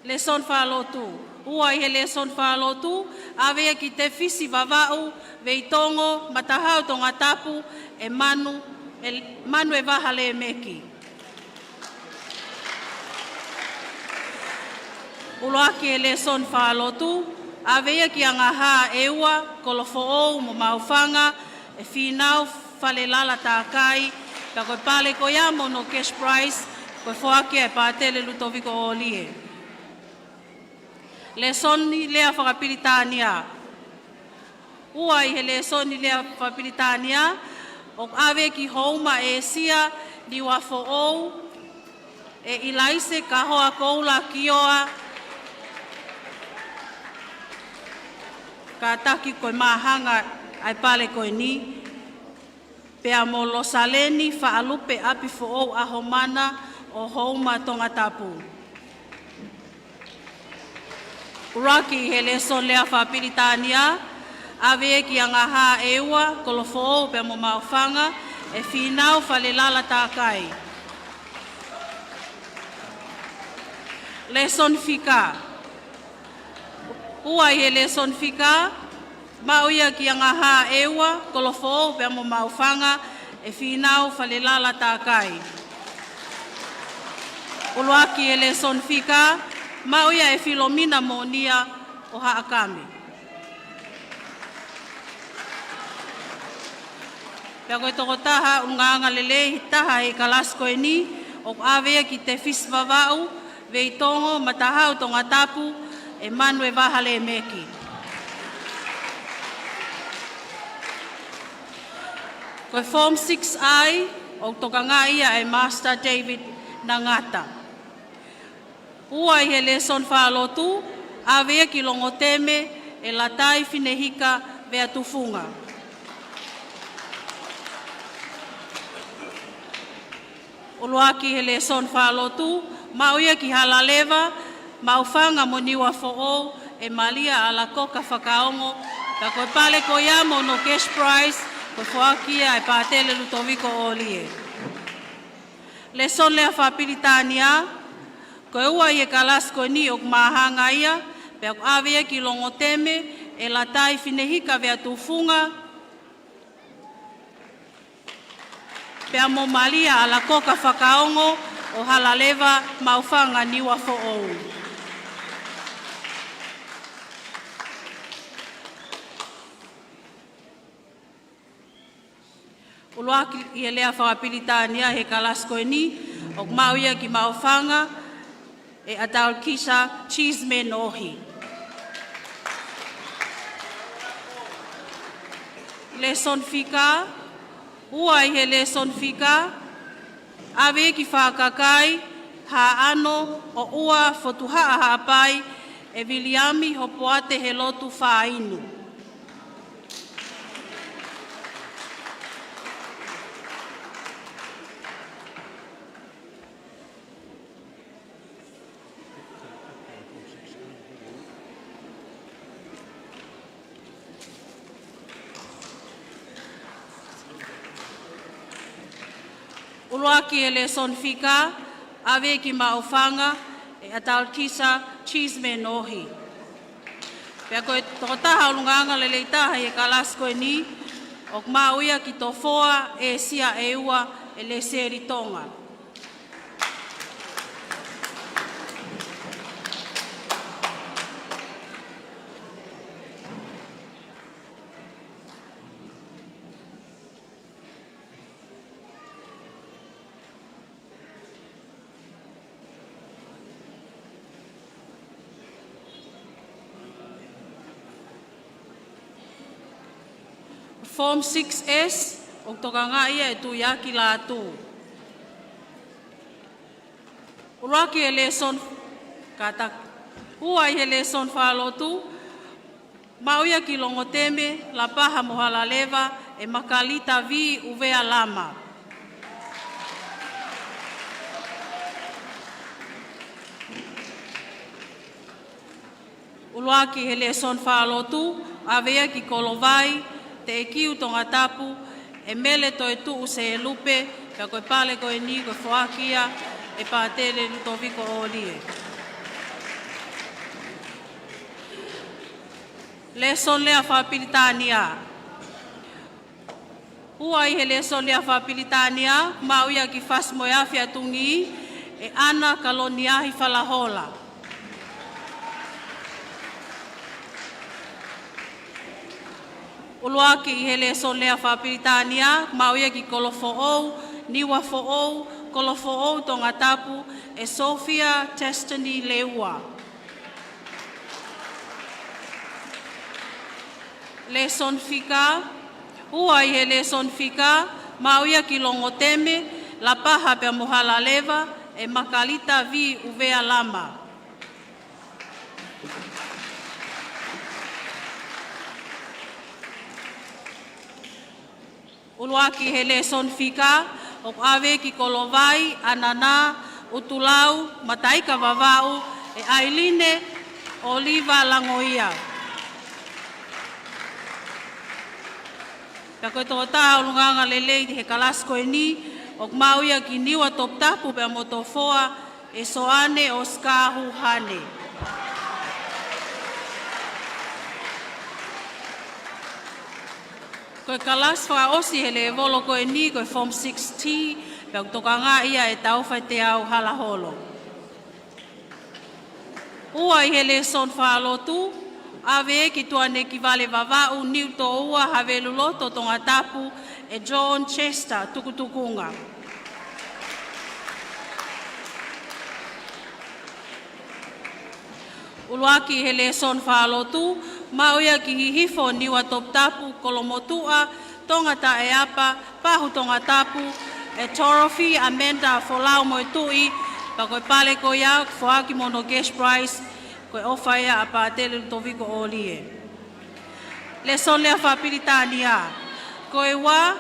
Lēsoni fakalotu. Ua ʻi he lēsoni fakalotu, ʻave ia ki Tefisi Vavaʻu Veitongo Matahau Tongatapu ʻe Manu, ʻe Manu ʻe Vaha Lēmeki. ʻUluaki ʻi he lēsoni fakalotu, ʻave ia ki Angahā ʻEua, Kolofoʻou mo Maufanga, ʻe Fīnau Falelala Takai, ka ko e pale ko ia mo hono cash prize, ko e foaki ia ʻe Pātele Lutoviko ʻOlie. Lēsoni lea fakapilitānia. Ua ʻi he lēsoni lea fakapilitānia, ʻoku ʻave ki Houma ʻĒsia, Niuafoʻou, ʻe ʻIlaise Kahoa Koula Kioa, kātaki ko e māhanga ʻa e pale ko eni, pea mo Losaleni Faʻalupe ʻApifoʻou ʻAhomana ʻo Houma Tongatapu. ʻUluaki ʻi he lēsoni lea fakapilitānia, ʻave ia ki Angahā ʻEua, Kolofoʻou pea mo Maufanga, ʻe Fīnau Falelala Takai. Lēsoni fika. Ua ʻi he lēsoni fika, maʻu ia ki Angahā ʻEua, Kolofoʻou pea mo Maufanga, ʻe Fīnau Falelala Takai. ʻUluaki ʻi he lēsoni fika, maʻu ia ʻe Filomina Monia ʻo Haʻakame. Pea ko e tokotaha ʻulungaanga lelei taha he kalasi ko eni, ʻoku ʻave ia ki Tefisi Vavaʻu Veitongo Matahau Tongatapu ʻe Manu ʻe Vaha Lēmeki. Ko e Form six I ʻoku tokangaʻi ia ʻe Master David Nangata. Ua ʻi he lēsoni fakalotu, ʻave ia ki Longoteme ʻe Latai Finehika Veatufunga. ʻUluaki ʻi he lēsoni fakalotu, maʻu ia ki Halaleva, Maufanga mo Niuafoʻou, ʻe Malia ʻAlakoka Fakaongo, ka ko e pale ko ia mo hono cash prize, ko e foaki ia ʻe Pātele Lutoviko ʻOlie. Lēsoni lea fakapilitānia, ko e ua ʻi he kalasi ko eni ʻoku māhanga ia, pea ʻoku ʻave ia ki Longoteme ʻe Latai Finehika Veatufunga, pea mo Malia ʻAlakoka Fakaongo ʻo Halaleva, Maufanga, Niuafoʻou. ʻUluaki ʻi he lea fakapilitānia he kalasi ko eni, ʻoku maʻu ia ki Maufanga, ʻe ʻAtaukisa Cheeseman Ohi. Lēsoni fika, ua ʻi he lēsoni fika, ʻave ki Fakakai, Haʻano ʻo ʻUa Fotuhaʻa Haʻapai, ʻe Viliami Hopoate Helotu Fainu. ʻUluaki ʻi he lēsoni fika, ʻave ki Maufanga, ʻe ʻAtaukisa Cheeseman Ohi. Pea ko e tokotaha ʻulungaanga lelei taha he kalasi ko eni, ʻoku maʻu ia ki Tofoa ʻĒsia ʻEua, ʻe Lesieli Tonga. Form six S, ʻoku tokangaʻi ia ʻe Tuiaki Lātū. ʻUluaki ʻi he lēsoni, kātaki, ua ʻi he lēsoni fakalotu, maʻu ia ki Longoteme, Lapaha mo Halaleva, ʻe Makalita V. ʻUvea Lama. ʻUluaki he lēsoni fakalotu, ʻave ia ki Kolovai, Teʻekiu Tongatapu, ʻe Mele Toetuʻu Selupe, pea ko e pale ko eni ko e foaki ia ʻe Pātele Lutoviko ʻOlie. Lēsoni lea fakapilitānia. Ua ʻi he lēsoni lea fakapilitānia, maʻu ia ki Fasi mo e Afi ʻa Tungī, ʻe ʻAna Kaloniahi Falahola. ʻUluaki ʻi he lēsoni lea fakapilitānia, maʻu ia ki Kolofoʻou, Niuafoʻou, Kolofoʻou Tongatapu, ʻe Sophia Destiny Leua. Lēsoni fika. Ua ʻi he lēsoni fika, maʻu ia ki Longoteme, Lapaha pea mo Halaleva, ʻe Makalita V. ʻUvea Lama. ʻUluaki he lēsoni fika, ʻoku ʻave ki Kolovai, ʻAnana, ʻUtulau, Mataika Vavaʻu, ʻe ʻAiline ʻOliva Langoia. Pea ko e tokotaha ʻulungaanga lelei he kalasi ko eni, ʻoku maʻu ia ki Niuatoputapu pea mo Tofoa, ʻe Soane ʻOsika Huhane. Ko e kalasi fakaʻosi he lēvolo ko eni ko e Form six T, pea ʻoku tokangaʻi ia ʻe Taufaiteau Halaholo. Ua ʻi he lēsoni fakalotu, ʻave ki Tuʻanekivale Vavaʻu, Niutōua, Haveluloto Tongatapu, ʻe John Chester Tukutukunga. ʻUluaki he lēsoni fakalotu, maʻu ia ki Hihifo, Niuatoputapu, Kolomotuʻa, Tongataʻeapa, Pahu Tongatapu, ʻe Dorothy Amanda Folaumoetuʻi, pea ko e pale ko ia ʻoku foaki mo hono cash prize, ko e ʻofa ia ʻa Pātele Lutoviko ʻOlie. Lēsoni lea fakapilitānia. Ko e ua,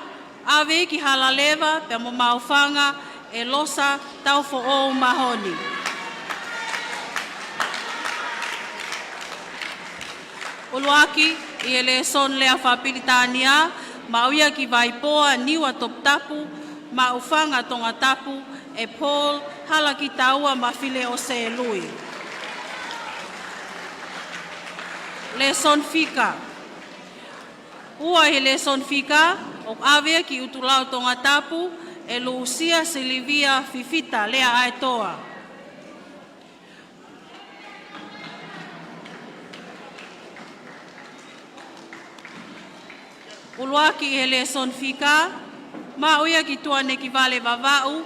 ʻave ki Halaleva pea mo Maʻufanga, ʻe Losa Taufoʻou Mahoni. ʻUluaki ʻi he lēsoni lea fakapilitānia, maʻu ia ki Vaipoa, Niuatoputapu, Maʻufanga Tongatapu, ʻe Paul Halakitaua Mafileʻoselui. Lēsoni fika. Ua ʻi he lēsoni fika, ʻoku ʻave ki ʻUtulau Tongatapu, ʻe Lusia Silivia Fifita Leaʻaetoa. ʻUluaki ʻi he lēsoni fika, maʻu ia ki Tuʻanekivale Vavaʻu,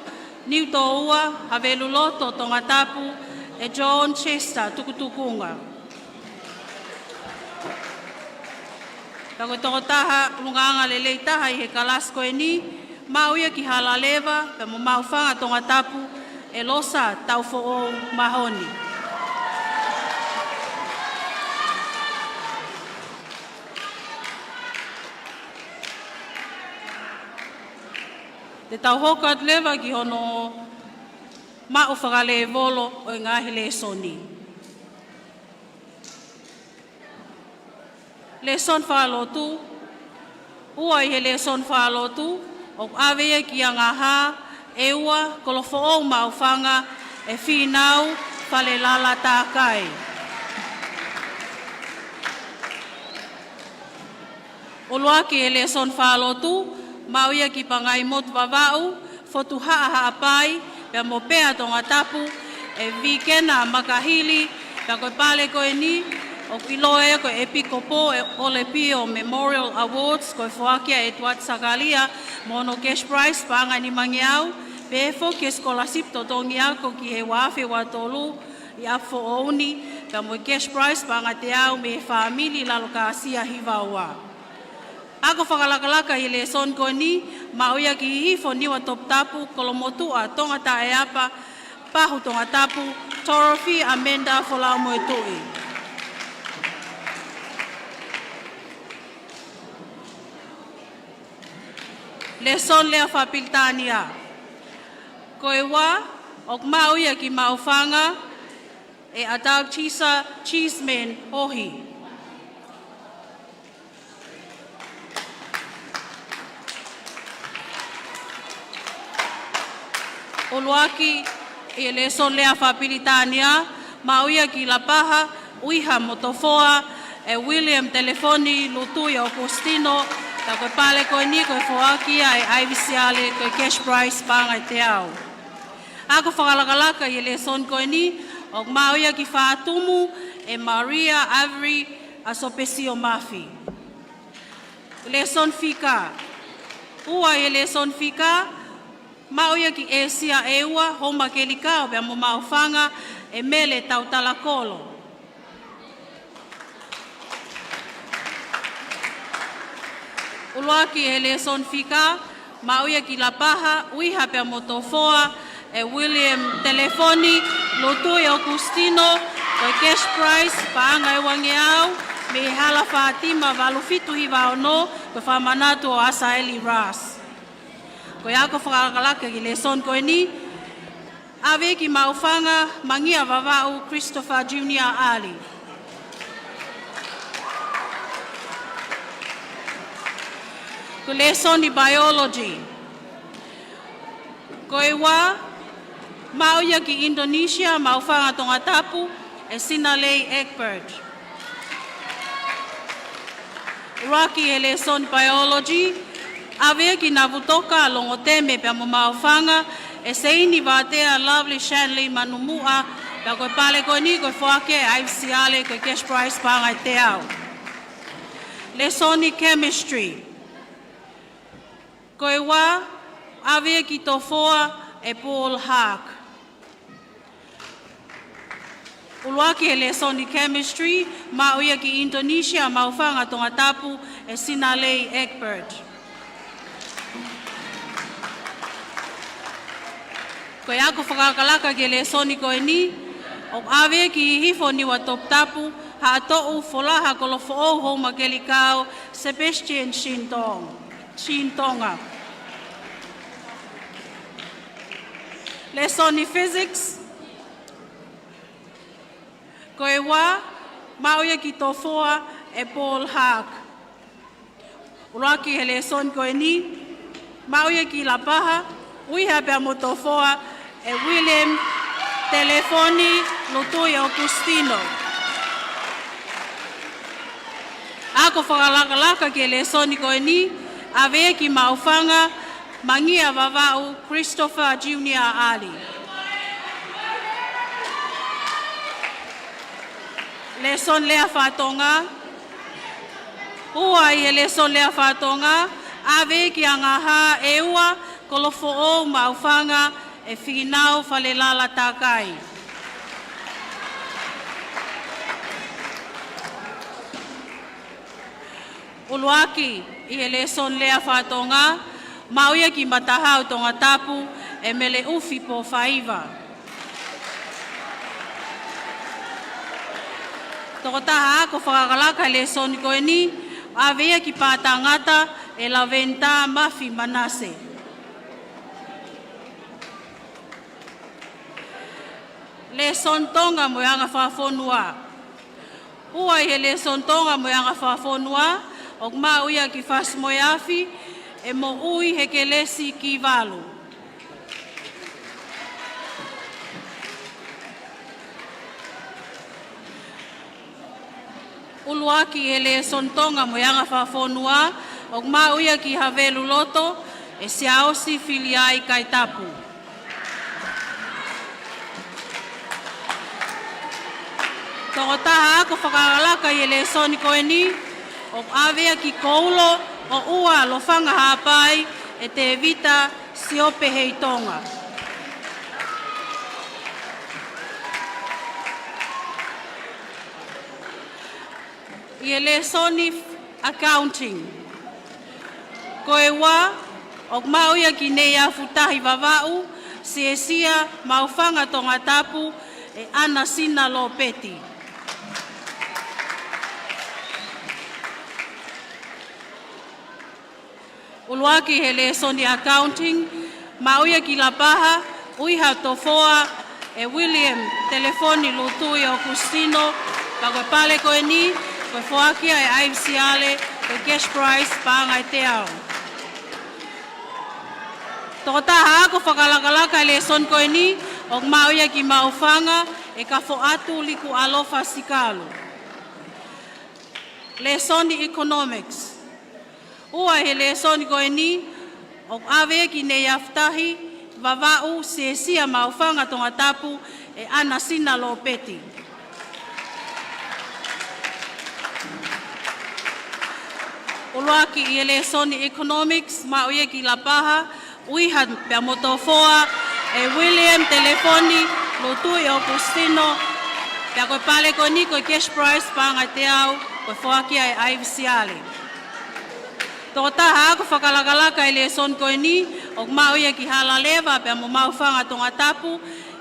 Niutōua, Haveluloto Tongatapu, ʻe John Chester Tukutukunga. Pea ko e tokotaha ʻulungaanga lelei taha ʻi he kalasi ko eni, maʻu ia ki Halaleva pea mo Maʻufanga Tongatapu, ʻe Losa Taufoʻou Mahoni. Te tau hoko atu leva ki hono maʻu fakalēvolo ʻo e ngaahi lēsoni. Lēsoni fakalotu. Ua ʻi he lēsoni fakalotu, ʻoku ʻave ia ki Angaha, ʻEua, Kolofoʻou Maʻufanga, ʻe Fīnau Falelala Takai. ʻUluaki he lēsoni fakalotu, maʻu ia ki Pangaimotu Vavaʻu, Fotu Haʻa Haʻapai, pea mo Pea Tongatapu, ʻe Vikena Makahili, pea ko e pale ko eni, ʻoku ʻiloa ia ko e ʻEpikopo ʻo ʻOlepio Memorial Awards, ko e foaki ia ʻe Tuati Sakalia, mo hono cash prize paʻanga ʻe nimangeau, pehē foki e scholarship totongi ako ki he ua afe ua tolu, ʻi ʻApifoʻou ni, pea mo e cash prize paʻanga ʻe teau mei he fāmili Lalokasia Hivaua. Ako fakalakalaka ʻi he lēsoni ko eni, maʻu ia ki Hihifo, Niuatoputapu, Kolomotuʻa, Tongataʻeapa, Pahu Tongatapu, Dorothy Amanda Folaumoetuʻi. Lēsoni lea fakapilitānia. Ko e ua, ʻoku maʻu ia ki Maʻufanga, ʻe ʻAtautisa Cheeseman Hohi. ʻUluaki, ʻi he lēsoni lea fakapilitānia, maʻu ia ki Lapaha, ʻUiha mo Tofoa, ʻe William Telefoni Lutui Okositino, ka ko e pale ko eni ko e foaki ia ʻe ʻAivi Siale, ko e cash prize paʻanga ʻe teau. Ako fakalakalaka ʻi he lēsoni ko eni, ʻoku maʻu ia ki Fātumu, ʻe Maria Avery Asopesio Mafi. Lēsoni fika. Ua ʻi he lēsoni fika, maʻu ia ki ʻĒsia ʻEua, Houmakelikao pea mo Maʻufanga, ʻe Mele Tautalakolo. ʻUluaki ʻi he lēsoni fika, maʻu ia ki Lapaha, ʻUiha pea mo Tofoa, ʻe William Telefoni Lutui Okositino, ko e cash prize, paʻanga ʻe uangeau, mei he hala Fātima valu fitu hiva ono, ko e fakamanatu ʻo ʻAsaeli Ras. Ko e ako fakalakalaka ki he lēsoni ko eni, ʻave ki Maʻufanga, Mangia Vavaʻu, Christopher Junior Ali. Ko e lēsoni biology. Ko e ua, maʻu ia ki Indonesia, Maʻufanga Tongatapu, ʻe Sinalei Egbert. ʻUluaki ʻi he lēsoni biology, ʻave ki Navutoka, Longoteme pea mo Maʻufanga, ʻe Seini Vātea, Lovely Shanley Manumuʻa, pea ko e pale ko eni ko e foaki ʻe ʻAivi Siale, ko e cash prize paʻanga ʻe teau. Lēsoni chemistry. Ko e ua, ʻave ki Tofoa, ʻe Paul Haq. ʻUluaki ʻi he lēsoni chemistry, maʻu ia ki Indonesia, Maʻufanga Tongatapu, ʻe Sinalei Egbert. Ko e ako fakalakalaka ki he lēsoni ko eni, ʻoku ʻave ki Hihifo Niuatoputapu, Haʻatoʻu Folaha Kolofoʻou Houmakelikao, Sebastian Shintong. Shintonga. Lēsoni physics. Ko e ua, maʻu ia ki Tofoa, ʻe Paul Haq. ʻUluaki he lēsoni ko eni, maʻu ia ki Lapaha, ʻUiha pea mo Tofoa, ʻe William Telefoni Lutui Okositino. Ako fakalakalaka ki he lēsoni ko eni, ʻave ki Maʻufanga, Mangia Vavaʻu, Christopher Junior Ali. Lēsoni lea faka-Tonga. Ua ʻi he lēsoni lea faka-Tonga, ʻave ki Angahā ʻEua, Kolofoʻou Maʻufanga, ʻe Fihinau Falelala Takai. ʻUluaki ʻi he lēsoni lea faka-Tonga, maʻu ia ki Matahau Tongatapu, ʻe Meleʻufi Pōfaiva. Tokotaha ako fakalakalaka he lēsoni ko eni, ʻave ia ki Pātangata, ʻe Laventa Mafi Manase. Lēsoni Tonga mo e anga fakafonua. Ua ʻi he lēsoni Tonga mo e anga fakafonua, ʻoku maʻu ia ki Fasi-mo-e-Afi, ʻe Moʻui Hekelesi Kivalu. ʻUluaki he lēsoni Tonga mo e anga fakafonua, ʻoku maʻu ia ki Havelu Loto, ʻe Siaosi Filiai Kaitapu. Tokotaha ako fakalakalaka ʻi he lēsoni ko eni, ʻoku ʻave ia ki Koulo, ʻOua, Lofanga Haʻapai, ʻe Tēvita Siope Heitonga. ʻI he lēsoni accounting. Ko e ua, ʻoku maʻu ia ki Nei Afutahi Vavaʻu, Siesia, Maʻufanga Tongatapu, ʻe ʻAnasina Lopeti. ʻUluaki he lēsoni accounting, maʻu ia ki Lapaha, ʻUiha Tofoa, ʻe William Telefoni Lutui ʻOkusitino, pea ko e pale ko eni, ko e foaki ia ʻe ʻAivi Siale, ko e cash prize paʻanga ʻe teau. Tokotaha ako fakalakalaka ʻi he lēsoni ko eni, ʻoku maʻu ia ki Maʻufanga, ʻe Kafoʻatu Likuʻalofa Sikalu. Lēsoni Economics. Ua ʻi he lēsoni ko eni, ʻoku ʻave ia ki Neiafutahi Vavaʻu, Siesia, Maʻufanga, Tongatapu, ʻe ʻAnasina Lopeti. ʻUluaki ʻi he lēsoni Economics, maʻu ia ki Lapaha, ʻUiha pea mo Tofoa, ʻe William Telefoni Lutui ʻOkusitino, pea ko e pale ko eni ko e cash prize paʻanga ʻe teau, ko e foaki ia ʻe ʻAivi Siale. Tokotaha ako fakalakalaka ʻi he lēsoni ko eni, ʻoku maʻu ia ki Halaleva pea mo Maʻufanga, Tongatapu,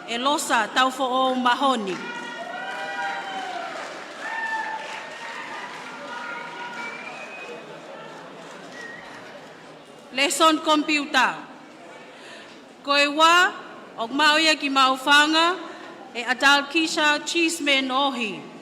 ʻe Losa Taufoʻou Mahoni. Lēsoni komipiuta. Ko e ua, ʻoku maʻu ia ki Maʻufanga, ʻe ʻAtalkisha Cheeseman Ohi.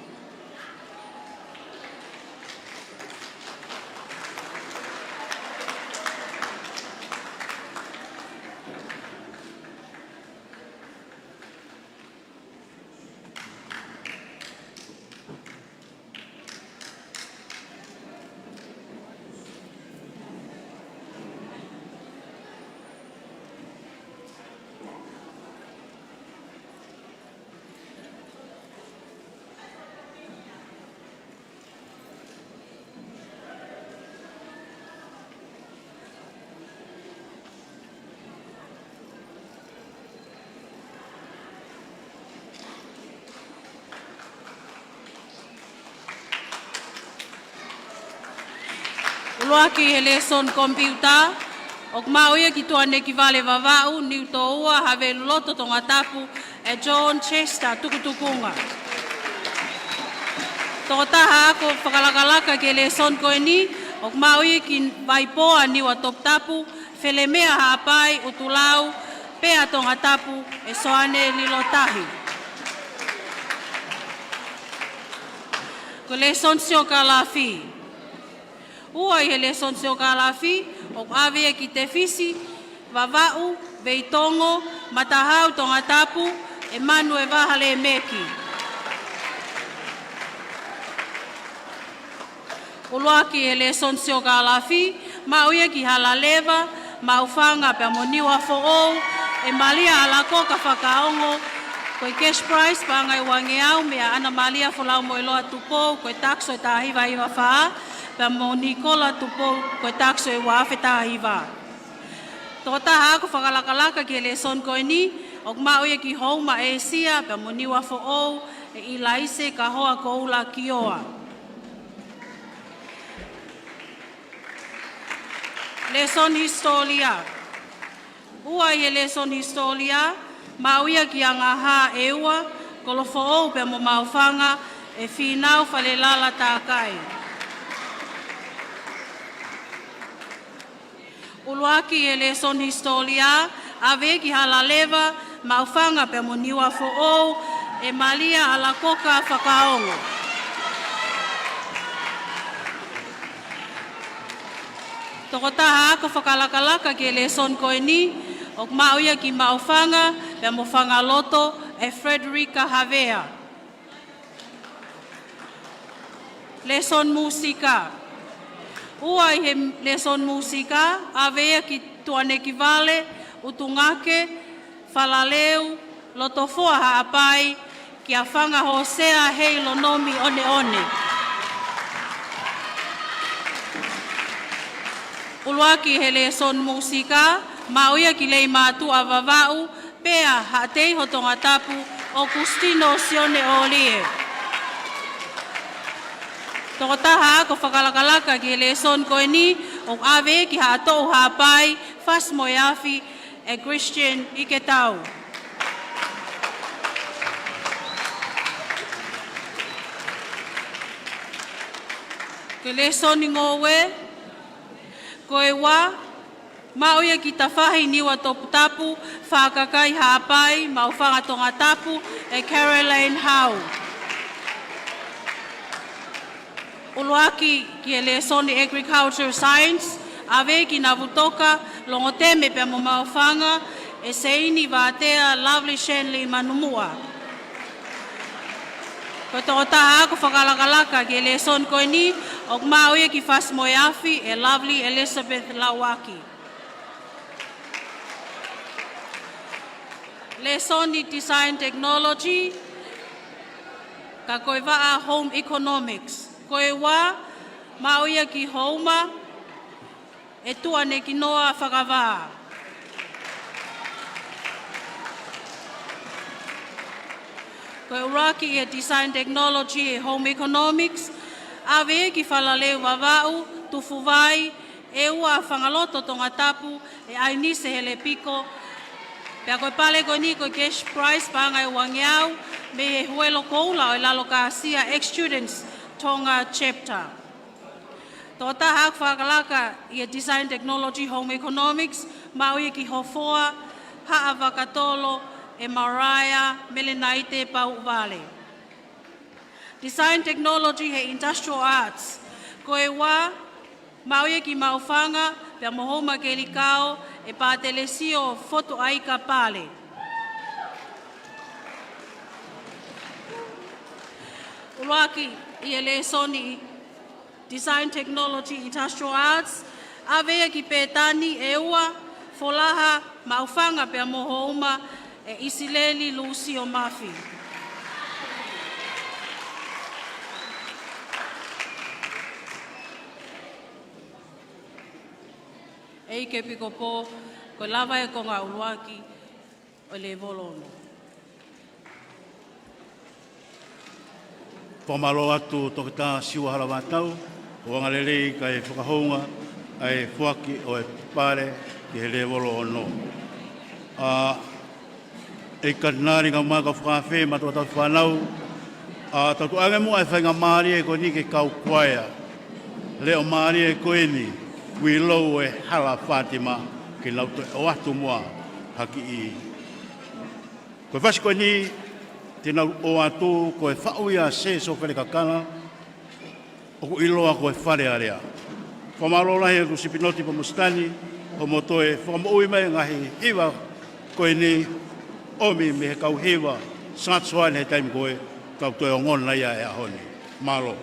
ʻUluaki he lēsoni komipiuta, ʻoku maʻu ia ki Tuʻanekivale Vavaʻu, Niutōua, Haveluloto, Tongatapu, ʻe John Chester Tukutukunga. Tokotaha ako fakalakalaka ki he lēsoni ko eni, ʻoku maʻu ia ki Vaipoa, Niuatoputapu, Felemea Haʻapai, ʻUtulau, pea Tongatapu, ʻe Soane Lilotahi. Ko e lēsoni siokālafi. Ua ʻi he lēsoni siokālafi, ʻoku ʻave ia ki Tefisi Vavaʻu, Veitongo, Matahau, Tongatapu, ʻe Manueva Halemeki. ʻUluaki he lēsoni siokālafi, maʻu ia ki Halaleva, Maʻufanga pea mo Niuafoʻou, ʻe Malia ʻAlakoka Fakaongo, ko e cash prize paʻanga ʻe uangeau, meia ʻAna Malia Folaumoeloa Tupou, ko e tax ʻo e taha hiva hiva fā, pea mo Nikola Tupou, ko e tax ʻo e ua afe taha hiva. Tokotaha ako fakalakalaka ki he lēsoni ko eni, ʻoku maʻu ia ki Houma ʻĒsia, pea mo Niuafoʻou, ʻe ʻIlaise Kahoa Koula Kioa. Lēsoni hisitōlia. Ua ʻi he lēsoni hisitōlia, maʻu ia ki Angahā ʻEua, Kolofoʻou pea mo Maʻufanga, ʻe Fīnau Falelala Takai. ʻUluaki he lēsoni hisitōlia, ʻave ki Halaleva, Maʻufanga pea mo Niuafoʻou, ʻe Malia ʻAlakoka Fakaongo. Tokotaha ako fakalakalaka ki he lēsoni ko eni, ʻoku maʻu ia ki Maʻufanga pea mo Fangaloto, ʻe Frederica Havea. Lēsoni mūsika. Ua ʻi he lēsoni mūsika, ʻave ia ki Tuʻanekivale, ʻUtungake, Falaleu, Lotofoa Haʻapai, kia Fanga Hosea Heilonomi ʻOneʻone. ʻUluaki he lēsoni mūsika, maʻu ia ki Leimātuʻa Vavaʻu, pea Haʻateiho Tongatapu, ʻOkusitino Sione ʻOlie. Tokotaha ako fakalakalaka ki he lēsoni ko eni, ʻoku ʻave ki Haʻatoʻu Haʻapai, Fasi mo e Afi, ʻe Christian ʻIketau. Ko e lēsoni ngoue, ko e ua, maʻu ia ki Tafahi, Niuatoputapu, Fakakai Haʻapai, Maʻufanga Tongatapu, ʻe Caroline Hau. ʻUluaki ki he lēsoni Agriculture Science, ʻave ki Navutoka, Longoteme pea mo Maʻufanga, ʻe Seini Vātea, Lovely Shanley Manumuʻa. Ko e tokotaha ako fakalakalaka ki he lēsoni ko eni, ʻoku maʻu ia ki Fasi-moe-Afi, ʻe Lovely Elizabeth Lauaki. Lēsoni Design Technology, ka ko e vaʻa Home Economics. Ko e ua, maʻu ia ki Houma, ʻe Tuʻanekinoa Fakavā. Ko e ʻuluaki ʻi he Design Technology ʻe Home Economics, ʻave ia ki Falaleu Vavaʻu, Tufuvai, ʻe ua Fangaloto Tongatapu, ʻe ʻAinise Helepiko. Pea ko e pale ko eni ko e cash prize paʻanga ʻe uangeau, mei he Huelo Koula ʻo e Lalo Kāsia, ex-students Tonga Chapter. Tokotaha ako fakalakalaka ʻi he Design Technology Home Economics, maʻu ia ki Hofoa, Haʻavakatolo, ʻe Mariah Melenaite Pauʻuvale. Design Technology he Industrial Arts. Ko e ua, maʻu ia ki Maʻufanga, pea mo Houma Kelikao, ʻe Pātelesio Fotuʻaika Pale. ʻUluaki ʻi he lēsoni Design Technology Industrial Arts, ʻave ia ki Pētani, ʻe ua, Folaha Maʻufanga pea mo Houma, ʻe ʻIsileli Lūsio Mafi. ʻEiki Epikopō, ko e lava e konga ʻuluaki ʻo e lēvolo ono. Fakamālō atu Toketā Siua Halavātau, ʻo angalelei kae fakahounga ʻa e foaki ʻo e pale ki he lēvolo ono. ʻA, ʻEiki Katinali, kae ʻumaʻā e kau fakaafe, mātuʻa tauhi fānau, ʻa, tau tuʻu ange muʻa e faingamālie ko eni ki he kau kuaea leʻo mālie ko eni, We Love ʻa e Hala Fātima, ke nau toe ʻoatu muʻa ha kiʻi. Ko e fasi ko eni te nau ʻoatu ko e Faʻu ia Sēsō Felekakala, ʻoku ʻiloa ko e Fale Alea. Fakamālō lahi atu Sipinoti pea mo Sitani, hoʻomou toe fakamoʻui mai e ngaahi hiva ko eni, ʻomi mei he kau hiva Sāti Soane he taimi ko ē, tau toe ongona ia he ʻaho ni. Mālō.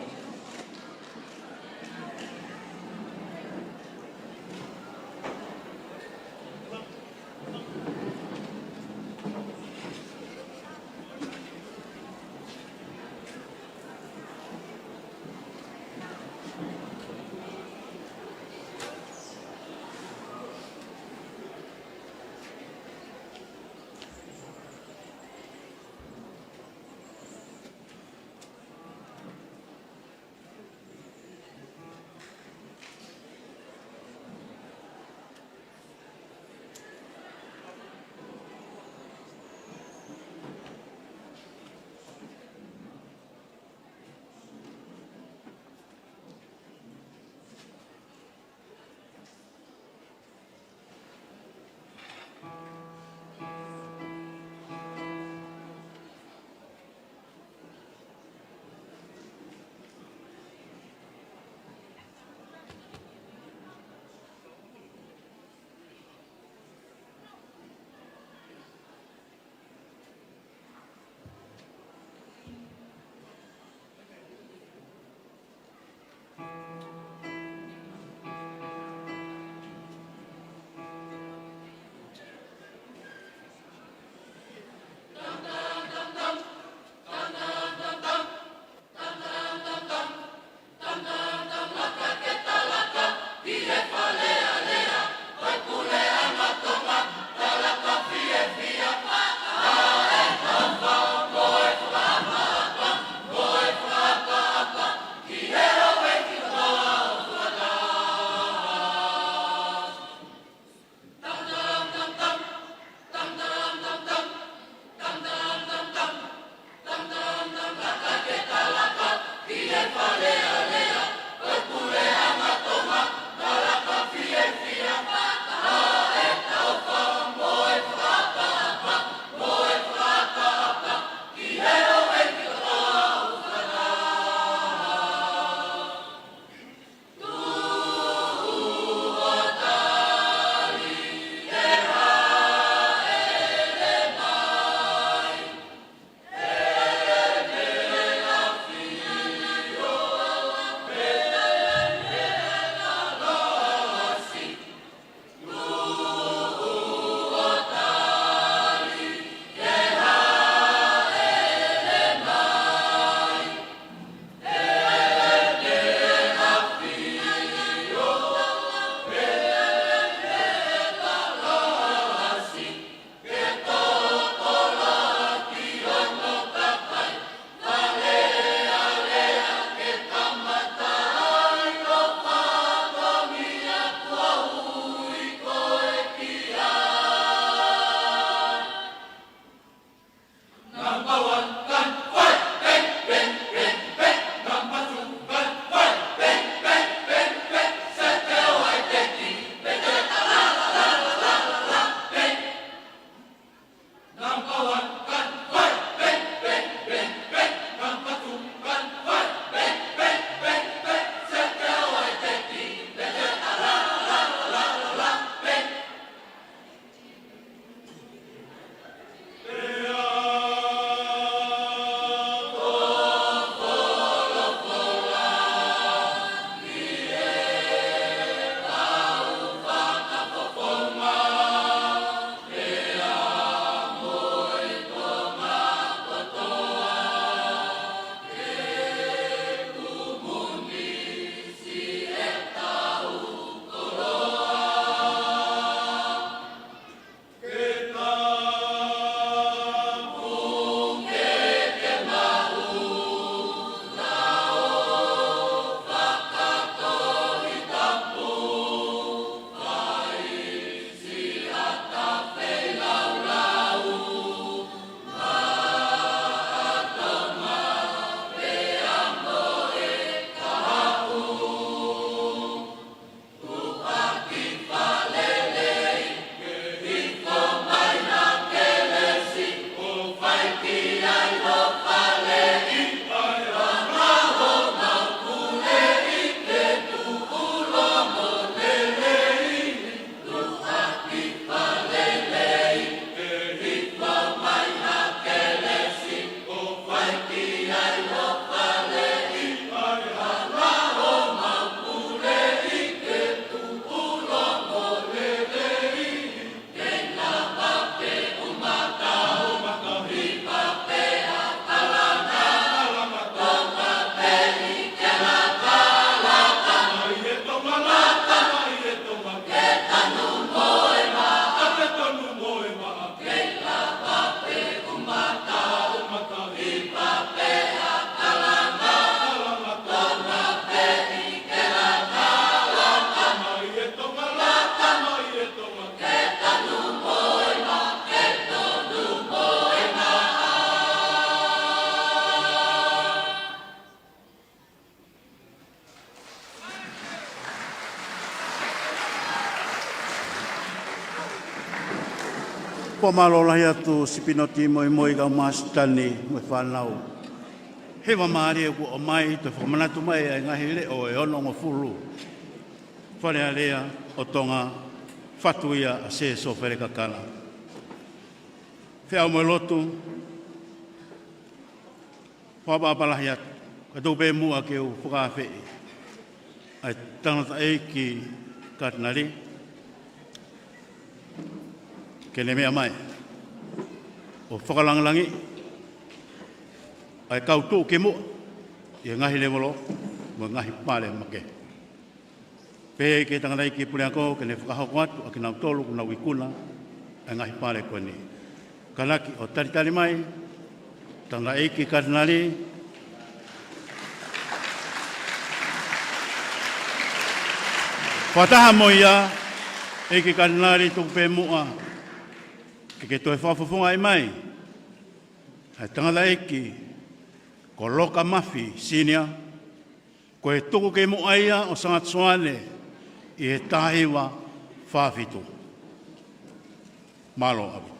Fakamālō lahi atu Sipino Timoimoi kae ʻumaʻā Sitani mo e fānau. Hiva mālie kuo ʻomai, toe fakamanatu mai ʻa e ngaahi leʻo ʻe onongofulu. Fale Alea ʻo Tonga, fatu ia ʻa Sēsō Felekakala. Feʻao mo e lotu, fakaʻapaʻapa lahi atu, ka tuku pē muʻa ke u fakaafeʻi ʻa e tangataʻeiki Katinali ke ne meʻa mai ʻo fakalangilangiʻi ʻa e kau tuʻukimuʻa ʻi he ngaahi lēvolo mo e ngaahi pale makehe. Pehē ki he tangataʻeiki puleako ke ne fakahoko atu ʻa kinautolu kuo nau ikuna ʻa e ngaahi pale ko eni. Kalaki ʻo talitali mai, tangataʻeiki Katinali. Fakataha mo ia, ʻEiki Katinali, tuku pē muʻa ke ke toe fakafofongaʻi mai ʻa e tangataʻeiki ko Loka Mafi Senior, ko e tukukimuʻa ia ʻo Sangata Soane ʻi he taha hiva fā fitu. Mālō ʻaupito.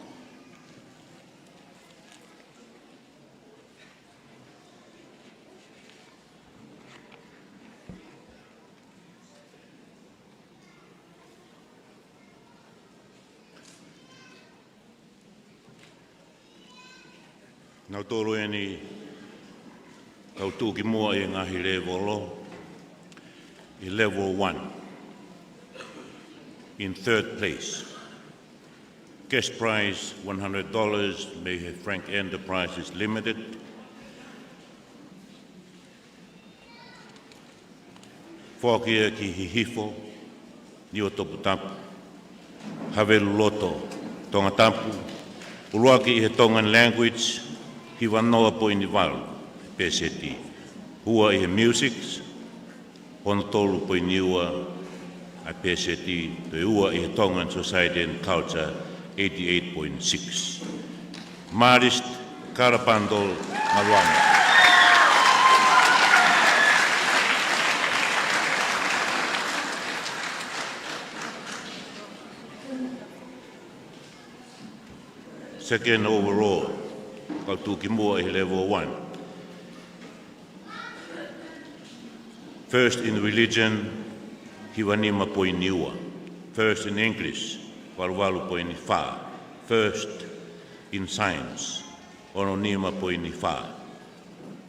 Nautolu eni kau tuʻukimuʻa ʻi he ngaahi lēvolo, ʻi he level one. In third place, cash prize one hundred dollars mei he Frank Enterprises Limited. Foaki ia ki Hihifo, Niuatoputapu, Haveluloto, Tongatapu. ʻUluaki ʻi he Tongan Language, hiva noa poini valu pēseti. Ua ʻi he Music, ono tolu poini ua ʻa e pēseti. Toe ua ʻi he Tongan Society and Culture, eighty-eight point six. Marist Karapando Maluana. Second overall, kau tuʻukimuʻa ʻi he level one. First in religion, hiva nima poini ua. First in English, valu valu poini fā. First in science, ono nima poini fā.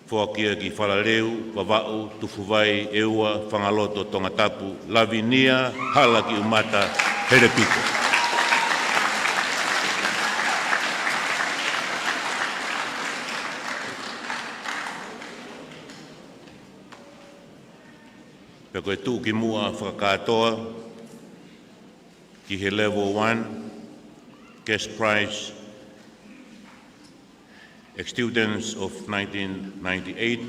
Foaki ia ki Falaleu, Vavaʻu, Tufuvai, ʻEua, Fangaloto, Tongatapu, Lavinia Halakiʻumata Helepiko. Pea ko e tuʻukimuʻa fakakātoa ki he level one, cash prize, ex-students of nineteen ninety-eight,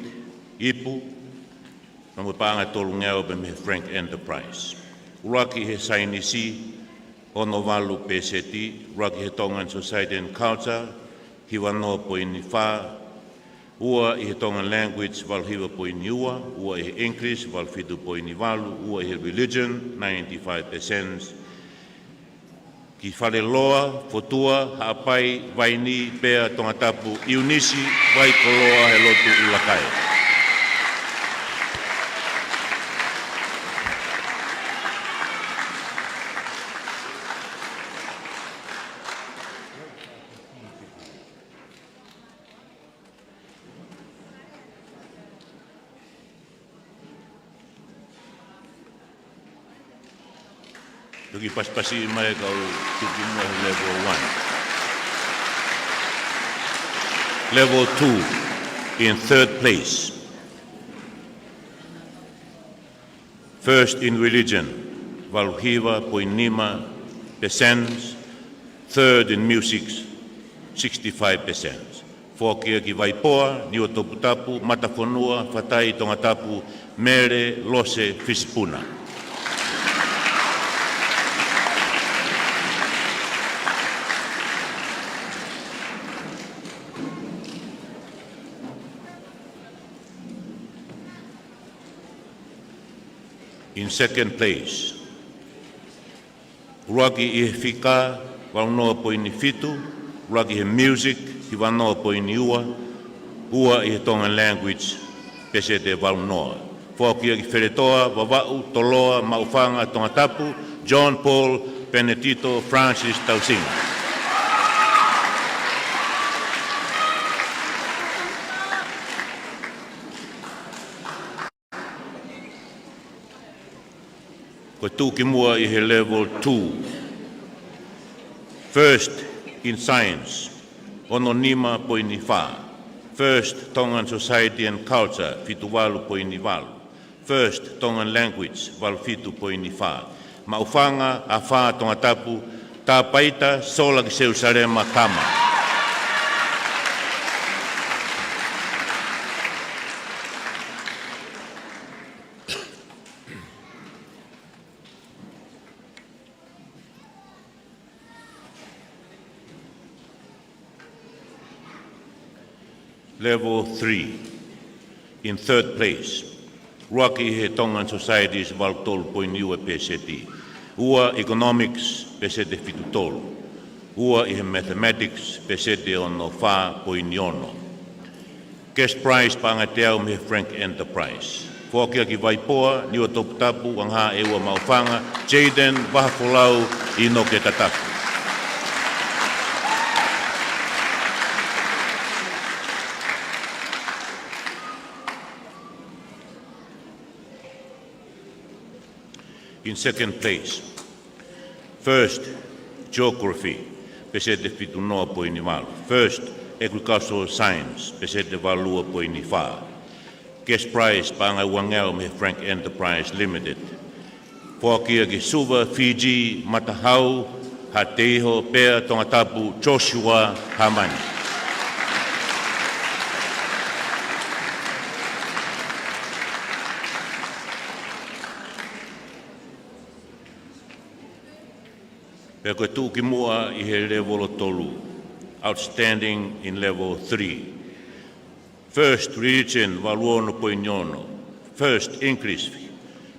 ipu, namu paʻanga tolungeau pē mei he Frank Enterprise. ʻUluaki he Sainisi, ono valu pēseti, ʻuluaki he Tongan Society and Culture, hiva noa poini fā, ua ʻi he Tongan Language, valu hiva poini ua, ua ʻi he English, valu fitu poini valu, ua ʻi he Religion, ninety-five percent, ki Faleloa, Fotua, Haʻapai, Vaini, Pea, Tongatapu, ʻIunisi, Vaikoloa, he lotu ʻUlakae. Toki pasipasi mai kau tuʻukimuʻa he level one. Level two, in third place. First in religion, valu hiva poini nima pēseti. Third in music, sixty-five percent. Foaki ia ki Vaipoa, Niuatoputapu, Matafonua, Fatai, Tongatapu, Mele Lose Fisipuna. In second place, ʻuluaki ʻi he fika, valunoa poini fitu. ʻUluaki he music, hivanoa poini ua. Ua ʻi he Tongan language, peseti valunoa. Foaki ia ki Feletoa, Vavaʻu, Toloa, Maʻufanga, Tongatapu, John Paul, Penetito, Francis Tausinga. Ko e tuʻukimuʻa ʻi he level two. First in science, ono nima poini fā. First Tongan Society and Culture, fitu valu poini valu. First Tongan language, valu fitu poini fā. Maʻufanga, Afā, Tongatapu, Tapaita, Sola ki Selusalema, Kama. Level three, in third place. ʻUluaki he Tongan Societies, valu tolu poini ua peseti. Ua Economics, peseti fitu tolu. Ua ʻi he Mathematics, peseti ono fā poini ono. Cash prize paʻanga ʻe teau mei he Frank Enterprise. Foaki ia ki Vaipoa, Niuatoputapu, Angahaʻeua, Maʻufanga, Jayden Vahafolau, ʻInoke Tatafu. In second place. First, Geography, peseti fitu noa poini valu. First, Agricultural Science, peseti valu ua poini fā. Cash prize paʻanga ʻe uangeau mei he Frank Enterprise Limited. Foaki ia ki Suva, Fiji, Matahau, Haʻateiho, pea Tongatapu, Joshua Hamani. Pea ko e tuʻukimuʻa ʻi he level tolu. Outstanding in level three. First religion, valu ono poini ono. First English,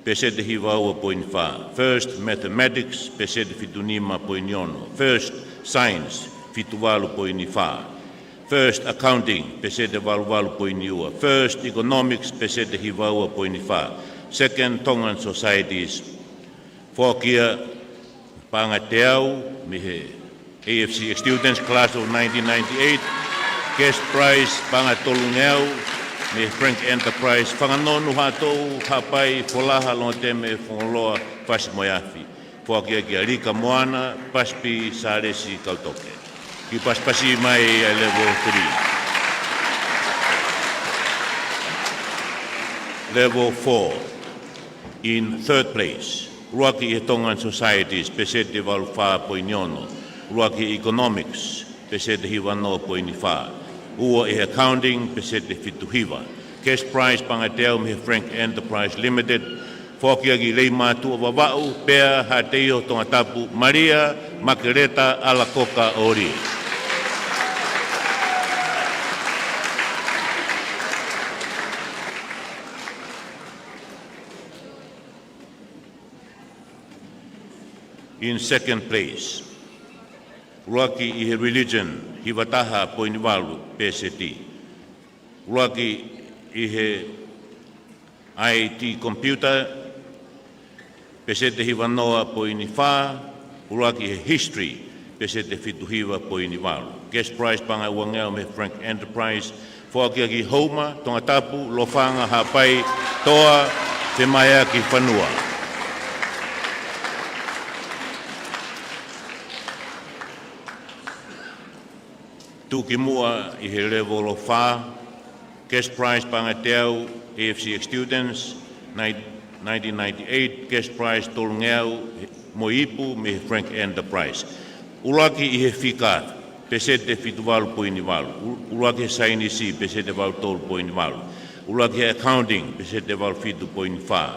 peseti hiva ua poini fā. First mathematics, peseti fitu nima poini ono. First science, fitu valu poini fā. First accounting, peseti valu valu poini ua. First economics, peseti hiva ua poini fā. Second Tongan Societies. Foaki ia paʻanga ʻe teau mei he A F C X Students Class of nineteen ninety-eight, cash prize paʻanga ʻe tolungeau mei he Frank Enterprise, Fanga Nonu, Haʻatoʻu, Haʻapai, Folaha, Longoteme, Fongoloa, Fasi mo e Afi. Foaki ia kia Lika Moana, Pasipi Sālesi Kautoke. Kiʻi pasipasi mai ʻa e level three. Level four. In third place, ʻuluaki ʻi he Tongan Societies, peseti valu fā poini ono. ʻUluaki ʻi he Economics, peseti hiva noa poini fā. Ua ʻi he Accounting, peseti fitu hiva. Cash prize paʻanga ʻe teau mei he Frank Enterprise Limited. Foaki ia ki Leimātuʻa Vavaʻu, pea Haʻateiho Tongatapu, Malia Makeleta Alakoka ʻOlie. In second place, ʻuluaki ʻi he Religion, hiva taha poini valu peseti. ʻUluaki ʻi he I T Computer, peseti hiva noa poini fā. ʻUluaki he History, peseti fitu hiva poini valu. Cash prize paʻanga ʻe uangeau mei he Frank Enterprise. Foaki ia ki Houma, Tongatapu, Lofanga, Haʻapai, Toa, Femaʻiaki, Fanua. Tuʻukimuʻa ʻi he level fā, cash prize paʻanga ʻe teau, A F C X Students, nai-, nineteen ninety-eight, cash prize tolungeau mo e ipu mei he Frank Enterprise. ʻUluaki ʻi he Fika, peseti fitu valu poini valu. ʻU-, ʻuluaki he Saienisi, peseti valu tolu poini valu. ʻUluaki he Accounting, peseti valu fitu poini fā.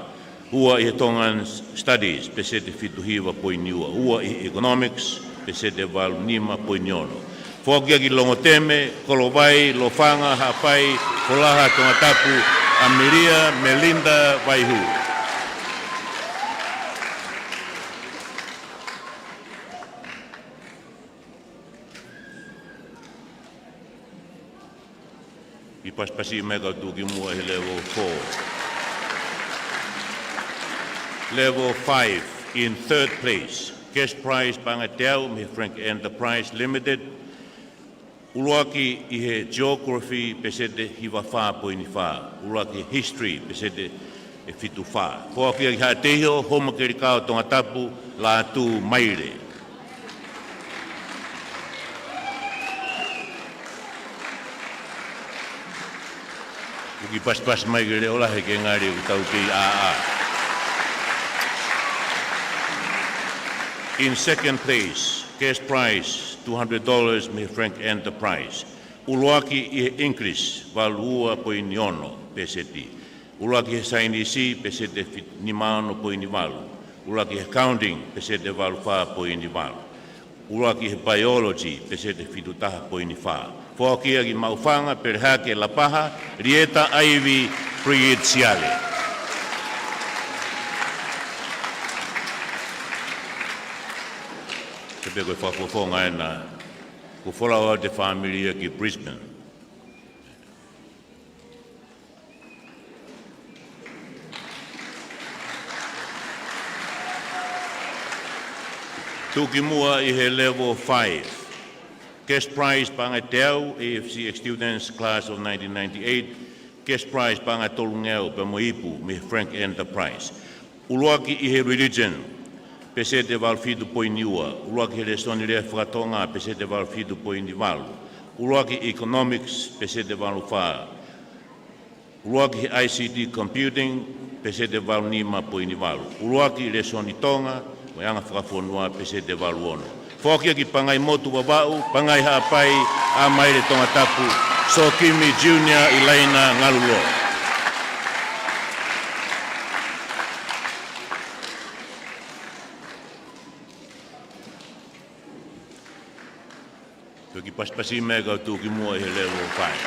Ua ʻi he Tongan Studies, peseti fitu hiva poini ua. Ua ʻi he Economics, peseti valu nima poini ono. Foaki ia ki Longoteme, Kolovai, Lofanga, Haʻapai, Folaha, Tongatapu, ʻAmelia Melinda Vaihū. Kiʻi pasipasi mai kau tuʻukimuʻa he level four. Level five, in third place. Cash prize paʻanga ʻe teau mei he Frank Enterprise Limited. ʻUluaki ʻi he geography, peseti hiva fā poini fā. ʻUluaki he history, peseti ʻe fitu fā. Foaki ia ki Haʻateiho, Houʻeiki Kerisitiane Tongatapu, Lātū Maile. ʻOku kiʻi pasipasi mai ke leʻo lahi ke ngali ʻoku tau kei ʻāʻā. In second place, cash prize, two hundred dollars mei he Frank Enterprise. ʻUluaki ʻi he English, valu ua poini ono peseti. ʻUluaki he Saienisi, peseti fit-, nima ono poini valu. ʻUluaki he Accounting, peseti valu fā poini valu. ʻUluaki he Biology, peseti fitu taha poini fā. Foaki ia ki Maʻufanga, Pelehake, Lapaha, Lieta Aivi, Brigid Siale. Ke pehē ko e fakafofonga ena, ko e folau atu e fāmili ia ki Brisbane. Tuʻukimuʻa ʻi he level five. Cash prize paʻanga ʻe teau, A F C X Students Class of nineteen ninety-eight. Cash prize paʻanga ʻe tolungeau pea mo e ipu mei he Frank Enterprise. ʻUluaki ʻi he Religion, peseti valu fitu poini ua. ʻUluaki he Lēsoni Lea Fakatonga, peseti valu fitu poini valu. ʻUluaki Economics, peseti valu fā. ʻUluaki he I C T Computing, peseti valu nima poini valu. ʻUluaki Lēsoni Tonga mo e Anga Fakafonua, peseti valu ono. Foaki ia ki Pangaimotu Vavaʻu, Pangai Haʻapai, ʻa Maile Tongatapu, Sōkimi Junior, ʻIlaina Ngaluloa. Ko e kiʻi pasipasi mai kau tuʻukimuʻa ʻi he level five.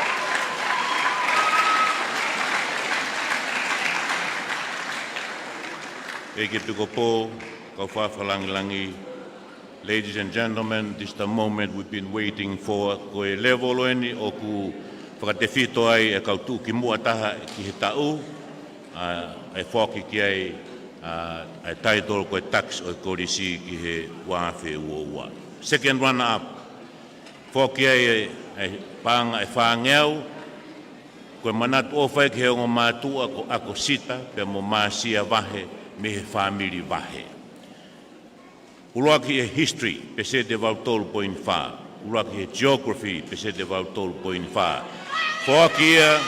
ʻEiki ʻEpikopō, kau fakalāngilangi, ladies and gentlemen, this is the moment we've been waiting for. Ko e level eni ʻoku fakatefito ai e kau tuʻukimuʻa taha ki he taʻu, ʻa, ʻe foaki ki ai, ʻa, ʻa e title ko e Dux ʻo e Kolisi ki he ua afe ua ua. Second runner up, foaki ai e, e paʻanga ʻe fāngeau, ko e manatu ʻofa ia ki he ongo mātuʻa ko ʻAkosita pea mo Māsia Vahe mei he fāmili Vahe. ʻUluaki he History, peseti valu tolu poini fā. ʻUluaki he Geography, peseti valu tolu poini fā. Foaki ia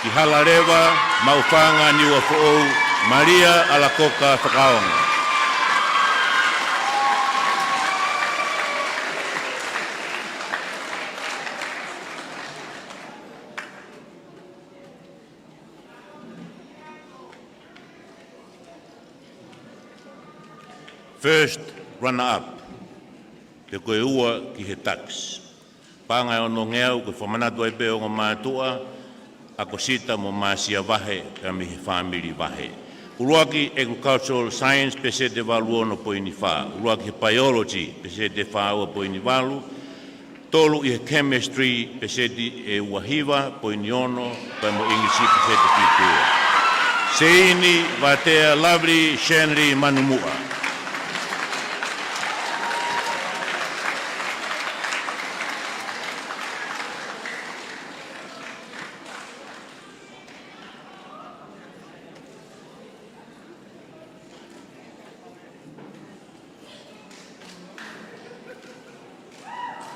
ki Halaleva, Maʻufanga, Niuafoʻou, Malia ʻAlakoka Fakaongo. First runner up, pe ko e ua ki he Dux. Paʻanga ʻe onongeau, ko e fakamanatu ai pē ongo mātuʻa, ʻAkosita mo Māsia Vahe, pea mei he fāmili Vahe. ʻUluaki Agricultural Science, peseti valu ono poini fā. ʻUluaki he Biology, peseti fā ua poini valu. Tolu ʻi he Chemistry, peseti ʻe ua hiva poini ono, pea mo e English, peseti fitu ua. Seini Vatea Lovely Shanley Manumuʻa.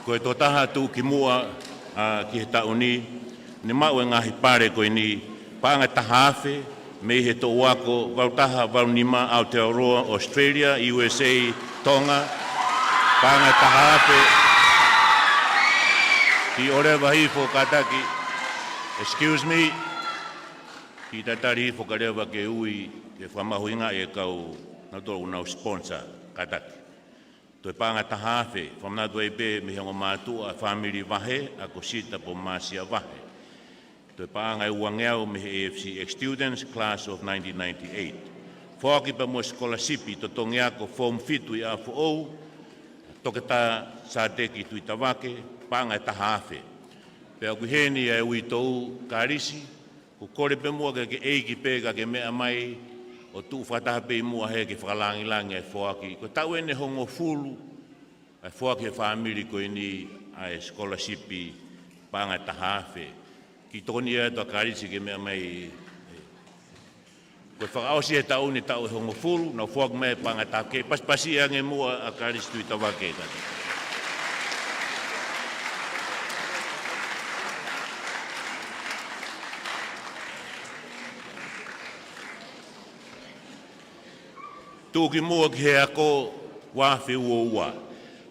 Ko e tokotaha tuʻukimuʻa, ʻa, ki he taʻu ni, ne maʻu e ngaahi pale ko eni, paʻanga ʻe taha afe, mei he toʻu ako valu taha valu nima Aotearoa, Australia, U S A, Tonga, paʻanga ʻe taha afe, ki ʻoleva hifo kātaki, excuse me, kiʻi tatali hifo ka leva ke ui, ke fakamahuʻingaʻi e kau nautolu ʻoku nau sponsor kātaki. Toe paʻanga ʻe taha afe, fakamanatu ai pē mei he ongo mātuʻa fāmili Vahe, ʻAkosita mo Māsia Vahe. Toe paʻanga ʻe uangeau mei he A F C X Students Class of nineteen ninety-eight. Foaki pea mo e sikolasipi totongi ako Form fitu ʻi ʻApifoʻou, Toketā Sāteki Tuʻitavake, paʻanga ʻe taha afe. Pea ʻoku ʻi heni ʻa e uitou Kalisi, ʻoku kole pē muʻa ke ke ʻeiki pē ka ke meʻa mai ʻo tuʻu fakataha pē ʻi muʻa he ke fakalāngilangi ʻa e foaki. Ko e taʻu eni ʻe hongofulu ʻa e foaki he fāmili ko eni ʻa e sikolasipi paʻanga ʻe taha afe. Kiʻi tokoni atu ʻa Kalisi ke meʻa mai. Ko e fakaʻosi e taʻu ni, taʻu ʻe hongofulu, naʻa nau foaki mai e paʻanga ʻe taha afe. Pasipasi ange muʻa ʻa Kalisi Tuʻitavake. Tuʻu ki muʻa ki he ako ua afe ua ua.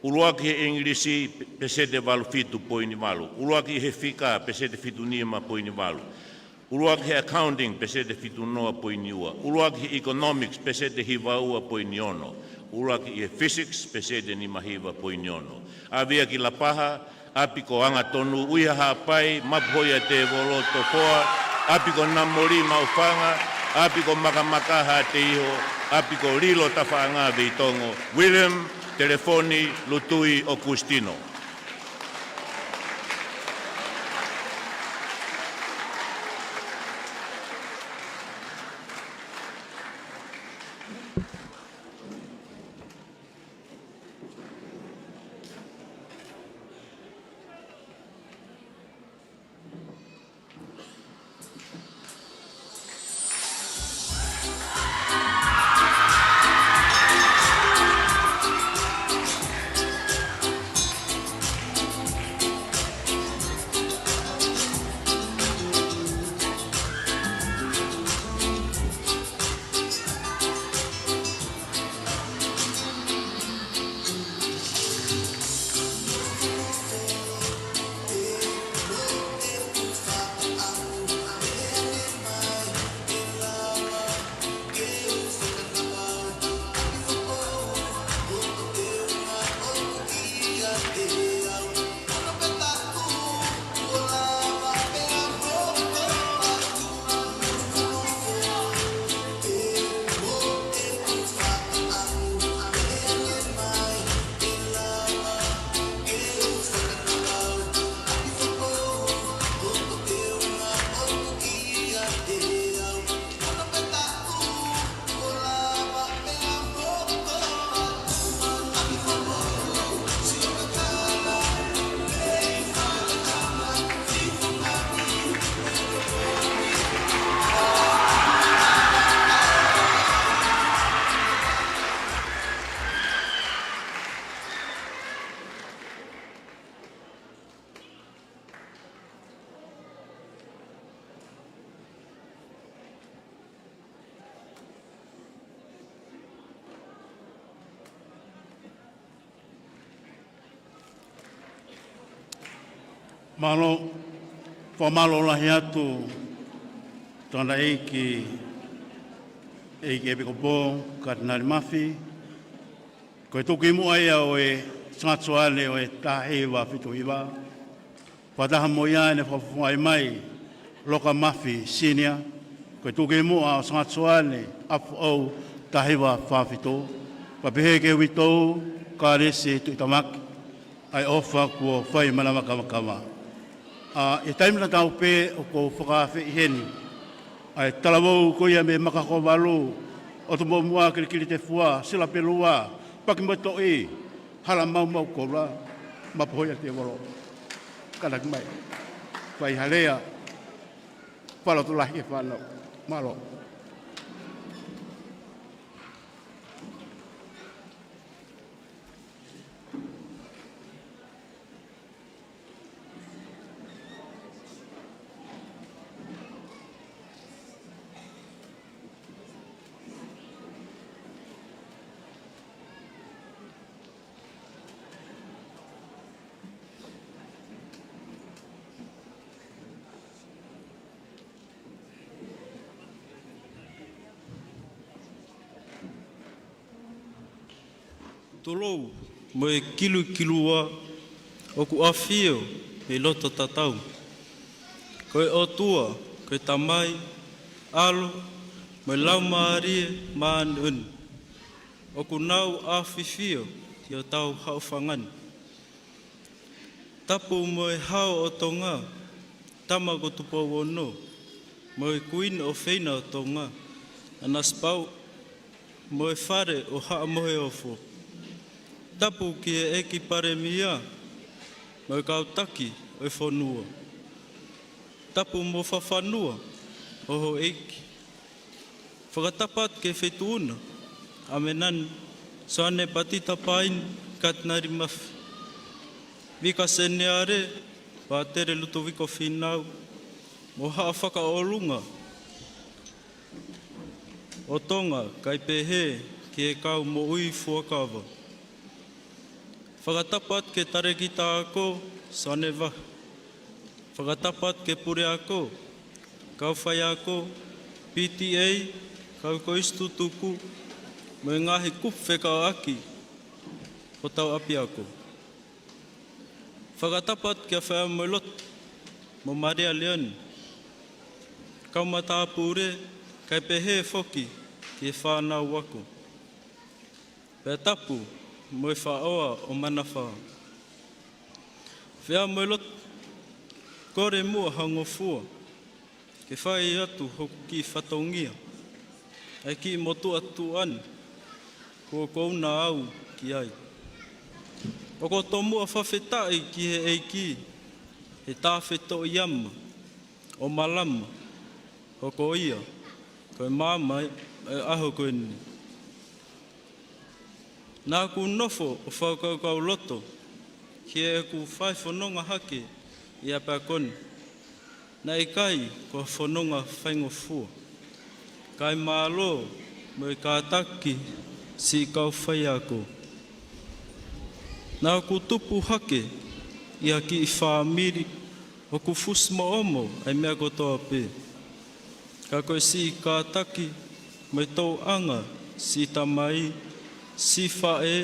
ʻUluaki he ʻIngilisi, peseti valu fitu poini valu. ʻUluaki he fika, peseti fitu nima poini valu. ʻUluaki he accounting, peseti fitu noa poini ua. ʻUluaki he economics, peseti hiva ua poini ono. ʻUluaki he physics, peseti nima hiva poini ono. ʻAvea ki Lapaha, ʻapi ko Angatonu, ʻUiha Haʻapai, Mapuhoia Tēvolo, Tofoa, ʻapi ko Namoli Maʻufanga, ʻapi ko Makamaka Haʻateiho, ʻapi ko Lilo Tafaʻanga Veitongo, William Telefoni Lutui ʻOkusitino. Mālō, fakamālō lahi atu, Tangataʻeiki, ʻEiki ʻEpikopō Katinali Mafi, ko e tuku muʻa ia ʻo e Sangatuʻa ʻo e taha hiva fitu hiva. Fakataha mo ia ʻene fakafofongaʻi mai, Loka Mafi Senior, ko e tuku muʻa ʻo Sangatuʻa ʻApifoʻou taha hiva fā fitu. Pea pehē ki he uitou Kalisi Tuʻitavake, ʻa e ʻofa kuo fai manavakamaka. ʻA, ʻi he taimi tatau pē ʻoku ou fakaafeʻi heni ʻa e talavou ko ia mei Makakovalu, ʻOtu Muʻomuʻa, Kilikilitefua, Silapelua, Pakimotoʻi, Halamaumau Koula, Mapuhoia Tēvolo. Kātaki mai. Fai ha lea fakalotolahi ki he fānau. Mālō. Tulou mo e kilukilua ʻoku ʻafio ʻi loto tatau. Ko e ʻOtua, ko e Tamai, ʻAlo, mo e Laumālie Māʻoniʻoni, ʻoku nau ʻafifio ʻi hotau haʻofanga ni. Tapu mo e Hau ʻo Tonga, Tama ko Tupou Ono, mo e Kuini ʻofeina ʻo Tonga, ʻAna Sipau, mo e Fale ʻo Haʻa Moheofo. Tapu ki he ʻEiki Palēmia, mo e kau taki ʻo e fonua. Tapu mo Fafanua ʻo houʻeiki. Fakatapu atu ki he Feituʻuna, ʻAmenani, Soane Patita Paini, Katinali Mafi, Vika Seniale, Pātele Lutuviko Fīnau, mo Haʻa Fakaʻolunga ʻo Tonga, kae pehē ki he kau moʻui fuakava. Fakatapu atu ki he Talēkita Ako, Soane Vahe. Fakatapu atu ki he Puleako, kau faiako, P T A, kau kolisi tutuku, mo e ngaahi kupu fekauʻaki hotau ʻapiako. Fakatapu atu kia Feamoeloto mo Malia Leoni, kau matāpule, kae pehē foki ki he fānau ako. Pea tapu mo e faʻoa ʻo Manafā. Feamoeloto, kole muʻa ha ngofua ke fai atu hoku kiʻi fatongia ʻa e kiʻi motuʻa tuʻa ni kuo kouna au ki ai. ʻOku ou tomuʻa fakafetaʻi ki he ʻEiki he Tafe Toʻiama ʻo Malama, ʻo ko ia ko e maama ʻo e ʻaho ko eni. Naʻa ku nofo ʻo fakakaukauloto ki heʻeku fai fononga hake ʻi ʻapiako ni. Naʻe ʻikai ko ha fononga faingofua, kae mālō mo e kātaki siʻi kau faiako. Naʻa ku tupu hake ʻi ha kiʻi fāmili ʻoku fusimoʻomo ʻa e meʻa kotoa pē. Ka ko e siʻi kātaki mo e tōʻonga siʻi tamai, siʻi faʻē,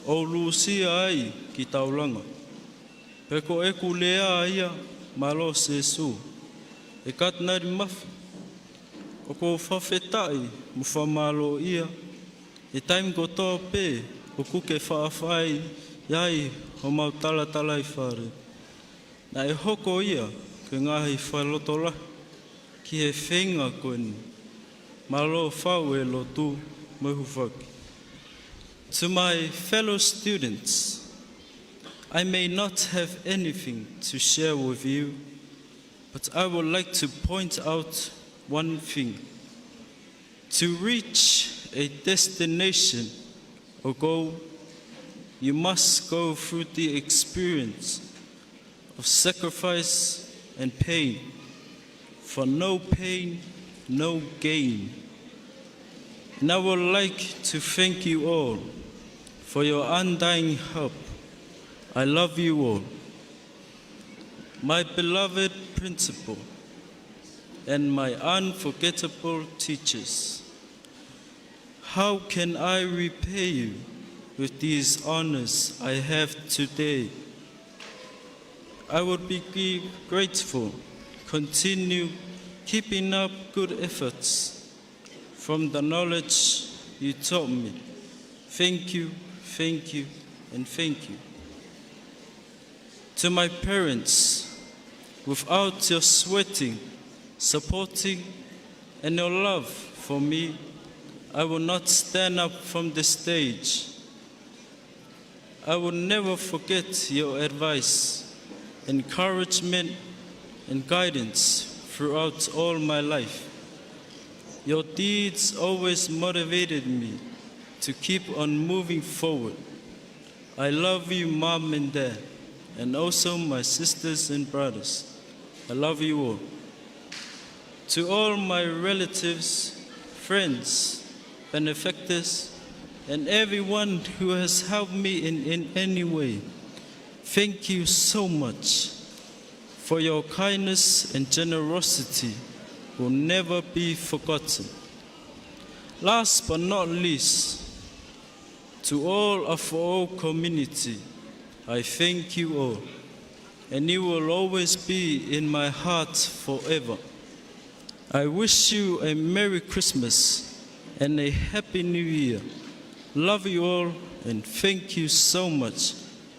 ʻo lūsia ai ki taulanga. Pea ko ʻeku lea ia, mālō Sēsū. ʻE Katinali Mafi, ʻoku ou fakafetaʻi mo fakamālōʻia he taimi kotoa pē ʻoku ke faʻa fai ai homau talatalaifale. Naʻe hoko ia ko e ngaahi fakalotolahi ki he feinga ko eni. Mālō fau e lotu mo e hūfaki. To my fellow students, I may not have anything to share with you, but I would like to point out one thing. To reach a destination or goal, you must go through the experience of sacrifice and pain. For no pain, no gain. And I would like to thank you all for your undying help. I love you all. My beloved principal and my unforgettable teachers, how can I repay you with these honors I have today? I would be gr-, grateful. Continue keeping up good efforts from the knowledge you taught me. Thank you, thank you, and thank you. To my parents, without your sweating, supporting, and your love for me, I will not stand up from the stage. I will never forget your advice, encouragement, and guidance throughout all my life. Your deeds always motivated me to keep on moving forward. I love you, Mom and Dad, and also my sisters and brothers. I love you all. To all my relatives, friends, benefactors, and everyone who has helped me in, in any way, thank you so much, for your kindness and generosity will never be forgotten. Last but not least, to all of our community, I thank you all, and you will always be in my heart forever. I wish you a Merry Christmas and a Happy New Year. Love you all and thank you so much.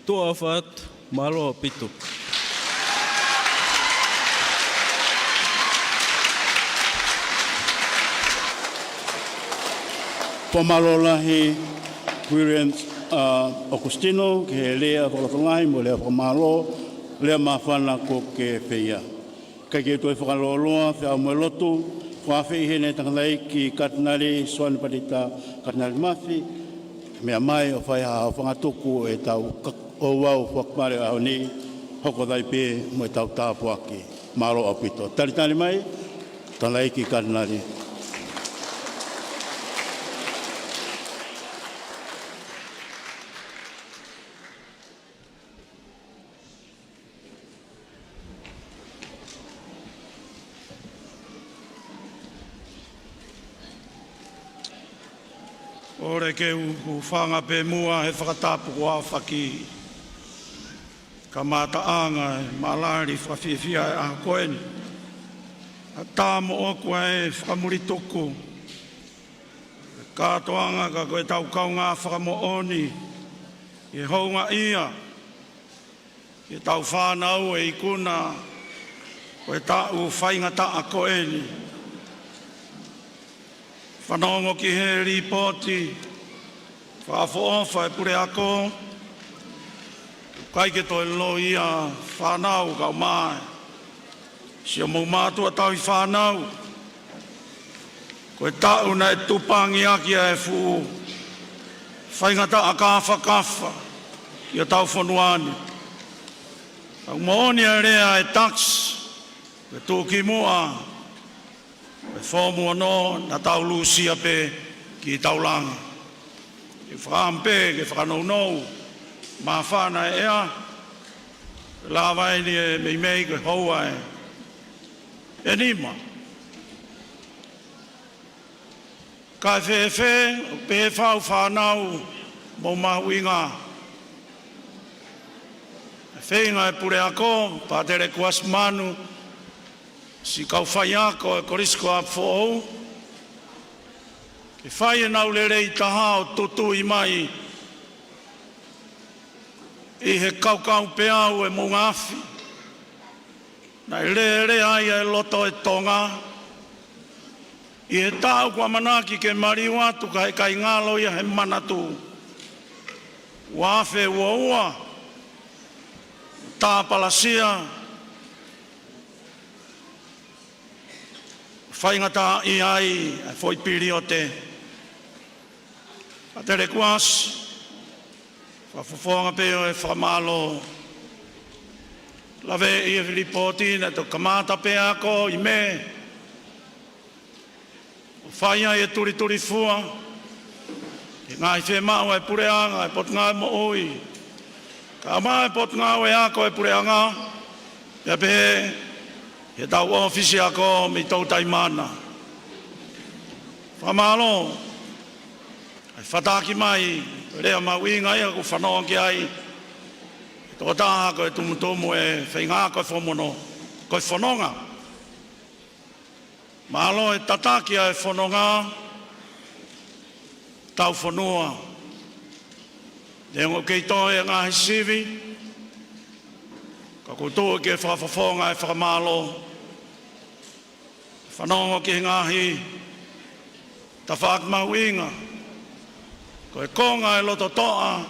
Tuʻa ʻofa atu, Mālō ʻaupito. Fakamālō lahi, Williams, ʻa, ʻOkusitino, ki he lea fakalotolahi mo e lea fakamālō, lea māfana kuo ke feia. Kae ke u toe fakalōloa, feʻao mo e lotu, fakaafeʻi heni e tangataʻeiki Katinali Soane Patita Katinali Mafi, meʻa mai ʻo fai ha ʻaofangatuku ʻetau ka-, ouau fakapale ʻaho ni, hoko atu ai pē mo ʻetau tāpuaki. Mālō ʻaupito. Talitali mai, tangataʻeiki Katinali. ʻOku ou kole ke u hūfanga pē muʻa he fakatapu kuo aofaki. Kamataʻanga e malali fakafiefia e ʻaho ko eni. ʻA tā moʻoku ʻa e fakamulituku. Kātoanga ka ko ʻetau kaungā fakamoʻoni. ʻI he houngaʻia. Ke tau fānau e ikuna, ko e taʻu faingataʻa ko eni. Fanongo ki he lipooti, fakaʻofoʻofa e puleako, ʻikai ke toe loi ia fānau kau mai. Siʻomou mātuʻa tauhi fānau, ko e taʻu naʻe tupangiʻaki ai e fuʻu faingataʻa kāfakafa ʻi hotau fonua ni. Ka ʻoku moʻoni e lea ʻa e takisi, ko e tuʻukimuʻa, ko e Foomu Ono, naʻa tau lūsia pē ki taulanga. Ke fakaʻamu pē, ke fakanounou, māfana e ʻea, lava eni e meimei ko e houa ʻe, ʻe nima. Kae fēfē, pehē fau fānau mo mahuʻinga. Feinga e puleako, Pātele Kuasi Manu, siʻi kau faiako e Kolisi ko ē ʻa Foʻou. Ke fai ʻenau lelei taha ʻo tutuʻi mai ʻi he kaukau peau e moʻunga afi. Naʻe lele ai e loto e Tonga. ʻI he taʻu kuo ʻamanaki ke maliu atu ka ʻikai ngalo ia he manatu. Ua afe ua ua. Tāpalasia. Faingataʻaʻia ai e foʻi piliote. Pātele Kuasi, fakafofonga pē ʻo e fakamālō. Laveʻi e lipooti naʻe toki kamata pē ako ʻi Mē. ʻO fai ai e tulitulifua. Ke ngaahi fiemaʻu e puleʻanga, e Potungāue Moʻui. Kae ʻumaʻā e Potungāue Ako e puleʻanga. Pea pehē, ʻi heʻetau ʻōfisi ako mei Toutai Mana. Fakamālō. ʻA e fataki mai, lea mahuʻinga ia ʻoku fanongo ki ai. Tokotaha ko e tumutumu e feinga ko e Foomu Ono, ko e fononga. Mālō e tataki ʻa e fononga, tau fonua. Neongo ʻoku kei toe e ngaahi sivi, ka ʻoku ou tuʻu ke fakafofonga e fakamālō. Fanongo ki he ngaahi tafaʻaki mahuʻinga. Ko e konga e loto toʻa,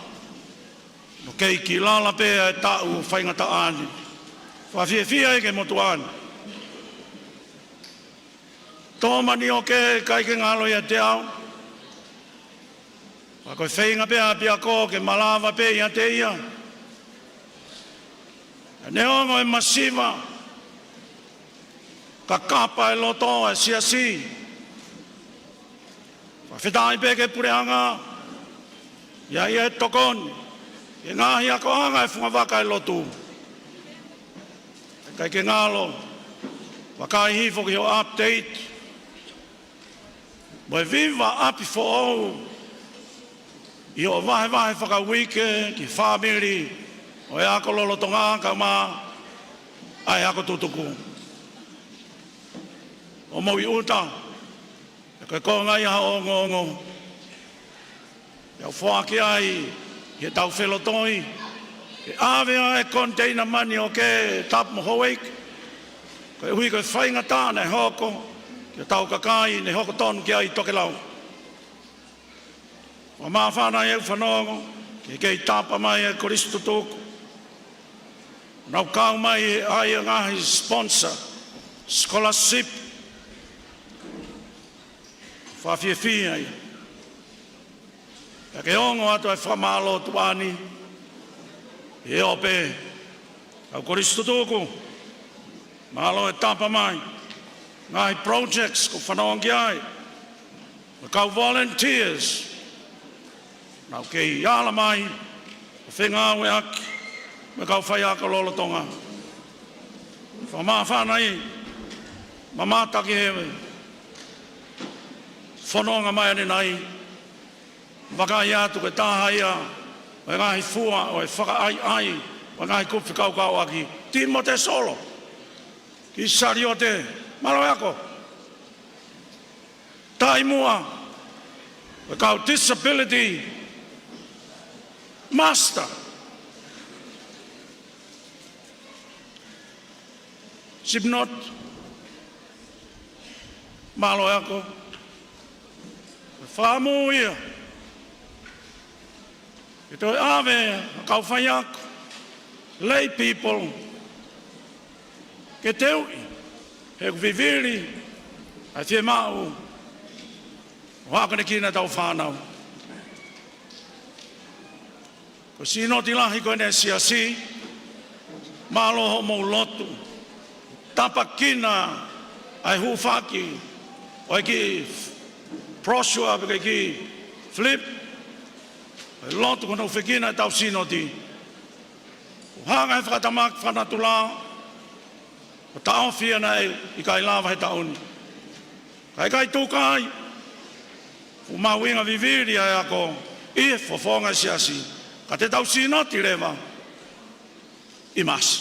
ʻoku kei kilala pē ʻa e taʻu faingataʻa ni. Fakafiefia ia ki he motuʻa ni. Tō mani ʻo ke ʻikai ke ngalo ʻiate au. Ka ko e feinga pē ʻapiako ke malava pē ʻiate ia. Neongo e masiva, ka kapa e loto e siasi. Fakafetaʻi pē ki he puleʻanga, ʻa ia ʻe tokoni, ʻi he ngaahi akoʻanga e fungavaka e lotu. ʻIkai ke ngalo, vakai hifo ki hoʻo update. Mo e viva ʻapi foʻou, ʻi hoʻo vahevahe fakauike ki he fāmili ʻo e ako lolotonga kae ʻumaʻā e ako tutuku. ʻO mou ʻi ʻuta, ʻa ia ko e konga ia ʻo e ongoongo. ʻE au foaki ai, ʻi heʻetau felotoi, ʻE ʻave ʻa e koniteina mani ʻo ke tapu mo Houʻeiki, koeʻuhi ko e faingataʻa naʻe hoko ki hotau kakai, ne hoko tonu ki ai tokelau. Fakamāfana ʻeku fanongo ki he kei tapa mai ʻa e kolisi tutuku. Nau kau mai ai ʻa e ngaahi sponsor, scholarship, fakafiefia ia. Pea ke ongo atu ʻa e fakamālō tuʻa ni ʻi he ope. Kau kolisi tutuku, mālō e tapa mai. Ngaahi projects ʻoku fanongo ki ai, mo e kau volunteers, nau kei ala mai ʻo fengāueʻaki mo e kau faiako lolotonga. Fakamāfana ʻi he mamata ki he fononga mai ʻanenai. Vakai atu ko e taha ia ʻo e ngaahi fua ʻo e fakaʻaiʻai ʻo e ngaahi kupu fekauʻaki, Timote Solo, ki Saliote, mālō e ako. Taʻimuʻa ko e kau disability master, Sipnot, mālō e ako. Ko e fakaʻamu ia ke toe ʻave ʻa e kau faiako, lay people, ke teuʻi he ʻoku vivili ʻa e fiemaʻu ʻo akonekina ʻetau fānau. Ko e Sīnoti lahi ko eni ʻa e Siasi, mālō hoʻomou lotu. Tapakina ʻa e hūfaki ʻo e kiʻi brochure pe ko e kiʻi flip ʻo e lotu ko hono ʻofeina ʻetau Sīnoti. ʻOku hanga he fakatamaki fakanatula ʻo taʻofi ʻa e ʻikai lava he taʻu ni. Ka ʻikai tuku ai, ʻoku mahuʻinga vivili ʻa e ako ʻi he fofonga ʻa e Siasi. Ka te tau Sīnoti leva ʻi Maʻasi.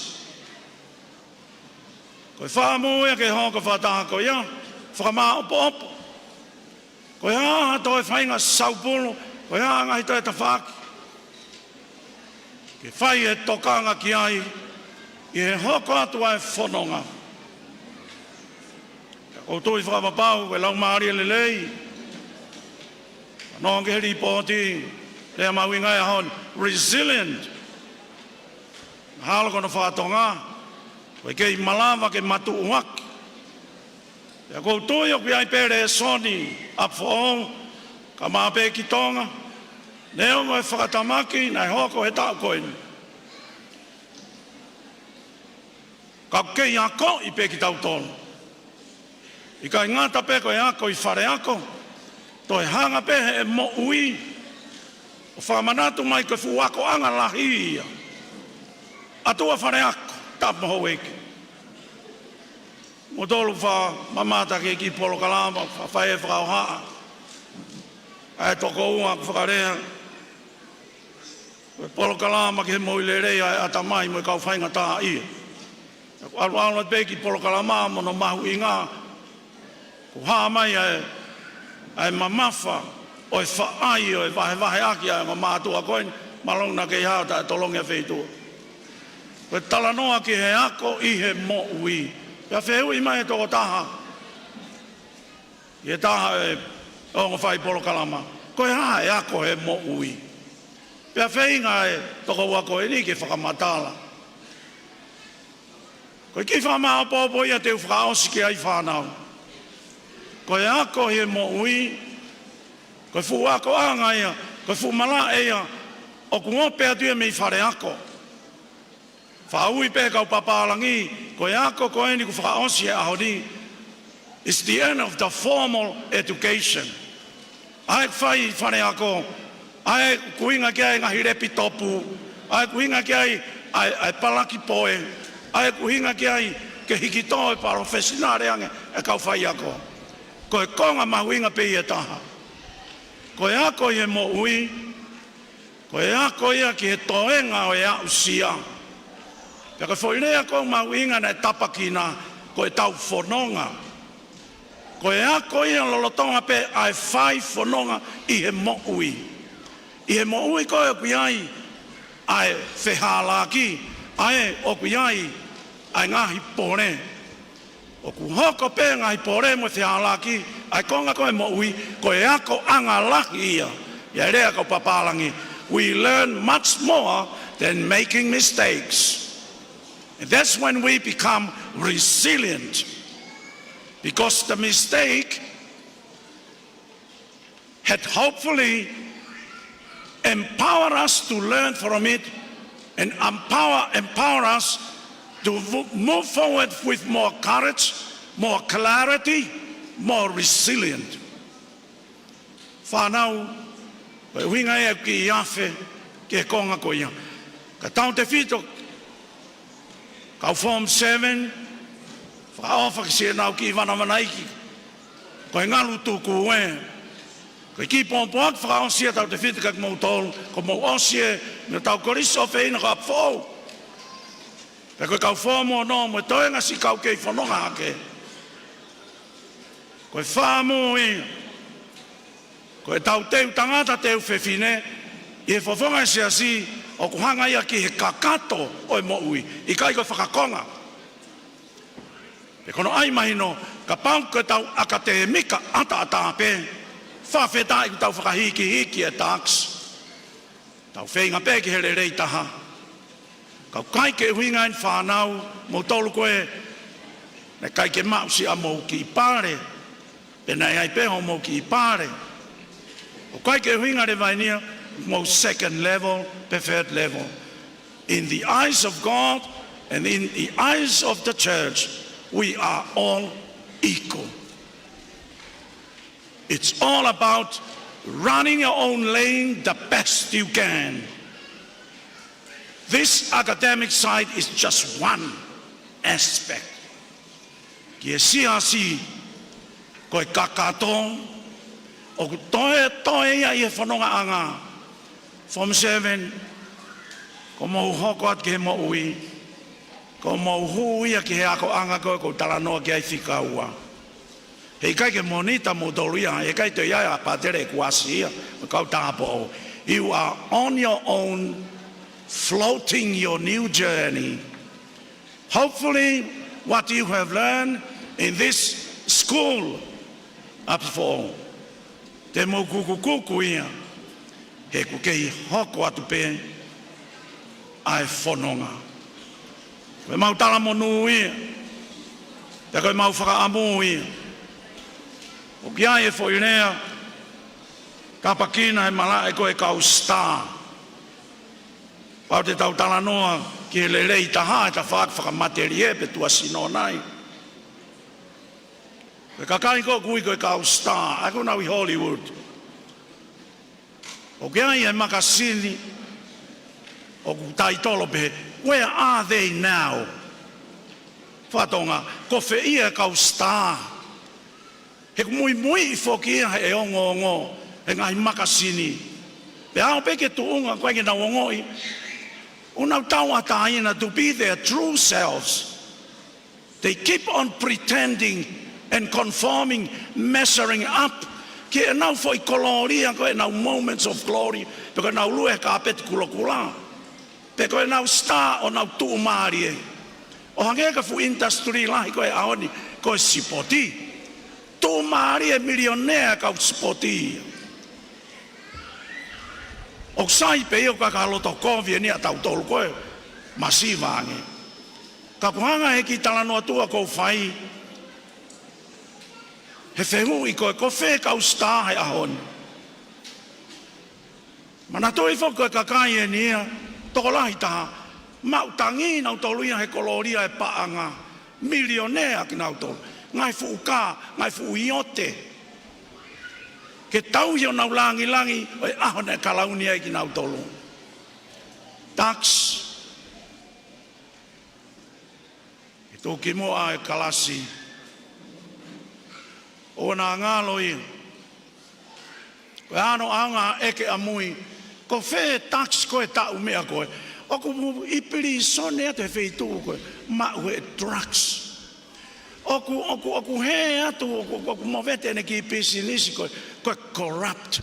Ko e fakaʻamu ia ke hoko fakataha ko ia, fakamāʻopoʻopo. Ko e hā ha toe faʻahinga saupulu, ko e hā ha ngaahi toe tafaʻaki ke fai e tokanga ki ai ʻi he hoko atu ʻa e fononga. Ka ʻoku ou tui fakapapau ko e laumālie lelei, nonga ki he lipooti, lea mahuʻinga ʻa e ʻaho ni, resilient. Mahalo ko hono faka-Tonga, ko e kei malava ke matuʻuaki. Pea ʻoku ou tui ʻoku ʻi ai pē lēsoni ʻapafoʻou, kae ʻumaʻā pē ki Tonga, neongo e fakatamaki naʻe hoko he taʻu ko eni, ka ʻoku kei akoʻi pē kitautolu. ʻIkai ngata pē ko e ako ʻi faleako, toe hanga pē he moʻui ʻo fakamanatu mai ko e fuʻu akoʻanga lahi ia. ʻA e tuʻa faleako, tapu mo Houʻeiki. Mo tolu fa mamata ki he kiʻi polokalama, fa fai e fakahohaʻa. ʻA e toko ua ʻoku fakalea, ko e polokalama ki he moʻui lelei ʻa e ʻatamai mo e kau faingataʻaʻia. ʻOku ʻaluʻalu atu pē kiʻi polokalama mo hono mahuʻinga, ʻoku hā mai ʻa e, ʻa e mamafa ʻo e faʻai ʻo e vahevaheʻaki ʻa e ongo mātuʻa ko eni, mālō naʻa kei hao taʻe tolongi ʻa e feituʻu. Ko e talanoa ki he ako ʻi he moʻui. Pea fehuʻi mai e tokotaha ʻi he taha e ongo fai polokalama, ko e hā e ako he moʻui? Pea feinga e tokoua ko eni ke fakamatala. Ko e kiʻi fakamāʻopoʻopo ia te u fakaʻosi ki ai fānau. Ko e ako he moʻui, ko e fuʻu akoʻanga ia, ko e fuʻu malaʻe ia, ʻoku ope atu ia mei faleako. Fakaui pē kau pāpālangi, ko e ako ko eni ʻoku fakaʻosi he ʻaho ni, it's the end of the formal education. ʻA e fai faleako, ʻa e ʻoku ʻuhinga ki ai e ngaahi lepitopu, ʻa e ʻoku ʻuhinga ki ai ʻa e, ʻa e palaki poe, ʻa e ʻoku ʻuhinga ki ai ke hiki tō e palofesinale ange e kau faiako. Ko e konga mahuʻinga pē ia ʻe taha. Ko e ako ʻi he moʻui, ko e ako ia ki he toenga ʻo e aʻusia. Pea ko e foʻi lea ʻoku mahuʻinga naʻe tapakina, ko ʻetau fononga. Ko e ako ia lolotonga pē ʻa e fai fononga ʻi he moʻui. ʻI he moʻui ko ē ʻoku ʻi ai ʻa e fehālaaki, ʻa ē ʻoku ʻi ai ʻa e ngaahi pole. ʻOku hoko pē ngaahi pole mo e fehālaaki ʻa e konga ko ē moʻui, ko e akoʻanga lahi ia. ʻI he lea ʻa e kau pāpālangi, we learn much more than making mistakes. And that's when we become resilient. Because the mistake had hopefully empowered us to learn from it and empower, empower us to mo-, move forward with more courage, more clarity, more resilient. Fānau, ko e ʻuhinga ia ʻeku kiʻi afe ki he konga ko ia. Ka tautefito, kau Form seven, fakaʻofa ki siʻenau kiʻi vanavanaiki. Ko e ngalu tuku ē. Ko e kiʻi pōpoaki fakaʻosi ia tautefito kia kimoutolu, ko mou ʻosi ē mei hotau kolisi ʻofeina ko ʻApifoʻou. Pea ko e kau Form ono mo e toenga siʻi kau kei fononga hake. Ko e fāmili ia. Ko ʻetau teu tangata teu fefine, ʻi he fofonga ʻo e siasi, ʻoku hanga ia ki he kakato ʻo e moʻui, ʻikai ko e fakakonga. Pea ko hono ʻai mahino, kapau ko ʻetau ʻakatēmika ʻataʻatā pē, fakafetaʻi ʻoku tau fakahikihiki e tax. Tau feinga pē ki he lelei taha. Ka ʻoku ʻikai ke ʻuhinga eni fānau, moutolu ko ē naʻe ʻikai ke maʻu siʻa mou kiʻi pale, pe naʻe ʻi ai pē hoʻomou kiʻi pale. ʻOku ʻikai ke ʻuhinga leva eni ia mou second level, pe third level. In the eyes of God and in the eyes of the church, we are all equal. It's all about running your own lane the best you can. This academic side is just one aspect. Ki he siasi, ko e kakato, ʻoku toe, toe ia ʻi he fonongaʻanga. Form seven, ko mou hoko atu ki he moʻui, ko mou hū ia ki he akoʻanga ko ē ʻoku ou talanoa ki ai fika ua. Heʻikai ke monita moutolu ia, heʻikai toe ʻi ai ʻa Pātele ʻEkuasi ia, mo e kau tāupoʻou. You are on your own, floating your new journey. Hopefully, what you have learned in this school, ʻApifoʻou, te mou kukukuku ia, he ʻoku kei hoko atu pē ʻa e fononga. Ko ʻemau talamonū ia, pea ko ʻemau fakaʻamu ia. ʻOku ʻi ai e foʻi lea, kapakina he malaʻe ko e kau star. Pau te tau talanoa ki he lelei taha, he tafaʻaki fakamatelie pe tuʻasino nai. Ko e kakai ko ē ʻoku ui ko e kau star, ʻa ē ʻoku nau ʻi Hollywood. ʻOku ʻi ai e makasini ʻoku taitolo pē, Where are they now? Fakatonga, ko fē ia e kau star? He ʻoku muimuiʻi foki ia he ongoongo he ngaahi makasini. Pea aʻu pē ki he tuʻunga ʻoku ʻikai ke nau ongoʻi ʻoku nau tauʻatāina to be their true selves. They keep on pretending and conforming, measuring up ki heʻenau foʻi kolōlia, ko ʻenau moments of glory, pe ko ʻenau lue he kāpeti kulokula, pe ko ʻenau star ʻo ʻenau tuʻumālie. ʻO hangē ko e fuʻu industry lahi ko ē ʻaho ni, ko e sipoti. Tuʻumālie, milionea e kau sipoti. ʻOku sai pē ia, ʻoku ʻikai ha loto kovi eni ʻatautolu ko ē masiva ange. Ka ʻoku hanga he kiʻi talanoa tuʻa ʻoku ou fai, he fehuʻi ko ē, ko fē kau star he ʻaho ni? Manatuʻi foki ko e kakai eni ia, tokolahi taha, maʻu tangi nautolu ia he kolōlia e paʻanga, milionea kinautolu, ngaahi fuʻu kā, ngaahi fuʻu iote. Ke tauhi honau langilangi ʻo e ʻaho naʻe kalauni ai kinautolu. Tax. Ke tuki muʻa e kalasi. ʻOua naʻa ngalo ia. Ko e ʻaonga ʻa e ʻeke ʻamui, ko fē tax ko ē taʻu meʻa ko ē? ʻOku ʻi pilīsone atu he feituʻu ko ē, maʻu he drugs. ʻOku, ʻoku, ʻoku hē atu, ʻoku, ʻoku movete ʻene kiʻi pisinisi ko ē, ko e corrupt.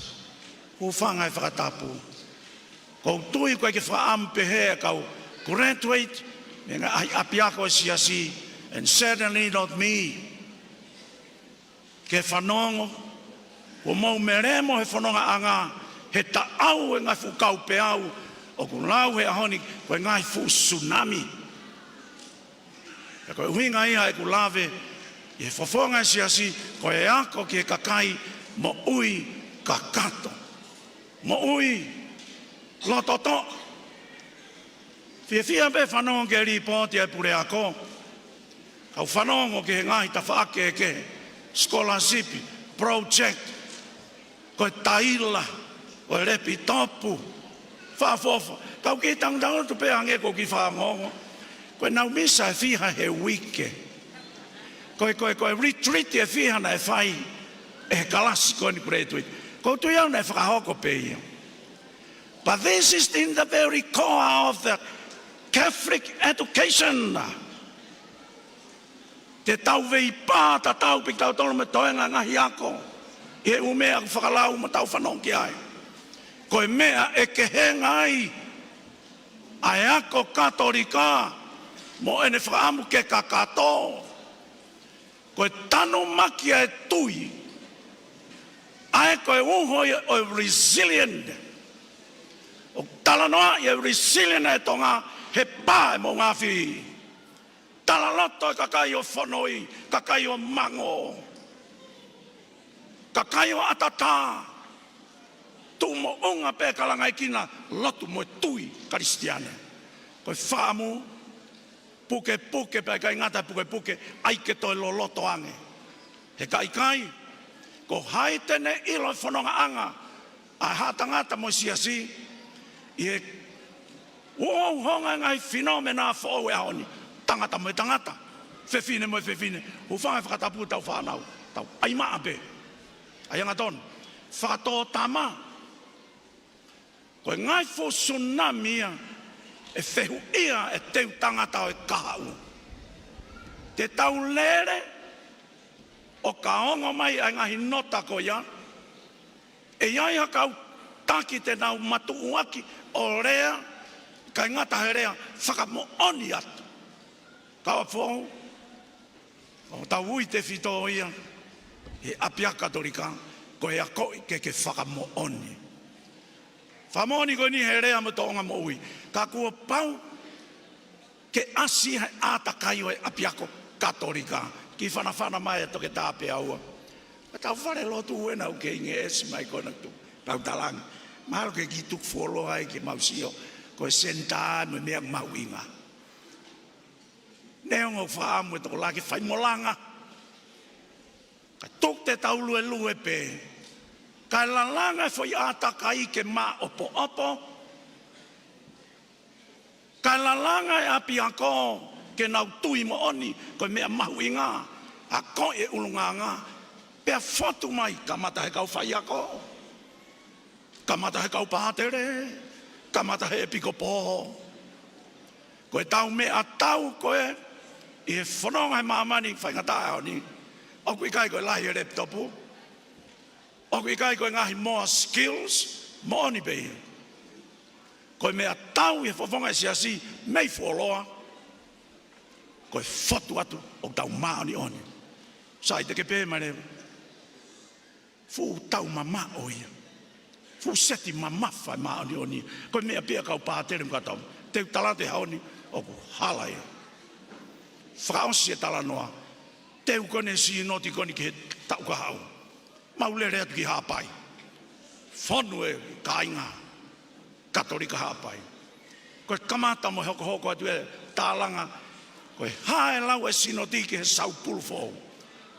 Hūfanga he fakatapu. Ko u tui ko e ke fakaʻamu pehē ʻa e kau graduate mei he ngaahi ʻapiako ʻo e siasi, and certainly not me, ke fanongo kuo mou melemo he fonongaʻanga he taʻau e ngaahi fuʻu kau peau ʻoku lau he ʻaho ni ko e ngaahi fuʻu tsunami. Pea ko e ʻuhinga ia ʻeku lave ʻi he fofonga e siasi, ko e ako ki he kakai moʻui kakato, moʻui lototoʻa. Fiefia pē fanongo ki he lipooti ʻa e puleako, kau fanongo ki he ngaahi tafaʻaki kehekehe, scholarship, project, ko e taila, ko e lepitopu, fakaʻofoʻofa. Kau kiʻi tangutangutu pē hangē ko u kiʻi fakaongoongo. Ko e nau misa ʻe fiha he uike. Ko e, ko e, ko e retreat ʻe fiha naʻe fai ʻe he kalasi ko eni graduate. Ko u tui au naʻe fakahoko pē ia. But this is in the very core of the Catholic education. Te tau veipā tatau pē kitautolu mo e toenga ngaahi ako ʻi he ʻū meʻa ʻoku fakalau mo tau fanongo ki ai. Ko e meʻa ʻe kehenga ai ʻa e ako Katolika mo ʻene fakaʻamu ke kakato, ko e tanumaki ʻa e tui. ʻA e ko e uho ia ʻo e resilient. ʻOku talanoaʻi e resilient ʻa e Tonga he pā ʻe moʻunga afi. Talaloto e kakai ʻo fonoi, kakai ʻo mango, kakai ʻo ʻatā, tuʻu moʻunga pē kalangaikina lotu mo e tui Kalisitiane. Ko e fakaʻamu pukepuke pea ʻikai ngata he pukepuke, ʻai ke toe loloto ange. He ka ʻikai, ko hai te ne ʻilo e fonongaʻanga ʻa e haʻa tangata mo e siasi ʻi he uouhonga e ngaahi fenōmena foʻou ʻo e ʻaho ni, tangata mo e tangata, fefine mo e fefine, hūfanga he fakatapu ʻetau fānau, tau ʻai maʻa pē. ʻAi angatonu, fakatōtama, ko e ngaahi fuʻu tsunami ia ʻe fehuʻia e teu tangata ʻo e kahaʻu. Te tau lele ʻo ka ongo mai ʻa e ngaahi nota ko ia, ʻe ʻi ai ha kau taki te nau matuʻuaki ʻo lea, ʻikai ngata he lea, fakamoʻoni atu. Kau ʻapi foʻou, ʻoku tau ui tefito ia he ʻapiako Katolika, ko e akoʻi ke ke fakamoʻoni. Fakamoʻoni ko eni he lea mo e tōʻonga moʻui. Ka kuo pau ke ʻasi he ʻātakai ʻo e ʻapiako Katolika. Kiʻi fanafana mai ʻa Toketā Peaua. Ka tau fale lotu ena ʻoku kei ngeʻesi mai ko ena tu. Tau talaange. Mahalo ke kiʻi tuku fuoloa ai ke mau sio. Ko e senitā mo e meʻa mahuʻinga. Neongo fakaʻamu e tokolahi ke fai mo langa. Ka tuku te tau luelue pē. Kae lalanga e foʻi ʻātakai ke māʻopoʻopo. Kae lalanga e ʻapiako ke nau tui moʻoni ko e meʻa mahuʻinga, akoʻi e ʻulungaanga, pea fotu mai kamata he kau faiako, kamata he kau pātele, kamata he ʻepikopō. Ko e tau meʻatau ko ē ʻi he fononga he māmani faingataʻa ʻaho ni, ʻoku ʻikai ko e lahi e lepitopu, ʻoku ʻikai ko e ngaahi more skills, moʻoni pē ia. Ko e meʻatau ʻi he fofonga e siasi mei fuoloa, ko e fotu atu ʻoku tau māʻoniʻoni. Sai te ke pē mai leva. Fuʻu tau mamaʻo ia. Fuʻu seti mamafa e māʻoniʻoni. Ko e meʻa pē ia kau pātele mo e kau tau. Te u tala atu he ʻaho ni ʻoku hala ia. Fakaʻosi e talanoa. Te u kone sinoti ko eni ki he taʻu kahaʻu. Mau lele atu ki Haʻapai. Fonu e kāinga Katolika Haʻapai. Ko e kamata mo e hokohoko atu e tālanga, ko e hā e lau e sinoti ki he saupulu foʻou.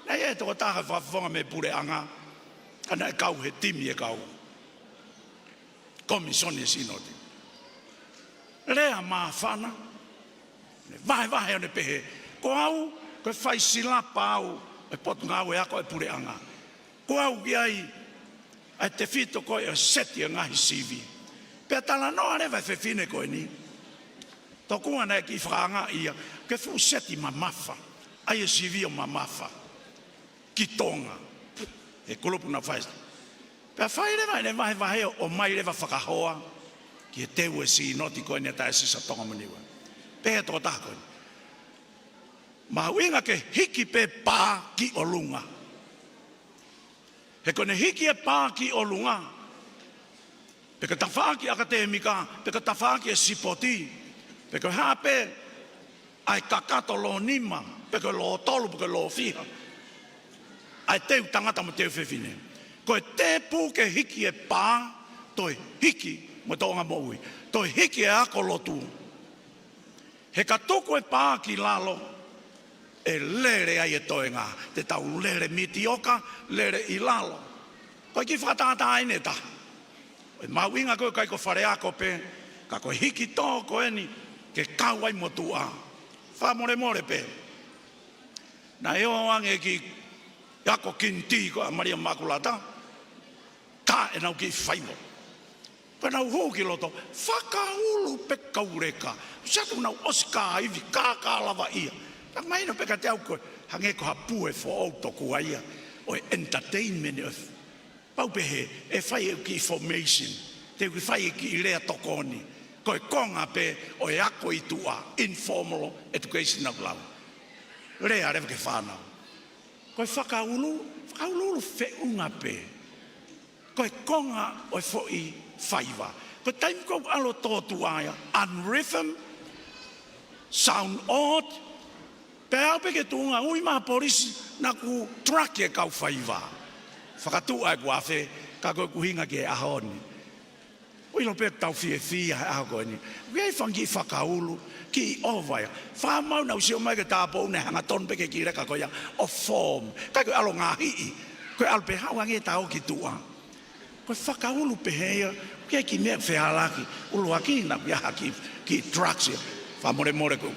Naʻe ʻi ai e tokotaha fakafofonga mei he puleʻanga, ka naʻe kau he timi e kau komisoni e sinoti. Lea māfana, ne vahevahe ʻo ne pehē, ko au, ko e faisilapa au e Potungāue Ako e puleʻanga. Ko au ki ai, ʻa e tefito ko ē ʻo e seti e ngaahi sivi. Pea talanoa leva e fefine ko eni. Tokua naʻe kiʻi fakaangaʻi ia, ke fuʻu seti mamafa. ʻAi e sivi ʻo mamafa. Ki Tonga. He kulupu naʻe fai. Pea fai leva ʻene vahevahe ʻo ʻomai leva fakahoa. Ki he teu e sīnoti ko eni ʻa e Taiosisi ʻo Tonga mo Niua. Pehē ʻe he tokotaha ko eni, mahuʻinga ke hiki pē pā ki ʻolunga. He ko ʻene hiki e pā ki ʻolunga, pe ko e tafaʻaki ʻakatēmika, pe ko e tafaʻaki e sipoti, pe ko e hā pē ʻa e kakato lōnima, pe ko e lōtolu, pe ko e lōfiha ʻa e teu tangata mo e teu fefine. Ko e tēpū ke hiki e pā, toe hiki mo e toʻonga moʻui, toe hiki e ako lotu. He ka tuku e pā ki lalo, ʻe lele ai e toenga. Te tau lele mitioka, lele ʻi lalo. Ko e kiʻi fakatātā eni ʻe taha. ʻE mahuʻinga ko e ʻikai ko e fale ako pē, ka ko e hiki tō ko eni ke kau ai mo e tuʻa. Fakamolemole pē. Naʻe ō ange ki he ako kinitī ko ē ʻa Malia Makulata, ka ʻenau kiʻi faiva. Pea nau hū ki loto, fakaulu pē kauleka. Satu nau ʻosi kā ivi, kā kā lava ia. Ka mahino pē kiate au ko e hangē ko ha pue foʻou tokua ia ʻo e entertainment ʻo e Pau pē he, ʻe fai e kiʻi formation, te u kiʻi fai e kiʻi lea tokoni. Ko e konga pē ʻo e ako ʻi tuʻa, informal education ʻoku lau. Lea leva ki he fānau. Ko e fakaulu, fakauluulu feʻunga pē. Ko e konga ʻo e foʻi faiva. Ko e taimi ko ē ʻoku ʻalu ʻo tōtuʻa ia, unrhythm, sound odd, pea aʻu pē ki he tuʻunga ui mai ha polisi naʻa ku drug e kau faiva. Fakatuʻa ʻeku afe, ka ko ʻeku ʻuhinga ki he ʻaho ni. ʻOku ʻilo pē ʻoku tau fiefia he ʻaho ko eni. ʻOku ʻi ai e fanga kiʻi fakaulu, kiʻi ʻova ia. Fakamaau naʻa ku sio mai ki he tāupoʻou naʻe hangatonu pē ki he kiʻi leka ko ia ʻo form. ʻIkai ko e ʻalu ʻo ngaohi, ko e ʻalu pē haʻu ange ʻo tau ki tuʻa. Ko e fakaulu pehē ia, ʻoku ʻi ai e kiʻi meʻa fehālaaki, ʻuluaki naʻa ku ʻi ai ha kiʻi, kiʻi drugs ia. Fakamolemole ko e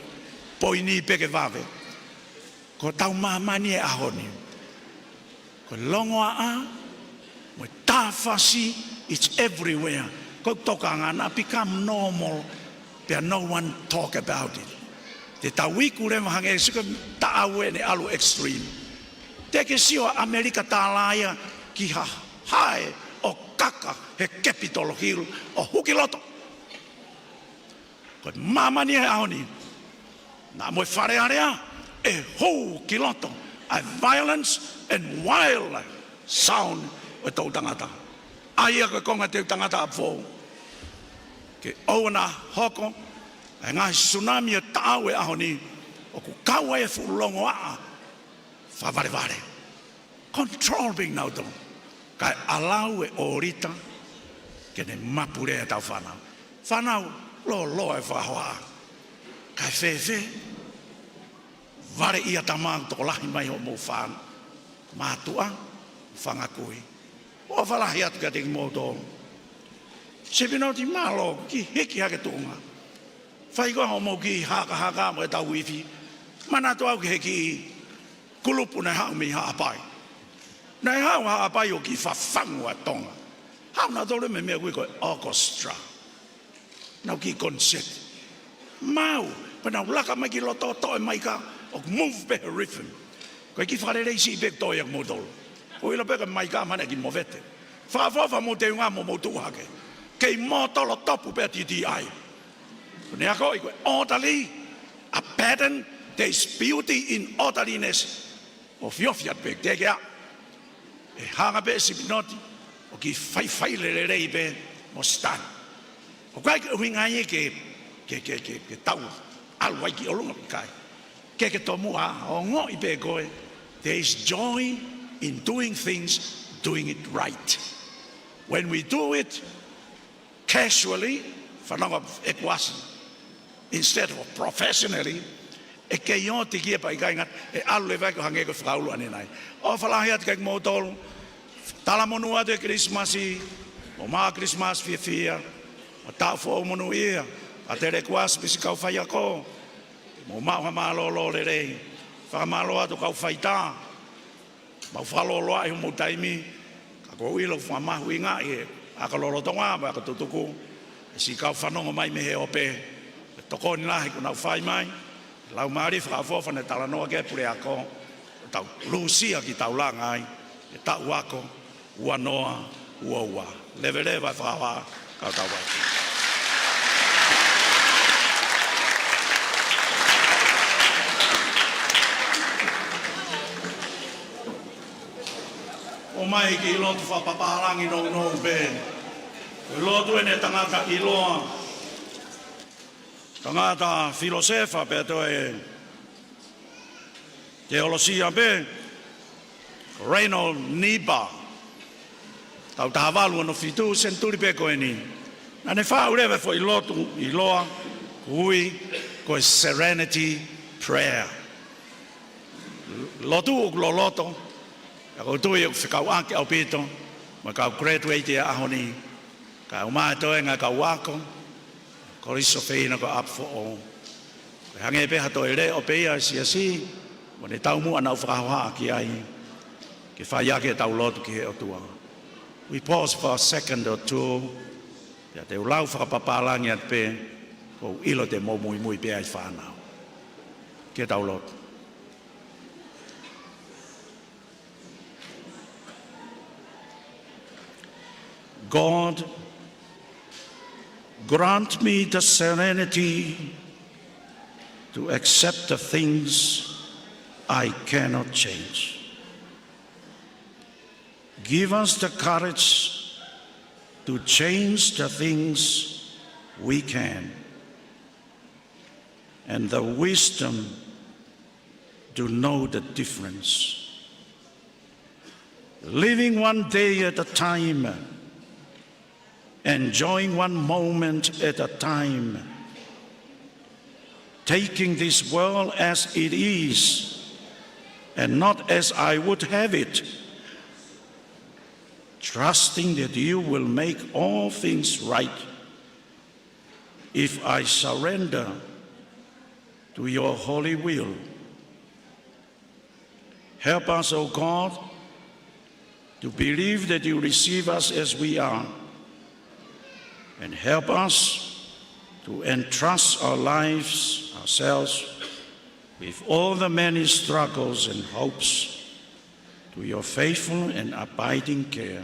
poini pē ke vave. Ko hotau māmani he ʻaho ni, ko e longoaʻa mo e tāfasi, it's everywhere. Ko e tokanga naʻa become normal, pea no one talk about it. Te tau iku leva hangē sika taʻau ʻene ʻalu extreme. Te ke sio ʻa ʻAmelika tālā ia ki ha hae ʻo kaka he Capitol Hill ʻo hū ki loto. Ko e māmani he ʻaho ni, naʻa mo e Fale Alea ʻe hū ki loto ʻa e violence and wild sound ʻo e toʻutangata. ʻA ia ko e konga teu tangata ʻa fou. Ke ʻoua naʻa hoko ʻa e ngaahi tsunami ʻo e taʻau he ʻaho ni ʻoku kau ai e fuʻu longoaʻa fakavalevale. Control being now to. Kae ʻalu e ʻōlita ke ne mapule ʻetau fānau. Fānau, lōloa e fakahohaʻa. Kae fēfē? Vale ia tamau tokolahi mai hoʻomou fānau. Mātuʻa, fanga kui. ʻOfa lahi atu kiate kimoutolu. Sipinoti, mālō, kiʻi hiki hake tuʻunga. Fai ko ē hoʻomou kiʻi hakahaka mo ʻetau ifi. Manatu au ki he kiʻi kulupu naʻe haʻu mei Haʻapai. Naʻe haʻu Haʻapai ʻo kiʻi fafangu ʻa Tonga. Haʻu nautolu mei he meʻa ʻoku ui ko e orchestra. Nau kiʻi concert. Maau, pea nau laka mai ki loto ʻo toe maika, ʻo move pē he rhythm. Ko e kiʻi fakalelei siʻi pē ʻoku toe ʻiate kimoutolu. ʻOku ʻilo pē ko e maika mahalo kiʻi movete. Fakaʻofoʻofa hoʻomou teunga mo hoʻomou tuʻu hake. Kei mōtolo topu pē ʻa T T I. Ko ʻene akoʻi ko e orderly, a pattern, there is beauty in orderliness. ʻOfiofi atu pē, teʻeki ai. ʻE hanga pē ʻe Sipinoti ʻo kiʻi faifai lelelei pē mo Stan. ʻOku ʻikai ke ʻuhinga ia ke, ke, ke, ke, ke tau ʻalu ai ki ʻolunga, ʻikai. Ke ke tomuʻa ongoʻi pē koe, there is joy in doing things, doing it right. When we do it casually, fanongo ʻeku ʻasi, instead of professionally, ʻe kei ʻosi ki ai pea ʻikai ngata, ʻe ʻalu leva ia ko e hangē ko e fakaulu ʻanenai. ʻOfa lahi atu kiate kimoutolu, talamonū atu e Kilisimasi, mo e maʻu Kilisimasi fiefia, mo e taʻu foʻou monūʻia, ʻa e tele kuasi pisi kau faiako, mo maʻu ha mālōlō lelei, fakamālō atu kau faitā, mau fakalōloaʻi hoʻomou taimi, ka ʻoku ou ʻilo ʻoku fakamahuʻingaʻi ʻe he ʻaho lolotonga mo e ʻaho tutuku, ʻe siʻi kau fanongo mai mei he ope, ʻe tokoni lahi kuo nau fai mai, lau mālie fakaʻofoʻofa ʻene talanoa ki he puleako, ʻo tau lūsia ki taulanga ai, ʻe taʻu ako, ua noa, ua ua. Leveleva e fakahohaʻa, kau tau ai. Mai ki he lotu fakapapālangi nounou pē. Ko e lotu eni ʻa e tangata ʻiloa, tangata filōsefa pea toe teolosia pē, Reinhold Niebuhr. Taʻu taha valu ono fitu, senituli pē ko eni. Naʻá ne faʻu leva e foʻi lotu ʻiloa, ui ko e Serenity Prayer. Lotu ʻoku loloto, ʻa ia ʻoku ou tui ʻoku fekauʻaki ʻaupito mo e kau graduate ʻo e ʻaho ni, kae ʻumaʻā e toenga e kau ako Kolisi ʻo Feina ko ʻApifoʻou. Ko e hangē pē ha toe leʻo pē ia ʻa e siasi, mo ʻene taumuʻa naʻa ku fakahohaʻa ki ai, ke fai ʻaki ʻetau lotu ki he ʻOtua. We pause for a second or two, pea te u lau fakapapālangi atu pē, ʻoku ou ʻilo te mou muimui pē ai fānau. Ke tau lotu. God, grant me the serenity to accept the things I cannot change. Give us the courage to change the things we can, and the wisdom to know the difference. Living one day at a time, enjoying one moment at a time, taking this world as it is and not as I would have it, trusting that you will make all things right if I surrender to your holy will. Help us, O God, to believe that you receive us as we are, and help us to entrust our lives, ourselves, with all the many struggles and hopes, to your faithful and abiding care.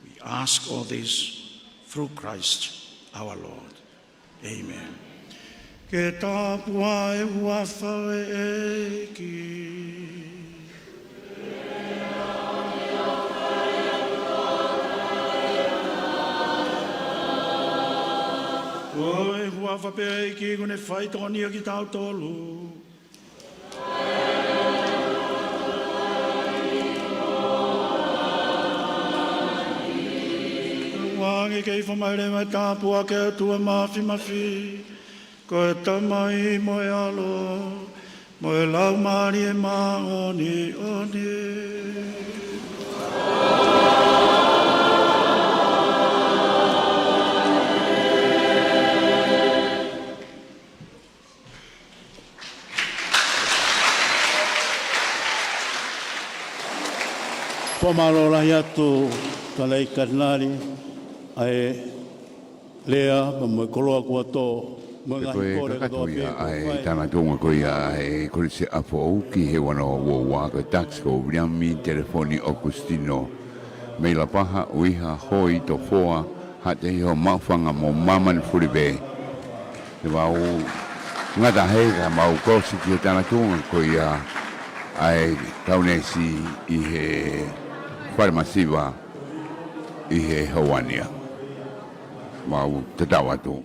We ask all this through Christ our Lord. Amen. Ke tāpuhā e huafa ʻo e ʻEiki. Ko e huafa pē ʻo e ʻEiki ʻoku ne faitokonia kitautolu. Ua ange kei fai mai leva e tāpuaki ʻa e ʻOtua Māfimafi, ko e Tamai mo e ʻAlo mo e Laumālie Māʻoniʻoni. Fakamālō lahi atu Tangataʻeiki Katinali ʻa e lea pea mo e koloa kuo tō mo e ngaahi kole kotoa pē ʻa e tangatuʻunga ko ia ʻa e Kolisi ʻApifoʻou ki he ua noa ua ua, ko e tax ko Viliami Telefoni ʻOkusitino, mei Lapaha, ʻUiha, Hoi, Tofoa, Haʻateiho, Maʻufanga mo Māmani Fulipē. Te mau ngata hē ka mau kosi ki he tangatuʻunga ko ia ʻa e kaunesi ʻi he fale masiva ʻi he houa ni. Mau tatau atu.